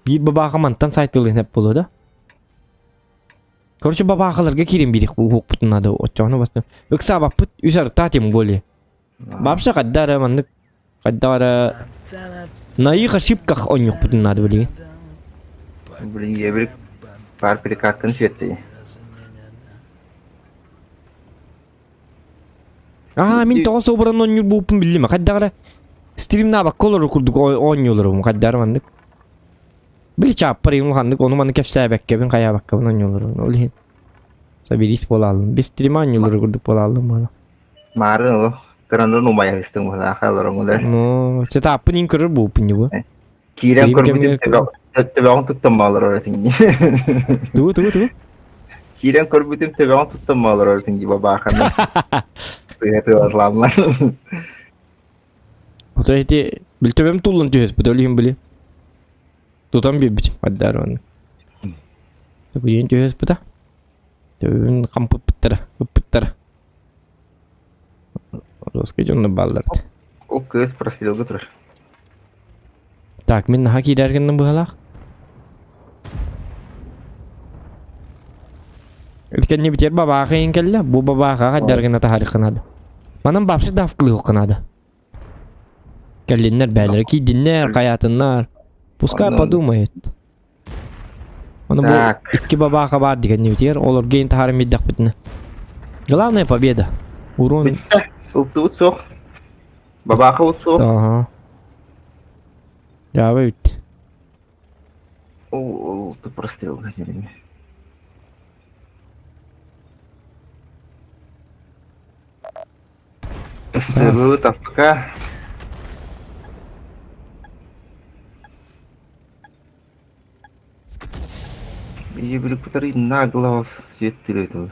Биир бабааха мантан сайтылыһын эп буолуо да. Короче, бабаахаларга киирэн биирих уһуохпутун наада. Оччоҕуна бастан. Ыксаабаппыт үс арта тем более. Бабша хайда эрэ маннык хайдах эрэ на их ошибках оонньуохпутун наада билигин. Блин, ебрик пар перекатканы сиэттей. Аа, мин тоҕо собуран оонньуур буолпун биллим. Хайдах эрэ стримнаабакка олорор курдук оонньууларым хайдах эрэ маннык. Били чааппар им ханнык ону маны кэпсээбэккэбин хайаабаккабын оонньууларым. Ол иһин соберись буолаалым. Без стрима оонньуулары курдук буолаалым буола. Маарын олох кырандан умайаһыстың быһылааха олороҥулар. Ну, сетаппын ин көрөр буолпун ньубу. Киирэн көрбүтүм төбөҕүн туттан баалар этиҥ. Тугу тугу тугу? Киирэн көрбүтүм төбөҕүн туттан баалар этиҥ дии бабаахана. Тыа тыалаламмар. Ото ити бил төбөм туллан түһэспит ол иһин били. Тутан биэрбитим аддар онно. Төбөйөн түһэспитэ. Төбөбүн хампыппыттара, ыппыттара. Русский дьонно бааллар. Ол кыыс прострелга турар. Так, мин наһаа киирэр гынным быһалаах. Итикэнни битер бабааха иин кэллэ. Бу бабааха хаддар гына таһарыхха наада. Манан бапсы давкылыахха наада. Кэллиннэр бээлэрэ киирдиннэр, хайаатыннар. Пускай подумает. Ону бу икки бабааха баар дигэннибитигэр олорго иин таһааран биэрдэхпитинэ. Главная победа. Урон. Сылтыбыт суох. Бабааха суох. Ага. Дьаабы бүт. Ол ты прострелга деревья. Сыры тапка. Ебрикутары нагло светтыры.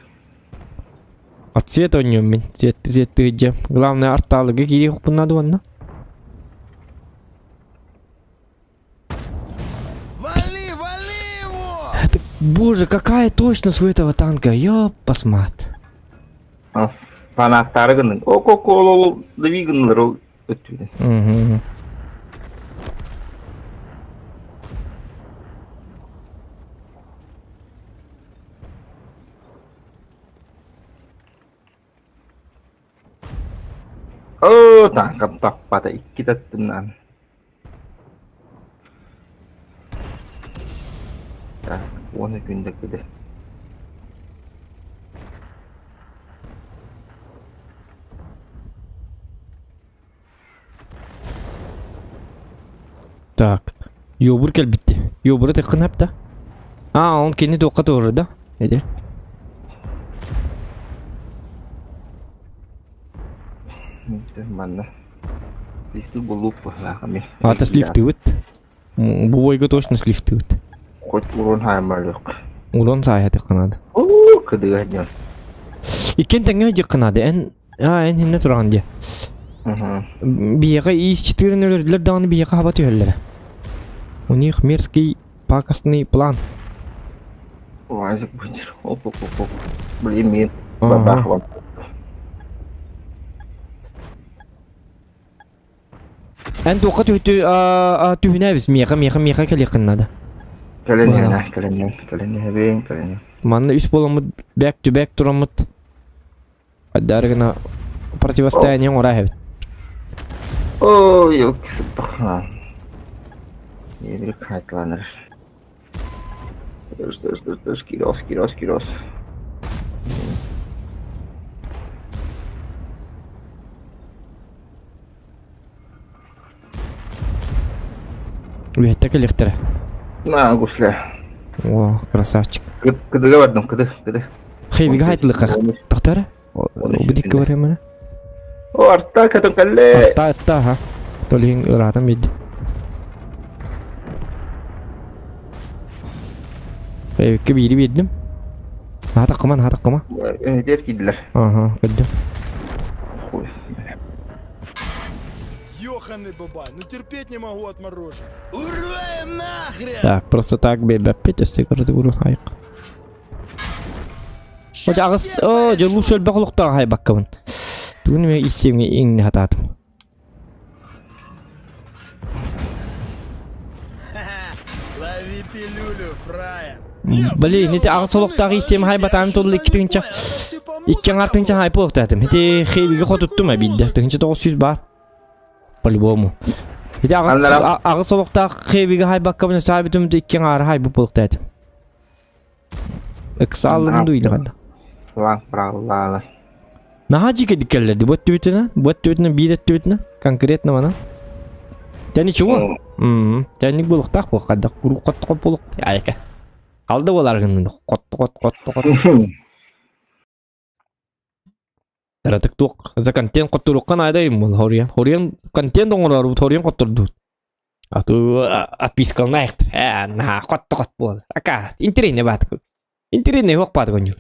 От цвет оонньуом мин. Цветты цветты дьэ. Главное артаалыга киириэхпин наада уонна. Вали, вали его! Это, боже, какая точность у этого танка. Ёппасмат. Фанаттары гынның. О-ко-ко, ол двигатель ол өттүнэ. Угу. Оо, танкам таппата икки таттымнан. Так, уону күндэ кыды. Так. Йобур кэлбитти. Йобура тыккын хапта. А, он кини туохха туорда. Эди. Манна. Лифты булуп баһлаахами. Ата слифтыбыт. Бу бойга точно слифтыбыт. Хоть урон хаамалык. Урон сааһа тыкканады. Оо, кыдыга дьон. Иккен тэҥҥэ дьыкканады. Эн А, эн хинне тураҕын дии. Биһиэхэ иис чытыырын өлөрдүлэр даҕаны биһиэхэ хаба түһэллэрэ. У них мерзкий пакостный план. Лазик будет. Оп, оп, оп, оп. Блин, мин бабахлам. Эн туохха түһүтү түһүнэбис миэхэ миэхэ миэхэ кэлиэххин надо. Кэлэн кэлэн кэлэн кэлэн кэлэн. Манна үс буоламмыт back to back тураммыт. Хайдары гына противостояние оҥоро эбит. Ой, елки сыппахаан. Еврик хайтланыр. Дыш, дыш, дыш, дыш, кирос, кирос, кирос. Үһэттэ кэлиэхтэрэ. На, гусля. О, красавчик. Кыдыга бардым, кыды, кыды. Хейвига хайтылыкка. Тохтара. Убудикка барымына. О, арта кэтэн кэллэ. Арта, арта, ха. Толин ыраатан бидди. Хейвикке биири биэрдим. Хатаккыма, хатаккыма. Эдер киирдилэр. Ага, көрдүм. Хуй. Ёханый бабай, ну терпеть не могу отмороженных. Ура им нахрен! Так, просто так биэрбэппит, өстө көрдүгүр хайык. Хотя аҕыс, о, дьолу сөлбөх олохтоох хайбаккабын. Тугун эмэ иссиэмҥэ иҥнэ хатаатым. Лови пилюлю, фраер. Блин, ити аҕыс олохтоох иссиэм хайбатаан тулла икки тыһыынча икки аҥаар тыһыынча хайпы олохтоотум. Ити хейбиге хотуттум эбиидэ. 1900 баар. По-любому. Ити аҕыс аҕыс олохтоох хейбиге хайбаккабын саабитым икки аҥаары хайбыт буолуохтаатым. Ыксааллыбын дуу илэҕэ да. Фланг быраҕыллаалар. Наһаа дьиикэдик кэллэр дии. Бу өттүбүтүнэн, бу өттүбүтүнэн, биир өттүбүтүнэн, конкретно манан. Дьэ ничего. Мм. Дьэ буолуохтаах буо хайдах куруук хот-хот буолуох. Айка. Халда буолар гыннын хот-хот хот-хот. Кыратык туох за контент хотторуохха наада им хоруйан. Хоруйан контент оҥороорбут хоруйан хоттордубут. А то отпискална айхтар. Ээ, наһаа хот-хот буол. Ака, интэриэһинэй баатык. Интэриэһинэй суох баатык онньул.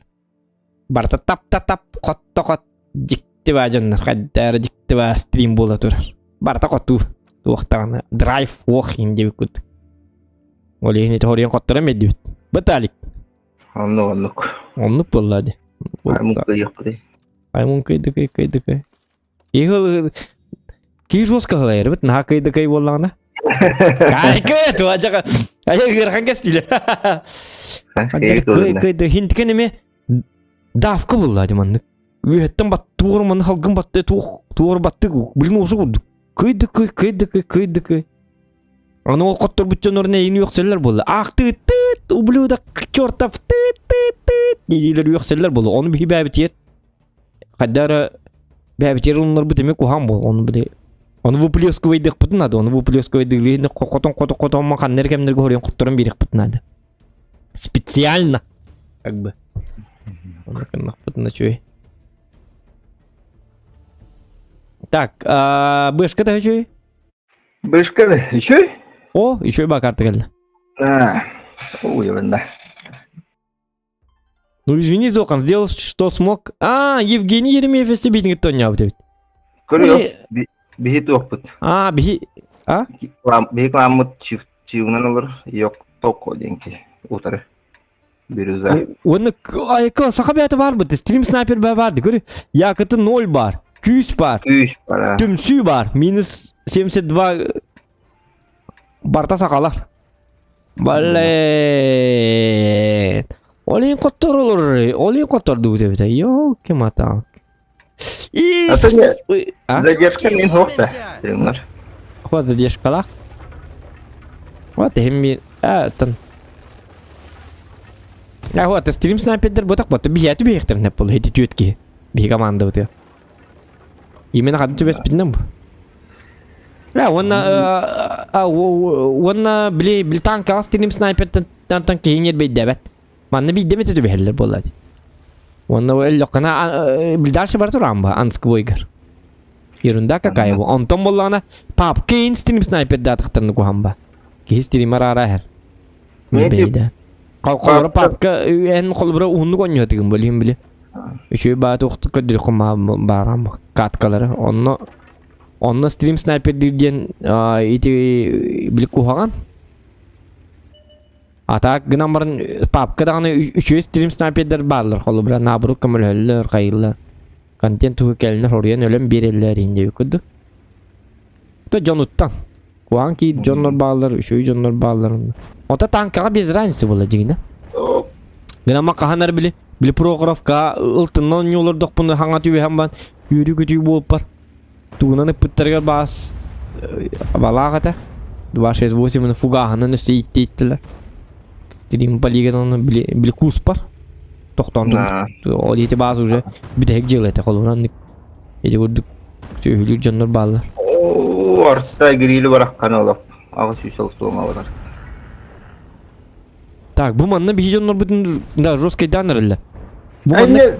Барыта тап-та-тап, хот-хот дьикти баа дьоннор хайдара дьикти баа стрим буола турар. Барыта хотуу. Туох даҕаны драйв уох им диэбит Ол иһин ити хоруйан хотторон биэрдибит. Быталик. Оннук оннук. Оннук буолла дии. Аймун кыйыахпытый. Аймун кыйдыкый кыйдыкый. Игыл кии жестко кылайар бит наһаа кыйдыкый буоллаҕына. Кайкы туажака. Ай ыарахан кэстилер. Кый кыйды хинтикен эме давка булла ди маннык. Үөһэттэн бат туор манны халгын батты туох туор баттык билин уусу курдук. Кыйдыкый кыйдыкый кыйдыкый. Аны ол хотторбут дьоннор эйин үөхсэллэр буолла. Ах ты тыт, ублюдок чертов ты ты ты диилер үөхсэллэр буолла. Ону биһи бэбитиэр хайда эрэ бэбитиэр ылыннарбыт эмиэ куһаҕан буол. Ону били ону выплескивайдыахпытын надо. Ону выплескивайдыгы хотон хотон хотон ханна эрэ кэмнэргэ хоруйан хотторон биэриэхпитин надо. Специально как бы. Ону гыннахпытына үчүгэй. Так, бышка да үчүгэй. Бышка еще? О, еще ба карта келді. А, уебанда. Ну извини, Зохан, сделал, что смог. А, Евгений Еремеев өссө биитиҥ тонньообут эбит. Көрүө, биһи туохпут. А, биһи... А? Биһи кламмыт чивынан олор, yok токо денки утары. Бирюза. Уонна айка саха бэйэтэ баар быт, стрим снайпер баа баар көрү. Якыты 0 бар, күүс бар. Күүс бар. Түмсүү бар, минус 72 барта сакалар. Бале. Олин коттор олор, олин котторду бит. Ёлки маталки. Задержка мин хохта. Стримлар. Вот задержкалах. Вот эми тан. А вот стрим снайпердер ботак бот биһиэти биһиэхтэрин эп бол хити түөт киһи. Биһи команда бытыа. Именно хады түбэспитинэн бу. Да, уонна уонна били били танкаҕа стрим снайпертан тан киһи ньэрбэйдээбэт. Манна биирдэ эмэ түбэһэллэр буолла дии. Уонна өллөххүнэ дальше бара тураҕын ба ансквойгар. Ерунда какая бу. Онтон буоллаҕына папка иин стрим снайпердаатахтарына куһан ба. Киһи стример аара иһэр. Бэйдэ. Холобура папка эн холобура уһуннук оонньуотугун билим били. Үчүгэй баа туох көрдөрүөххүн баарам каткалары. Онно онно стрим снайпердиир диэн ити били куһаҕан. А так гынан баран папка даҕаны үчүгэй стрим снайпердэр бааллар холобура наоборот көмөлөһөллөр хайыыллар контент туһу кэлинэр хоруйан өлөн биэрэллэр иһин диэбит курдук то дьонуттан куһаҕан киир дьоннор бааллар үчүгэй дьоннор бааллар ото танкаҕа без разницы буолла дьиҥинэ гынан хаһан эрэ били били Прохоровка ылтынна оонньуулордохпуна хаҥа түбэһэн баран үөрүү-көтүү буолпар Тугунан ыппыттарыгар баас балаах этэ. 268 фугаһынан өссө ииттииттилэр. Стрим полигонаны били, били кууспар. Тохтоон ол ити баас уже бүтэһик дьыала этэ холобура ити курдук сүөһүлүүр дьоннор бааллар. Оо, арса грили бараххан олох. 800 олтуоҥа барар. Так, бу манна биһи дьоннорбутун да жесткайдаан эрэллэр. Бу манна Анне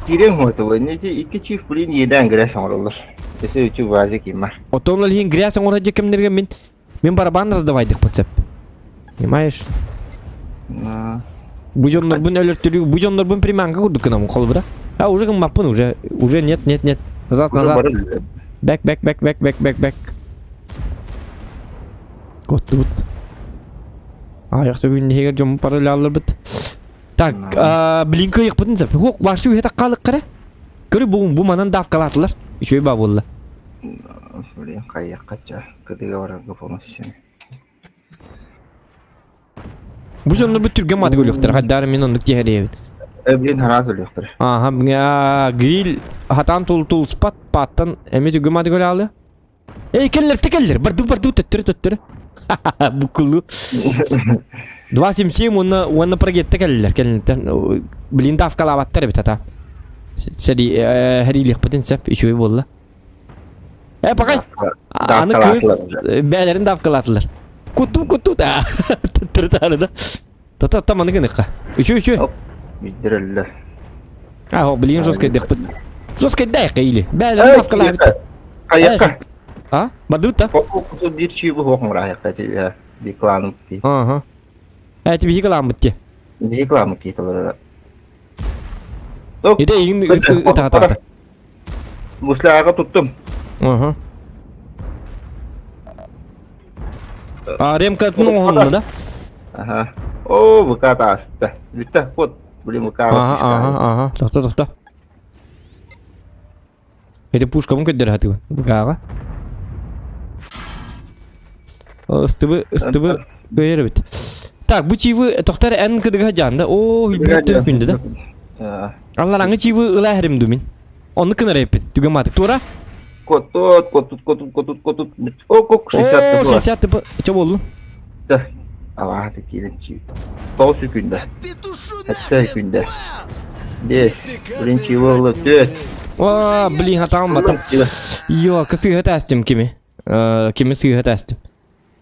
киирэн хуотула. Нити икки чиф блин иэдээн грязь оҥороллор. Өсө үчү вазик имар. Отон ол иһин грязь оҥорор дьэ кэмнэргэ мин мин барабан раздавайдыхпын сөп. Понимаешь? Бу дьоннорбун өлөртөрүү, бу дьоннорбун приманка курдук гынамын холобура. А уже гыммаппын уже. Уже нет, нет, нет. Назад, назад. Бэк, бэк, бэк, бэк, бэк, бэк, бэк. Коттубут. Аяқ сөгүн иһигэр дьоммут параллелларбыт. Так, блин кыайыахпытын сөп. Хуох, барсы үһэ таккаалык кара. Көрү бу бу манан давкалаатылар. Үчүгэй баа буолла. Блин, хайыахха ча. Кытыга барарга полностью. Бу дьоннор бу түргэн маатык өлүөхтэр. Хайдаары мин оннук тиһэриэбит. Блин, хараас өлүөхтэр. Аха, гриль хатаан тул тулуспат пааттан эми түргэн маатык өлөалыы. Эй, келлер, текеллер, барды барды төттөрү төттөрү. Букулу. 2.77 уонна уонна прогетта кэллилэр кэллинтэн блин давкалаабаттар эбит ата. Сэри хэриилиэхпитин сөп үчүгэй буолла. Э, пока аны кыыс бээлэрин давкалаатылар. Куттум кутту та. Төттөрү таары да. Тата та маны гыныкка. Үчү үчү. Биздер өллө. А, блин, жестко дехпит. Жестко дайка или. Бээлэрин давкалаабыт. Хайакка. А? Бадыбыт та? Кусу бир чиби хоқын райакка ти би кланым ти. Ага. Эти биһи кыламмыт ти. Биһи кыламмыт ти толорора. Иде игин ытаата. Мусляга туттум. Ага. А ремкатын оһонна да? Ага. О, ВК тааста. Бүтте, вот, блин, ВК. Ага, ага, ага. Тохто, тохто. Эти пушкабын көддөр хатыбын. ВК-га. Ыстыбы, ыстыбы кыйыр бит. Так, бу чивы тохтар эн кыдыга жанда. О, хүлбүттө күндө да. Аллараңы чивы ыла херим думин. Онну кынар эппит. Түгөн матык тура. Котут, котут, котут, котут, котут. О, кок 60 О, 60 тп. Чо болду? Да. Ава, кирин чив. Тоғыз күндө. Хәтта күндө. Бес. Блин, чивы төрт. О, блин, хатаам батам. Йо, кысыга тастым кими. Кими сыыһа таастым.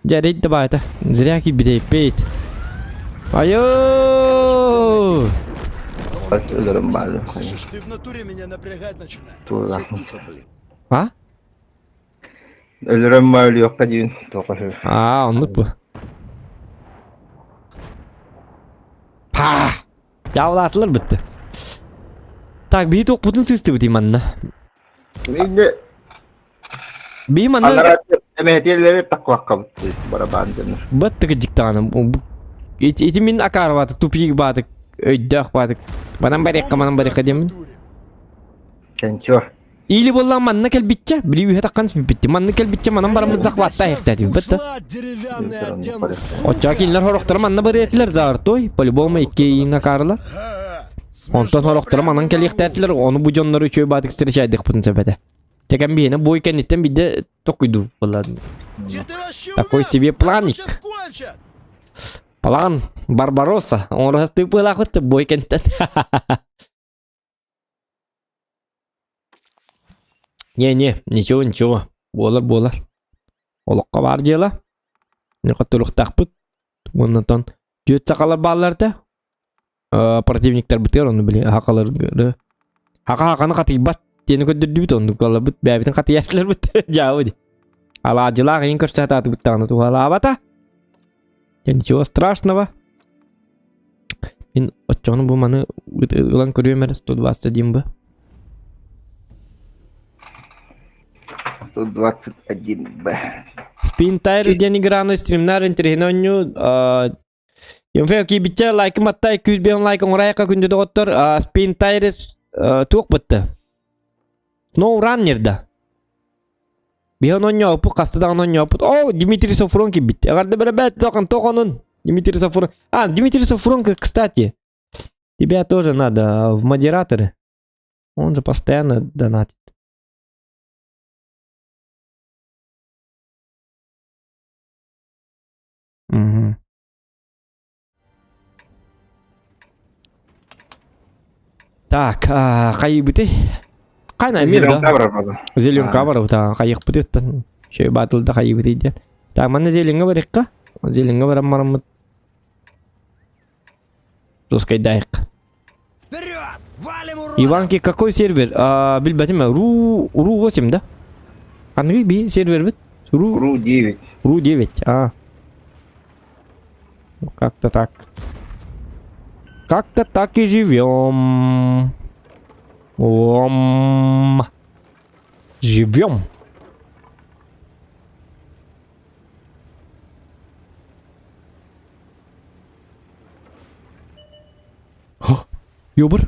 Дьэ, да баайта. Зря киирбитэйппит. Айоо! Өлөрүм баары. Слышишь, ты в натуре меня напрягать начинаешь. Тула. Тихо, блин. А? Өлөрөм ма өлүөххэ диин тоқо Аа, оннук бу. Па! Дьаабылаатылар бытты. Так, биһи туохпутун сыыстыбытый манна? Минде Биһи манна анара эмэһэтиэллэри таккуаккабыт барабан дэнэр. баттыгы дьиктаҕаны. Ити ити мин акаарбатык, тупик баатык, өйдөөх баатык. Манан барыахха, манан барыахха диэммин. Чэнчо. Или буоллаҕа манна кэлбиччэ, били үһэ таххан сүппүттэ. Манна кэлбиччэ манан бараммыт захватта иһэхтээтибит бытта. Ушла деревянный отдел. Оччоҕо кинилэр сорохторо манна барыатылар заартой, по-любому икки иин акаарылар. Онтон сорохторо манан кэлиэхтээтилэр, ону бу дьоннору үчүгэй баатык встречайдыхпытын сөп этэ. Тэкэн биһиэнэ бой кэнниттэн биирдэ токуйдуу буолла. Такой себе планик. План Барбаросса. Оҥоро быылаахпыт бой кэнниттэн. Не-не, ничего, ничего. Буолар, буолар. Олоххо баар дьыала. Хотуруктаахпыт. Уоннатон түөрт сахалар бааллар этэ. Противниктарбытыгар ону били хахалары хаха хаханы хатыйбат диэни көрдөрдүбүт оннук буолларбыт бэйэбитин хатыйааччыларбыт дьаабы ди. Алаадьылаах иһин көрсө сатаатыбыт даҕаны туһалаабата. Ничего страшного. Мин оччоҕуна бу маны ылан көрүөм эрэ 121 б. 121 Б. Spin Tire диэн играны стримнар интэриэһинэй оонньуу. Юмфео киирбиччэ лайкым аттай 205 лайк оҥорайыкка күндү доҕоттор. Spin Tire туох бытты? No Runner да. Биһон оонньооппут, хаста даҕаны оонньооппут. О, Дмитрий Сафрон киирбит. Эҕэрдэ бэрэбээт, тохон тохонун. Дмитрий Сафрон. А, Дмитрий Сафрон, кстати. Тебя тоже надо в модераторы. Он же постоянно донатит. Угу. Так, хайыбыты? Хайна эмиэ да? Зеленка барабыта, хайыхпыты оттон. Шөй батылда хайыбыты диэн. Так, манна зеленга барыахха. Зеленга баран бараммыт. Жесткайдайық. Иванки, какой сервер? А, билбэтим Ру, Ру 8, да? Ханныгый би сервер бит? Ру, Ру 9. Ру 9, а. Как-то так. Как-то так и живем. Ом. Живем. Ёбур.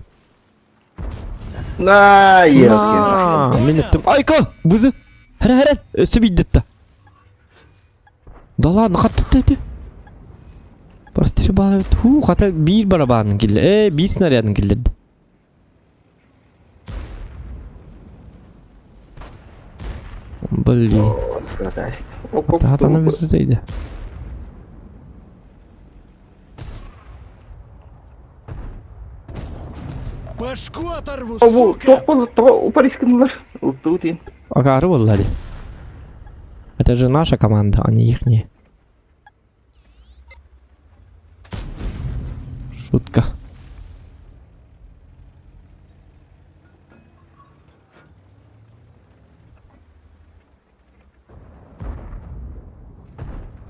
На, елки. Мин ыттым. Айка! Бызы! Хәрә, хәрә! Өссө биидетта. Да ладно, хаттытта эти. Прострельба. Ху, хата биир барабанын киллер. Э, биир снарядын киллерди. Блин. Хатаны бизейdi. Башку оторву, Бу сука! туох буолла тоҕо упарискыннылар? Ылтыбыт иин. Агары буолла дии. Это же наша команда, а не ихняя. Шутка.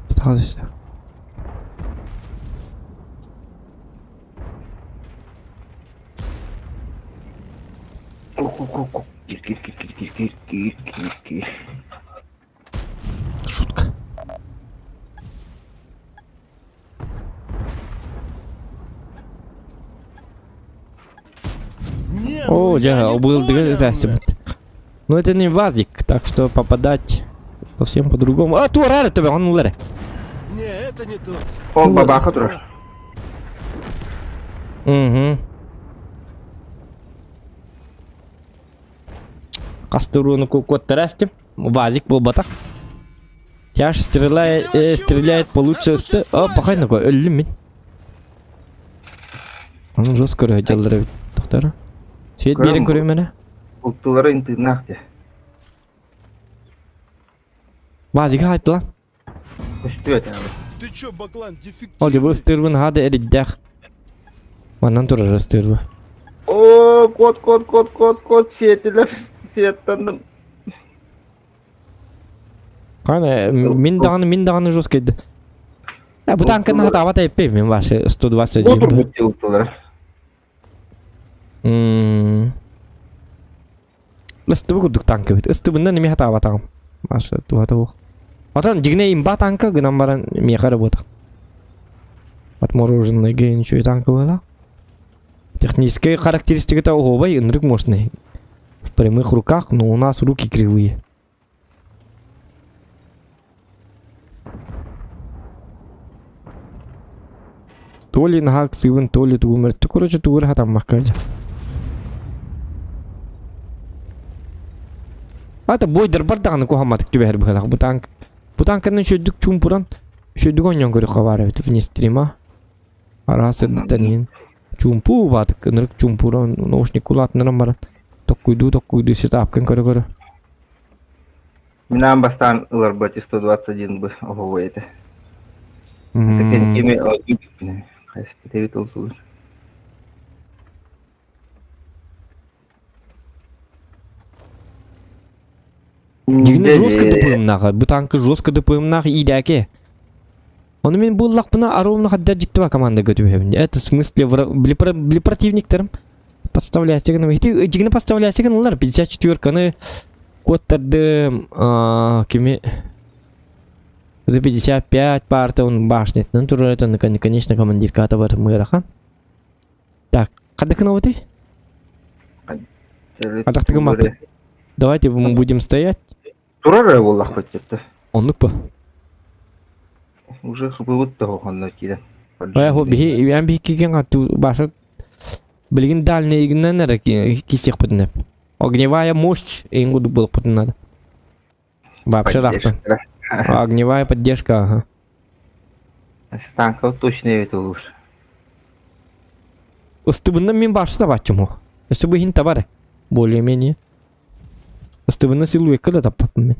Пытался. Кир кир кир кир кир кир кир кир кир. Шутка. Не, О, ну я дя, не был понял, бля. Но это не вазик, так что попадать совсем по-другому. А, туарар тебе, он лере. Не, это не то. Ол бабаха турар. Угу. Кастыруну куоттарастым. Вазик буолбатах. Тяж стреляет, Ты вообще стреляет у нас? получше. Да тут О, сейчас пахай такой, өллүм мин. Аны жестко дьаллар эбит. Тохтор. Свет Көрөм биэрин бу. көрүм эрэ. Ылтылара интынаах дии. Вазига хайттылан. Көстүбэт аҕа. Ты чё, баклан, Ол дьэ бу дефективный? ыстыырбын хаада эриддээх. Манан турар ыстыырба. Оо, кот кот кот кот кот сиэтилэр сиэттанным. Кана мин даҕаны мин даҕаны жестко Э, бу танканы хатаабат эппи мин ваши 121. Отурбут ылтылара. Мм. Ыстыбы курдук танка бит. Ыстыбынан эми хатаабатаҕым. Маша туһата буох. Отон дьиҥнэ имба танка гынан баран миэхэ эрэ буотах. Отмороженный гейнчуй танка была. Техническая характеристика оһуобай ынырык мощный. В прямых руках, но у нас руки кривые. То ли наһаа ыксыыбын, то ли тугум эрэ. Короче, тугу эрэ хатаммакка дьэ. Ата бойдарбар даҕаны куһамматык түбэһэр быһыылаах. Бу танк бу танканы үчүгдүк чуумпуран үчүгдүк оонньоон көрүөххэ баар эбит вне стрима. Араас сырдыктан иһин чуумпу убаатык ынырык чуумпуран наушник улаатыннаран баран токкуйдуу токкуйдуу сетапкын көрө-көрө. Мин аан бастаан ыларбар 121 бы оһуобай этэ. Это кими хайспитебит ылтылар. Дьиҥнэ жестко ДПМнаах, бу танка жестко ДПМнаах иидээки. Ону мин буллахпына аровна хаддар дьиктива командага түбэһэбин. Это в смысле били противниктерим подставляйся гына. Ити дьиҥнэ подставляйся гыналар 54-каны куоттардым кими за 55 парта он башнятынан турар это конечно командирка бар мырахан. Так, хадакын ты? Хадактыгы маппыт. Давайте мы будем стоять. Турар буоллахпыт дьэ. Оннук бу. Уже хыбыбыт тоһоҕонно киирэн. Ой, биһи эн биһиккиген ту баша билигин дальнейгинен эрэ кисиэхпитин Огневая мощь эҥин курдук буолуохпутун надо. Вообще рахтан. Огневая поддержка, ага. Танка точно эбит улуур. Ыстыбынна мин башы табаччым ох. Өссө бу иһин табар. Более-менее. Ыстыбынна силуэкка да таппаппын мин.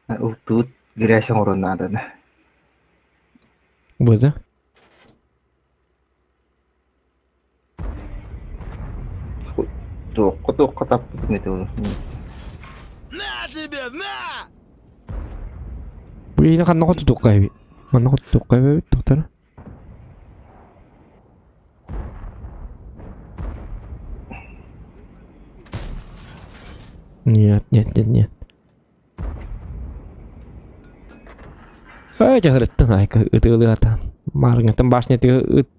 Ылтыбыт грязь оҥорон нааданы. Быза. Туохха туохха таппытым ити ол. На тебе, на! Бу иһини ханна хотутуохха эбит? Манна хотутуохха эбит, доктор. Нет, нет, нет, нет. Ай, дьаһырыттан айка ытыалыата. Маарыҥҥаттан башня ыт.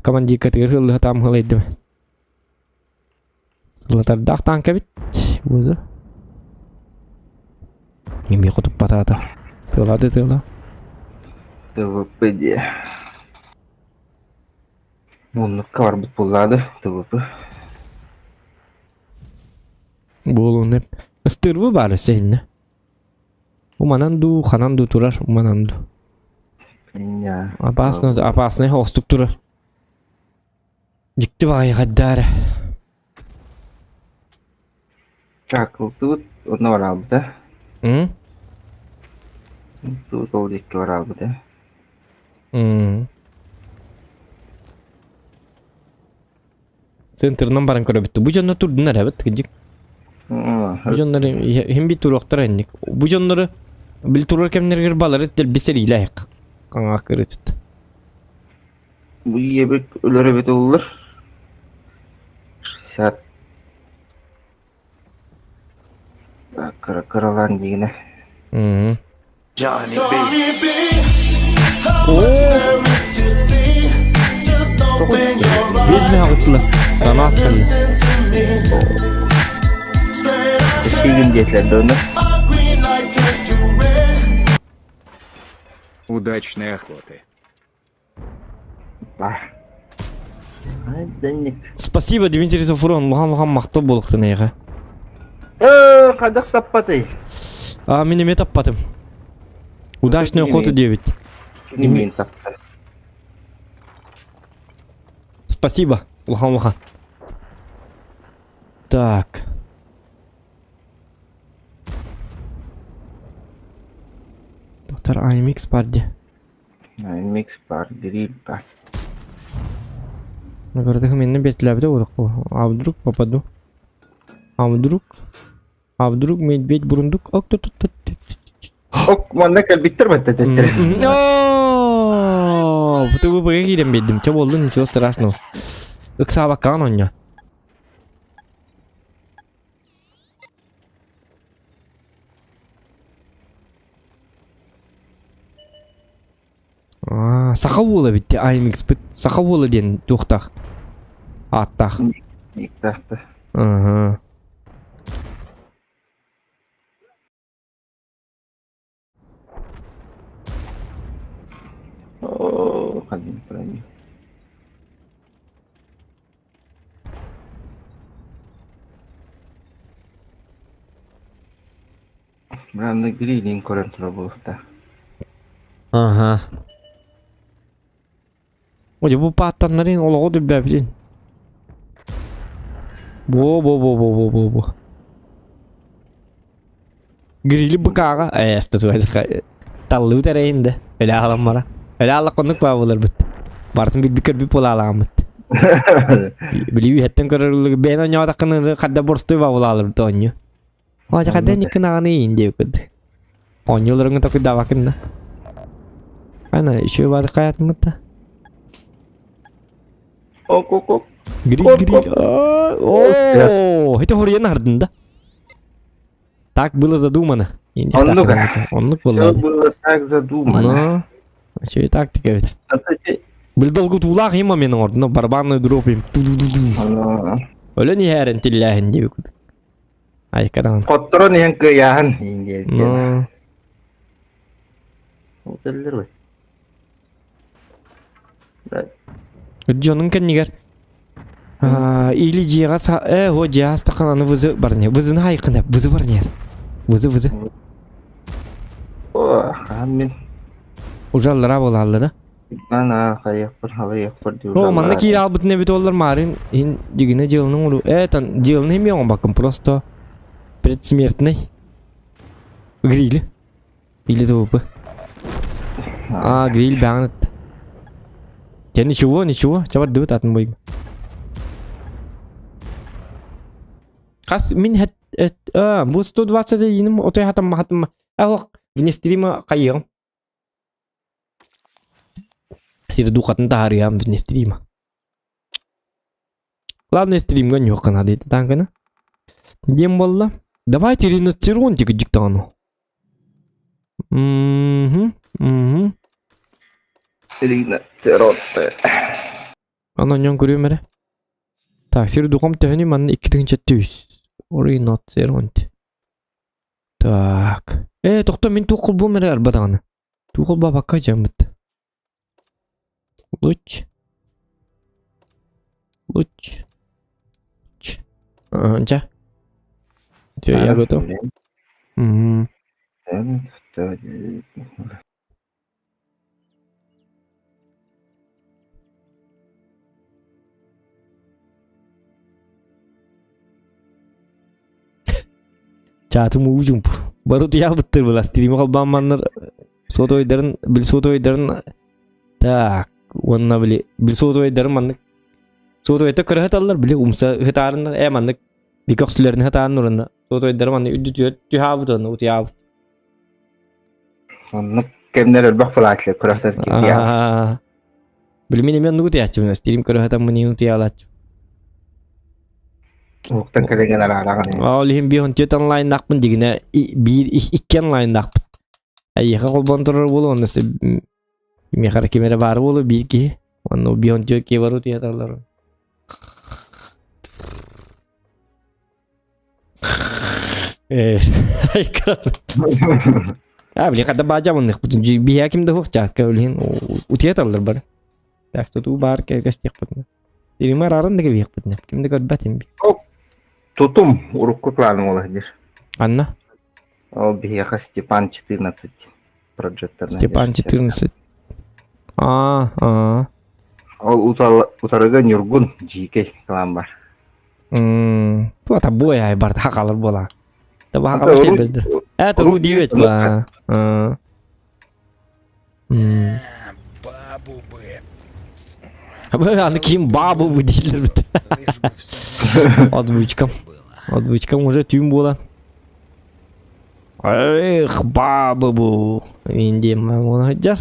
Командиркатыгар ыллыһатаам ылайдым. Сылатардаах танка эбит. Буолу. Мими хотуппатаата. Тыалады тыала. ТВП диэ. Муннукка барбыт буллаады ТВП. Буолуун Ыстырвы баар өссө иннэ. Уманан дуу, ханан дуу турар, уманан дуу. Опасно, опасный холстук турар. Дьикти баҕайы хайдаара. Чаакылтыбыт онно бараалбыта. М? Тубут ол диэки бараалбыта. М. Центрынан баран көрөбүт. Бу дьоннор турдунар эбит, кырдьык. Бу дьоннор иһин бит туруохтара инник. Бу дьоннору бил турар кэмнэригэр балары дэлби сэриилээх хаҥаах кырыытыттан. Бу ийэбит өлөр эбит уллар. 60 кыра кыралаан диигинэ. Johnny B. Без меһаҕыттылар. Гранат кэллэ. Эсиигин диэтилэр да ону. Удачной охоты. Спасибо, Дмитрий Сафрон, улахан-улахан махтал буолуохтун эйиэхэ. Э, хайдах таппатый? А, мин эмиэ таппатым. Удачную охоту диэбит. Мин таппатым. Спасибо, улахан-улахан. Так. Доктор IMX бар дии. Микс бар, гриль бар. Көрдөх минне бетләбде урыкку. А вдруг попаду? А вдруг? А вдруг медведь бурундук? Ок, тут, тут, тут. Ок, манна кэлбиттэр баттаттар. О, Бу бу киирэн биэрдим. Чэ буоллун, ничего страшного. Ыксаабаккаҕын оонньоо. Аа, саха уола эбит дии IMX-пыт саха уола диэн туохтаах ааттаах. Никтаахта. Аһа. Оо, ханнык броню. Бранны грилин көрөн турар буолуохтаах. Аха. О, бу пааттаннарын олоҕу дүрбээбитин. Бо бо бо бо бо бо бо. Грили быкааҕа ээ таллыбыт эрэйин да өлө аламмара. Өлө аллах оннук баа буоларбыт. Барытын билбит көрбүт буолаалааммыт. Били үһэттэн көрөр бэйэн оонньоотаххына хадда боростуой баа буолааларбыт оонньуу. Оонньуу хадда никкин аҕаны иин диэбит. Оонньууларыҥ токуйдаабаккын да. Ана еще бар хаятмыт да. Ок ок ок. Гриль гриль. О, это хоруйан ардын да. Так было задумано. Оннук. Оннук Все было. было так задумано. Ну, что и тактика ведь. Бил долгутуулаах им момент оҥордум, барабанную дробь им. Өлөн иһээрин тиллээһин диэбит. Айкадан. Хотторон иһэн кыайааһын Ну, дьонун кэннигэр или дьиэҕэ са э о дьиэҕэ астахан аны вызы барне вызыны хайкына вызы барне вызы вызы О, мин уже аллара буолааллар да Ана хайыахпын халыйыахпын дии О, манна киирэ албытын эбит оллар марын ин дигине дьылының уру э тан дьылын эми оҥбаккын просто предсмертный гриль или ТВП а гриль баҕанат Те ничего ничего чабардыбыт атын бойым Хас мин хэт а бу 121 отой хатам хатам а вне стрима хайыам Сир духатын таһаарыам вне стрима. Главное стримга ньуохха наада таҥкана. Диэн буолла. Давайте ринацеронтик дьиктаҕын. Мгм. Мгм. Ринацеронты. Аны онньон көрүөм эрэ. Так, сир духом төһөнүй манна 2700. Оринот серонт. Так. Э, тохто мин туох холбуом эрэ арба даҕаны. Туох холбообокко дьаммыт. Луч. Луч. Ч. Ага, дьэ. Все, я готов. Угу. Чаатым уу чумпу. Бары утуйаабыттар была стрима холбаамманнар сотовайдарын бил сотовайдарын так уонна били бил сотовайдарын маннык сотовайта көрө сыталлар били умса ытаарыннар э маннык бик өхсүлэрин ытаан уранна сотовайдары маннык үрдү түһаабыт уонна утуйаабыт. Оннук кэмнэр элбэх буолааччылар көрөхтөр киһи. Били мин эмиэ оннук утуйааччыбын стрим көрө сытаммын иһин утуйаалааччым. Уһуктан кэлэҥҥин араараҕын. Ол иһин биир түөрт онлайннаахпын дигинэ биир икки онлайннаахпыт. Эйиэхэ холбоон турар буолуо онно миэхэ эрэ ким эрэ баар буолуо биир киһи. Онно биир түөрт киһи бар утуйаталлар. А, блин, когда баажамынныхпытын биһиэ ким да суох чааска билин утуйаталлар бары. Так что туу баар кэстиэхпитин. Тирима арарын да кэбиэхпитин. Ким да көрбөт им. Тутум урукку планым ол диир. Анна? Ол биһиэхэ Степан 14 прожектор. Степан 14. А, а. Ол утарыга Ньургун Дьиикэй клан бар. Туата буой ай барда хакалар буола. Таба хакала себелдер. Это ру 9 ба. Бабу бы. Аны ким бабу бы дииллэр бит. Отбычкам. Отбычкам уже түүн буолан. Эх, бабы бу. Индием буола сылдьар.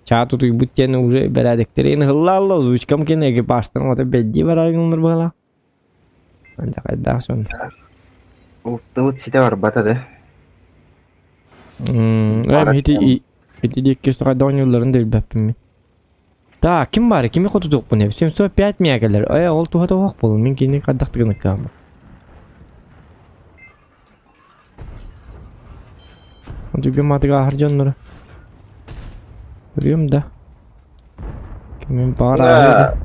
Чаа тутуйбут диэн уже бэрээдэктэрин ыһыллаалла, озвучкам кэнэ экипажтан ота бэдди барар быһала. Анда хайдаах сон. Ултыбыт ситэ барбата да. Эм ити ити диэкки хайда оонньуулларын да билбэппин мин. Так, ким баар? Кими хотутуохпун эбит? 705 миэкэлэр. Э, ол туһа туох буолун? Мин кини хайдах тыгыныккааммын. Дүгүм атыга аһар дьоннору. Көрүөм да. Кимин баар ааһыа да.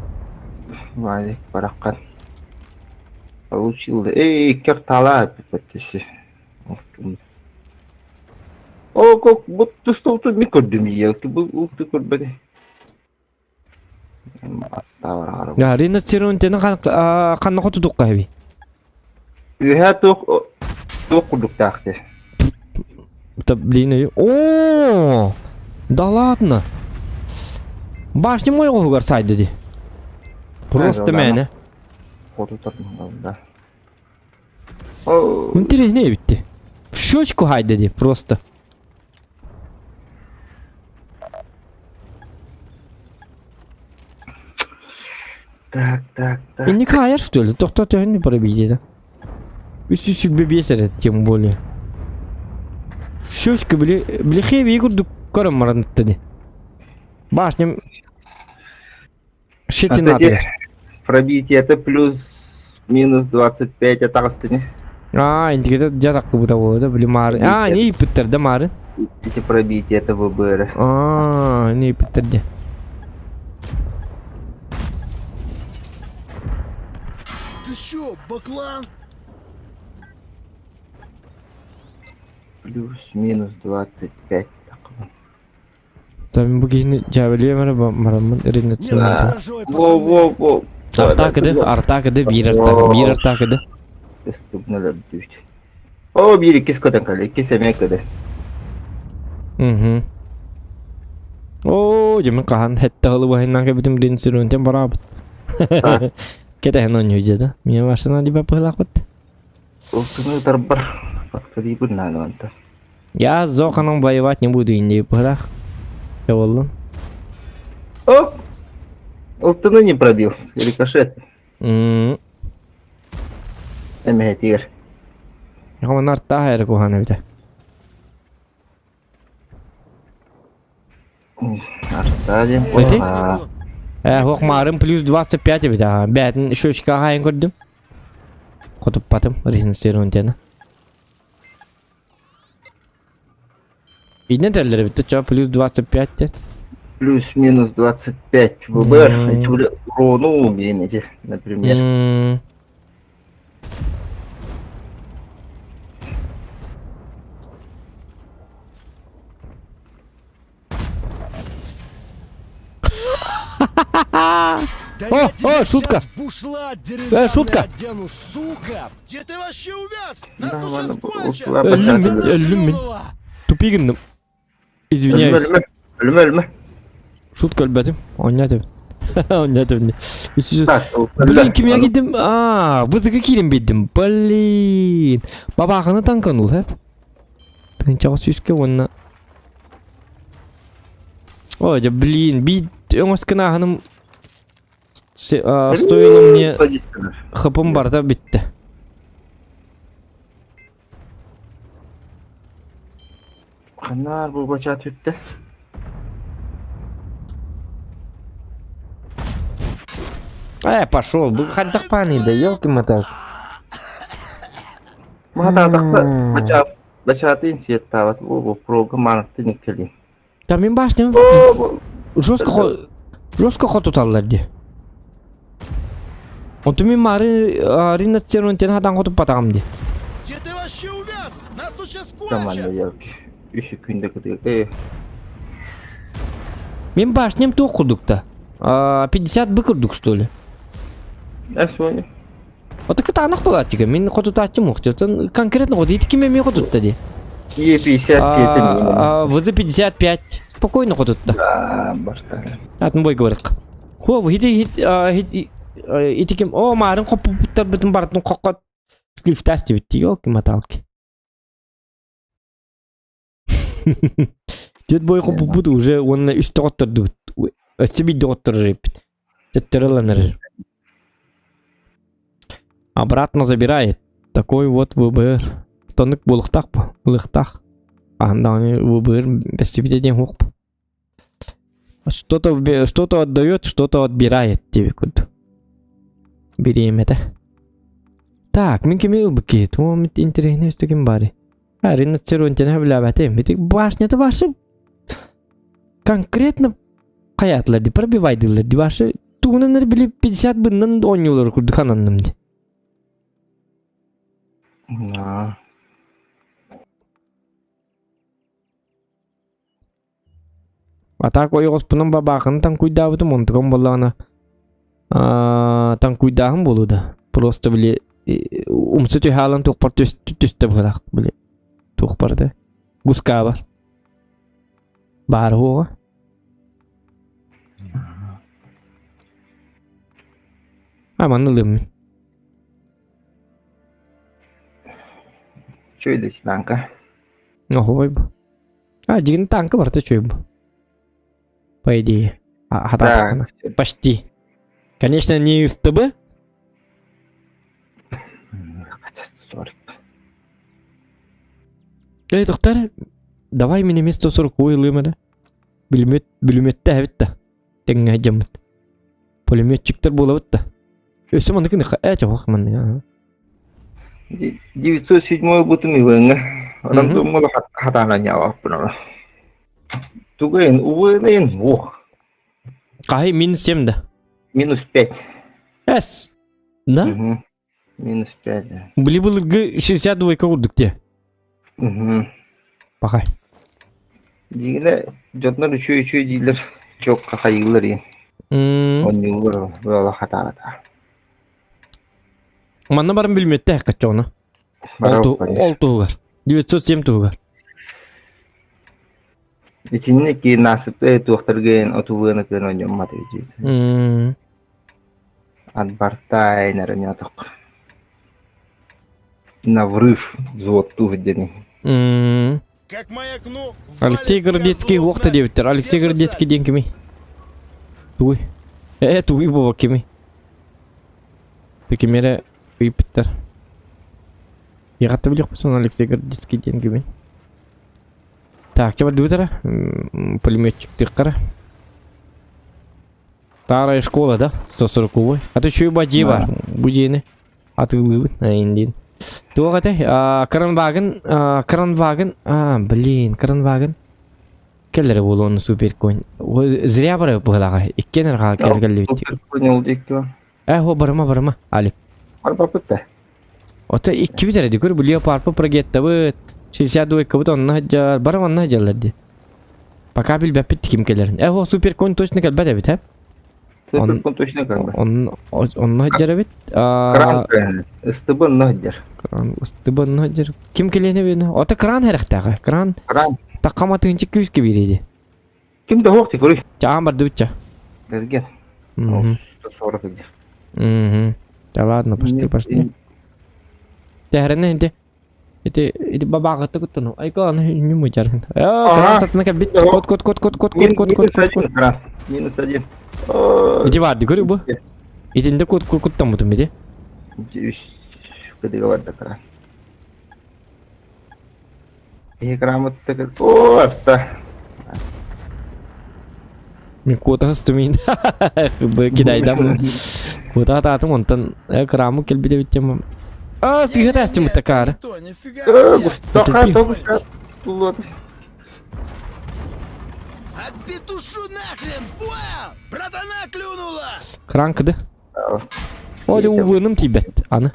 Валик бараххан. Получил. Эй, икки орталаа эппит О, как будто столту ми көрдүм елки бу улты көрбөдү. Я Рина Цирунтины ханна хотудукка хэби. Үһэ туох туох курдуктаах те. Да блин, о, да ладно. Башня мой оҕугар сайды ди. Просто мэне. Хотутар да. Интереснее битти. В щечку хайда ди просто. Так, так, так. Инник хаайар что ли? Тохто төһөннү пробить 325 эрэ тем более. Щечка били били хеви курдук көрөн маранттыны. Башням Щетина Пробитие это плюс минус 25 атаҕастыны. А, интигете дьатаккыбыта буолда били маары. А, не иппиттер да маары. Эти пробитие это ВБР. А, не иппиттер де. Ты чё, баклан? Плюс-минус 25. Там бу киһини дьээбэлиэм эрэ мараммын риннатсынаата. Во, во, во. Артаакыды, артаакыды, биир артаак, биир артаакыды. Ыстыбналар дүүт. О, биир иккис көтөн кэлэ, иккис эмиэ көдө. Угу. Оо, дьэ мин хаһан хэтте хылы баһыннан кэбитим дин сүрүнтэн бараабыт. Кэтэһэн оонньуу да. Миэ машина либо пыһылаахпыт. Ылтыны ытарбар факторибын наануанта. Я с Зоханом воевать не буду, инди пыһылаах. Боллун. О! Ылтыны не пробил. Рикошет. Эмэһэтигэр. Яхаман артааһа эрэ куһаана эбитэ. Арта диэн Эти? буолла. Э, хуох маарым плюс 25 эбит аа. Бээтин щечка хаайын көрдүм. Хотуппатым, регенсирован Иннен тэллэр эбит чё, плюс 25 диэн. Плюс-минус 25 ВБР. Эти бля урону убиен эти, например. Да О, я тебя о, шутка. щас бушлат Э, деревянный шутка. одену, сука! Где ты вообще увяз? Нас Да, тут ладно, сейчас кончат! ушла Өллүм мин, бачата. өллүм мин. Тупи гынным. Извиняюсь. Өлмө, өлмө, өлмө. Шутка өлбөтүм. Оонньоотум. Оонньоотум. Так, Блин, ким я кидим? А, вызыгы киирэн биэрдим. Блин. Бабаахыны танкан ул, хэп. Тыһыынчаҕа сүүскэ уонна Ой, дьэ, блин, биир өҥөс гынааһыным стоило мне хпым барыта бүттэ. Ханаар бу бачаат бүттэ. Э, пошел, бу хайдах паный да, елки-моталки. Маһатаатахта бачаат бачаатын сиэттаабат бу бу прога маанаттын иккэлин. Там мин башням жестко жестко хотуталлар ди. Онтон мин маары ринатсен онтен хатан хотуппатаҕым ди. Где ты вообще увяз? Нас тут сейчас Таманна кончат! елки. Үс күндэ кытыга. Мин башням туох курдук да. 50 бы курдук что ли? Э, сегодня. Ото кытаанах буолааччыга мин хотутааччым уохтуотан конкретно хот ити ким эмиэ хотутта ди. Е57 ВЗ-55 спокойно хотутта. Да, барта. Атын бой говорит. Хо, хити хити ити ким о маарын хоппуттар бүтүн бартын коккот слифтас дебит елки моталки. Дед бой хоппут уже уонна үс тоҕоттордубут. Өссө биир доҕотторор эппит. Төттөрү ыланар. Обратно забирает. Такой вот ВБР. Тоннык буолуохтаах бу. Ылыахтаах. Аһан даҕаны ВБР бэстибитэ диэн суох бу. Что-то что-то отдает, что-то отбирает диэби курдук. Бириэмэтэ. Так, мин кими ылбыт киһи? Туом интэриэһинэй өстө ким баарый? А, ринцеронтина билээбэтим. Ити башнята башы конкретно хайаатылар ди пробивайдылар ди башы тугунан эрэ били 50 быннан оонньуулар курдук ананным ди. Да. А так ойоҕоспунан бабаахыны таҥкуйдаабытым онтукам буоллаҕына таҥкуйдааһын буолуо да просто били умса түһаалан туохпар түстэ быһыылаах били туохпар да гускаабар баар уоҕа а манна ылыам мин Чуйдыч танка. Оһуой бу. А, дьигин танка барыта үчүгэй бу. По идее. Хатаатаххына. Почти. Конечно, не СТБ. Эй, доктор, давай мне место 40 ылыым эрэ. Бүлүмүөт, бүлүмүөттэ эбит да. Тэҥҥэ дьаммыт. Пулеметчиктар буолабыт да. Өссө маннык ээ чоҕох маннык. 907 бутум ивыҥҥа. Онон туммула хатаана ньаабаппын Тугайын увыйын уох. Хаһый минус 7 да? Минус 5. Эс. Да? Минус 5. Били былыргы 62 курдук те. Пахай. Дигиле дьоннор үчү-үчү дииллэр чок хахайыылар иин. Онньуулар ыала хатаабата. Манна баран билметте каччоҕуна. Ол туһугар. 907 туһугар. Итинник ки насыпты туохтаргын отубыаны кыын онньоммат дии. Отбартай нараняток. На врыв взвод тух диэн. Как маякну, Алексей валит Городецкий козлов уохта на- диэбиттэр. Алексей Всем Городецкий сосать. диэн кимий? Тугуй? Э, тугуй буолуо кимий? Кимэрэ ыйыппыттар. Яҕатта билиэхпит Алексей Городецкий диэн кимий? Так, чэ бардыбыт эрэ. Пулеметчиктыахха эрэ. Старая школа, да? 140-й. А то еще и бадьи бар. Бу дьиэни атыылыыбыт. Эйин Туох этэй? Кранваген, Кранваген, а, блин, Кранваген. Келлere буолуон суперконь. Зря бары быһылаҕа. Иккиэн эрҕаа кэл кэллибит. Суперконь ол диэки. Э, хо барыма барыма, Алик. Барбаппыт да. Ото иккибит эрэ дикөр бу леопарпы прогеттабыт. 62-кабыт онно сылдьар, бары онно сылдьаллар дии. Пока билбэппит ким кэлэрин. Э, хо суперконь точно кэлбэт эбит, э? Суперконь точно кэлбэт. Онно сылдьар эбит. Кран ыстыбы онно сылдьар. Кран ыстыбы онно сылдьар. Ким кэлиэн эбит? Ото кран эрэхтээҕэ. Кран. Кран. Таккама тыынчык күүскэ бириэди. Ким да суох тикуруй. Чаан бардыбытча. Газген. 140 где. Угу. Да ладно, пошли, пошли. Тэһэрэнэ инти. Ити ити бабаҕыта куттану. Айка аны үннү мучарын. Э, кран сатына кэлбит. Кот кот кот кот кот кот кот кот кот кот. Минус один. Ити барды көрү бу. Итинде кот кот куттаммытым ити. Кыдыга барда кран. Грамота О, авто. Мин куотаһыс тумин. Кидайдам. Куотаһа таатым онтон кыраамы кэлбит эбит тем. А, сыһыта астым такар. Отпетушу нахрен, понял? Братана клюнула! Кран кыды. О, увыным тибет. Аны.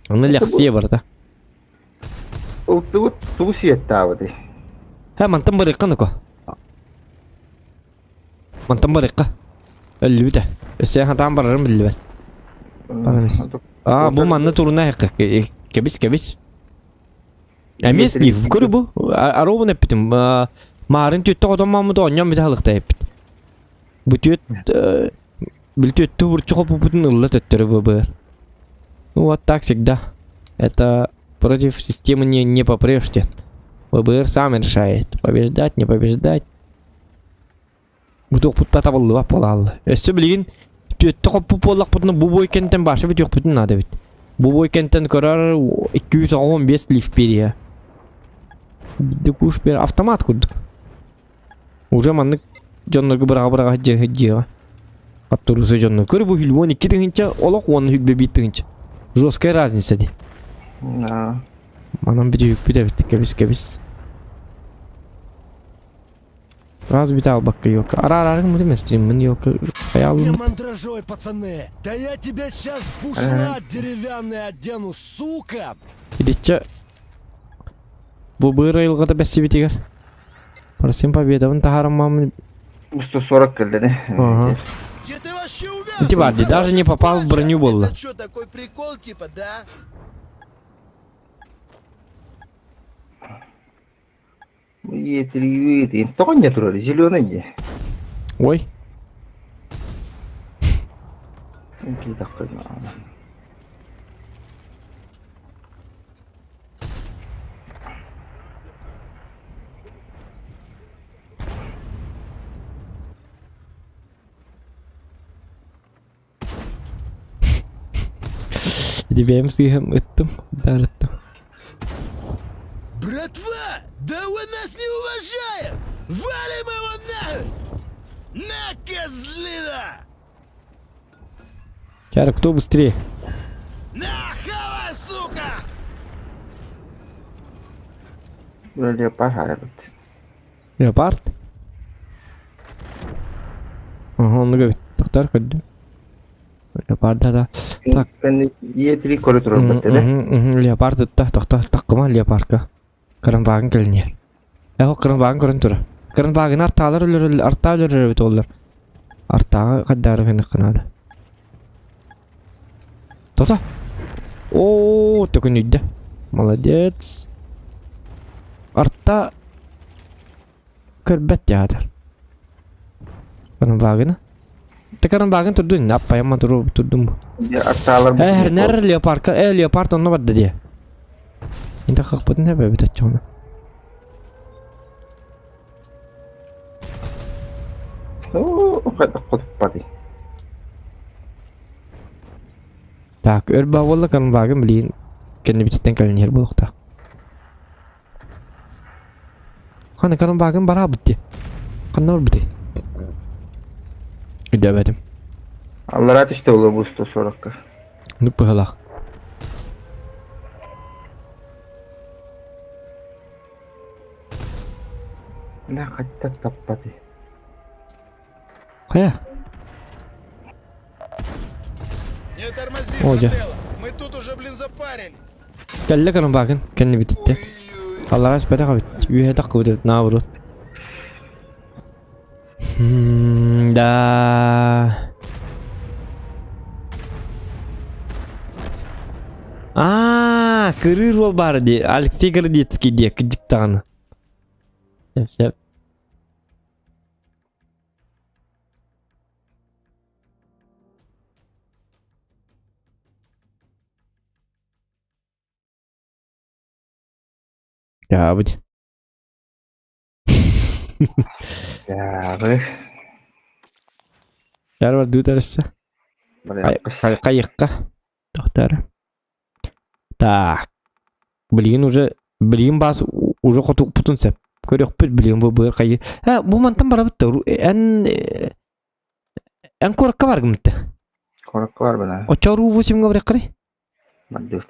Аны лехсие барда. Ылтыбыт тугу сиэттаабытый? Һэ, мантан барыахха нуко. Мантан барыахха. Өллүбүтэ. Өссө хатаан барарым биллибэт. А, бу манна туруна кэбис кэбис. Эмиэ слив көрү бу. Аробун эппитим. Маарын түттэ хотон маммыт оонньоон бүтэ халыкта эппит. Бу түөт бил түөттү бурчу хопупутун ылла төттөрү ВБР. Ну вот так всегда. Это против системы не, не попрешь ты. ВБР сам решает, побеждать, не побеждать. Бутуохпутта табыллыбат буолаалла. Өссө билигин түөттэ хоппут буоллахпытына бу бой кэнтэн баша бүтүөхпүтүн наада эбит. Бу бой кэнтэн көрөр 215 лиф перия. Дикуш бер автомат курдук. Уже маннык дьоннорго быраҕа-быраҕа дьиэҕэ. Хатторуса дьонно. Көр бу хүл 12 тыһыынча, олох уонна хүлбэ биир тыһыынча. Жесткая разница дии. Манан бүтүһүкпүт эбит. Кэбис кэбис. Сразу бүтэ албакка ёлка. Ара-арарың мутым стриммин ёлка. Не мандражой, пацаны! Да я тебя сейчас в бушлат деревянный одену, сука! Идиччэ Бу быыр айылҕата бэссибитигэр. Парсин победабын таһаарыммамын. 140 кэллэ Ага. Ити барды, даже не попал в броню было. Это что, такой прикол, типа, да? Тоҕо не турар, зеленый дии. Ой. Иди бэйэм сыыһам ыттым, дарыттым. Братва, да вы нас не уважает! Валим его на! На, козлина! Чара, кто быстрее? На, хавай, сука! Леопард. Леопард? Ага, оннук эбит. Тохтор көрдүм. Леопард да. Так. Е3 көрө турар баттэ Леопард ытта, тохто, таккыма леопардка. Кырынвагын кэлиниэр. Эһо кырынвагын көрөн тура. Кырынвагын артаалар өлөрөл, артаа өлөрөр эбит оллар. Артааҕы хаддаары гыныххынаада. Тота! Оо, төкүнүйдэ. Молодец. Арта көрбөт театр. Кырынвагына. Те кырынвагын турдун, аппайама туру турдум. Артаалар Э, нэр леопардка, э, леопард онно барда дии. Инта хахпытын эбэбит оччоҕуна. Так, өр баа буолла кырынвагын билигин кэннибититтэн кэлэн иһэр буолуохтаах. Хана кырынвагын бараабыт дии. Ханна барбытый? Өйдөөбөтүм. Аллараа түстэ буолуо бу 140-ка. Ну быһылаах. Бля, хатта таппаты. Хайа? Не тормози, О, дьэ. брателло. Мы тут уже, блин, запарили. Кэллэ кырымбаакын кэннибититтэн. Аллараа испэтэх эбит. Үөһэ таххыбыт эбит наоборот. Да. Аа, кырыыр уол баар дии. Алексей Городецкий диэ кырдьык даҕаны. Сөп сөп. Дьаабыт. Дьаабы. Яр бар дуу тэрсэ. Хайыкка. Тохтар. Так. Билигин уже билигин баас уже хотукпутун сеп. Көрөхпүт билигин бу быр хайы. Э бу мантан барабыт да эн эн куоракка баргымытта. Куоракка барбына. Оччо руу 8 барыккары. Бардыбыт.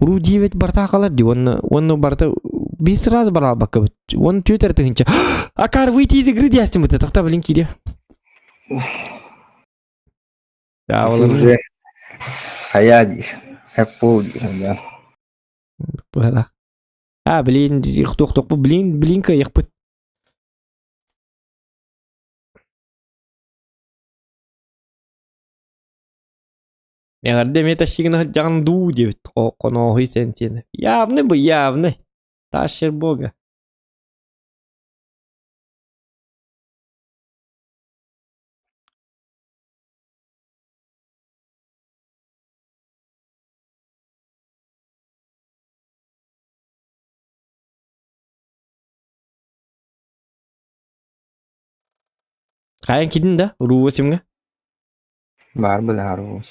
Уруу диэбит барыта хаалар дии уонна уонна барыта биир сразу бара албаккабыт. Уон түөрт эрэ тыһыынча. Акар выйти из игры диэстим быта тохта блин киириэ. Уже хайа диир. Хэппул диир да. Быһалаах. А, блин, туох блин, блин кыайыахпыт. Эҕэрдэ эмиэ тащигына сылдьаҕын дуу диэбит хонооһуй сэнсиэнэ. Явный бы явный. Тащер бога. Хайан кидин да? Уруу симҥэ? Баар быһаар уус.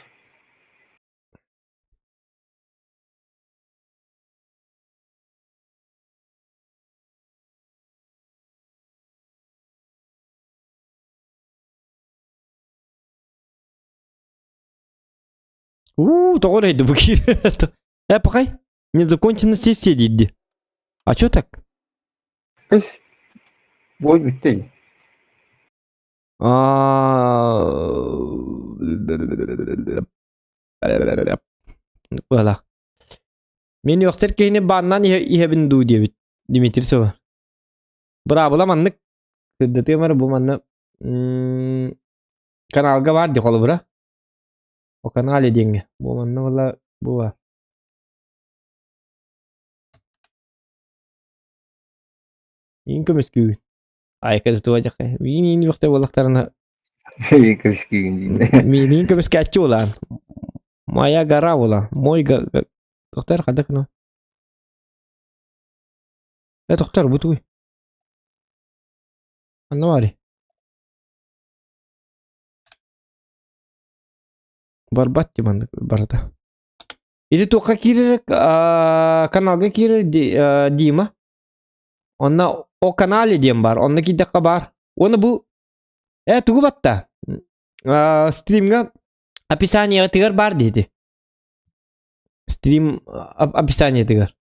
Уу, тоҕо эрэ бу киир. Э, пахай, не закончена сессия диирди. А чё так? Эс, бой бүттэ. Voilà. Мен үөхсэр киһини бааннаан иһэбин дуу диэбит Дмитрий Сова. Быраабыла маннык сырдатыам эрэ бу манна каналга баар дии холобура. О канале диэҥҥэ. Бу манна була бу баар. Иин көмүскүүгүн. Айка туожахай. Миин иин үөхтэ буоллахтарына Иин көмүскүүгүн диин. Миин көмүскээччи буолаан. Моя гора буолаан. Мой Тохтор хадак ну. Э тохтор бу тугуй. Анна баары. Барбат дии маннык барыта. Ити туохха киирэр каналга киирэр Дима. Онно о канале диэн баар. Онно киирдэххэ баар. Уонна бу э тугу батта? Стримҥа описаниетыгар баар диэти. Стрим описаниетыгар.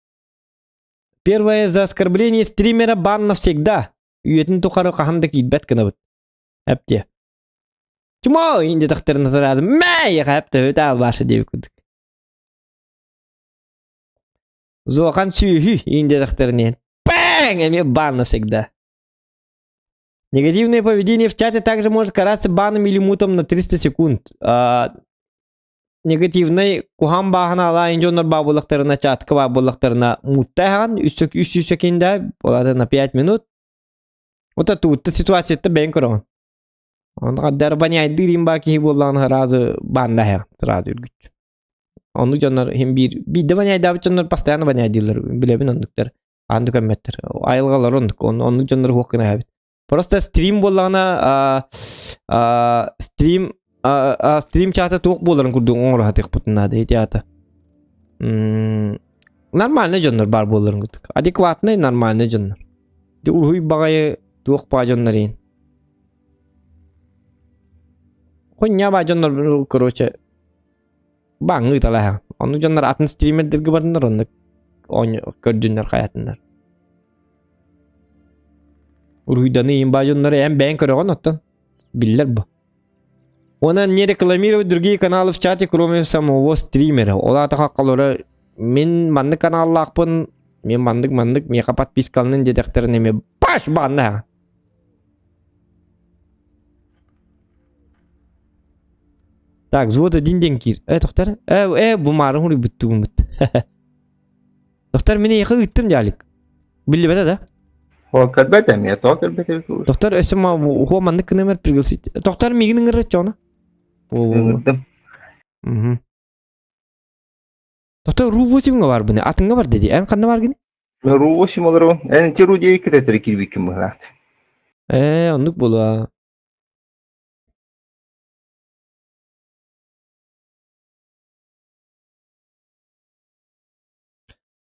Первое за оскорбление стримера бан навсегда. Үйэтин тухары хаһан да киирбэт гынабыт. Эптиэ. Чмо инде тахтарына сразу мэ хэп албаша диэбит курдук. Зохан сүөһү инде тахтарына Бang! Эмиэ бан навсегда. Негативное поведение в чате также может караться баном или мутом на 300 секунд. А, негативный куһаҕан бааһына дьоннор баа буоллахтарына чатка баа буоллахтарына муттаһан үс үс секунда болады на 5 минут. Вот это ситуацията бэйэн көрөҕүн. Онно воняйдыыр баа киһи буоллаҕына сразу баннаһа сразу үргүччү. Оннук дьоннор иһин биир биирдэ воняйдаабыт дьоннор постоянно воняйдыыллар билэбин оннуктар. Аанды көммөттөр. Айылҕалар оннук. Оннук дьоннор хуох гына эбит. Просто стрим буоллаҕына стрим стрим чата туох буоларын курдук оҥоро наада ити аата. Нормальный дьоннор баар буоларын курдук. Адекватный нормальный дьоннор. Уруһуй баҕайы туох баа дьоннор иһин. Хуйня ба дьоннор, короче, баҥ ыыталаһа. Ону дьоннор атын стримердерге барыннар, онно көрдүннэр хайатыннар. Уруйданы имба дьоннор эн бэйэн көрөҕөн оттон. Биллэр бу. Она не рекламировать другие каналы в чате, кроме самого стримера. Ол аата хаккалара мин маннык каналлаахпын, мен маннык маннык миэхэ подпискаланын диэтэхтэрин эмиэ баш банна. Так, взвод один день кир. Э, тохтар. Э, э, бу марын хуруйбут тугумут. Тохтар мин эйиэхэ ыыттым дьаалик. Биллибэтэ да? Ол көрбөт эмиэ, тоҕо көрбөт эбит буолуо? Тохтар өссө ма уһуо маннык гынымар пригласить. Тохтар миигин ыҥырар чоно. Ыҥырдым. Мгм. Тохтар Ру 8-ҥа бар быны. Атыҥҥа бар диди. Эн ханна бар гини? Ру 8 олоробун. Эн ити Ру 9 көтөтөрү киирбиккин быһылаат. Ээ, оннук буолуо.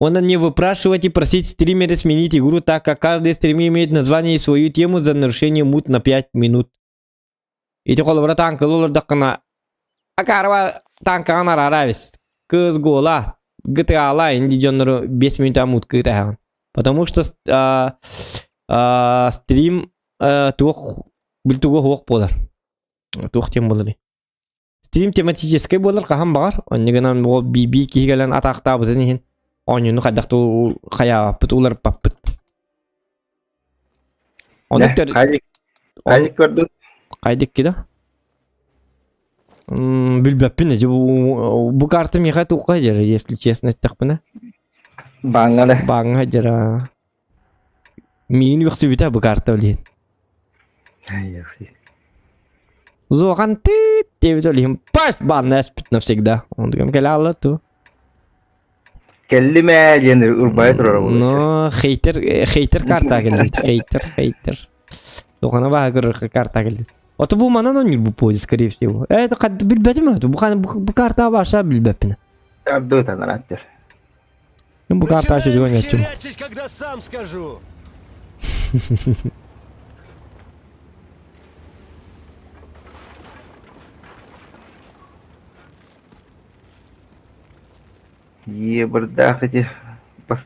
Он не выпрашивать и просить стримера сменить игру, так как каждый стример имеет название и свою тему за нарушение мут на 5 минут. Ити холобура танкылы олордоххуна акаарба танкаҕын араара эбис. Кыз гола, GTA-ла инди дьоннору 5 минута мут кыытаһаҕын. Потому что а, а, стрим а, туох бүлтүгү суох буолар. Туох тем буоларый? Стрим тематическай буолар хаһан баҕар. Онньу гынан ол BB киһи кэлэн атаахтаабытын иһин оонньууну хайдах да хайаабаппыт, уларыппаппыт. Ону Дьэ, хайдик хайдик көрдүҥ? Хайдик да? Билбэппин эдьи бу, бу карта миэхэ туохха дьара, если честно эттэхпинэ. Бааҥҥа да. Бааҥҥа дьара. Миигин үөхсүбүтэ бу карта билиһин. Зохан тыыт диэбит ол иһин пас баанна эспит навсегда. Онтукам кэлэ алла ту. Кэллим ээ диэн урбайа турар Но хейтер хейтер карта кэлбит. Хейтер, хейтер. Дохана баһа көрөр карта кэлбит. Ото бу манан ойнуур бу поезд, скорее всего. Э, это билбэтим это. Бу бу карта баша билбэппин. Ардыы танараттыр. Ну, бу карта Начинаем ачы дьон херячить, когда сам скажу. Ебырдаах ити бас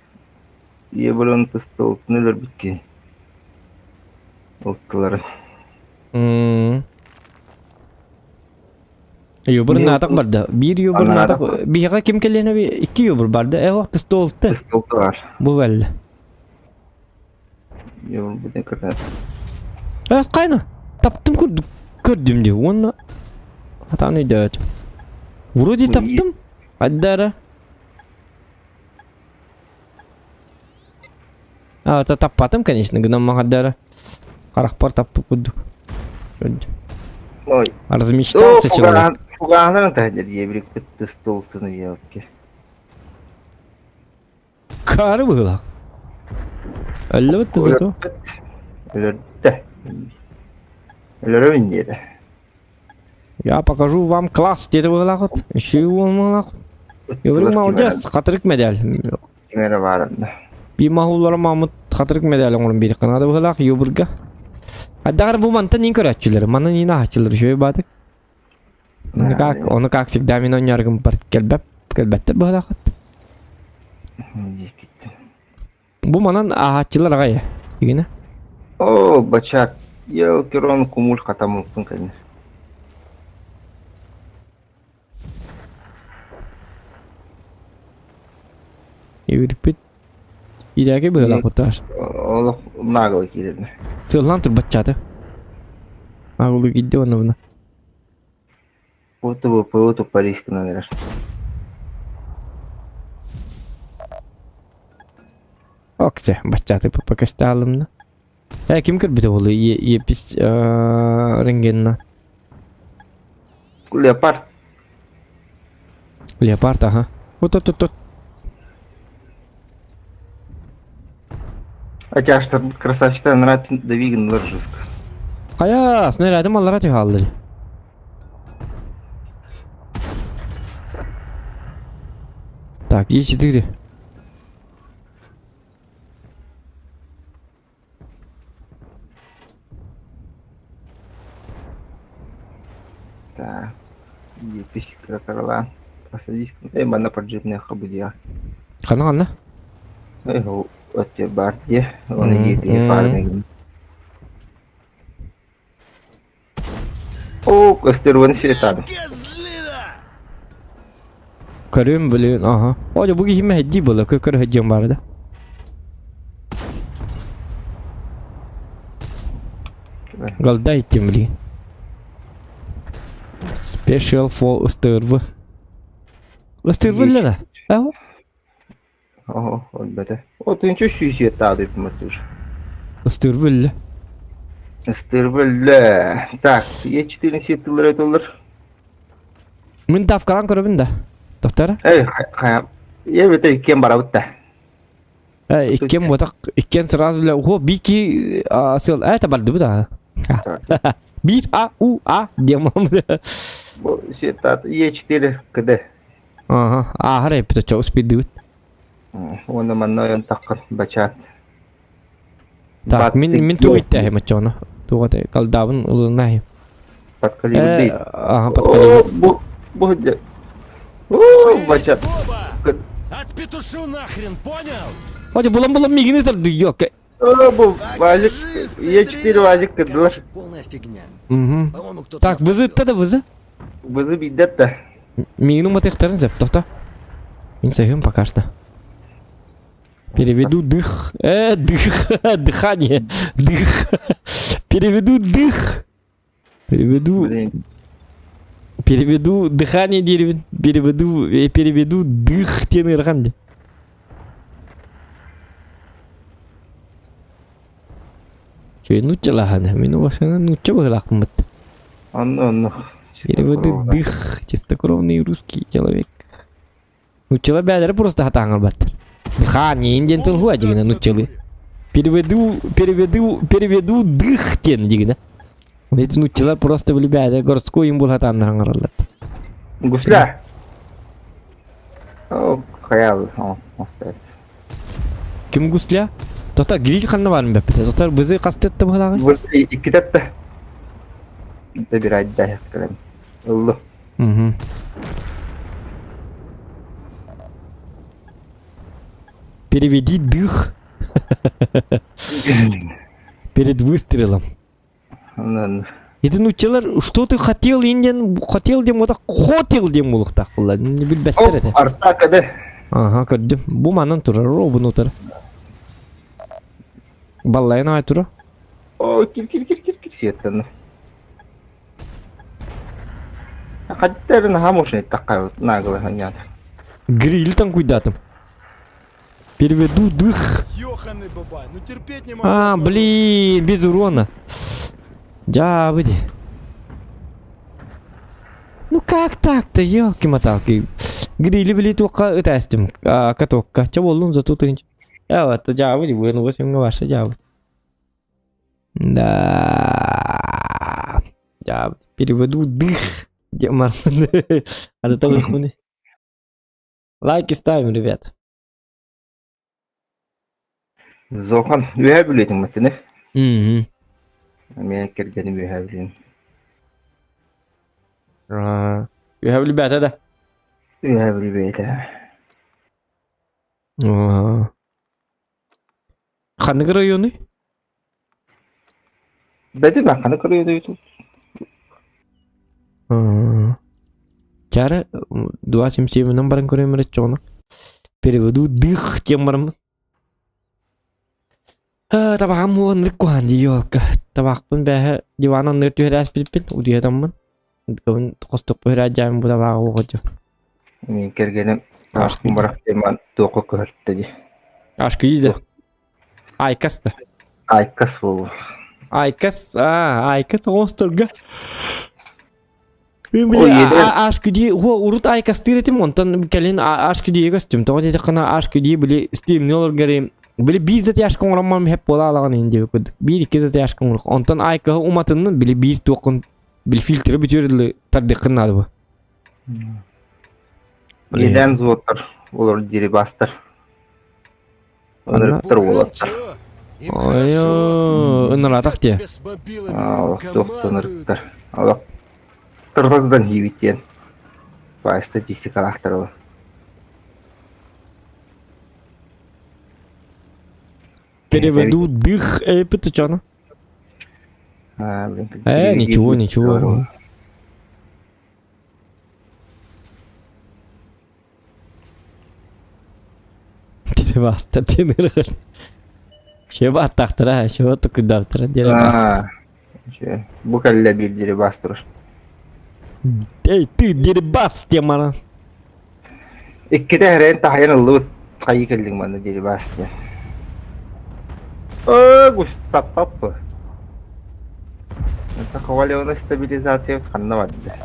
ебырын тыстылтын өлөрбүт киһи. Ылтылары. Юбыр наатак барда. Биир юбыр наатак. Биһиэхэ ким кэлиэнэ би икки юбыр барда. Э вакты столты. Столты бар. Бу бэллэ. Юбыр бүтэн көрдө. Э кайна. Таптым көрдүм. Көрдүм ди. Уонна атаан өйдөөтүм. Вроде таптым. Аддара. А, это таппатым, конечно, гынан махаддара. Харахпар таппыт курдук. Көрдүм. Ой. Размечтался человек. Фугаанарын таһдыр диэбирикпит тыстылтыны елки. Кары быһыылаах. Өллөбүт зато. Өлөрдө. Өлөрөбүн диэтэ. Я покажу вам класс диэтэ быһыылаах Еще уолмалаах. Говорю, молодец, хатырык медаль. Кимэрэ баарында. Би маһуллара мамыт хатырык медаль оҥорон биэриэххэ наада быһыылаах юбырга. Айдагар бу мантан иин көрөөччүлэр, манан иин аһааччылар үчүгэй баатык. Ону как, ону как всегда мин оонньооргум бар кэлбэп, кэлбэттэр быһыылаахыт. Бу манан ааһааччылар аҕай дигинэ. О, бачат, елкерон кумуль хатаммыппын кэннэ. Үөрүкпүт Ирээки быһыылаах таас. Олох наглый киирдэ. Сыллаан турбаччааты. Агылы киирдэ уонна буна. Будто бы пылы Париж гынан эрэр. Оксе, баччааты покастаалымна. Э, ким көрбүтэ буолуй епис рентгенна? Леопард. Леопард, ага. Вот вот вот. Атяштар красавчиктар нравится давигин жестко. Хайа, снарядым аллара түһаллы. Так, Е4. Так, епись кыра-кыралаан. Посадись, эй, манна поджипныахха бу диэҕэ. Ханна ханна? Эй, ол өттү баар диэ, оны епиһи баар О, көстөрүөн сиэтаады. Көрүм блин, ага. О, бу киһи мэһэйдии буолла, көр сылдьыам баара да. Голда иттим, блин. Special for ыстырвы. Ыстырвы да? Ага. О, өлбөтө. О, тынчы сүүсүөттаады үпмөтүр. Ыстырвы өллө. Ыстырвы өллө. Так, Е4 сиэттилер өтөлөр. Мин давкалан көрөбүн да. Доктор? Эй, хайа. Е бете иккен барабыт да. Э, иккен ботак, иккен сразу эле, о, бики сыл, это барды да. Бир А У А диэн Бу сиэттаат Е4 КД. Ага, ааһар эппит оччо успейдыбыт. Уонна манна ойон таххан бачаат. Так, мин мин тугу иттээһим оччоҕуна. Туга те колдабын ылыннаһым. Подкаливый. Ага, подкаливый. Бу бу О, бачат. Отпетушу нахрен, понял? Оте булан булан мигини тарды ёка. О, бу вазик Е4 вазик кырдылар. Полная фигня. Угу. Так, вызы да вызы. Вызы бидет да. Мигину матыхтарын зеп, тохта. Мин сахым пока что. Переведу дых. Дых. Дыхание. Дых. Переведу дых. Переведу... Переведу дыхание деревин. Переведу... Переведу дых тен ырхан. Чөй нуччалаһан, мин убасана нучча быһылаахпыммыт. Онно онно. Переведу дых, чистокровный русский человек. Нуччала бээлэрэ просто хатааҥырбаттар. Дыхание диэн тыл хуа дигинэ нуччалы. Переведу, переведу, переведу дых диэн дигинэ. Ведь нуччалар просто били бээлэр городской им был хатааннаһаҥараллар. Гусля. О, хаял, о, Ким гусля? Тота гриль ханна барын бэппитэ. Тота бызы хастыттым хылаҕы. Бу иккитэтте. Добирать да кэлэн. Ыллы. Угу. Переведи дых перед выстрелом. Ити нуччалар что ты хотел индиан хотел диэн буолта хотел диэн буолуохтаах буолла билбэттэр этэ. Артака да. Ага көрдүм. Бу манан турар, робун утар. Баллайын аай тура. О, кир кир кир кир кир сиэттэн. Хаттарын хамушный такая наглый ханят. Гриль там куйдатым. Переведу дых. Ёханый бабай, ну терпеть не могу. А, блин, без урона. Дя, выйди. Ну как так-то, елки-моталки. Грили били тука ытастым, катокка. Че болдум зато ты. Я вот, дя, выйди, вы, ну, 8 ваша, дя, Да. Я переведу дых. Где А до того хуны. Лайки ставим, ребят. Зохан үөһэ билетин матины. Угу. Мен кэргэним үөһэ билин. Үөһэ билбэтэ да. Үөһэ билбэтэ. Ханнык районы? Бэти ben ханнык районы тут? Чара 277 баран көрөмөр чоҕуна. Переведу дых тем бараммын. Табаҕым уоннык куһаан дии ёлка. Табаахпын бээһэ диван анныгар түһэрээс билиппин, удуйатаммын. Хостукпу түһэрээт бу табааҕы уоҕу Мин кэргэним Ашкын барахтыйман туохха көһөртө дии. Ашкы да. Айкас да. Айкас буолуо. Айкас, а, Айка тоҕосторго. Мин били Ашкүди, хо урут Айкастыыр этим, онтон кэлин Ашкүдиге көстүм. Тоҕо диэтэххинэ Ашкүди били стилни олоргары били биир затяжка оҥороммон хеп буола алаҕын иһин диэбит курдук. Биир икки затяжка оҥоруох. Онтон Айкаһы уматыннын били биир туоххун били фильтры бүтүөр дылы тардыаххын наада бу. Иэдээн зуоттар, олор дерибастар. Ынырыктар уолаттар. Ой, ыныратах дии. Олох туох ынырыктар. Олох. Тырҕа тутан диэн. Баай статистикалаахтар ол. Переведу дых эпитучана. А, блин, Ничего, ничего. Дерибастар диэн ырыгын. Шеба аттахтара, шеба тукудаптара дерибастар. Бу кэллэ биир дерибастар. Эй, ты дерибас темара. Иккитэ эрэн таһайан ыллыбыт. Хайы кэллиҥ манна дерибас диэн. Оо, густаппаппы. Это хваленая стабилизация ханна барда.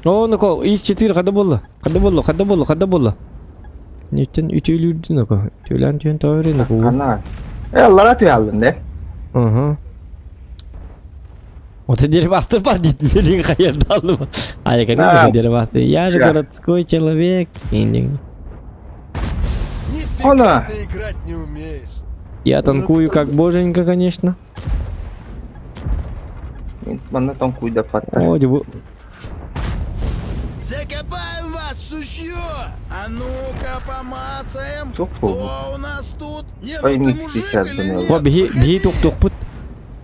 О, ну-ка, ИС-4 хада буолла? Хада буолла, хада буолла, хада буолла? Неттен үтүөлүүрдүн око. Үтүөлээн түөн тоорин око. Ханна? Э, аллара түһаллын де. Ага. Вот дерибастыр бар дейтін деген хаярды алдым. А, я конечно, дерибастыр. Я же городской человек. Нифига ты играть не умеешь. Я танкую как боженька, конечно. Манна танкуй да патта. О, дебу. Закопаем вас, сучье! А ну-ка помацаем! Кто у нас тут? Не, ну ты мужик или нет? Биһи биһи туохтуохпут.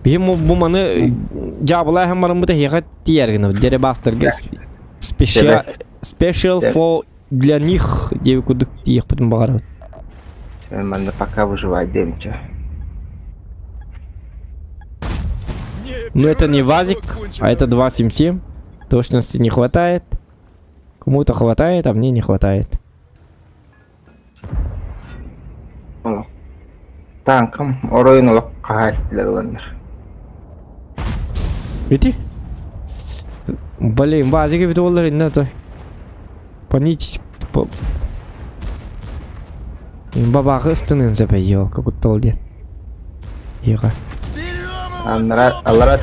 Биһи бу маны дьаабылаа хамарыммыта хиэхэ тиийэр гына дерибастарга special special for для них диэби курдук тиийиэхпитин баҕарабыт. Манна пока выживать демче. Но это не ВАЗик, а это 2.7. Точности не хватает. Кому-то хватает, а мне не хватает. Танкам оройун олох хаһаастылар ыланнар. Ити? Блин, ВАЗик эбит буоллар иннэ то. Панически... Бабаҕы ыстыныан сөп елка куттал диэн. Иха. Аннара аллара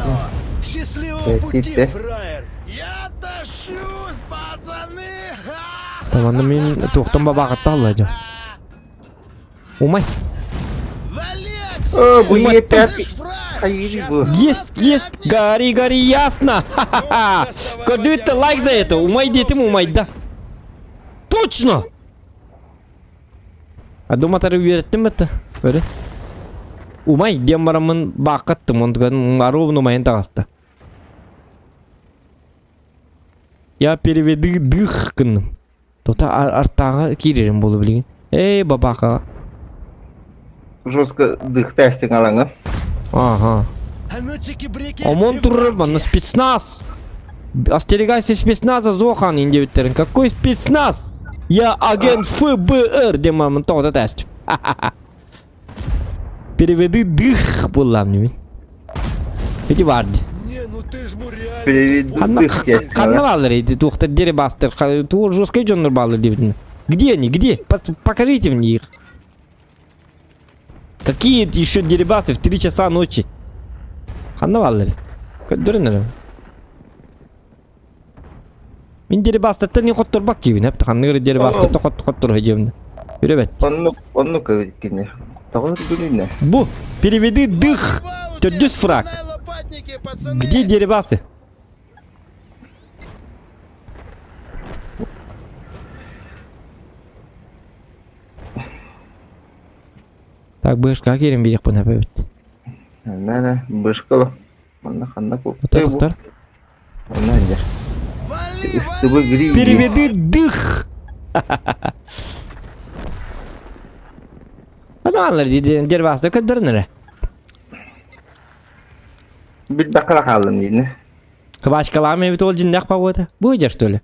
Счастливого пути, фраер! Я тащусь, пацаны! Таманна мин туохтан бабаҕыттаалла дьон. Умай. Бу Есть, есть, гори, гори, ясно. Ха-ха-ха. Кодуйте лайк за это. Умай детим, умай, да. Точно! А думатары үөрэттим это. Көрө. Умай диэн бараммын бааккаттым, онтуган ровно умайын таҕыста. Я переведи дых гынным. Тота артааҕа киирэрим буолу билигин. Эй, бабаха. Жестко дых тестинг алаҥа. Ага. Омон турар манна спецназ. Остерегайся спецназа Зохан индивидтерин. Какой спецназ? Я агент ФБР, диэн мамын тоҕо тест. Переведи дых буллам ними. Эти барды. Переведи дых тестинг. Ханна баалар эти туохтар дерибастар, туох жесткий дьоннор баалар диэбитин. Где они? Где? Покажите мне их. Какие еще дерибасы в 3 часа ночи? Ханна баалар. Көрдөрүн Мин дерибастартан не хотторбак киибин, эп ханныгыр дерибастарта хот хоттор хедьемне. Үребет. Оннук оннук кини. Тоҕо күнүнэ. Бу, переведи дых. Төрдүс фраг. Где дерибасы? Так, бышка киирэн биэриэхпин эбит. Нана бышкала. Манна ханна бу. Тоқтар. Онна дер. Переведи дых. Аналар дербасы көддөрүнөрө. Билбэккэ хааллым диинэ. Кыбачкалаам эбит ол дьиннэх пауата. Бу идешь что ли?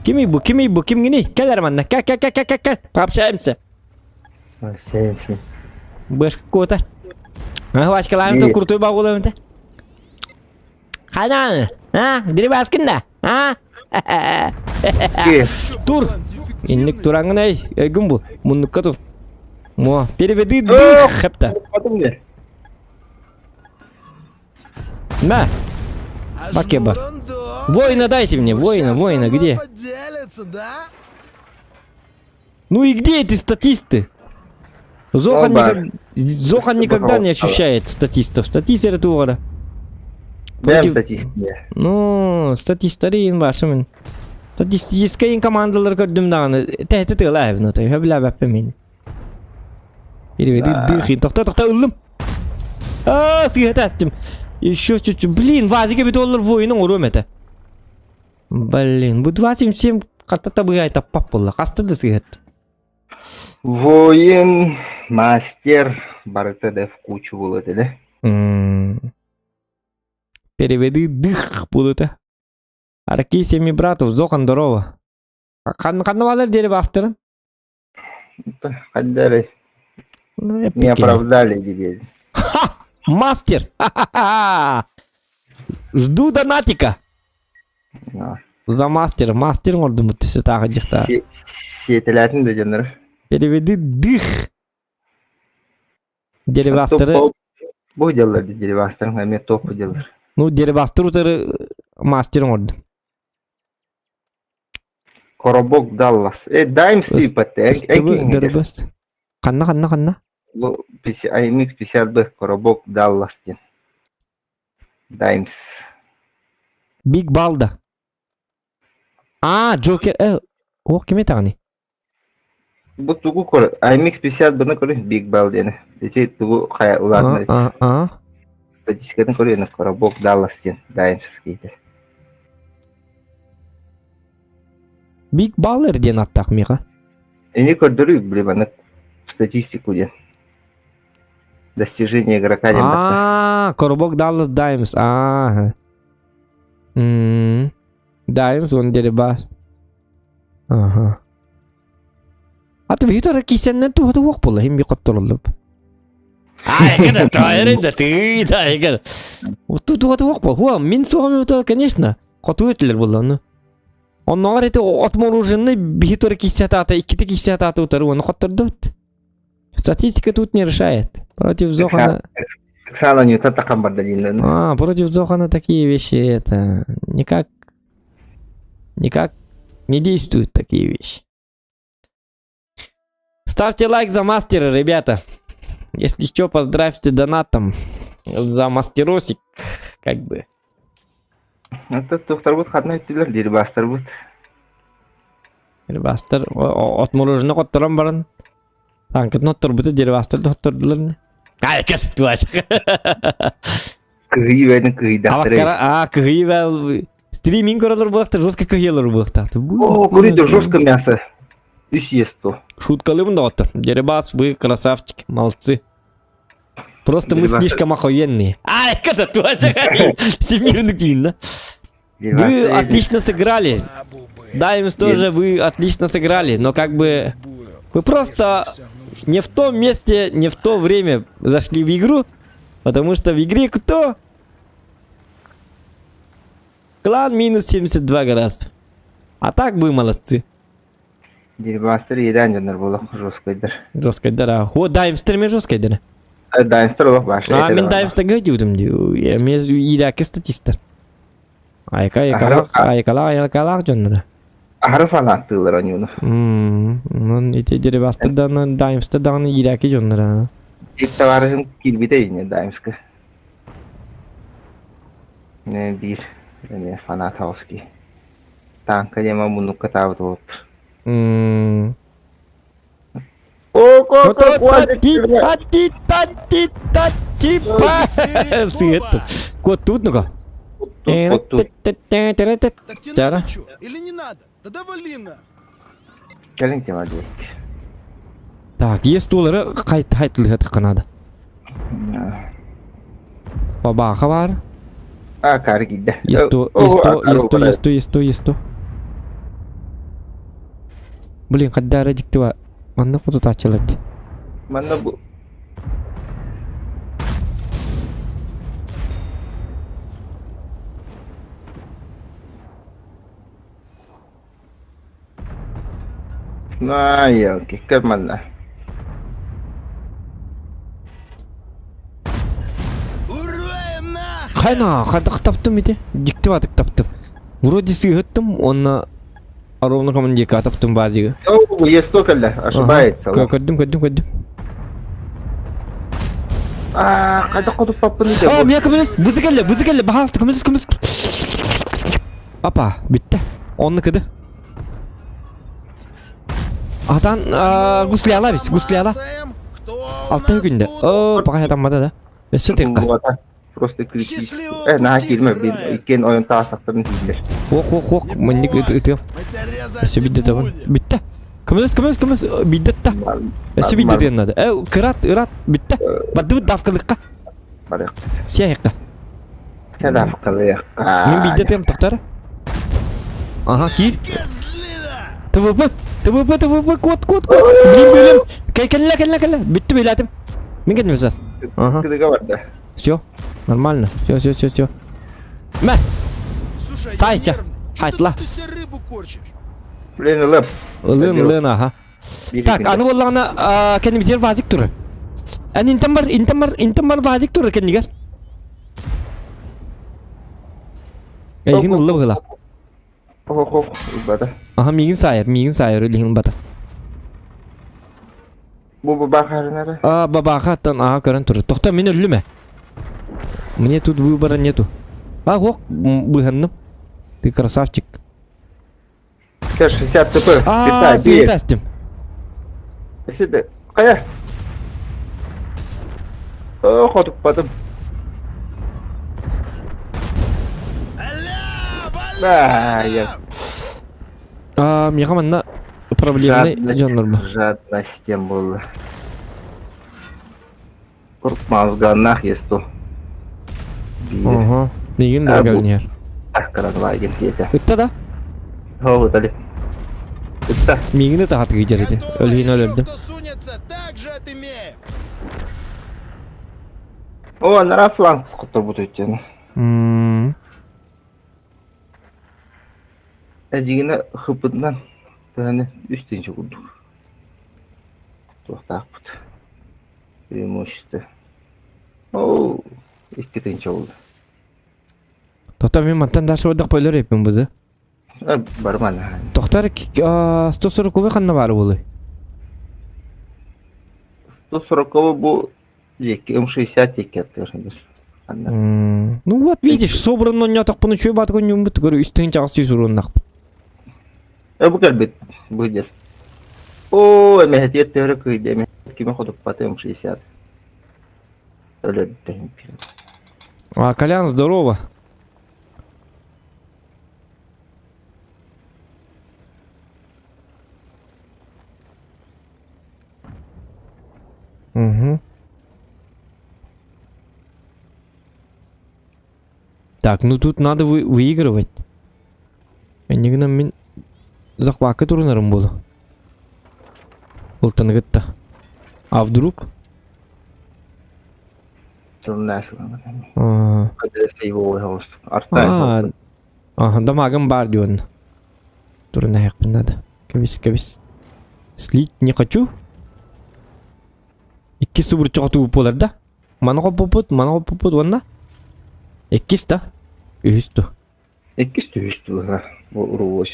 Кимий бу, кимий бу, ким гини? Кел Арманна, кел, кел, кел, кел, кел, кел. Пообщаемся. Общаемся. Бэшка кота. Кыбачкалаам то крутой багулам то. Ханан, а, Дерибаскин да, а? Тур. Инник тураңын эй, өйгүн бул. Муннукка тур. Мо, переведи дых хепта. На. Бакеба. Воина дайте мне, воина, воина, где? Ну и где эти статисты? Зохан, никак... Зохан никогда не ощущает статистов. Статисты это угора. Бэм статистика. Ну, статистары башымын. Статистическай командалар көрдүм даҕаны. Тэһити тыала эбин отой. Хөбүлээбэппин мин. Переведи дыхи. Тохто, тохто, ыллым. Аа, сыыһа астым. Еще чуть-чуть. Блин, вазига бит оллар воинын оруом этэ. Блин, бу 2.77 хатта табыгай таппап буолла. Хаста да сыыһат. Воин, мастер, барыта да в кучу было да? Переведи дых буолута. Аркей семи братов, Зохан здорово. Ханна балар диэри бастырын? Хаддары. Не оправдали тебе. Ха! Мастер! Ха-ха-ха! Жду донатика. За мастер. Мастер оҥордум түсэ тааҕы дьахта. Сиэтэлээтин да дьоннор. Переведи дых. Деревастеры... Бу делар деревастер, эмиэ топ делар. Ну, деревастер утары мастер оҥордум. Коробок Даллас. Э, дай сыпать. Дырбас. Ханна, ханна, ханна? Бу IMX 50B Коробок Даллас диэн. Даймс. Биг Балда. А, Джокер. Э, ох, ким этаҕыный? Бу тугу көр IMX 50 бны көрү Big Ball диэн. Ити тугу хайа улаатынар. А, а. Статистикатын көрү Коробок Даллас диэн Даймс кейде. Big Baller диэн аттаах миэхэ. Ини көрдөрүү били маннык статистику диэн. Достижение игрока диэн бачча. А, Коробок Даллас Даймс. Аа. Даймс он дерибас. Ага. А ты биһи кисеннен туһата уох буолла хим би хотторуллуп. Ай, кена тайрын да ты да эгер. Ту туһата уох буол. Хуа, мин суоҕум то, конечно. Хоту этилер буолла ну. Онноҕор эти отмороженный биһи тура киссе таата, иккити киссе таата утары оны хоттордут. Статистика тут не решает. Против Зохана... Оксана не та такам бардадин. А, против Зохана такие вещи это никак никак не действуют такие вещи. Ставьте лайк за мастера, ребята. Если что, поздравьте донатом за мастеросик, как бы. Это тухтарбут хатна өттүлэр дирбастарбут. Дирбастар отморожено хотторон баран. Танкытын отторбуту дирбастар да оттордулар. Ай, кэс Кыһыы бэйдин кыһыйдахтары. А, кыһыы бэл стриминг көрөлөр буолахтар, жестко кыһыйалар буолахтар. О, көрүдө жестко мясо. Үс есто. Шуткалымын да оттор. Деребас, вы красавчики, молодцы. Просто мы слишком охуенные. Ай, когда Всемирный день, да? Вы отлично сыграли. Даймс тоже вы отлично сыграли, но как бы вы просто не в том месте, не в то время зашли в игру, потому что в игре кто? Клан минус 72 градусов. А так вы молодцы. Дерибастер иэдээн дьоннор буолуох жесткайдар. Жесткайдар, а. О, Даймстер ме жесткайдар. Даймстер олох баш. А, мен Даймстерге дедим. Мен ирэки статистер. Айка, айкалаах, айкалаах, айкалаах дьоннор. Аһары фанаттыылар онюну. Мм, ити Дерибастер даҕаны, Даймстер даҕаны ирэки дьоннор. Ик товарыһым киирбитэ ине Даймска. Не биир эмиэ фанат хауски. Таанка диэма муннукка таабыт буолуптар. Куоттуут ну-ка. Так тебе надо что? Или не надо? Да вали на! Кэлин тема диэк. Так, есть тулары хайт хайтлыһа надо. Бабаха бар. А, кары киирдэ. Есть то, есть то, есть то, есть то, есть то, есть то. Блин, хаддара дьикти Манна кутутааччылар дии. Манна бу На, елки, көр манна. Хайна, хайдах таптым ити? Дьикти баатык таптым. Вроде сыыһыттым, уонна ровно командирка таптым базига. О, есть только ошибается. Көрдүм, көрдүм, көрдүм. Аа, хайдах хотуппаппын дьэ О, бу. меня көмөлөс, бызы кэллэ, бызы кэллэ, баһаалыста көмөлөс, көмөлөс. Апа, бүттэ. Онны кыды. Атан гусляла бис, гусляла. Алта күндө. О, пока хатаммада да. Өссө тыйыкка. Булата. Просто критически. Э, наһаа киирмэ, бир иккиэн ойон таасахтарын иһиллэр. Ох, ох, ох, манник ытыам. Өссө бидде табын. Бүтте. Көмөлөс, көмөлөс, көмөлөс, бидде та. Өссө бидде тыан надо. Э, кырат, ырат, бүтте. Бардыбыт давкалыкка. Барык. Сиэхка. Сэ давкалыахха. Мин бидде тыам тохтар. Ага, киир. ТВП, ТВП, ТВП, кот, кот, кот. Блин, бөлем. Кэл, кэллэ, кэллэ, кэллэ. Бүттү билэтим. Мин кэллим сейчас. Ага. Кыдыга барда. Все, нормально. Все, все, все, все. Мэ! Слушай, я Сайтя. нервный. Чё ты Айтла. тут из себя рыбу корчишь? Блин, ылып. Ылын, ылын, аха. Так, аны боллаҕына кэннибитигэр вазик турар. Эн интэн бар, интэн бар, интэн бар вазик турар кэннигэр. Эйигин ылла быһыла. Ох, ох, ылбата. Аха, миигин саайар, миигин саайар, илиһин ылбата. Бу бабахарынара. А, бабаха аттан аха көрөн турар. Тохто, мин өллүм ээ. Мне тут выбора нету. А, ох, быһанным. Ты красавчик. 60 ТП. А, сыытастым. Сиде. Кая? О, хотуппатым. Да, я. А, миэхэ манна проблемный дьоннор бу. Жадность тем было. Курпмазганнах есть то. Ага. Мигин да кэлниэр. Каранвайген сиэтэ. Ытта да? Оо, ытали. Ытта. Мигини таһатыгы дьэрити. Өлүһүн өлөрдүм. О, анараа фланг хотторбут өйттен. Эдьигинэ хыппытынан төһөнү үс тыһыынча курдук туохтаахпыт преимущество. Ол икки тыһыынча буолла. Тоқтар мен мантан дальше бардах бөлөр эппин бызы. Барман. Тоқтар 140 ханна баар буолуй? 140 бу М60 диэки аттыгар Ну вот видишь, собранно не так үчүгэй баат көнньүммүт көрө үс тыһыынча аҕыс сүүс уруоннахпыт. Э бу кэлбит бу дьэр. Оо, эмэһэтиэр төһөрө кыйда эмэһэт кими хотуппаты М60. Өлөрдөһүм. А, Колян, здорово. Угу. Так, ну тут надо вы выигрывать. Эннигинэн мин захвакка турунарым буолу. Ылтаныгытта. А вдруг? А, ага, дамагым бар дион. Турунайахпын надо. Кэбис, кэбис. Слить не хочу. Иккис субурчаҕа туу буолар да? Маны хоппуппут, маны хоппуппут уонна иккис да? Үһүс ту. Иккис түһүс ту бу уру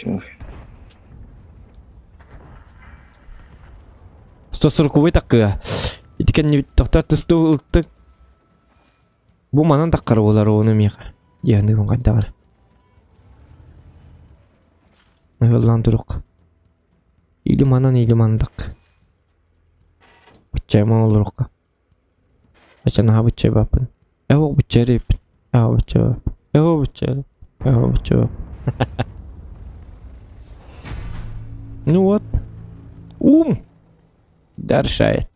140 таккыга. Ити кэнни тохтор тысту ылтык. Бу манан таккар буолар ону миэхэ. Диэхни хайдаҕар. Наһыллаан турук. Или манан, или мандак. Быччайма олоруохха. Ача наһаа быччайбаппын. Ээ быччайрыйпын. Ээ быччайбаппын. Ээ быччайрый. Ээ быччайбаппын. Ну вот. Ум! Даршает.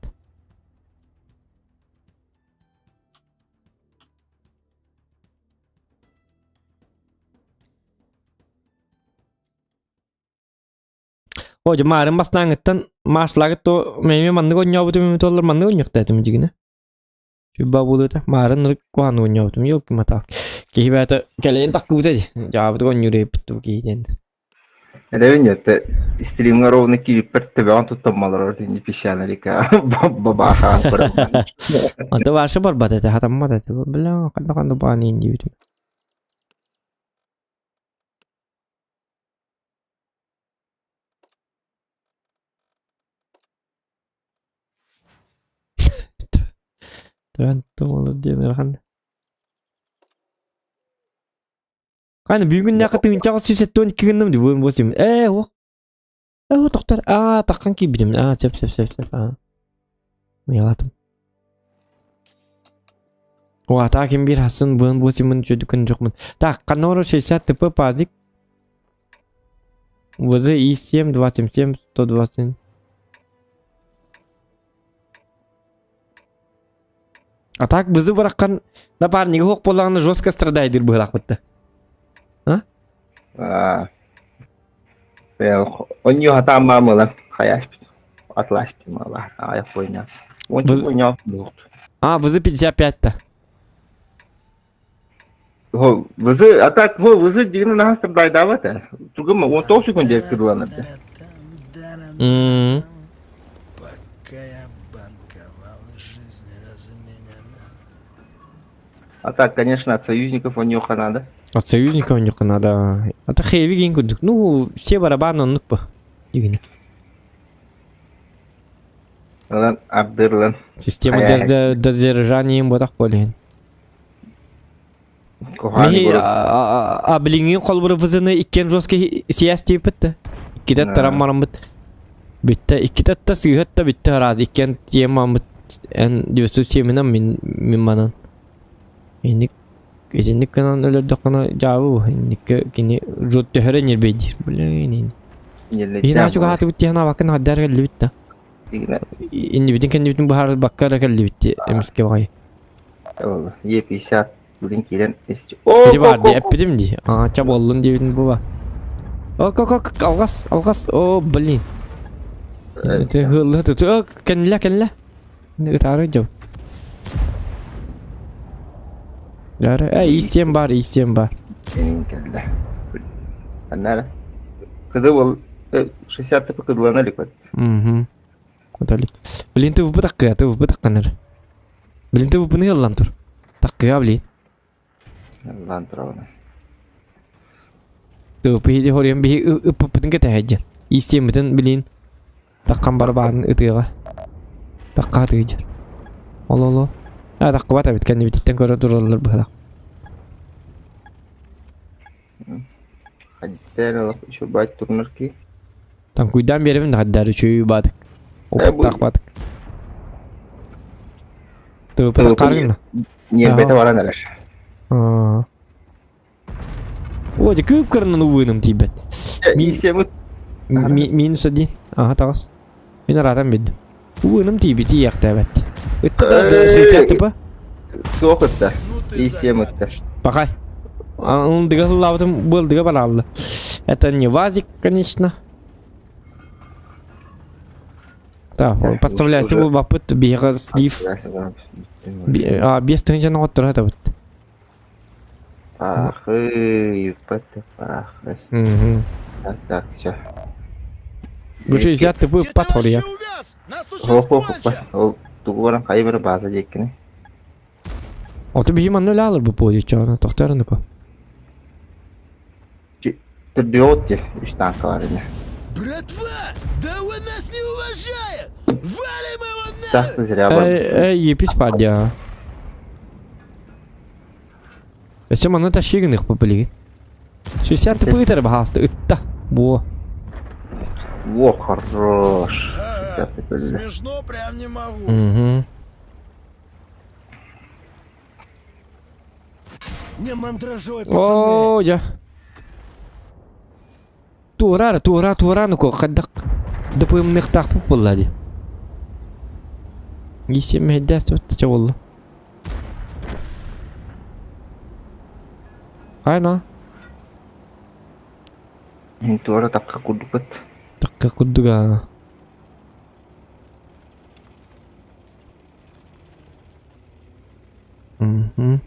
О, дьэ маарын бастааҥҥыттан Марслагыт то мэмэ маннык оонньообутум эбит буоллар маннык оонньуохтаа этим дьигинэ. Чуйба буолуота. Маарын ырык куһаҕан оонньообутум ёлки матаал. Киһи бэйэтэ кэлэйэн таххыбыта дии. Дьаабытык оонньуур эбиппит дуу киһи диэн. Эрэбин это стримҥа ровно киириппэр төбөҕүн туттаммалар ини песчаная река бабаха Онто ваше барбат этэ, хатаммат этэ. Бля, ханна-ханна баан диэбитим. Трантом олор диэн ыарахан. Аны бүгүннээххэ тыһыынчаҕа 172 гынным дии буон восемь. Ээ уох. Ээ тохтор. Аа таххан киирбитим. Аа сөп сөп сөп сөп. Аа. Уялатым. О, а ким бир хасын буон восемь чөдүкүн жокмун. Так, канору 60 ТП пазик. ВЗ И7 27 120. А так бызы быраххан напарнига хуох буоллаҕына жестко страдайдыр быһылаахпытта. А? А. Онньу хатаан маамылар хаяшпит. Атлашпит мала. Ая хуйня. Ончу хуйня. А, вызы 55-та. Хо, вызы, а так, хо, вызы дигини наһаа страдайдаабат ээ. Тугум 19 секунд диэки кыдыланар. М. Пока я банковал, жизнь разменена. А так, конечно, от союзников у них надо. От союзников у них надо. Это хэви гин курдук. Ну, все барабаны оннук по. Дигини. Ылан ардырлан. Система дозержания бодах болен. Кухани А билиҥҥи холбура вызыны иккиэн жесткий сияс тииппит Иккитэ таран мараммыт. Бүттэ иккитэ та сыыһат та бүттэ араас иккиэн тиэм мааммыт эн 907 мин мин манан. Инник итинник гынан өлөрдөххүнэ дьаабы инникке кини жот төһөрө ньирбэйдиир. Блин. Иһин чугаһаатыбыт тиһэн абаккын хаддар кэллибит да. Иннибитин кэннибитин быһаарбакка эрэ кэллибит эмискэ баҕайы. Е50 блин киирэн Ити баар дии эппитим дии. Аа ча буоллун диэбитим буба. О ко ко алгас алгас о блин. Ты хылла тут о кэннилэ кэннилэ. Ытаары дьов. Яра э истиэм бар истиэм бар. Кэллэ. Аннара. Кыды бол 60 тыпы кыдылана илик Угу. Удали. Блин, ты вбы таккыа, ты вбы такканыр. Блин, ты вбыны ыллан тур. Таккыа, блин. Ыллан турабына. Ты биһиди хориан биһи ыппыппытын кэтэһэйдьэн. Истиэммитин, блин, таккан барбаан ытыаҕа. Такка атыыдьар. Ол оло. А таккыбат эбит кэннибититтэн көрө тураллар быһалах. Танкуйдаан биэрэбин да хаддар үчүгэй баатык. Опыттаах баатык. Тыыппытах хааргынна. Ньиэрбэтэ баран эрэр. О, дьэ кыып кырынан увыным тиийбэт. Минус один. Ага, таҕыс. Мин араатан билдим. Увыным тиийбит тиийэхтээбэт. Ытта да 60 тыпа. Суох ытта. Исем ытта. Пахай. Ылдыга ыллаабытым быылдыга бараалла. Это не вазик, конечно. Так, подставляйся был бапыт биһиэхэ слив. А, без тыһыынчаны оттор хатабыт. Пахы, пахы. Так, так, все. Бу 60 тыпы пат хоруйа. Хоп, хоп, хоп. Ол тугу баран хайы бары база диэккини. Ото биһи манна өлө бу буолуо чоона тохторунуку. Түрдүөт де үч танка бар ини. Братва, да он нас не уважает! Валим его нахуй! Так зря бар. Эй, епись падя. Өссө манна тащигын их билигин. 60 тыпыытар баһаалыста ытта. Буо. Во, хорош. Смешно прям не могу. Угу. Не мандражой, пацаны. Оо, дьэ. Туораар, туора, туораан уку, хайдах дапыымныахтаахпыт буолла дии. Исиэм мэһэйдээс чэ буолла. Хайна? Туора такка курдукпут. Такка курдуга. Мгм.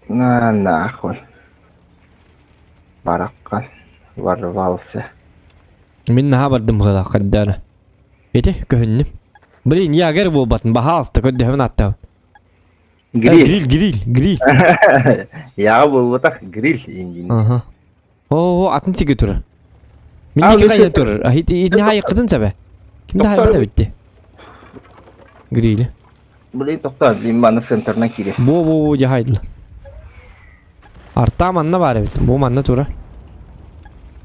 На нахуй. Баракка ворвался. Мин наһаа бардым быһыылаах хайдара. Ити көһүннүм. Блин, ягер буолбатын, баһаалыста көрдөһөбүн ааттаабын. Гриль. Гриль, гриль, гриль. Я буолбатах гриль индин. Ага. О, атын сиги турар. Мин А, диэки хайа лучше- турар. А итини хайыккытын сабе. Ким да хайбата битти. Грили. Блин, тохтоо, блин, манна центрынан киирэ. Бу бу бу жахайдыл. Арта манна бар эбит. Бу манна тура.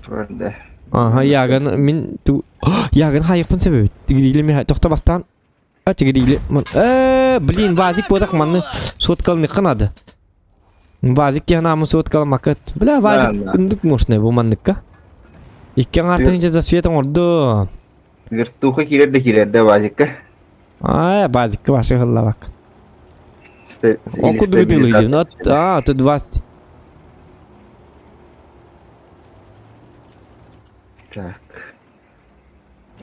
Турар да. Аха, яган мин ту яган хайыкпын себебит. Грили ми тохто бастан. А тигрили. Э, блин, вазик бодак манны соткалны надо. Вазик киһи соткаламакыт. Бля, вазик Да, да. күндүк мощный бу манныкка. Икки аңартыгынча за свет оҥорду. Вертуха киирэр да киирэр да вазикка. А, базикка башы хыллабак. Ол курдук ытыылыйдым. Ну, а, тут 20. Так.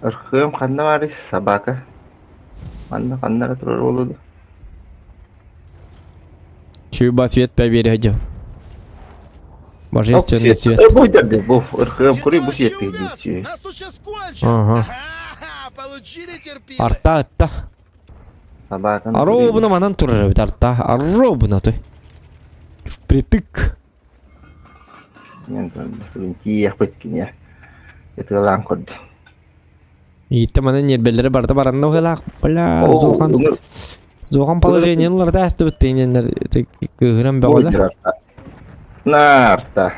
Архыым ханна баарый собака? Манна ханна эрэ турар буолуо Чуйба свет побережем. Божественный свет. Бу дерди, бу ырхыым кури бу Где-то вообще сиэттих у нас. дии. Нас тут сейчас кончат. Ага. Ха-ха, получили терпилы. Арта атта. Собака. Аробуна манан турар эбит арта. Аробуна той. Впритык. Тиийэхпит киниэ. Ытыалаан көрдүм. Иитте манан ньиэрбэллэри барыта баранна быһыылаах. Бля, Зохан Зохан положениен уларыта астыбыт тиинэннэр кыыһыран бөҕөлөр. Нарта.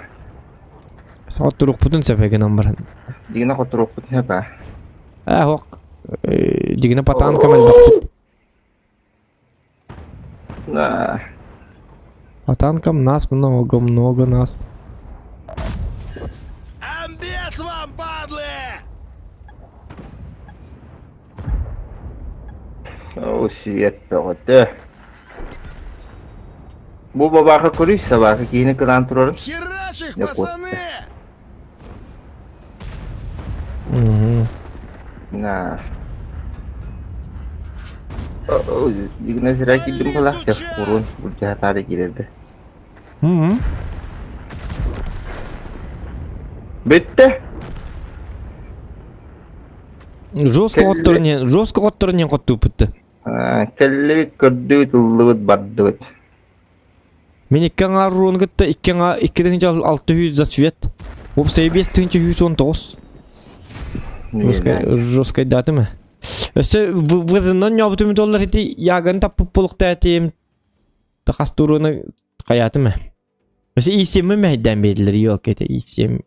Саҕа турукпутун сөп гынан баран. Дигинэ хотурукпут хэпа. Ээ хок. Дигинэ патаан кэмэлбэппит. Да. А танком нас много, много нас. Амбец вам, падлы! О, свет бөҕөтө. Бу бабаха көрүй собака киһини кыраан турарын. Херачь их, Я кот. пацаны! Угу. На. Дигинэ сирэ киирдим буоллах урун былдьаһатаары киирэрбэ. Угу. Бүттэ. Жестко хотторун жестко хотторун хоттууппутты. Кэллибит, көрдүбүт, ыллыбыт, бардыбыт. Мин икки аҥаар уруон кытта икки аҥаа икки тыһыынча алта сүүс за свет. Уопсайа биэс тыһыынча сүүс уон тоҕус. Жесткайдаатым ээ. Өссө вызыннан ньообутум доллар ити яган таппыт буолуохтаатым. Хас туруону хайаатым ээ. Өссө ИСМ мэһэйдээн биэрдилэр ёлка ити ИСМ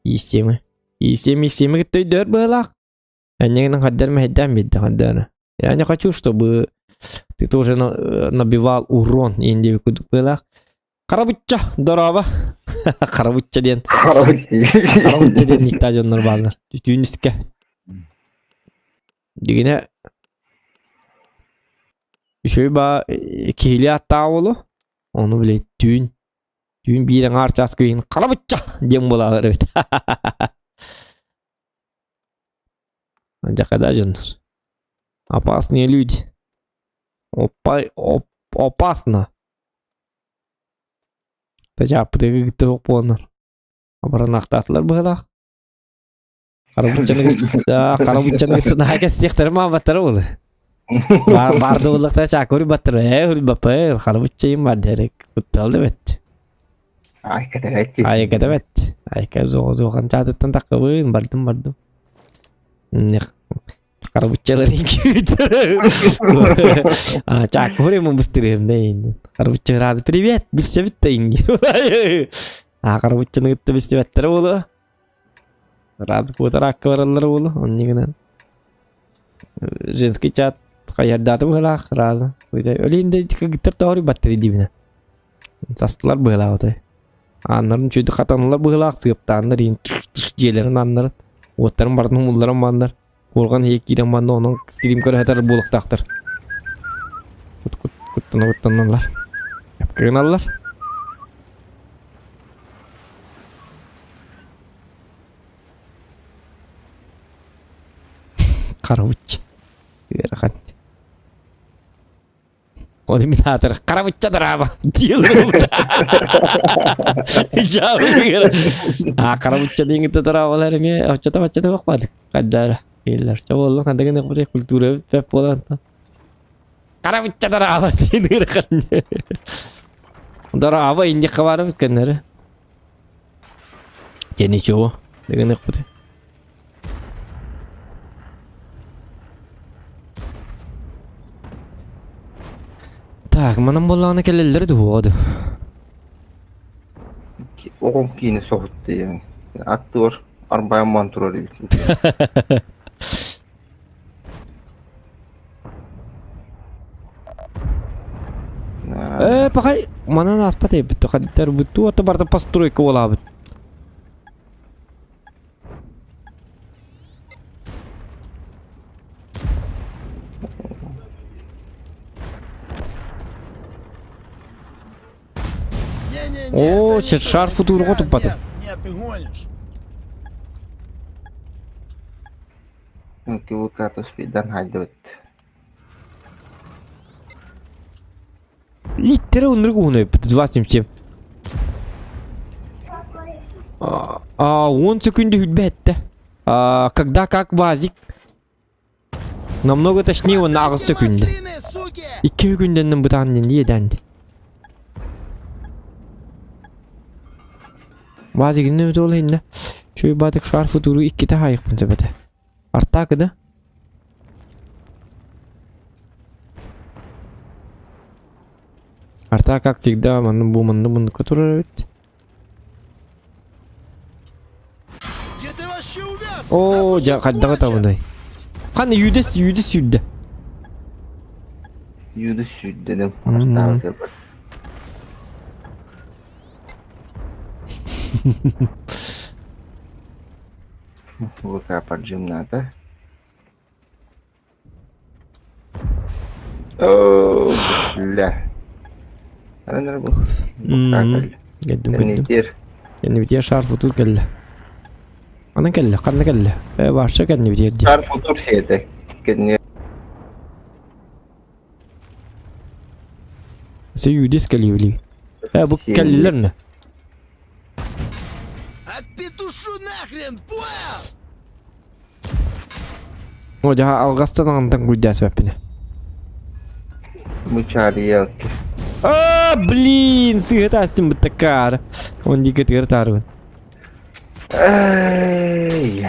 ИСМ ИСМ ИСМ кытта өйдөөр быһыылаах. Энньэгинэн хайдар мэһэйдээн биэрдэ хайдары. Я не хочу, чтобы ты тоже набивал урон иин курдук быһыылаах. Харабычча, дорообо. Харабычча диэн. Харабычча диэн никта дьоннор бааллар. Түүнүскэ. Дигинэ үчүгэй баа киһилии аттаах уолу. Ону били түүн түүн биир аҥаар чаас күһүн харабычча диэн буолаалар эбит. Дьакада дьоннор. Опасные люди. Опа, оп, опасно. Тажааппытыгы кытта суох буоланнар. Абаранаахтаатылар быһыылаах. Харабыччаны да, харабыччаны кытта наһаа кэстиэхтэрэ маабаттара буолуо. Баар баар да буоллахтара чаакы урбаттара ээ урбаппа харабыччайым бар дэрик куттал да бэт. Айка тэбэт. Айка тэбэт. Айка зоҕан чаатыттан таххабын бардым бардым. Харбыччаларын күүтэр. Чаакы ему быстрее Харбычча рад привет, билсебит да инги. А харбыччаны кытта билсебеттер буолуо. Рад куотар бараллар буолуо. Оннигынан. Женский чат хайардааты быһылаах разы. Өлейін де кыгыттар тоҕор баттери дибинэ. Састылар быһылаах отой. Ааннарын үчүгэйдик хатаналлар быһыылаах, сыаптааннар иин дьиэлэрин ааннарын, уоттарын барытын умулларан бааннар, куорҕан иһэ киирэн манна онон стрим көрө сытар буолуохтаахтар. Кут кут куттана куттаналлар. Гыналлар. Каравучча. Ыарахан. Ол имитатор Карабычча драба диир А Карабычча диэн драабалар эмиэ оччото баччата бахпадык хайдара дииллэр. Чэ буоллун ханна гына культура бэп буолан Карабычча драба диэн ыарахан. Драба инди хабарыбыт көннөрү. Дьэ ничего дегенехпит. Так, манан буоллаҕына кэлэллэрэ дуһуоҕа ду. Оҕом киини соһутта диэн. Аттыгар арбайан турар эбит. Э, пока манан ааспат эбит, хаддар буту ата барда постройка буолаабыт. Не-не-не, О, это не шар то, футурга нифига, туппатым. Нет, нет, ты гонишь. Килуката спидан хайдыбыт. Иттэрэ оннук уһун эбит, 2.77. А, он секунды хүлбэттэ. А, когда как вазик. Намного точнее он на 8 секунды. Маслины, суки! 2 күндэннен бытаан диэн Вазигинне ол инне. Чуй батык шар футуру икките хайыкпын төбөтө. Артакы да? Арта как всегда манны бу манны мунну которая ведь. Где ты вообще увяз? О, Нас тут жа сейчас каддага кончат. табынай. Каны юдес юдес сүйдө. Юды сүйдедим. Мм. ВК поджимната. О, бля. Арендар бу. Мм. Кеддим кеддим. Кеннитер. Кенни битер шар футур келле. Анан келле, канна келле. Э, барша кенни битер ди. Шар футур сиэте. Кенни Се юдес келли били. Э, бу келлилер не? Отпетушу нахрен, понял? О, жа алгастан антан гуйдас бәппине. мучариялки. А, блин, сыгыт астым бутакар. Он дике тигер тарбын. Эй.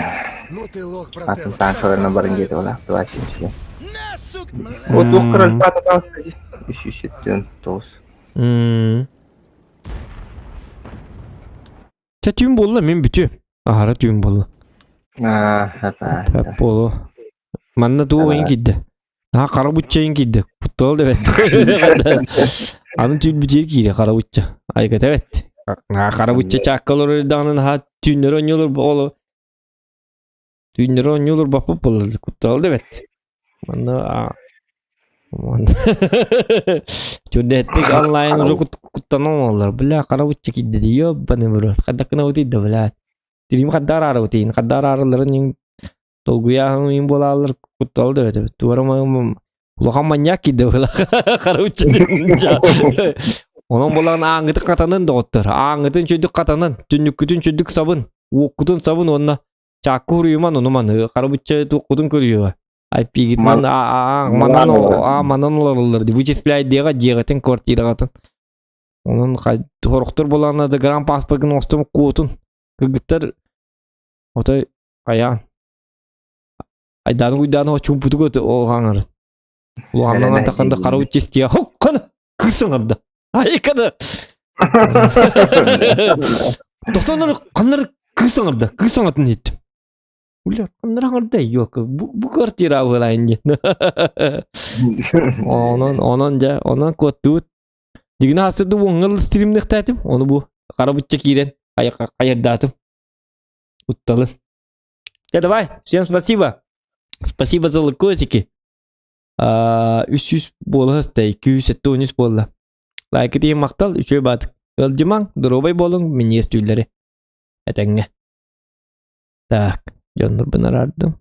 Ну ты лох, Атын брателло. танкаларына Как барын кетип поставиться? алак 2.77. На, сука! Вот двух король пата кстати. 379. Мм. Ча түүн болла мен бүтү. Ахара түүн болла. А, хата. Хөп болу. Манна туу ойын кидде. А, қара бутча кидде. Куттал деп этти. Аны түүн бүтер киде қара бутча. Айгат evet. Қара бутча чаккалар даанын ха түүннөр ойнолор болу. Түүннөр ойнолор бапып болду. Куттал деп этти. Манна а Манна. Чүрдеттик онлайн уже куттанан олар. Бля, қара бутча кидде ёбаный в рот. Кадакына утыйды, бля. Тирим каддар ары утыйын. Каддар арыларын ең толгуяһын им болалар куттал деп этебит. Туара улахан маньяк кидде була. Қара бутча Онон болан аңгыты катанын доғыттыр. Аңгытын чөйдүк катанын, түннүккүтүн чөйдүк сабын, уоккутун сабын онна чакку хуруйман онуман, қара бутча туоккутун көрүө. Айпигитман манан а манан олороллор ди вычисляет дега дегатин квартирагатын. Онун хорохтор болан да гран паспортын остум куотун. Кыгыттар отой аян. Айдан уйдан о чумпуту көтө о хаңар. Уланнан антаканда кара бутча хоккана кысыңырда. Айкада. Тоқтонор қаннар кысыңырда, кысыңатын еттім. Улар қаннар аңырда yok. Бу, бу квартира болайын ден. Онон, онон жа, онон коттуут. Дигина асыды оңыл стримнықтатым. Оны бу қарабытча кирен, қайырдатым. Утталын. Да, давай, всем спасибо. Спасибо за лайкосики. 300 болы хыстай, 273 болы. Лайкы дейін мақтал, үшөй батық. Ылжымаң, дұрубай болың, мен естүйлері. Әтәңе. Так, жоннор бын арардым.